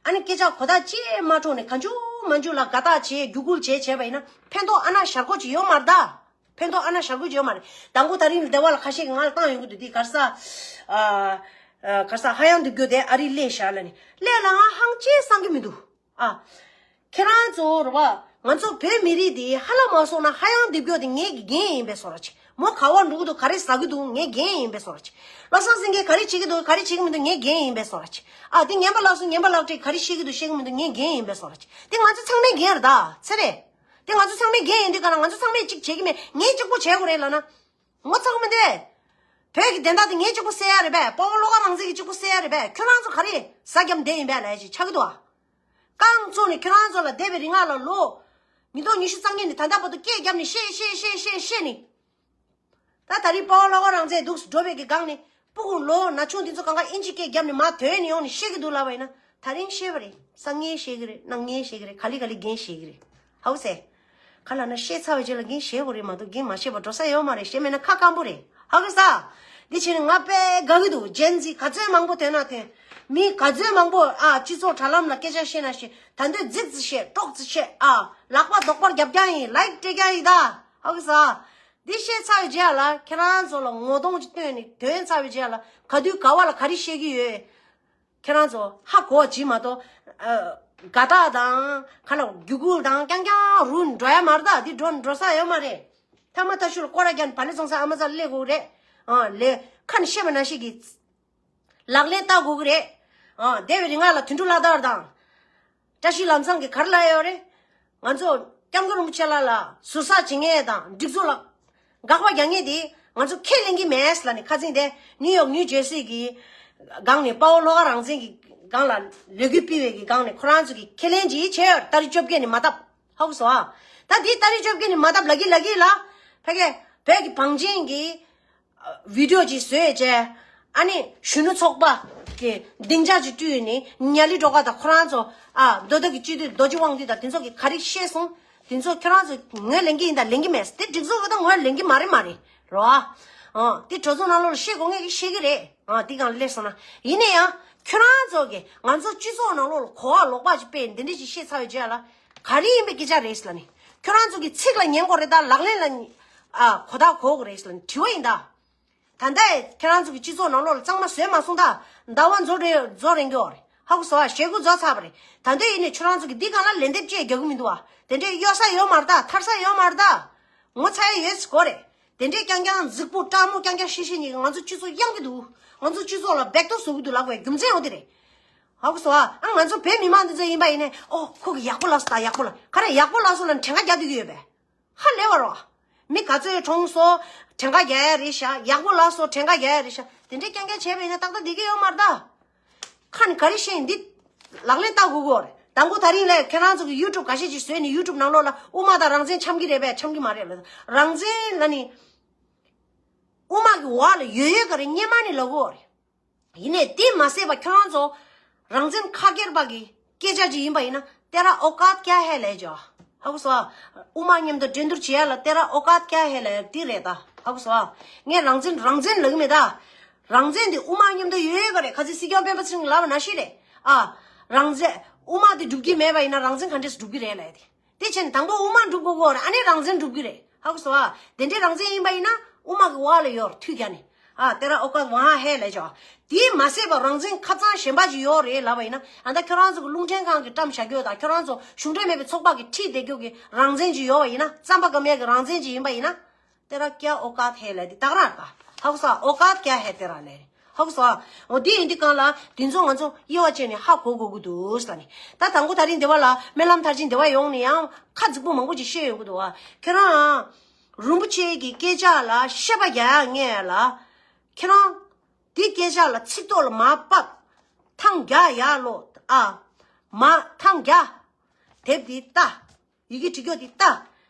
ཨ་ནི་སྐད་ཆ་གོ་ཐག་ཅིག་མ་འཕྲོག་ནས་གང་བྱུང་མང་བྱུང་ལ་དགའ་རྟགས་བྱེད་རྒྱུ་སྐུལ་བྱེད་བྱས་པ་ཡིན་ན་ཕན་ཐོགས་ཨ་ན་ཞར་གོ་ཅིག་ཡོད་མ་རེད་ད། ཕན་ཐོགས་ཨ་ན་ཞར་གོ་ཅིག་ཡོད་མ་རེད། དང་པོ་ད་རིང་སྡེ་བ་ལ་ཁ་ཤས་ཀྱིས་ང་ལ་བཏང་ཡོང་གི་འདུག་དེ་ག་རེ་ཟེར། ཨ་ཨ་ག་རེ་ཟེར། ཧ་ཡང་འདི་རྒྱུ་དེ་ཨ་རི་སླེབས་བཞག་ལབ་ནས་སླེབས་ལ་ང་ཧང་ཅིག་བསམ་གྱི་མི་འདུག། ཨ། ཁྱེད་རང་ཚོ་རེད་བ། ང་ཚོ་བོད་མི་རིགས་འདི་ཧ་ལམ་མ་སོང་ན་ཧ་ཡང་འདེབས་རྒྱུ་དེ་ངེད་ཀྱི་འགན་ཡིན་པའི་བཟོ་འདྲ་ཅིག། མོ་ག་བ་འགྲོ་གི་འདུག། ག་རེ་ཟ་གི་འདུག། ངའི་འགན་ཡིན་པའི་བཟོ་འདྲ་ཅིག། བློ་བཟང་སེང་གེས་ག་རེ་བྱེད་ཀྱི་འདུག། ག་རེ་བྱེད་ཀྱི་མི་འདུག། ངའི་འགན་ཡིན་པའི་བཟོ་འདྲ་ཅིག། ཨ་དེ་ངན་པ་ལགས་སོ། ངན་པ་ལགས་ཀྱིས་ག་རེ་བཤད་ཀྱི་འདུག། བཤད་ཀྱི་མི་འདུག། ངའི་འགན་ཡིན་པའི་བཟོ་འདྲ་ཅིག། དེ་ང་ཚོ་ཚང་མའི་འགན་རེད་ད། ཚེ་རེད། དེ་ང་ཚོ་ཚང་མའི་འགན་ཡིན་དུས་ག་ན་ང་ཚོ་ཚང་མས་གཅིག་བྱེད་ཀྱི་མེད། ངས་གཅིག་པོ་བྱེད་དགོས་རེད་ལབ་ན། ངོ་ཚ་གི་མི་འདུག། བོད་ཀྱི་བདེན་མཐའ་དེ་ངས་གཅིག་པོ་གསལ་ཡ་རེད་པས། དཔའ་བོ་བློ་དགའ་རང་བཙན་གྱིས་གཅིག་པོ་གསལ་ཡ་རེད་པས། ཁྱོད་རང་ཚོ་ག་རེ་ཟ་རྒྱབ་བསྡད་ཡིན་པས་ལབ་ཡ་ཅིག་ཆགས་ཀྱི་འདུག་ཨ། རྐང་བཙུགས་ནས་ཁྱོད་རང་ཚོ་ལ་འདས་པའི་རིང་ལ་ལོ་ཉིས་སྟོང་ཉི་ཤུ་རྩ་གཉིས་ནས་ད་ལྟ་བར་དུ་སྐད་བརྒྱབ་ནས་བཤད་བཤད་བཤད་བཤད་ནས། ད་ད་རིང་དཔའ་བོ་བློ་དགའ་རང་བཙན་འདུག་འགྲོ་བའི་གི་སྒང་ནས་སྤུ་གུ་ལོ་ན་ཆུང་དེ་ཚོ་གང་ག་ཨིན་ཇི་སྐད་བརྒྱབ་ནས་མར་ཐོན་ནས་ཡོང་ནས་བཤད་ཀྱི་འདུག་ལབ་པ་ཡིན་ན། ད་རིང་བཤད་པ་རེད། སང་ཉིན་བཤད་ཀྱི་རེད། གནངས་ཉིན་བཤད་ཀྱི་རེད། ག་ལེ་ག་ལེ་རྒན་བཤད་ཀྱི་རེད། ཧའུ་སེ། ག་ལབ་ན་བཤད་ཚར་བའི་རྗེས་ལ་རྒན་བཤད་དགོས་རེད་མ་གཏོགས་རྒན་མ་བཤད་པ་འགྲོ་ས་ཡོད་མ་རེད། བཤད་མེད་ན་ཁ་སྐམ་པོ་རེད། ཧ་གོ་ས། འདི་བྱས་ནས་ང་དཔེ་དགའ་གི་འདུག། ཇེན་ཟི་ག་ཚོད་མང་པོ་ཐོན་ན་ཐོན། མི་ག་ཚོད་མང་པོ་ཨ་སྤྱི་ཚོགས་དྲ་ལམ་ལ་སྐད་ཆ་བཤད་ན་བཤད། ད་འདོད་རྫིག་ཙི་བཤད། ཀྲོག་ཙི་བཤད། ཨ་ལག་པ་རྡོག་པར་རྒྱབ་རྐྱང་ཡིན། ལའིག་སྤྲད་རྐྱང་ཡིན་ད། ཧ་གོ་ས། འདི་བཤད་ཚར་བའི་རྗེས་ལ་ཁྱེད་རང་ཚོ་ལ་ངོ་གདོང་ཅིག་སྟོན་ནས་ཐོན་ཚར་བའི་རྗེས་ལ་ག་དུས་ག་བ་ལ་ག་རེ་བཤད་ཀྱི་ཡོད། ཁྱེད་རང་ཚོ་ཧ་གོ་བ་ཅིག་མ་གཏོགས། ཨ། དགའ་རྟགས་དང་ག་ལ་རྒྱུ་སྐུལ་དང་རྐྱང་རྐྱང་རུ་འགྲོ་ཡ་མ་རེད་ད། འདི་འགྲོ་འགྲོ་ས་ཡོད་མ་རེད། ཐ་མ་ཐ་ཤུ་ལ་སྐོར་ར་རྒྱག་ནས་བག་ལེབ་བཙོང་ས་ཨ་མ་ཚ་སླེབས་དགོས་རེད། ཨ་ལས་ཁ་ནས་བཤད་པ་ནང་བཞིན་གྱི་ལག་ལེན་བསྟར་དགོས་ཀྱི་རེད། ཨ་འདས་པའི་རིང་ལ་དོན་གྲུབ་བླ་དར་དང་། བཀྲ་ཤིས་ལམ་བཟང་གིས་ག་རེ་ལབ་ཡོད་རེད། ང་ཚོ་སྐྱབས་མགོན་རིན་པོ་ཆེ་ལགས་ལ་ཟུར་ཟ་བྱེད་མཁན་དང་སྒྲིག་འཛུགས་ལ་དགག་པ་རྒྱག་མཁན་དེ་ང་ཚོ་ཁས་ལེན་གྱི་མེད་ལབ་ནས། ཁ་སང་དེ་ནིའུ་ཡོག་ནིའུ་ཇར་སི་གི་སྒང་ནས་དཔའ་བོ་བློ་དགའ་རང་བཙན་གྱི་སྒང་ལ་ལས་འགུལ་སྤེལ་བའི་གི་སྒང་ནས་ཁོ་རང་ཚོ་གིས་ཁས་ལེན་ཅིག་བྱས་ཡོད། ཏ་རིག་བཅོ་བརྒྱད་ནས་མ་བཏབ། ཧ་གོ་སོང་ཨ། ད་དེ་ཏ་རིག་བཅོ་བརྒྱད་ནས་མ་བཏབ་ལབ་ཀྱི་ལབ་ཀྱི་ལ། ཕ་གི་བོད་ཀྱི་བང་ཆེན་གྱི་བི་ཌིའོ་ཅིག་བཟོས་བྱས། ཨ་ནི་གཞོན་ནུ་ཚོགས་པ་གི་སྡིངས་ཆ་ཅིག་བསྐྲུན་ནས་ཉ་ལི་སྒྲོལ་དཀར་དང་ཁོ་རང་ཚོ། ཨ་མདོ་སྟོད་ཀྱི་སྤྱི་འཐུས་རྡོ་རྗེ་དབང་འདུས་དང་དེ་ཚོ་གིས་ག་རེ་བཤད་སོང་། དེ་ཚོ་ཁྱོད་རང་ཚོ་ངོས་ལེན་གྱི་ཡིན་དང་ལེན་གྱི་མེད། དེ་སྒྲིག་འཛུགས་ཀྱི་ད་ངོས་ལེན་གྱི་མ་རེད་མ་རེད་རོ། ཨ་དེ་གྲོས་ཚོགས་ནང་ལོགས་ལ་བཤད་དགོས་ངེས་ཀྱི་བཤད་ཀྱི་རེད། ཨ་དེ་གང་སླེབས་སོང་ན་ཡིན་ན་ཡང་ཁྱོད་རང་ཚོ་གིས་ང་ཚོ་སྤྱི་ཚོགས་ནང་ལོགས་ལ་གོ་བ་ལོག་པ་ཅིག་སྤེལ་ནས་འདི་འདྲ་ཅིག་བཤད་ཚར་བའི་རྗེས་ལ། ག་རེ་ཡིན་པའི་སྐད་ཆ་རེད་ཟེར་ལབ་ནས། ཁྱོད་རང་ཚོ་གི་ཚིག་ལ་ཉན་དགོས་རེད་ད། ལག་ལེན་ལ་ཨ་གོ་བརྡ་གོ་དགོས་རེད་ཟེར་ལབ་ནས་དྲི་བ་ཡིན་ད། ད་ལྟ་ཁྱེད་རང་ཚོ་གི་སྤྱི་ཚོགས་ནང་ལོགས་ལ་གཙང་མ་བཟོས་མ་སོང་ད། ཟླ་བ་རྫོགས་རེ་རྫོགས་རན་གྱི་ཡོད་རེད། ཧ་གོ་སོང་ཨ། ཞེ་དགུ་རྫོགས་ཚར་བ་རེད། ད་ལྟ་ཡིན་ནས་ཁྱོད་རང་ཚོ་གི་འདི་སྒང་ལ་ལན་འདེབས་བཅས་རྒྱག་གི་མི་འདུག་ཨ། དེ་འདྲས་གཡོ་ས་ཡོད་མ་རེད་ད། ཐར་ས་ཡོད་མ་རེད་ད། ངོ་ཚ་ཡ་ཡོད་ཟེར་གོ་རེད། དེ་འདྲས་རྐྱང་རྐྱང་རྫིག་པོ་སྤྲང་མོ་རྐྱང་རྐྱང་བཤད་བཤད་ཉིད་ཀྱིས་ང་ཚོ་སྤྱི་ཚོགས་གཡང་གི་འདུག། ང་ཚོ་སྤྱི་ཚོགས་ལ་སྦེག་ཏོ་བཟོ་གི་འདུག་ལབ་དགོས་རྒྱུ་མཚན་འོ་དེ་རེད། ཧ་གོ་སོང་ཨ། ཨ་ང་ཚོ་བོད་མི་མང་འདི་ཚོ་ཡིན་པ་ཡིན་ནས་ཨོ་ཁོ་གི་ཡག་པོ་ལབ་སོང་ད། ཡག་པོ་ལབ་ག་རེ་ཡག་པོ་ལབ་སོང་ལབ་ནས་གྲངས་ཀ་རྒྱག་སྡོད་ཀྱི་ཡོད་པས། ཧ་ལས་པ་རོ། མི་ག་ཚོད་གྲོངས་སོང་། གྲངས་ཀ་རྒྱག་ཡ་རེད་ཤག། ཡག་པོ་ལབ་སོང་། གྲངས་ཀ་རྒྱག་ཡ་རེད་ཤག། དེ་འདྲས་རྐྱང་རྐྱང་བྱས་པ་ཡིན་ན་ཏག་ཏག་བསྡད་ཀྱི་ཡོད་མ་རེད་ད། ཁ་ནས་ག་རེ་བཤད་ཡིན་འདི་ལག་ལེན་བསྟར་དགོས་ཀྱི་ཡོད་རེད། དང་པོ་ད་རིང་ལས་ཁྱེད་རང་ཚོ་གི་ཡུ་ཊུབ་འགའ་ཤས་ཅིག་བཟོས་ནས་ཡུ་ཊུབ་ནང་ལོགས་ལ་དབུ་མ་དང་རང་བཙན་འཆམ་གྱི་རེད་པས། འཆམ་གྱི་མ་རེད་ལབ། རང་བཙན་ལབ་ནི་དབུ་མ་གི་འོག་ལ་ཡོད་ཡོད་ག་རེ་སྔོན་མ་ནས་ལབ་ཀྱི་ཡོད་རེད། ཡིན་ནས་དེ་མ་ཟད་པ་ཁྱོད་རང་ཚོ་རང་བཙན་ཁ་སྐྱེར་པ་གི་སྐད་ཆ་ཅིག་ཡིན་པ་ཡིན་ན། तेरा औकात क्या है ལབ་ཀྱི་ཡོད། ཧ་གོ་སོང་ཨ། དབུ་མ་མཉམ་དུ་འགྲན་བསྡུར་བྱེད་ཡ་ལ་तेरा औकात क्या है ལབ་ཡ་དེ་རེད་ད། ཧ་གོ་སོང་ཨ། ངས་རང་བཙན་རང་བཙན་ལབ་ཀྱི་མེད་ད། རང་བཙན་དེ་དབུ་མ་མཉམ་དུ་ཡོད་ཡོད་ག་རེད། ཁ་སང་སྲིད་སྐྱོང་སྤེན་པ་ཚེ་རིང་ལབ་པ་ནང་བཞིན་རེད། ཨ། རང་བཙན་དབུ་མ་དེ་སྒྲུབ་ཀྱི་མེད་པ་ཡིན་ན་རང་བཙན་ག་འདྲས་སྒྲུབ་ཀྱི་རེད་ལབ་ཡ་དེ། དེ་བྱས་ནས་དང་པོ་དབུ་མ་འགྲུབ་དགོས་ཀྱི་ཡོད་རེད། ཨ་ནི་རང་བཙན་འགྲུབ་ཀྱི་རེད། ཧ་གོ་སོང་ཨ། དེ་འདྲའི་རང་བཙན་ཡིན་པ་ཡིན་ན་དབུ་མ་གི་འོག་ལ་ཡོད་རེད། མཐུད་རྒྱག་ནས། ཨ། तेरा औकात वहाँ है ལབ་ཀྱི་ཡོད། དེ་མ་ཟད་པ་རང་བཙན་ཁ་གཙང་གཞན་པ་ཅིག་ཡོད་རེད་ལབ་པ་ཡིན་ན། ཨ་ད་ཁྱོད་རང་ཚོ་གི་རླུང་འཕྲིན་ཁང་གིས་བཀྲམ་བཞག་རྒྱུ་དང་ཁྱོད་རང་ཚོ་གཞུང་འབྲེལ་མེད་པའི་ཚོགས་པ་གིས་ཁྲིད་བསྡད་རྒྱུ་གི་རང་བཙན་ཅིག་ཡོད་པ་ཡིན་ན། རྩམ་པ་སྐམ་ཡག་གི་རང་བཙན་ཅིག་ཡིན་པ་ཡིན་ན། तेरा क्या औकात है ལབ་དེ་ད་ག་རང་རེད་ད། ཧ་གོ་སོང་ཨ། औकात क्या है तेरा ལབ་རེད། ཧ་གོ་སོང་ཨ། འོ་དེ་ཡིན་དུས་གང་ལ་དེ་ཚོ་ང་ཚོ་དབྱེ་བ་ཕྱེ་ནས་ཧ་གོ་དགོས་ཀྱི་འདུག་ཟེར་ནས། ད་དང་པོ་ད་རིང་སྡེ་བ་ལ་སྨོན་ལམ་མཐར་ཕྱིན་སྡེ་བ་ཡོང་ནས་ཡང་ཁ་རྫིག་པོ་མང་པོ་ཅིག་བཤད་ཡོང་གི་འདུག་ཨ། ཁྱེད་རང་རིན་པོ་ཆེ་གི་སྐད་ཆ་ལ་བཤད་པ་རྒྱག་ཡ་ངས་ལ། ཁྱེད་རང་དེ་སྐད་ཆ་ལ་ཚིག་ཐོག་ལ་མར་ཕབ། ཐང་རྒྱག་ཡག་ལོ། ཨ། མར་ཐང་རྒྱག། དེབ་འདི་ལྟ། ཡི་གེ་འབྲི་རྒྱུ་འདི་ལྟ།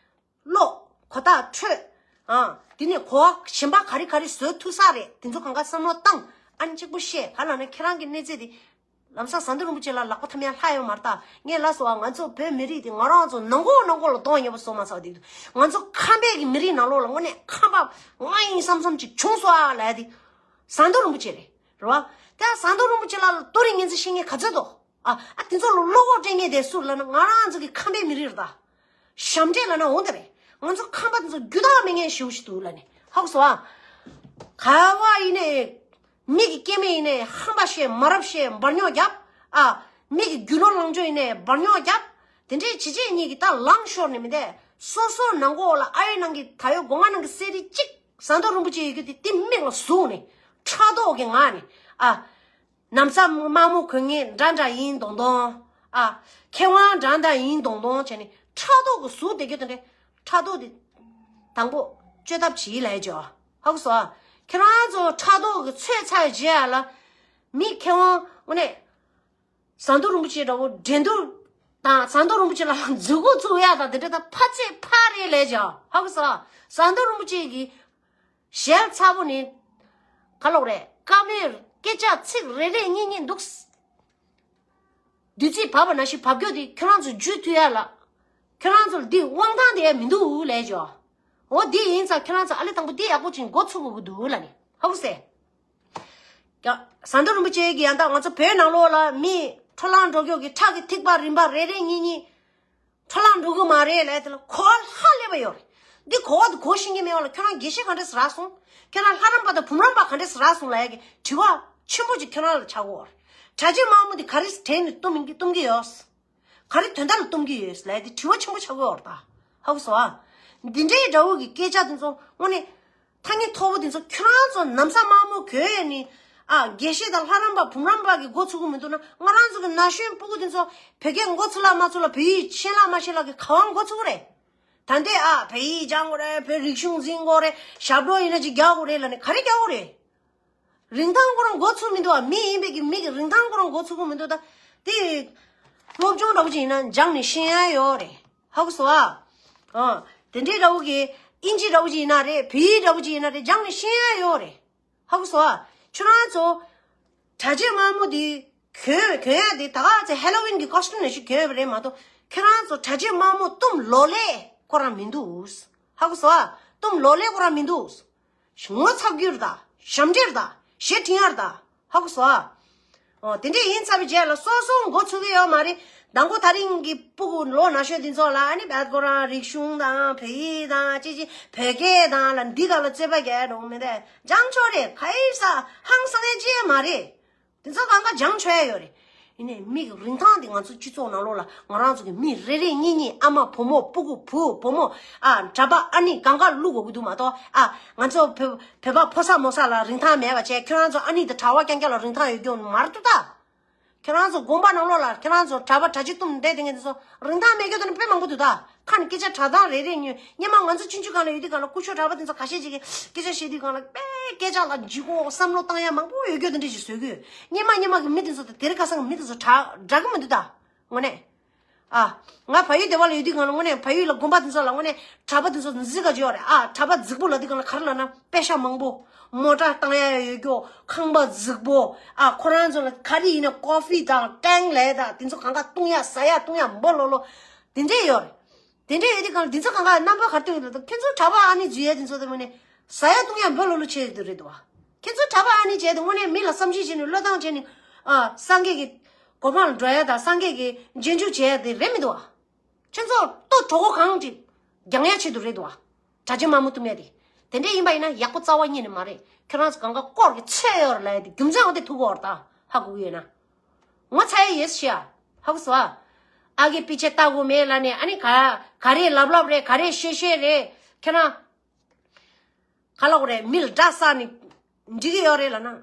ཀློག། གོ་རྟོགས་འཕྲོད། ཨ། དེ་ནས་གོ་བ་གཞན་པ་ག་རེ་ག་རེ་བཟོ་ཐུབ་ས་རེད། དེ་ཚོ་གང་ག་བསམ་བློ་བཏང་། ཨ་ནི་གཅིག་པུ་བཤད། ག་ལབ་ན་ཁྱེད་རང་གི་གནས་ཚད་དེ་ ལམ་སང་ཟམ་གདོང་རིན་པོ་ཆེ་ལ་ལག་པ་འཐམ་ཡ་ལྷག་ཡོད་མ་རེད་ད། ངས་ལབ་སོང་ཨ། ང་ཚོ་བོད་མི་རིགས་དེ་ང་རང་ཚོ་ནང་ཁོག་ནང་ཁོག་ལ་གདོང་ཡོད་པ་བཟོ་མ་ཚར་དུས། ང་ཚོ་ཁམས་པའི་གི་མི་རིགས་ནང་ལོགས་ལ་དངོས་གནས་ཁམས་པ་ང་ཡིན་བསམ་བསམ་ཅིག་བྱུང་སོང་ཨ་ལབ་ཡ་དེ། ཟམ་གདོང་རིན་པོ་ཆེ་རེད། རེད་བ། ད་ཟམ་གདོང་རིན་པོ་ཆེ་ལ་ལ་ལྟོ་རིག་ངན་ཚེ་ཤེས་ངན་ག་ཚོད་དོ། ཨ། ཨ། དེ་ཚོ་ལ་བློ་ཁོག་སྤྲད་མཁན་དེ་སུ་ལབ་ན་ང་རང་ཚོ་གི་ཁམས་པའི་མི་རིགས་རེད་ད། ཞབས་འདྲེན་ལབ་ན་འོང་དེ་རེད། ང་ཚོ་ཁམས་པ་དེ་ཚོ་རྒྱུ་དག་མེད་མཁན་ཞེ་པོ་ཞིག་འདུག་ལབ་ནས་ཧ་གོ་སོང་ཨ། ག་བ་ཡིན་ནའི། མི་གི་སྐྱེ་དམན་ཡིན་ནའི་ཧམ་པ་བཤད་མ་རབས་བཤད་འབར་ཉོག་རྒྱབ། ཨ། མི་གི་རྒྱུ་ནོར་ལོངས་སྤྱོད་ཡིན་ནའི་འབར་ཉོག་རྒྱབ། དེ་འདྲའི་བྱས་བྱས་གཉིས་ཀྱི་ད་ལངས་ཤོར་ནས་མི་འདས་སོ་སོ་ནང་ཁོག་ལ་ཨ་ཡོད་ནང་གི་ད་ཡོད་སྒོ་ང་ནང་གི་གསེར་རི་གཅིག་ཟམ་གདོང་རིན་པོ་ཆེ་ཡོད་རྒྱུ་དེ་དེ་མིག་ལ་ཟུག་ནས་ཕྲག་དོག་གི་ངང་ནས། ཨ། ན་བཟའ་དམར་མོ་གོན་མཁན་འདྲ་འདྲ་ཡིན་མདོག་མདོག་ཨ། མཁས་དབང་འདྲ་འདྲ་ཡིན་མདོག་མདོག་བྱས་ནས་ཕྲག་དོག་གི་ཟུག་བསྡད་རྒྱུ་དེ་འདྲ། ཕྲག་དོག་དེ་དང་པོ་བཅོས་ཐབས་བྱེད་ལབ་ཡ་ཅིག་ཡོད། ཧ་གོ་སོང་ཨ། ཁྱེད་རང་ཚོ་ཕྲག་དོག་གི་ཚོད་ཚར་རྗེས་ལ་མི་མཁས་དབང་དངོས་གནས་ཟམ་གདོང་རིན་པོ་ཆེ་འདྲ་བོ་འགྲན་བསྡུར་དང་ཟམ་གདོང་རིན་པོ་ཆེ་ལ་མཛུབ་གུ་བཙུགས་ཡ་དང་དེ་འདྲ་ད་ཕ་ཚད་ཕ་རེད་ལབ་ཡ་ཅིག་ཡོད། ཧ་གོ་སོང་ཨ། ཟམ་གདོང་རིན་པོ་ཆེ་གི་ཞལ་ཚ་པོ་ནི། ག་ལོག་རེད། བཀའ་མོལ་སྐད་ཆ་ཚིག་རེ་རེ་གཉིས་གཉིས་འདུག་བདུད་རྩི་བབས་པ་ནང་བཞིན་བབས་རྒྱུ་དེ་ཁྱོད་རང་ཚོ་འཇུ་ཐུབ་ཡ་ལ། ཁྱོད་རང་ཚོ་ལ་འདི་དབང་ཐང་དེ་ཡ་མི་འདུག་ལབ་ཡ་ཅིག་ཡོད། འོ་འདི་ཡིན་ཙང་ཁྱོད་རང་ཚོ་ཨ་ལེ་དང་པོ་འདི་ཡག་པོ་ཅིག་འགོ་ཚུགས་དགོས་ཀྱི་འདུག་ལབ་ནས་ཧ་གོ་སོང་ཨ། ཡ། ཟམ་གདོང་རིན་པོ་ཆེ་གིས་ཡང་དག་ང་ཚོ་བོད་ནང་ལོགས་ལ་མི་འཕྲོ་བརླག་འགྲོ་རྒྱུ་གི་ཁྲག་གི་ཐིགས་པ་རིམ་པ་རེ་རེ་གཉིས་གཉིས། འཕྲོ་བརླག་འགྲོ་གི་མ་རེད་ལབ་དེ་ལ་གོ་བ་ཧ་ལས་པ་ཡོད་རེད། འདི་གོ་བ་འདི་གོ་ཤེས་ཀྱི་མེད་པ་ལ་ཁྱོད་རང་དགེ་བཤེས་ག་འདྲས་སེ་རག་སོང་། ཁྱོད་རང་ལྷ་རམས་པ་དང་བུམ་རམས་པ་ག་འདྲས་སེ་རག་སོང་ལབ་ཡ་གི་དྲི་བ་ཆེན་པོ་ཅིག་ཁྱོད་རང་ལ་ཆགས་ཀྱི་ཡོད་རེད། གྲྭ་ཆས་དམར་མོ་འདི་ག་རེ་དྲན་ནས་གཏོང་གི་གཏོང་གི་ཡོད། ག་རེ་དོན་དག་ལ་གཏོང་གི་ཡོད་ལབ་ཡ་དེ་དྲི་བ་ཆེན་པོ་ཆགས་ཀྱི་ཡོད་རེད་ད། ཧ་གོ་སོང་ཨ། འདི་འདྲའི་འདྲ་བོ་གི་སྐད་ཆ་དེ་ཚོ་དངོས་གནས། ཐ་སྙད་མཐོ་པོ་དེ་ཚོ་ཁྱོད་རང་ཚོ་ན་བཟའ་དམར་མོ་གོན་ནས། ཨ། དགེ་བཤེས་དང་ལྷ་རམས་པ་བུམ་རམས་པ་གི་འགོ་ཚུགས་ཀྱི་མི་འདུག་ན་ང་རང་ཚོ་གི་ན་གཞོན་སྤུ་གུ་དེ་ཚོ་བོད་སྐད་འགོ་ཚུགས་ལ་མ་ཚུགས་ལ་བོད་ཡིག་ཤེས་ལ་མ་ཤེས་ལ་གི་ག་བ་འགོ་ཚུགས་རེད། ད་ལྟའི་ཨ་བོད་ཡིག་སྦྱང་དགོས་རེད། བོད་རིག་གཞུང་འཛིན་དགོས་རེད། ཞབས་བྲོ་ཡིན་ན་ཅིག་རྒྱག་དགོས་རེད་ལབ་ནས་ག་རེ་རྒྱག་དགོས་རེད། རིན་ཐང་ཁོ་རང་འགོ་ཚུགས་མི་འདུག་ཨ། མི་ཡིན་པའི་གི་མི་གི་རིན་ཐང་ཁོ་རང་འགོ་ཚུགས་ཀྱི་མི་འདུག་ད་དེ་སློབ་སྦྱོང་འདྲ་པོ་ཅིག་ཡིན་ན་སྦྱངས་ནས་ཤེས་ཡ་ཡོད་རེད། ཧ་གོ་སོང་ཨ། ཨ། དེ་འདྲའི་འདྲ་པོ་གི་ཨིན་ཇི་འདྲ་པོ་ཅིག་ཡིན་ན་རེད། བོད་ཡིག་འདྲ་པོ་ཅིག་ཡིན་ན་རེད། སྦྱངས་ནས་ཤེས་ཡ་ཡོད་རེད། ཧ་གོ་སོང་ཨ། ཁྱོད་རང་ཚོ་གྲྭ་ཆས་དམར་མོ་དེ་གྱོན་གྱོན་ཡ་དེ་ད་ག་ཚེ་ཧེ་ལོ་ཝིན་གི་ཀོ་སི་ཊུམ་ནང་བཞིན་གྱོན་ཡོད་པ་རེད་མ་གཏོགས། ཁྱོད་རང་ཚོ་གྲྭ་ཆས་དམར་མོ་གཏུམ་ལོ་ལེགས་ཁོ་རང་མི་འདུག་ཧ་གོ་སོང་ཨ། གཏུམ་ལོ་ལེགས་ཁོ་རང་མི་འདུག་ངོ་ཚ་རྒྱུ་རེད་ད། ཞབས་འདྲེན་རེད་ད། ཞེ་འཁྲིད་ཡ་རེད་ད། ཧ་གོ་སོང་ཨ། ཨོ། དེ་འདྲས་ཡིན་ཚར་བའི་རྗེས་ལ་སོ་སོ་འགོ་ཚུགས་ཀྱི་ཡོད་མ་རེད། མདང་དགོང་དེ་རིང་གི་སྤུ་གུ་ལོ་ན་ཤོས་འདི་ཚོ་ལ་ཨ་ནི་བད་ཁོ་རང་རིག་གཞུང་དང་བོད་ཡིག་དང་ཅི་ཅི་བོད་སྐད་དང་ལ་འདི་ག་ལ་རྩོད་པ་རྒྱག་འགྲོ་མི་འདུག་སྦྱང་ཆོག་རེད། ག་ཡི་ས་ཧང་སང་ཡ་ཅི་ཡང་མ་རེད། དེ་ཚོ་གང་ག་སྦྱང་ཆོག་ཡ་ཡོད་རེད། ཡིན་ནའི་མི་གི་རིན་ཐང་དེ་ང་ཚོ་སྤྱི་ཚོགས་ནང་ལོགས་ལ་ང་རང་ཚོ་གི་མི་རེ་རེ་གཉིས་གཉིས་ཨ་མ་བུ་མོ་སྤུ་གུ་བུ་བུ་མོ་ཨ་གྲྭ་པ་ཨ་ནི་གང་ག་བླུག་དགོས་ཀྱི་འདུག་མ་གཏོགས། ཨ། ང་ཚོ་བོད་བོད་པ་ཕོ་གསར་མོ་གསར་ལ་རིན་ཐང་མེད་པ་བྱས། ཁྱོད་རང་ཚོ་ཨ་ནི་དང་གྲྭ་པ་རྐྱང་རྐྱང་ལ་རིན་ཐང་ཡོད་རྒྱུ་མ་རེད་འདུག་ད། ཁྱོད་རང་ཚོ་དགོན་པ་ནང་ལོགས་ལ་ཁྱོད་རང་ཚོ་གྲྭ་པ་གྲྭ་ཆས་གཏུམ་བསྡད་དེ་ངས་འདི་ཚོ་རིན་ཐང་མེད་རྒྱུ་དེ་ནི་དཔེ་མང་པོ་འདུག་ད། ཁ་ནས་སྐད་ཆ་གྲགས་སྟངས་རེ་རེ་ཉོས། སྔོན་མ་ང་ཚོ་ཆུང་ཆུང་སྒང་ལ་ཡོད་དུས་སྒང་ལ་སྐུ་ཞབས་གྲྭ་པ་དེ་ཚོ་ཁ་ཤས་ཅིག་གིས་སྐད་ཆ་བཤད་དུས་སྒང་ལ་དཔེ་སྐད་ཆ་ལ་ལྗིད་ཁོག་བསམ་བློ་བཏང་ཡ་མང་པོ་ཡོད་རྒྱུ་དེ་འདྲ་ཞིག་བཟོས་གི་ཡོད། སྔོན་མ་སྔོན་མ་གི་མི་དེ་ཚོ་དང་དེ་རིང་ཁ་སང་གི་མི་དེ་ཚོ་འདྲ་འདྲ་གི་མི་འདུག་ད། དངོས་གནས། ཨ། ང་བལ་ཡུལ་སྡེ་བ་ལ་ཡོད་དུས་སྒང་ལ་དངོས་གནས་བལ་ཡུལ་ལ་དགོན་པ་དེ་ཚོ་ལ་དངོས་གནས་གྲྭ་པ་དེ་ཚོ་འཛི་ག་ཅིག་ཡོད་རེད། ཨ། གྲྭ་པ་རྫིག་པོ་ལབ་དུས་སྒང་ལ་ག་རེ་ལབ་ན་པེ་ཤག་མང་པོ། མོ་ཊ་བཏང་ཡ་ཡོད་རྒྱུ། ཁང་པ་རྫིག་པོ། ཨ། ཁོ་རང་ཚོ་ལ་ག་རེ་ཡིན་ན་ཀོ་ཧྥི་དང་ཀྲེང་ལེ་དང་དེ་ཚོ་གང་ག་བཏུང་ཡ་ཟ་ཡ་བཏུང་ཡ་འབོ་ལོ་ལོ། དེ་འདྲས་ཡོད་རེད། དེ་འདྲས་ཡོད་དུས་སྒང་ལ་དེ་ཚོ་གང་ག་རྣམ་པ་ག་རེ་སྟོན་གྱི་འདུག་ཁྱེད་ཚོ་གྲྭ་པ་ཨ་ནི་འཛུལ་ཡ་དེ་ཚོ་དེ་དངོས་གནས་ཟ་ཡ་བཏུང་ཡ་འབོ་ལོ་ལོ་བྱེད་ཀྱི་འདུག་རེད་འདུག་བ། ཁྱེད་ཚོ་གྲྭ་པ་ཨ་ནི་བྱས་ཏེ་དངོས་གནས་མི་ལ་བསམ་ཤེས་བྱས་ནས་བློས་བཏང་བྱས་ནས། ཨ། སངས་རྒྱས་ཀྱི་གོ་འཕང་ལ་འགྲོ་ཡ་དང་སངས་རྒྱས་ཀྱི་རྗེས་འཇུག་བྱེད་ཡ་དེ་རེད་མི་འདུག་བ། ཁྱེད་ཚོ་ལྟོ་གྲོད་ཁོག་གང་ཅིག་རྒྱང་ཡ་ཆེད་དུ་རེད་འདུག་བ། གྲྭ་ཆས་དམར་མོ་གཏུམ་ཡ་དེ། དེ་འདྲས་ཡིན་པ་ཡིན་ན་ཡག་པོ་རྩ་བ་ཉིད་ནས་མ་རེད། ཁྱོད་རང་ཚོ་གང་ག་སྐོར་གྱི་ཚོད་ཡོད་རེད་ལབ་ཡ་དེ་རྒྱུ་མཚན་འོ་དེ་ཐུག་གི་ཡོད་རེད་ད། ཧ་གོ་གི་ཡོད་ན། ངོ་ཚ་ཡ་ཡོད་ཤི་ཡ། ཧ་གོ་སོང་ཨ། ཨ་གི་པི་ཆེ་ལྟ་དགོས་མེད་ལབ་ནས་ཨ་ནི་ག་ག་རེ་ལབ་ལབ་རེད། ག་རེ་བཤད་བཤད་རེད། ཁྱེད་རང་། ག་ལབ་དགོས་རེད། མི་ལ་དགྲ་བསགས་ནས་འགྲིག་གི་ཡོད་རེད་ལབ་ན།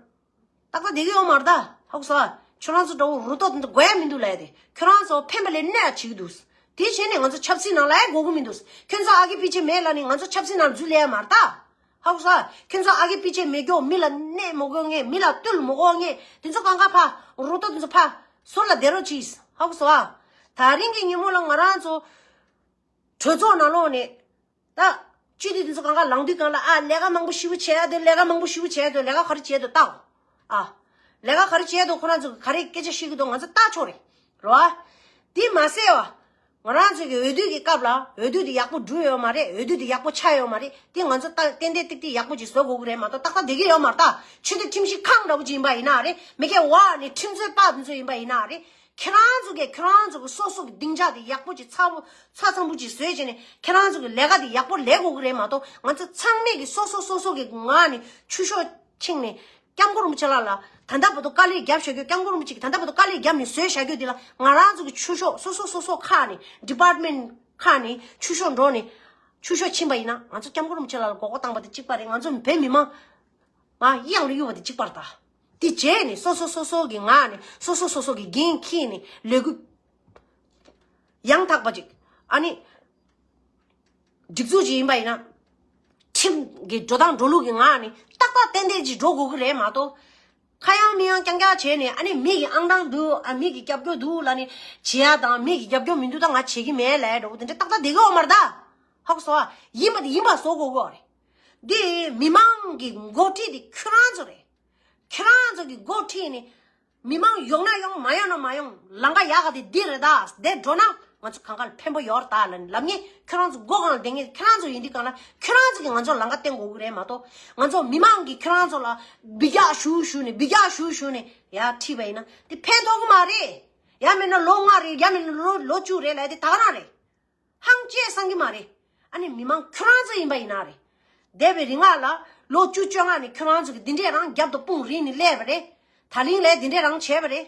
ཏག་ཏག་བསྡད་ཀྱི་ཡོད་མ་རེད་ད། ཧ་གོ་སོང་ཨ། ཁྱོད་རང་ཚོ་འདྲ་བོ་རུ་ཏོག་འདི་དགོས་ཡ་མི་འདུག་ལབ་ཡ་དེ། ཁྱོད་རང་ཚོ་ཕན་པ་ལས་གནོད་ཡ་བྱེད་ཀྱི་འདུག་དེ་བྱས་ནས་ང་ཚོ་ཆབ་སྲིད་ནང་ལ་ཡ་དགོས་ཀྱི་མི་འདུག་ཁྱོད་ཚོ་ཨ་གི་པི་ཆེ་མེད་ལབ་ནས་ང་ཚོ་ཆབ་སྲིད་ནང་འཛུལ་ལེ་ཡ་མ་རེད་ད། ཧ་གོ་སོང་ཨ། ཁྱོད་ཚོ་ཨ་གི་པི་ཆེ་མེད་རྒྱུ། མི་ལ་གནོད་མ་དགོས་མཁན། མི་ལ་བརྟུལ་མ་དགོས་མཁན་དེ་ཚོ་གང་ག་ཕ་རུ་ཏོག་དེ་ཚོ་ཕ་ཟུར་ལ་བསྡད་རོགས་གྱིས། ཧ་གོ་སོང་ཨ། དེ་རིང་གི་ཉིན་མོ་ལ་ང་རང་ཚོ་གྲོས་ཚོགས་ནང་ལོགས་ནས། ད། སྤྱི་འཐུས་དེ་ཚོ་གང་ག་ལངས་དུས་སྒང་ལ། ཨ། ལས་ཀ་མང་པོ་ཞེ་པོ་བྱས་ཡ་དེ། ལས་ཀ་མང་པོ་ཞེ་པོ་བྱས་ཡ་དེ། ལས་ཀ་ག་རེ་བྱས་འདུག་ལྟ། ཨ། ལས་ཀ་ག་རེ་བྱས་འདུག་ཁོ་རང་ཚོ་གི་ག་རེ་སྐད་ཆ་བཤད་ཀྱི་འདུག་ང་ཚོ་ལྟ་ཆོག་རེད། རེད་བ། དེ་མ་ཟད་བ། ང་རང་ཚོ་གི་འོས་བསྡུ་གི་སྐབས་ལ་འོས་བསྡུ་དེ་ཡག་པོ་འགྲུབ་ཡོད་མ་རེད། འོས་བསྡུ་དེ་ཡག་པོ་ཆགས་ཡོད་མ་རེད། དེ་ང་ཚོ་ཏན་ཏན་ཏིག་ཏིག་ཡག་པོ་ཅིག་བཟོ་དགོས་ཀྱི་རེད་མ་གཏོགས་ཏག་ཏག་བསྡད་ཀྱི་ཡོད་མ་རེད་ད། ཆོས་དད་ཁྲིམས་ཞིབ་ཁང་འདྲ་བོ་ཅིག་ཡིན་པ་ཡིན་ན་རེད། མི་སྐད་བ་ནས་ཁྲིམས་རྩོད་པ་དེ་ཚོ་ཡིན་པ་ཡིན་ན་རེད། ཁྱེད་རང་ཚོ་གིས་ཁྱེད་རང་ཚོ་གི་སོ་སོ་གི་སྡིངས་ཆ་དེ་ཡག་པོ་ཅིག་ཚ་པོ་ཚ་ཚང་པོ་ཅིག་བཟོས་བྱས་ནས་ཁྱེད་རང་ཚོ་གི་ལས་ཀ་དེ་ཡག་པོ་ལས་དགོས་ཀྱི་རེད་མ་གཏོགས། ང་ཚོ་ཚང་མས་ཀྱི་སོ་སོ་སོ་སོ་གི་ངག་ནས་ཆུ་ཤོག་ཕྱིན་ནས་སྐྱབས་མགོན་རིན་པོ་ཆེ་ལགས་ལ་ད་ལྟ་བར་དུ་དཀའ་ལས་བརྒྱབ་བཞག་རྒྱུ། སྐྱབས་མགོན་རིན་པོ་ཆེ་གིས་ད་ལྟ་བར་དུ་དཀའ་ལས་བརྒྱབ་ནས་བཟོས་བཞག་རྒྱུ་དེ་ལ་ང་རང་ཚོ་གི་ཆུ་ཤོག་སོ་སོ་སོ་སོ་ཁག་ནས་ཌི་པཱར་ཊི་མེན་ཊི་ཁག་ནས་ཆུ་ཤོག་འགྲོ་ནས་ཆུ་ཤོག་ཕྱིན་པ་ཡིན་ན། ང་ཚོ་སྐྱབས་མགོན་རིན་པོ་ཆེ་ལགས་ལ་མགོ་སྐོར་བཏང་པ་དེ་གཅིག་པ་རེད། ང་ཚོ་བོད་མི་མང་ང་གཡང་ལ་གཡུག་པ་དེ་གཅིག་པ་རེད་ད། དེ་བྱས་ནས་སོ་སོ་སོ་སོ་གི་ངག་ནས་སོ་སོ་སོ་སོ་གི་འགན་འཁྱེར་ནས་ལས་འགུལ་ཡང་དག་པ་ཅིག་ཨ་ནི་སྒྲིག་འཛུགས་ཅིག་ཡིན་པ་ཡིན་ན། ཁྲིམས་ཀྱི་འགྲོ་སྟངས་འགྲོ་ལུགས་ཀྱི་ངག་ནས་ཏག་ཏག་ཏན་ཏན་ཅིག་འགྲོ་དགོས་ཀྱི་རེད་མ་གཏོགས། ཁ་ཡང་མིག་ཡང་རྐྱང་རྐྱང་བྱས་ནས། ཨ་ནི་མི་གི་ཨང་གྲངས་འདུག་ཨ་མི་གི་རྒྱབ་སྐྱོར་འདུག་ལབ་ནས་བྱེད་ཡ་དང་། མི་གི་རྒྱབ་སྐྱོར་མི་འདུག་ད་ང་བྱེད་ཀྱི་མེད་ལབ་འགྲོ་དེ་འདྲ་ཏག་ཏག་བསྡད་ཀྱི་ཡོད་མ་རེད་ད། ཧ་གོ་སོང་ཨ། ཡིན་པ་དེ་ཡིན་པ་བཟོ་དགོས་ཀྱི་རེད། འདི་མི་མང་གི་འགོ་ཁྲིད་དེ་ཁྱོད་རང་ཚོ་རེད། ཁྱེད་རང་ཚོ་གི་འགོ་ཁྲིད་ནི་མི་མང་ཡོང་ན་ཡོང་། མ་ཡོང་ན་མ་ཡོང་། ལམ་ཁ་ཡག་ག་དེ་འདི་རེད་ད། དེ་འགྲོ་ན་ང་ཚོ་གང་ག་ལ་ཕན་པོ་ཡོད་རེད་ད་ལབ་ནས། ལབ་ངེས་ཁྱོད་རང་ཚོ་སྒོ་གང་ལ་བསྡད་ངེས་ཁྱོད་རང་ཚོ་ཡིན་དུས་གང་ལ་ཁྱོད་རང་ཚོ་གིས་ང་ཚོ་ལམ་ཁ་བསྟན་དགོས་ཀྱི་རེད་མ་གཏོགས། ང་ཚོ་མི་མང་གིས་ཁྱོད་རང་ཚོ་ལ་འབུད་རྒྱག་ཞུ་ཞུ་ནས་འབུད་རྒྱག་ཞུ་ཞུ་ནས་ཡར་ཁྲིད་པ་ཡིན་ན་དེ་ཕན་ཐོགས་ཀྱི་མ་རེད། ཡང་མིན་ན་ལོ་ལྔ་རེད། ཡང་མིན་ན་ལོ་ལོ་བཅུ་རེད་ལབ་དེ་ད་ག་རང་རེད། ཧང་ཅེས་སང་གི་མ་རེད། ཨ་ནི་མི་མང་ཁྱོད་རང་ཚོ་ཡིན་པ་ཡིན་ན་རེད། འདས་པའི་རིང་ལ་ལོ་བཅུ་བཅོ་ལྔ་ནས་ཁྱོད་རང་ཚོ་གི་འདི་འདྲས་རང་རྒྱབ་ཏུ་དཔུང་རིང་ནས་སླེབས་པ་རེད། ད་ལིང་ལས་འདི་འདྲས་རང་བྱས་པ་རེད།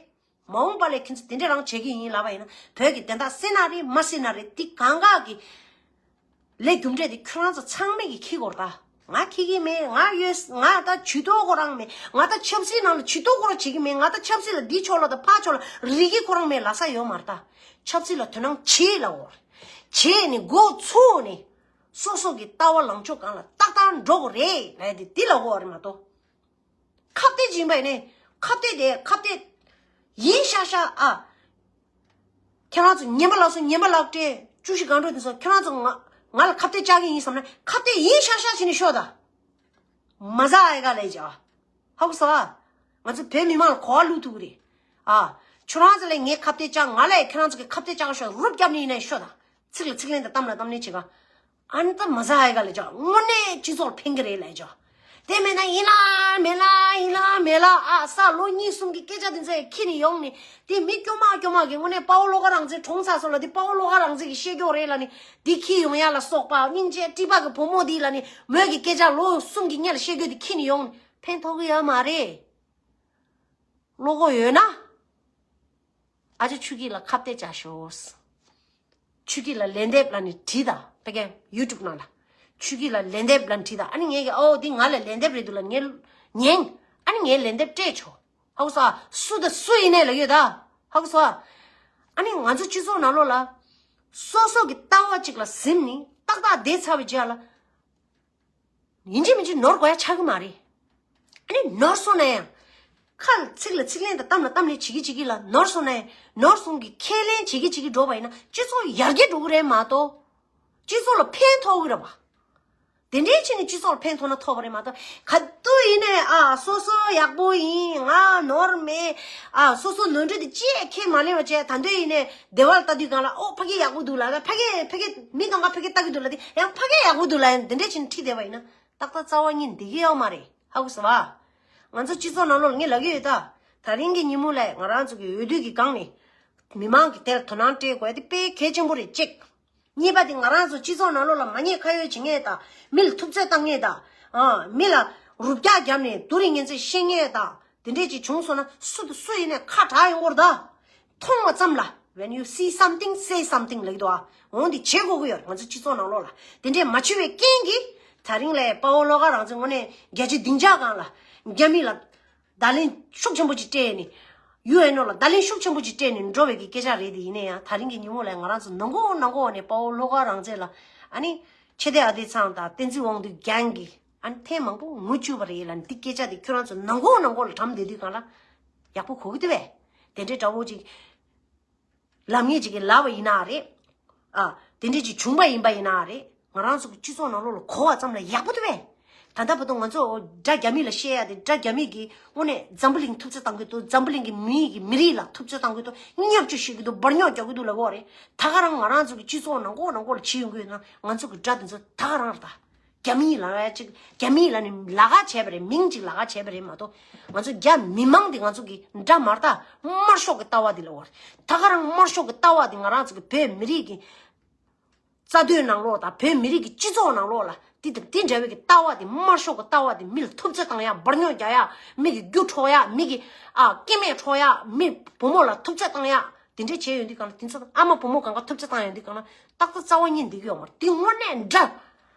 མ་འོངས་པ་ལས་ཁྱེད་ཚོ་འདི་འདྲས་རང་བྱེད་ཀྱི་ཡིན་ལབ་པ་ཡིན་ན། བོད་ཀྱི་བདེན་མཐའ་གསལ་ན་རེད་མ་གསལ་ན་རེད། འདི་གང་ག་གི་ལས་རྒྱུ་འབྲས་དེ་ཁྱོད་རང་ཚོ་ཚང་མས་ཀྱི་འཁྱེར་དགོས་རེད་ད། ང་འཁྱེར་གྱི་མེད། ང་ཡོད། ང་ད་ཇུས་གཏོགས་ཁོ་རང་མེད། ང་ད་ཆབ་སྲིད་ནང་ལ་ཇུས་གཏོགས་ཁོ་རང་བྱེད་ཀྱི་མེད། ང་ད་ཆབ་སྲིད་ལ་འདི་ཕྱོགས་ལ་དང་ཕ་ཕྱོགས་ལ་རིག་གི་ཁོ་རང་མེད་ལབ་ས་ཡོད་མ་རེད་ད། ཆབ་སྲིད་ལ་དོ་སྣང་བྱེད་ལབ་དགོས་རེད། བྱས་ནས་འགོ་ཚུགས་ནས་སོ་སོ་གི་ལྟ་བ་ལངས་ཕྱོགས་སྒང་ལ་ཏག་ཏག་འགྲོ་དགོས་རེད་ལབ་དེ་འདི་ལབ་དགོས་རེད་མ་གཏོགས། ཁ་གཏད་ཅིག་ཡིན་པ་ཡིན་ནའི་ཁ་གཏད་དེ་ཁ་གཏད་ཡིན་ཤག་ཤག་ཨ། ཁྱེད་རང་ཚོ་ངན་པ་ལབ་སོང་། ངན་པ་ལབ་སྟེ་བཅུ་བཞི་སྒང་དྲུག་དེ་ཚོ་ཁྱེད་རང་ཚོ་ང་ང་ལ་ཁ་གཏད་བཅག་གི་ཡིན་བསམ་ན་ཁ་གཏད་ཡིན་ཤག་ཤག་བྱས་ནས་ཤོག་ད། མ་ཟ་ཨེ་ག་ལས་ཀྱང་། ཧ་གོ་སོང་ཨ། ང་ཚོ་བོད་མི་མང་ལ་གོ་བ་བླུག་ཐུབ་ཀྱི་རེད། ཨ། ཁྱོད་རང་ཚོ་ལ་ངས་ཁ་གཏད་བཅག་ང་ལ་ཡང་ཁྱེད་རང་ཚོ་གི་ཁ་གཏད་བཅག་ཤོག་རུབ་བརྒྱབ་ནས་ཡིན་ནའི་ཤོག་ད། ཚིག་ལ་ཚིག་ལན་དང་གཏམ་ལ་གཏམ་ལན་བྱེད་ག་ཨ་ནི་ད་མ་ཟ་ཧའི་ག་ལས་ཀྱང་དངོས་གནས་སྤྱི་ཚོགས་ལ་ཕན་གྱི་རེད་ལབ་ཀྱང་། དེ་མེད་ན་ཡིན་ལ་མེད་ལ་ཡིན་ལ་མེད་ལ་ཨ་ས་ལོ་གཉིས་གསུམ་གྱི་སྐད་ཆ་དེ་ཚོ་ཡང་ཁྱེར་ནས་ཡོང་ནས། དེ་མི་སྐྱོ་མ་སྐྱོ་མ་གི་དངོས་གནས་དཔའ་བོ་བློ་དགའ་རང་བཙན་གྲོངས་ཚར་སོང་ལ་དེ་དཔའ་བོ་བློ་དགའ་རང་བཙན་གྱི་བཤད་རྒྱུ་རེད་ལབ་ནས་དེ་ཁྱེར་ཡོང་ཡ་ལ་སོགས་པ། སྙིང་རྗེ་སྐྱིད་པ་གི་བུ་མོ་དེ་ལབ་ནས་མོས་ཀྱི་སྐད་ཆ་ལོ་གསུམ་གྱི་སྔོན་ལ་བཤད་རྒྱུ་དེ་ཁྱེར་ནས་ཡོང་ནས་ཕན་ཐོགས་ཀྱི་ཡོད་མ་རེད། བློ་ཁོག་ཡོད་ན། ཨ་ཅེ་ཆོས་སྐྱིད་ལ་ཁ་གཏད་བཅག་ཤོག་ཆོས་སྐྱིད་ལ་ལན་འདེབས་ལབ་ནས་བྲིས་དང་། ཕ་གི་ཡུ་ཊུབ་ནང་ལ། ཆོས་སྐྱིད་ལ་ལན་འདེབས་ལབ་ནས་བྲིས་དང་། ཨ་ནི་ངས་ཀྱི་ཨོ་འདི་ང་ལ་ལན་འདེབས་རེད་འདུག་ལབ་ངས་ཉན། ཨ་ནི་ངས་ལན་འདེབས་སྤྲད་ཆོག་ཧ་གོ་སོང་ཨ། སུ་དང་སུ་ཡིན་ནའི་ལབ་ཡོད་ད། ཧ་གོ་སོང་ཨ། ཨ་ནི་ང་ཚོ་སྤྱི་ཚོགས་ནང་ལོགས་ལ། སོ་སོ་གི་ལྟ་བ་གཅིག་ལ་གཟིམ་ནས་ཏག་ཏག་བསྡད་ཚར་བའི་རྗེས་ལ། ཡིན་གཅིག་མིན་གཅིག་ནོར་དགོས་ཡ་ཆགས་ཀྱི་མ་རེད། ཨ་ནི་ནོར་སོང་ན་ཡང་། ཁ་ལ་ཚིག་ལ་ཚིག་ལན་དང་གཏམ་ལ་གཏམ་ལན་བྱེད་ཀྱི་བྱེད་ཀྱི་ལ་ནོར་སོང་ན་ཡང་ནོར་སོང་གི་ཁས་ལེན་བྱེད་ཀྱི་བྱེད་ཀྱི་འགྲོ་བ་ཡིན་ན་སྤྱི་ཚོགས་ཡར་རྒྱས་འགྲོ་གི་རེད་མ་གཏོགས། སྤྱི་ཚོགས་ལ་ཕན་ཐོགས་ཀྱི་རེད་བ། དེ་འདྲའི་ཕྱིན་ནས་སྤྱི་ཚོགས་ལ་ཕན་ཐོགས་ན་ཐོགས་པ་རེད་མ་གཏོགས། ག་དུས་ཡིན་ནའི་ཨ་སོ་སོ་ཡག་པོ་ཡིན། ང་ནོར་མེད། ཨ་སོ་སོ་ནོར་འཁྲུལ་དེ་ཅིས་ཁས་མ་ལེན་པ་བྱས། ད་དུས་ཡིན་ནའི་སྡེ་བ་ལ་ལྟ་དུས་སྒང་ལ་ཨོ་ཕ་གི་ཡག་པོ་འདུག་ལ། ད་ཕ་གི་ཕ་གི་མི་གང་ག་ཕ་གི་ལྟ་གི་འདུག་ལ། དེ་ཡང་ཕ་གི་ཡག་པོ་འདུག་ལ། ཡང་དེ་འདྲའི་ཕྱིན་ཁྲིད་བསྡད་པ་ཡིན་ན་ཏག་ཏག་རྩ་བ་ཉིད་འདི་གི་ཡོད་མ་རེད། ཧ་གོ་སོང་བ། ང་ཚོ་སྤྱི་ཚོགས་ནང་ལོགས་ལ་ངས་ལབ་ཀྱི་ཡོད་ད། ད་རིང་གི་ཉིན་མོ་ལ་ང་རང་ཚོ་གི་འོས་བསྡུ་གི་སྒང་ནས་མི་མང་གི་དེར་དོ་སྣང་སྤྲད་དགོས་དེ་དཔེ་གལ་ཆེན་པོ་རེད་གཅིག་གཉིས་པ་དེ་ང་རང་ཚོ་སྤྱི་ཚོགས་ནང་ལོགས་ལ་མ་ཉེས་ཁ་གཡོག་བྱེད་མཁན་དང་། མི་ལ་ཐུབ་ཚོད་བཏང་མཁན་དང་། ཨ་མི་ལ་རུབ་རྒྱག་བརྒྱབ་ནས་སྡུག་རུས་ངན་ཚད་བཤད་མཁན་དང་། དེ་འདྲས་ཅིག་བྱུང་སོང་ན་སུ་དང་སུ་ཡིན་ནའི་ཁ་གྲག་ཡོང་གི་རེད་ད། མཐོང་བ་ཙམ་ལ། When you see something, say something ལབ་ཀྱི་འདུག་ཨ། འོང་དེ་བྱེད་དགོས་ཀྱི་ཡོད་རེད། ང་ཚོ་སྤྱི་ཚོགས་ནང་ལོགས་ལ་དེ་འདྲས་མ་བྱེད་པའི་རྐྱེན་གྱིས། ད་རིང་ལ་དཔའ་བོ་བློ་དགའ་རང་བཙན་དངོས་གནས་རྒྱལ་སྤྱིའི་སྡིངས་ཆ་སྒང་ལ་རྒྱ་མི་ལ་བརྡ་ལན་ཤུགས་ཆེན་པོ་ཅིག་སྤྲད་ནས། ཡུ་ཨེན་ཨོ་ལ་བརྡ་ལན་ཤུགས་ཆེན་པོ་ཅིག་སྤྲད་ནས་འགྲོ་བའི་གི་སྐད་ཆ་རེད་དེ། ཡིན་ན་ཡང་ད་རིང་གི་ཉིན་མོ་ལ་ང་རང་ཚོ་ནང་ཁུལ་ནང་ཁུལ་ནས་དཔའ་བོ་བློ་དགའ་རང་བཙན་ལ་ཨ་ནི་ཆེ་བསྟན་ཨ་ཏི་ཚང་དང་བསྟན་འཛིན་དབང་འདུས་རྒྱང་གིས་ཨ་ནི་ཐེངས་མང་པོ་ངུ་བཅུག་པ་རེད་ལབ་ནས། དེ་སྐད་ཆ་དེ་ཁྱོད་རང་ཚོ་ནང་ཁུལ་ནང་ཁུལ་ལ་དྲན་བསྡད་དུས་སྒང་ལ་ཡག་པོ་གོ་གི་འདུག་པས། དེ་འདྲའི་འདྲ་བོ་ཅིག་ལབ་མཁན་ཅིག་གིས་ལབ་པ་ཡིན་ན་རེད། ཨ་དེ་འདྲ་ཅིག་བྱུང་པ་ཡིན་པ་ཡིན་ན་རེད། ང་རང་ཚོ་གི་སྤྱི་ཚོགས་ནང་ལོགས་ལ་གོ་བ་ཙམ་ལ་ཡག་པོ་འདུག་པས། ད་ལྟ་བར་དུ་ང་ཚོ་དགྲ་རྒྱ་མི་ལ་བཤད་ཡ་དེ། དགྲ་རྒྱ་མི་གིས་དངོས་གནས་འཛམ་བུ་གླིང་ཐུབ་ཚོད་བཏང་གི་འདུག་འཛམ་བུ་གླིང་གི་མི་གི་མི་རིགས་ལ་ཐུབ་ཚོད་བཏང་གི་འདུག་བརྙས་བཅོས་བྱེད་ཀྱི་འདུག་འབར་རྙོག་རྒྱག་གི་འདུག་ལབ་ཀྱི་ཡོད་རེད། ད་ག་རང་ང་རང་ཚོ་གི་སྤྱི་ཚོགས་ནང་ཁོག་ནང་ཁོག་ལ་བྱེད་ཡོང་གི་ཡོད་ན། ང་ཚོ་གི་དགྲ་དེ་ཚོ་ད་ག་རང་རེད་ད། རྒྱ་མི་ལ་ཅིག་རྒྱ་མི་ལ་ནི་ལ་ཁ་བྱས་པ་རེད། མིང་ཅིག་ལ་ཁ་བྱས་པ་རེད་མ་གཏོགས། ང་ཚོ་རྒྱ་མི་མང་དེ་ང་ཚོ་གི་དགྲ་མ་རེད་ད། དམར་ཤོག་གི་ལྟ་བ་དེ་ལབ་ཀྱི་ཡོད་རེད། ད་ག་རང་དམར་ཤོག་གི་ལྟ་བ་དེ་ང་རང་ཚོ་གི་བོད་མི་རིགས་ཀྱི་རྩ་དོན་ནང་ལོགས་དང་བོད་མི་རིགས་ཀྱི་སྤྱི་ཚོགས་ནང་ལོགས་ལ་དེ་དང་དེ་འདྲ་བའི་གི་ལྟ་བ་དེ། དམར་ཤོག་གི་ལྟ་བ་དེ། མི་ལ་ཐུབ་ཚོད་བཏང་ཡ། འབར་རྙོག་རྒྱག་ཡ། མི་གི་རྒྱུ་འཕྲོག་ཡ། མི་གི་ཨ་སྐྱེ་དམན་འཕྲོག་ཡ། མི་བུ་མོ་ལ་ཐུབ་ཚོད་བཏང་ཡ། དེ་འདྲ་བྱས་ཡོང་དུས་སྒང་ལ། དེ་ཚོ་ཨ་མ་བུ་མོ་གང་ག་ཐུབ་ཚོད་བཏང་ཡོང་དུས་སྒང་ལ། ཏག་ཏག་རྩ་བ་ཉིད་འདི་གི་ཡོད་མ་རེད། དེ་དངོས་གནས་དགྲ།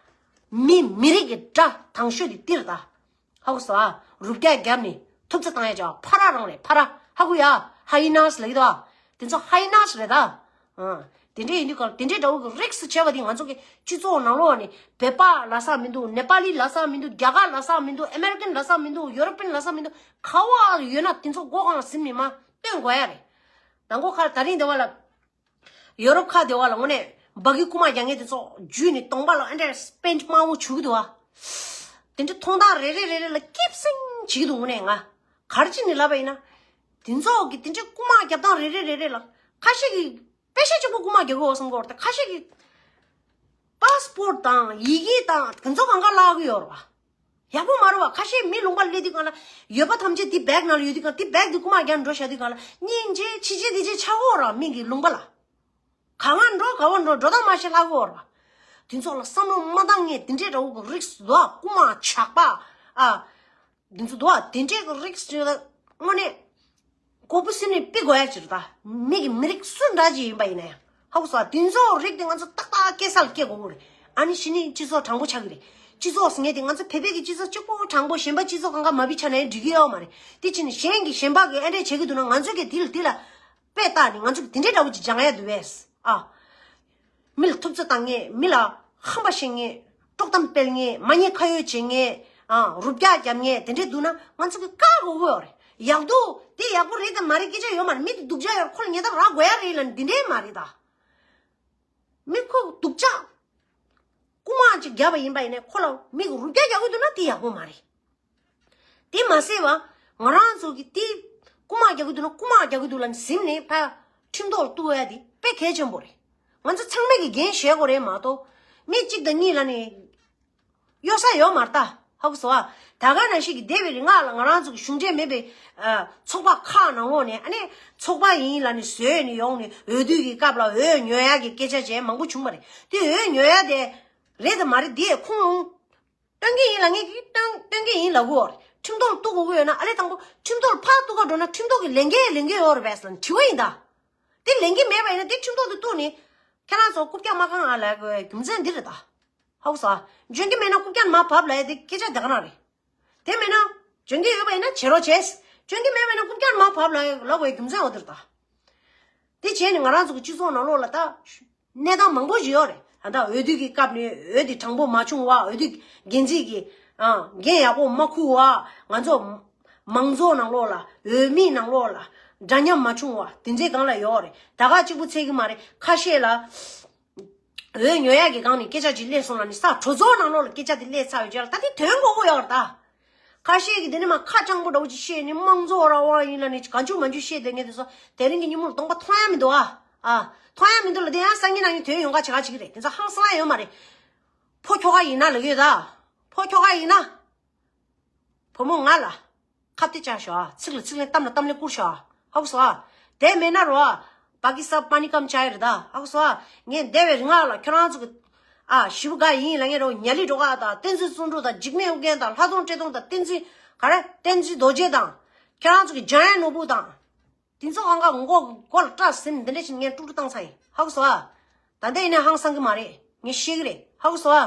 མི་མི་རིགས་ཀྱི་དགྲ་དང་ཤོས་དེ་འདི་རེད་ད། ཧ་གོ་སོང་ཨ། རུ་རྒྱ་རྒྱབ་ནས་ཐུབ་ཚོད་བཏང་ཡ་བྱ་བ་ཕ་ར་རང་རེད། ཕ་ར། ཧ་གོ་ཡ། ཧའི་ནཱས་ལབ་ཀྱི་འདུག་ཨ། དེ་ཚོ་ཧའི་ནཱས་རེད་ད། ཨ། དེ་འདྲ་ཡིན་དུས་སྒང་ལ། དེ་འདྲའི་འདྲ་བོ་གི་རིགས་སུ་བྱས་པ་དེ་ང་ཚོ་གི་སྤྱི་ཚོགས་ནང་ལོགས་ནས་བོད་པ་ལབ་ས་མི་འདུག་ནེ་པ་ལི་ལབ་ས་མི་འདུག་རྒྱ་གར་ལབ་ས་མི་འདུག་ཨ་མེ་རི་ཀན་ལབ་ས་མི་འདུག་ཡོ་རོ་པན་ལབ་ས་མི་འདུག་ག་བ་ཡོད་ན་དེ་ཚོ་སྒོ་ཁང་ཟིན་ནས་མར་བཏོན་དགོས་ཡ་རེད། ནང་ཁོག་ཁ་ད་རིང་འདི་བ་ལ། ཡོ་རོབ་ཁག་དེ་བ་ལ་དངོས་གནས་འབའ་གི་རྐུ་མ་རྒྱག་མཁན་དེ་ཚོ་འཇུས་ནས་གདོང་པ་ལ་ཨ་འདྲས་པེན་ཊི་དམར་པོ་བྱུག་གི་འདུག་བ། དེ་འདྲ་མཐོང་སྟངས་རེ་རེ་རེ་རེ་ལ་སྐྱིད་སེང་བྱེད་ཀྱི་འདུག་དངོས་གནས་ང་ག་རེ་བྱས་ནས་ལབ་པ་ཡིན་ན། དེ་ཚོ་གི་དེ་འདྲའི་རྐུ་མ་རྒྱབ་སྟངས་རེ་རེ་རེ་རེ་ལ་ཁ་ཤས་ཀྱིས་པེ་ཤ་གཅིག་པོ་རྐུ་མ་རྒྱག་གི་ཡོད་བསམ་གྱི་ཡོད་རེད། ད་ཁ་ཤས་ཀྱིས་པ་སི་པོར་ཊི་དང་ཡི་གེ་དང་དེ་ཚོ་གང་ག་བརླག་གི་ཡོད་རེད་བ། ཡག་པོ་མ་རེད་བ། ཁ་ཤས་མི་ལུང་པ་སླེབས་དུས་སྒང་ལ་ཡོད་པ་ཐམས་ཅད་དེ་བེག་ནང་ལ་ཡོད་དུས་སྒང་། དེ་བེག་དེ་རྐུ་མ་རྒྱག་འགྲོ་བཞག་དུས་སྒང་ལ་སྙིང་རྗེ་ཆི་ཆི་དེ་ཆི་ཆགས་ཀྱི་ཡོད་རེད་བ། མི་གི་ལུང་པ་ལ། ག་བ་འགྲོ་ག་བ་འགྲོ་འགྲོ་སྟངས་མ་ཤེས་ལྷག་གོ་བ། དེ་ཚོ་ལ་བསམ་བློ་མ་བཏང་མཁན་དེ་འདྲའི་འདྲ་བོ་གི་རིགས་འདུག་ཨ། རྐུ་མ་ཇག་པ་ཨ། དེ་ཚོ་འདུག་ཨ། དེ་འདྲའི་གི་རིགས་ཚོ་ལ་དངོས་གནས་མགོ་བོ་ཟིན་ནས་ཕུད་དགོས་ཡ་ཅིག་རེད་ད། མི་གི་མི་རིགས་སུ་འདྲ་ཅིག་ཡིན་པ་ཡིན་ན་ཡང་། ཧ་གོ་སོང་ཨ། དེ་ཚོ་རིགས་དེ་ང་ཚོ་ཏག་ཏག་སྐྱེ་ས་ལ་སྐྱེ་དགོས་ཀྱི་རེད། ཨ་ནི་གཞི་ནས་སྤྱི་ཚོགས་དྲང་པོ་ཆགས་ཀྱི་རེད། སྤྱི་ཚོགས་ཟེར་མཁན་དེ་ང་ཚོ་བོད་པའི་གི་སྤྱི་ཚོགས་གཅིག་པོ་དྲང་པོ། གཞན་པ་སྤྱི་ཚོགས་གང་ག་མ་བི་ཆ་ན་ཡང་འགྲིག་གི་ཡོད་མ་རེད། དེ་བྱས་ནས་གཞན་གྱིས་གཞན་པ་གིས་ཨ་འདྲས་བྱེད་ཀྱི་འདུག་ན། ང་ཚོ་གིས་དེ་ལ་དེ་ལ་དཔེ་བལྟས་ནས་ང་ཚོ་གིས་དེ་འདྲའི་འདྲ་བོ་ཅིག་སྦྱང་ཡ་འདུག་བས་ཨ། མི་ལ་ཐུབ་ཚོད་བཏང་མཁན། མི་ལ་ཧམ་པ་བཤད་མཁན། དཀྲོག་གཏམ་སྤེལ་མཁན། མ་ཉེས་ཁ་གཡོགས་བྱེད་མཁན། ཨ། རུབ་རྒྱག་རྒྱབ་མཁན་དེ་འདྲས་འདུག་ན་ང་ཚོ་གིས་བཀག་དགོས་ཀྱི་ཡོད་རེད། ཡག་སྡུག་དེ་ཡག་པོ་རེད་དང་མ་རེད་སྐད་ཆ་ཡོད་མ་རེད། མི་དེ་སྡུག་ཅག་ཡོད་རེད། ཁོ་ལ་ཉེས་འདབས་རག་དགོས་ཡ་རེད་ལབ་ནས་འདི་འདྲས་མ་རེད་ད། མི་ཁོ་སྡུག་ཅག་རྐུ་མ་ཅིག་བརྒྱབ་པ་ཡིན་པ་ཡིན་ནའི་ཁོ་ལ་མི་གིས་རུབ་རྒྱག་རྒྱག་གི་འདུག་ན་དེ་ཡག་པོ་མ་རེད། དེ་མ་ཟད་པ་ང་རང་ཚོ་གིས་དེ་རྐུ་མ་རྒྱག་གི་འདུག་ན་རྐུ་མ་རྒྱག་གི་འདུག་ལབ་ནས་ཟིན་ནས་ཕར་ཁྲིམས་ཐོག་ལ་གཏུག་ཡ་དེ་དཔེ་གལ་ཆེན་པོ་རེད། ང་ཚོ་ཚང་མས་ཀྱིས་འགན་བཞེས་དགོས་རེད་མ་གཏོགས། མི་གཅིག་དང་གཉིས་ལབ་ནས་གཡོལ་ས་ཡོད་མ་རེད་ད། ཧ་གོ་སོང་ཨ། ད་ག་ནང་བཞིན་གྱི་འདས་པའི་རིང་ལ་ང་རང་ཚོ་གི་གཞུང་འབྲེལ་མེད་པའི་ཨ་ཚོགས་པ་ཁག་ནང་ལོགས་ནས། ཨ་ནི་ཚོགས་པ་ཡིན་ལབ་ནས་བཟོས་ནས་ཡོང་ནས་འོས་བསྡུ་གི་སྐབས་ལ་འོས་ཉོ་ཡག་གི་སྐད་ཆ་བྱས་མང་པོ་བྱུང་བ་རེད། དེ་འོས་ཉོ་ཡག་དེ་རེད་དང་མ་རེད་དེ་ཁུངས་ལུང་སྟོན་གྱི་ཡིན་ལབ་མཁན་གྱིས་སྟོན་སྟོན་གྱི་ཡིན་ལབ་གོ། ཁྲིམས་ཐོག་ལ་གཏུག་དགོས་ཀྱི་ཡོད་ན། ཨ་ལས་དང་པོ་ཁྲིམས་ཐོག་ལ་ཕར་གཏུག་ག་འགྲོ་ན་ཁྲིམས་ཐོག་གི་ལས་འགན་ལེན་གྱི་ཡོད་རེད་པས་ལབ་ནས་དྲི་བ་ཡིན་ད། དེ་ལེན་གྱི་མེད་པ་ཡིན་ན་དེ་ཁྲིམས་ཐོག་ཏུ་གཏུགས་ནས་ཁྱེད་རང་ཚོ་རྐུབ་བཀྱག་མ་བཀང་ང་ལབ་དགོས་རྒྱུ་མཚན་འདི་རེད་ད། ཧ་གོ་སོང་ཨ། འཇོན་གྱི་མེད་ན་རྐུབ་བཀྱག་མར་བབས་ལབ་ཡ་དེ་སྐད་ཆ་དེ་ག་རང་རེད། དེ་མེད་ན་འཇོན་གྱི་ཡོད་པ་ཡིན་ན་བྱེད་རོགས་བྱས། འཇོན་གྱི་མེད་པ་ཡིན་ན་རྐུབ་བཀྱག་མར་བབས་ལབ་ལབ་དགོས་རྒྱུ་མཚན་འོ་དེ་རེད་ད། དེ་བྱས་ནས་ང་རང་ཚོ་གི་སྤྱི་ཚོགས་ནང་ལོགས་ལ་ད་གནས་སྟངས་མང་པོ་ཞིག་ཡོད་རེད། ད་ལྟ་འོས་བསྡུ་གི་སྐབས་ནས་འོས་དེ་དྲང་པོ་མ་བྱུང་བ། འོས་བསྡུ་འགན་འཛིན་གྱི་ཨ་འགན་ཡག་པོ་མ་འཁུར་བ། ང་ཚོ་མང་ཚོགས་ནང་ལོགས་ལ། འོས་མི་ནང་ལོགས་ལ་འདྲ་མཉམ་མ་བྱུང་བ་དེ་ཚོའི་སྒང་ལ་ཡོད་རེད། ད་ག་གཅིག་པུ་ཚད་ཀྱི་མ་རེད། ཁ་ཤས་ལ་འོས་ཉོ་ཡག་གི་སྒང་ནས་སྐད་ཆ་ཅིག་སླེབས་སོང་ལབ་ནས་ས་གྲོས་ཚོགས་ནང་ལོགས་ལ་སྐད་ཆ་དེ་སླེབས་ཚར་བའི་རྗེས་ལ་ད་དེ་དོན་གོ་གི་ཡོད་རེད་ད། ཁ་ཤས་ཀྱིས་དེ་ནས་མར་ཁ་སྤྱང་པོ་འདྲ་བོ་ཅིག་བཤད་ནས་དམངས་གཙོ་རང་དབང་ཡིན་ལབ་ནས་གང་བྱུང་མང་བྱུང་བཤད་བསྡད་མཁན་དེ་ཚོ་དེ་རིང་གི་ཉིན་མོར་གདོང་པ་མཐོང་ཡ་མི་འདུག་ཨ། ཨ། མཐོང་ཡ་མི་འདུག་ལ། དེ་ཡང་སང་ཉིན་གནངས་ཉིན་དོན་ཡོང་ག་བྱེད་ག་བྱེད་ཀྱི་རེད། དེ་ཚོ་ཧང་སང་ཡ་ཡོད་མ་རེད། ཕོ་ཁྱོ་ག་ཡིན་ན་ལབ་ཀྱི་ཡོད་ད། ཕོ་ཁྱོ་ག་ཡིན་ན། བུ་མོ་ང་ལ་ཁ་གཏད་བཅག་ཤོག་ཨ། ཚིག་ལ་ཚིག་ལན་གཏམ་ལ་གཏམ་ལན་བསྐུར་ཤོག་ཨ། ཧ་གོ་སོང་ཨ། དེ་མེད་ན་རོ་ཨ། པ་ཀི་སི་ཐན་པ་ནི་ཀམ་ཆ་ཡ་རེད་ད། ཧ་གོ་སོང་ཨ། ངས་འདས་པའི་རིང་ལ་ཁྱོད་རང་ཚོ་གི་ཨ་ཞི་བུ་ག་ཡིན་ལབ་མཁན་རོ། ཉ་ལི་སྒྲོལ་དཀར་དང་བསྟན་འཛིན་བརྩོན་འགྲུས་དང་འཇིགས་མེད་ཨོ་རྒྱན་དང་ལྷ་རྫོང་བཀྲས་མཐོང་དང་བསྟན་འཛིན་ག་རེ་བསྟན་འཛིན་རྡོ་རྗེ་དང་། ཁྱོད་རང་ཚོ་གི་འཇམ་དབྱངས་ནོར་བུ་དང་། དེ་ཚོ་གང་ག་མགོ་མགོ་ལ་སྐྲ་ཟིན་འདི་འདྲ་ཞིག་ངས་དཀྲུག་དཀྲུག་བཏང་ཚར་ཡིན། ཧ་གོ་སོང་ཨ། ད་ལྟ་ཡིན་ནའི་ཧང་སང་གི་མ་རེད། ངས་ཤེས་ཀྱི་རེད། ཧ་གོ་སོང་ཨ།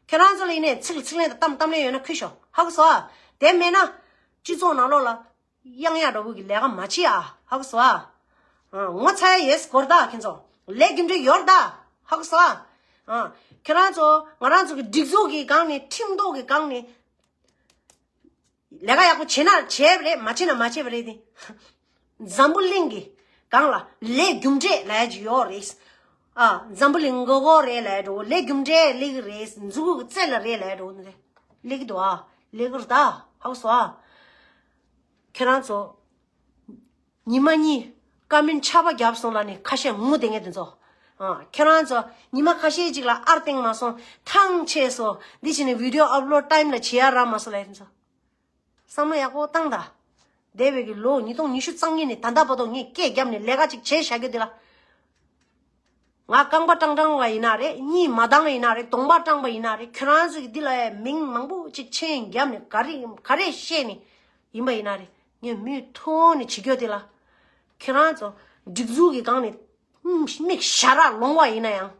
ཁྱེད་རང་ཚོ་ལ་ཡིན་ནའི་ཚིག་ལ་ཚིག་ལན་དང་གཏམ་གཏམ་ལན་ཡོད་ན་ཁུར་ཤོག། ཧ་གོ་སོང་ཨ། དེ་མེད་ན་སྤྱི་ཚོགས་ནང་ལོགས་ལ་གཡང་གཡག་འདྲ་བོ་གི་ལས་ཀ་མ་བྱེད་ཨ། ཧ་གོ་སོང་ཨ། ཨ། ངོ་ཚ་ཡ་ཡོད་དགོས་རེད་ད། ཁྱེད་ཚོ་ལས་རྒྱུ་འབྲས་ཡོད་རེད་ད། ཧ་གོ་སོང་ཨ། ཨ། ཁྱེད་རང་ཚོ་ང་རང་ཚོ་གི་སྒྲིག་འཛུགས་ཀྱི་སྒང་ནས་ཁྲིམས་ཐོག་གི་སྒང་ནས། ལས་ཀ་ཡག་པོ་བྱེད་ན་བྱས་པ་རེད། མ་བྱེད་ན་མ་བྱས་པ་རེད་དེ། འཛམ་བུ་གླིང་གི་སྒང་ལ་ལས་རྒྱུ་འབྲས་ལབ་ཡ་ཅིག་ཡོད་རེད། ཨ། འཛམ་བུ་གླིང་མགོ་སྐོར་རེད་ལབ་ཡ་འདྲ་བོ། ལས་རྒྱུ་འབྲས་སླེབས་ཀྱི་རེད། མཛུབ་གུ་གི་རྩེ་ལ་རེད་ལབ་ཡ་འདྲ་བོ་འདི་རེད། སླེབས་ཀྱི་འདུག་ཨ། སླེབས་ཀྱི་རེད་ད། ཧ་གོ་སོང་ཨ། ཁྱེད་རང་ཚོ། ཉི་མ་གཉིས་ཀ་མེན་ཆར་པ་བརྒྱབ་སོང་ལབ་ནས་ཁ་ཤས་ངུ་བསྡད་མཁན་དེ་ཚོ། ཨ། ཁྱེད་རང་ཚོ་ཉི་མ་ཁ་ཤས་ཅིག་ལ་ཨར་བཏང་མ་སོང་། ཐང་ཆད་སོང་། འདི་བྱས་ནས་video upload time ལ་བྱེད་ཡ་རག་མ་སོང་ལབ་ཡ་དེ་ཚོ། བསམ་བློ་ཡག་པོ་བཏང་ད། འདས་པའི་གི་ལོ་ཉིས་སྟོང་ཉི་ཤུ་རྩ་གཉིས་ནས་ད་ལྟ་བར་དུ་ངས་སྐད་བརྒྱབ་ནས་ལས་ཀ་ཅིག་བྱས་བཞག་རྒྱུ་དེ་ལ། ང་རྐང་པ་སྐྲངས་སྐྲངས་པ་ཡིན་ན་རེད། གཉིད་མ་འདང་བ་ཡིན་ན་རེད། གདོང་པ་སྐྲངས་པ་ཡིན་ན་རེད། ཁྱོད་རང་ཚོ་གི་འདི་ལ་ཡ་མིང་མང་པོ་ཅིག་མཆན་བརྒྱབ་ནས་ག་རེ་ག་རེ་བཤད་ནས་ཡིན་པ་ཡིན་ན་རེད། ངས་མུ་མཐུད་ནས་བྱེད་རྒྱུ་དེ་ལ། ཁྱོད་རང་ཚོ་སྒྲིག་འཛུགས་ཀྱི་སྒང་ནས་མིག་ཞར་ར་ལོང་བ་ཡིན་ན་ཡང་།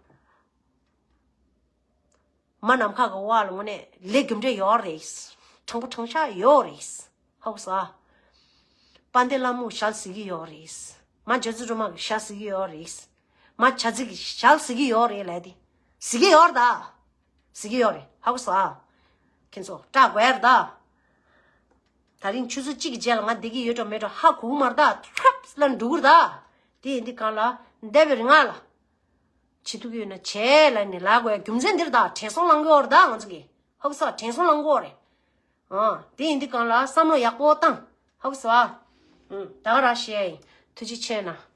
མ་ནམ་མཁའ་གི་འོག་ལ་དངོས་གནས་ལས་རྒྱུ་འབྲས་ཡོད་རེད། དྲང་པོ་དྲང་བཞག་ཡོད་རེད། ཧ་གོ་སོང་ཨ། དཔལ་ལྡན་ལྷ་མོ་ཞལ་གཟིགས་ཀྱི་ཡོད་རེད། མ་རྗེ་བཙུན་སྒྲོལ་མ་གི་ཞལ་གཟིགས་ཀྱི་ཡོད་རེད། མ་བྱ་ཚིག་གི་ཞལ་གཟིགས་ཀྱི་ཡོད་རེད་ལབ་དེ། གཟིགས་ཀྱི་ཡོད་རེད་ད། གཟིགས་ཀྱི་ཡོད་རེད། ཧ་གོ་སོང་ཨ། ཁྱེད་ཚོ་སྐྲག་དགོས་ཡ་རེད་ད། ད་རིང་ཆུ་ཚོད་གཅིག་གི་རྗེས་ལ་ང་བསྡད་ཀྱི་ཡོད་འགྲོ་མེད་འགྲོ་ཧ་གོ་གི་མ་རེད་ད། ཁྲབ་ལ་འགྲོ་གི་རེད་ད། དེ་ཡིན་དུས་གང་ལ་འདས་པའི་རིང་ང་ལ། བྱེད་ཐུབ་ཀྱི་ཡོད་ན་བྱེད་ལབ་ནས་ལབ་དགོས་ཡ་རྒྱུ་མཚན་འདི་རེད་ད། དྲན་གསོ་བླང་གི་ཡོད་རེད་ད་ང་ཚོ་གིས། ཧ་གོ་སོང་། དྲན་གསོ་བླང་གི་ཡོད་རེད། ཨ། དེ་ཡིན་དུས་གང་ལ་བསམ་བློ་ཡག་པོ་བཏང་། ཧ་གོ་སོང་ཨ། ཨུ། ད་ག་རང་བཤད་ཡིན། ཐུགས་རྗེ་ཆེ་གནང་།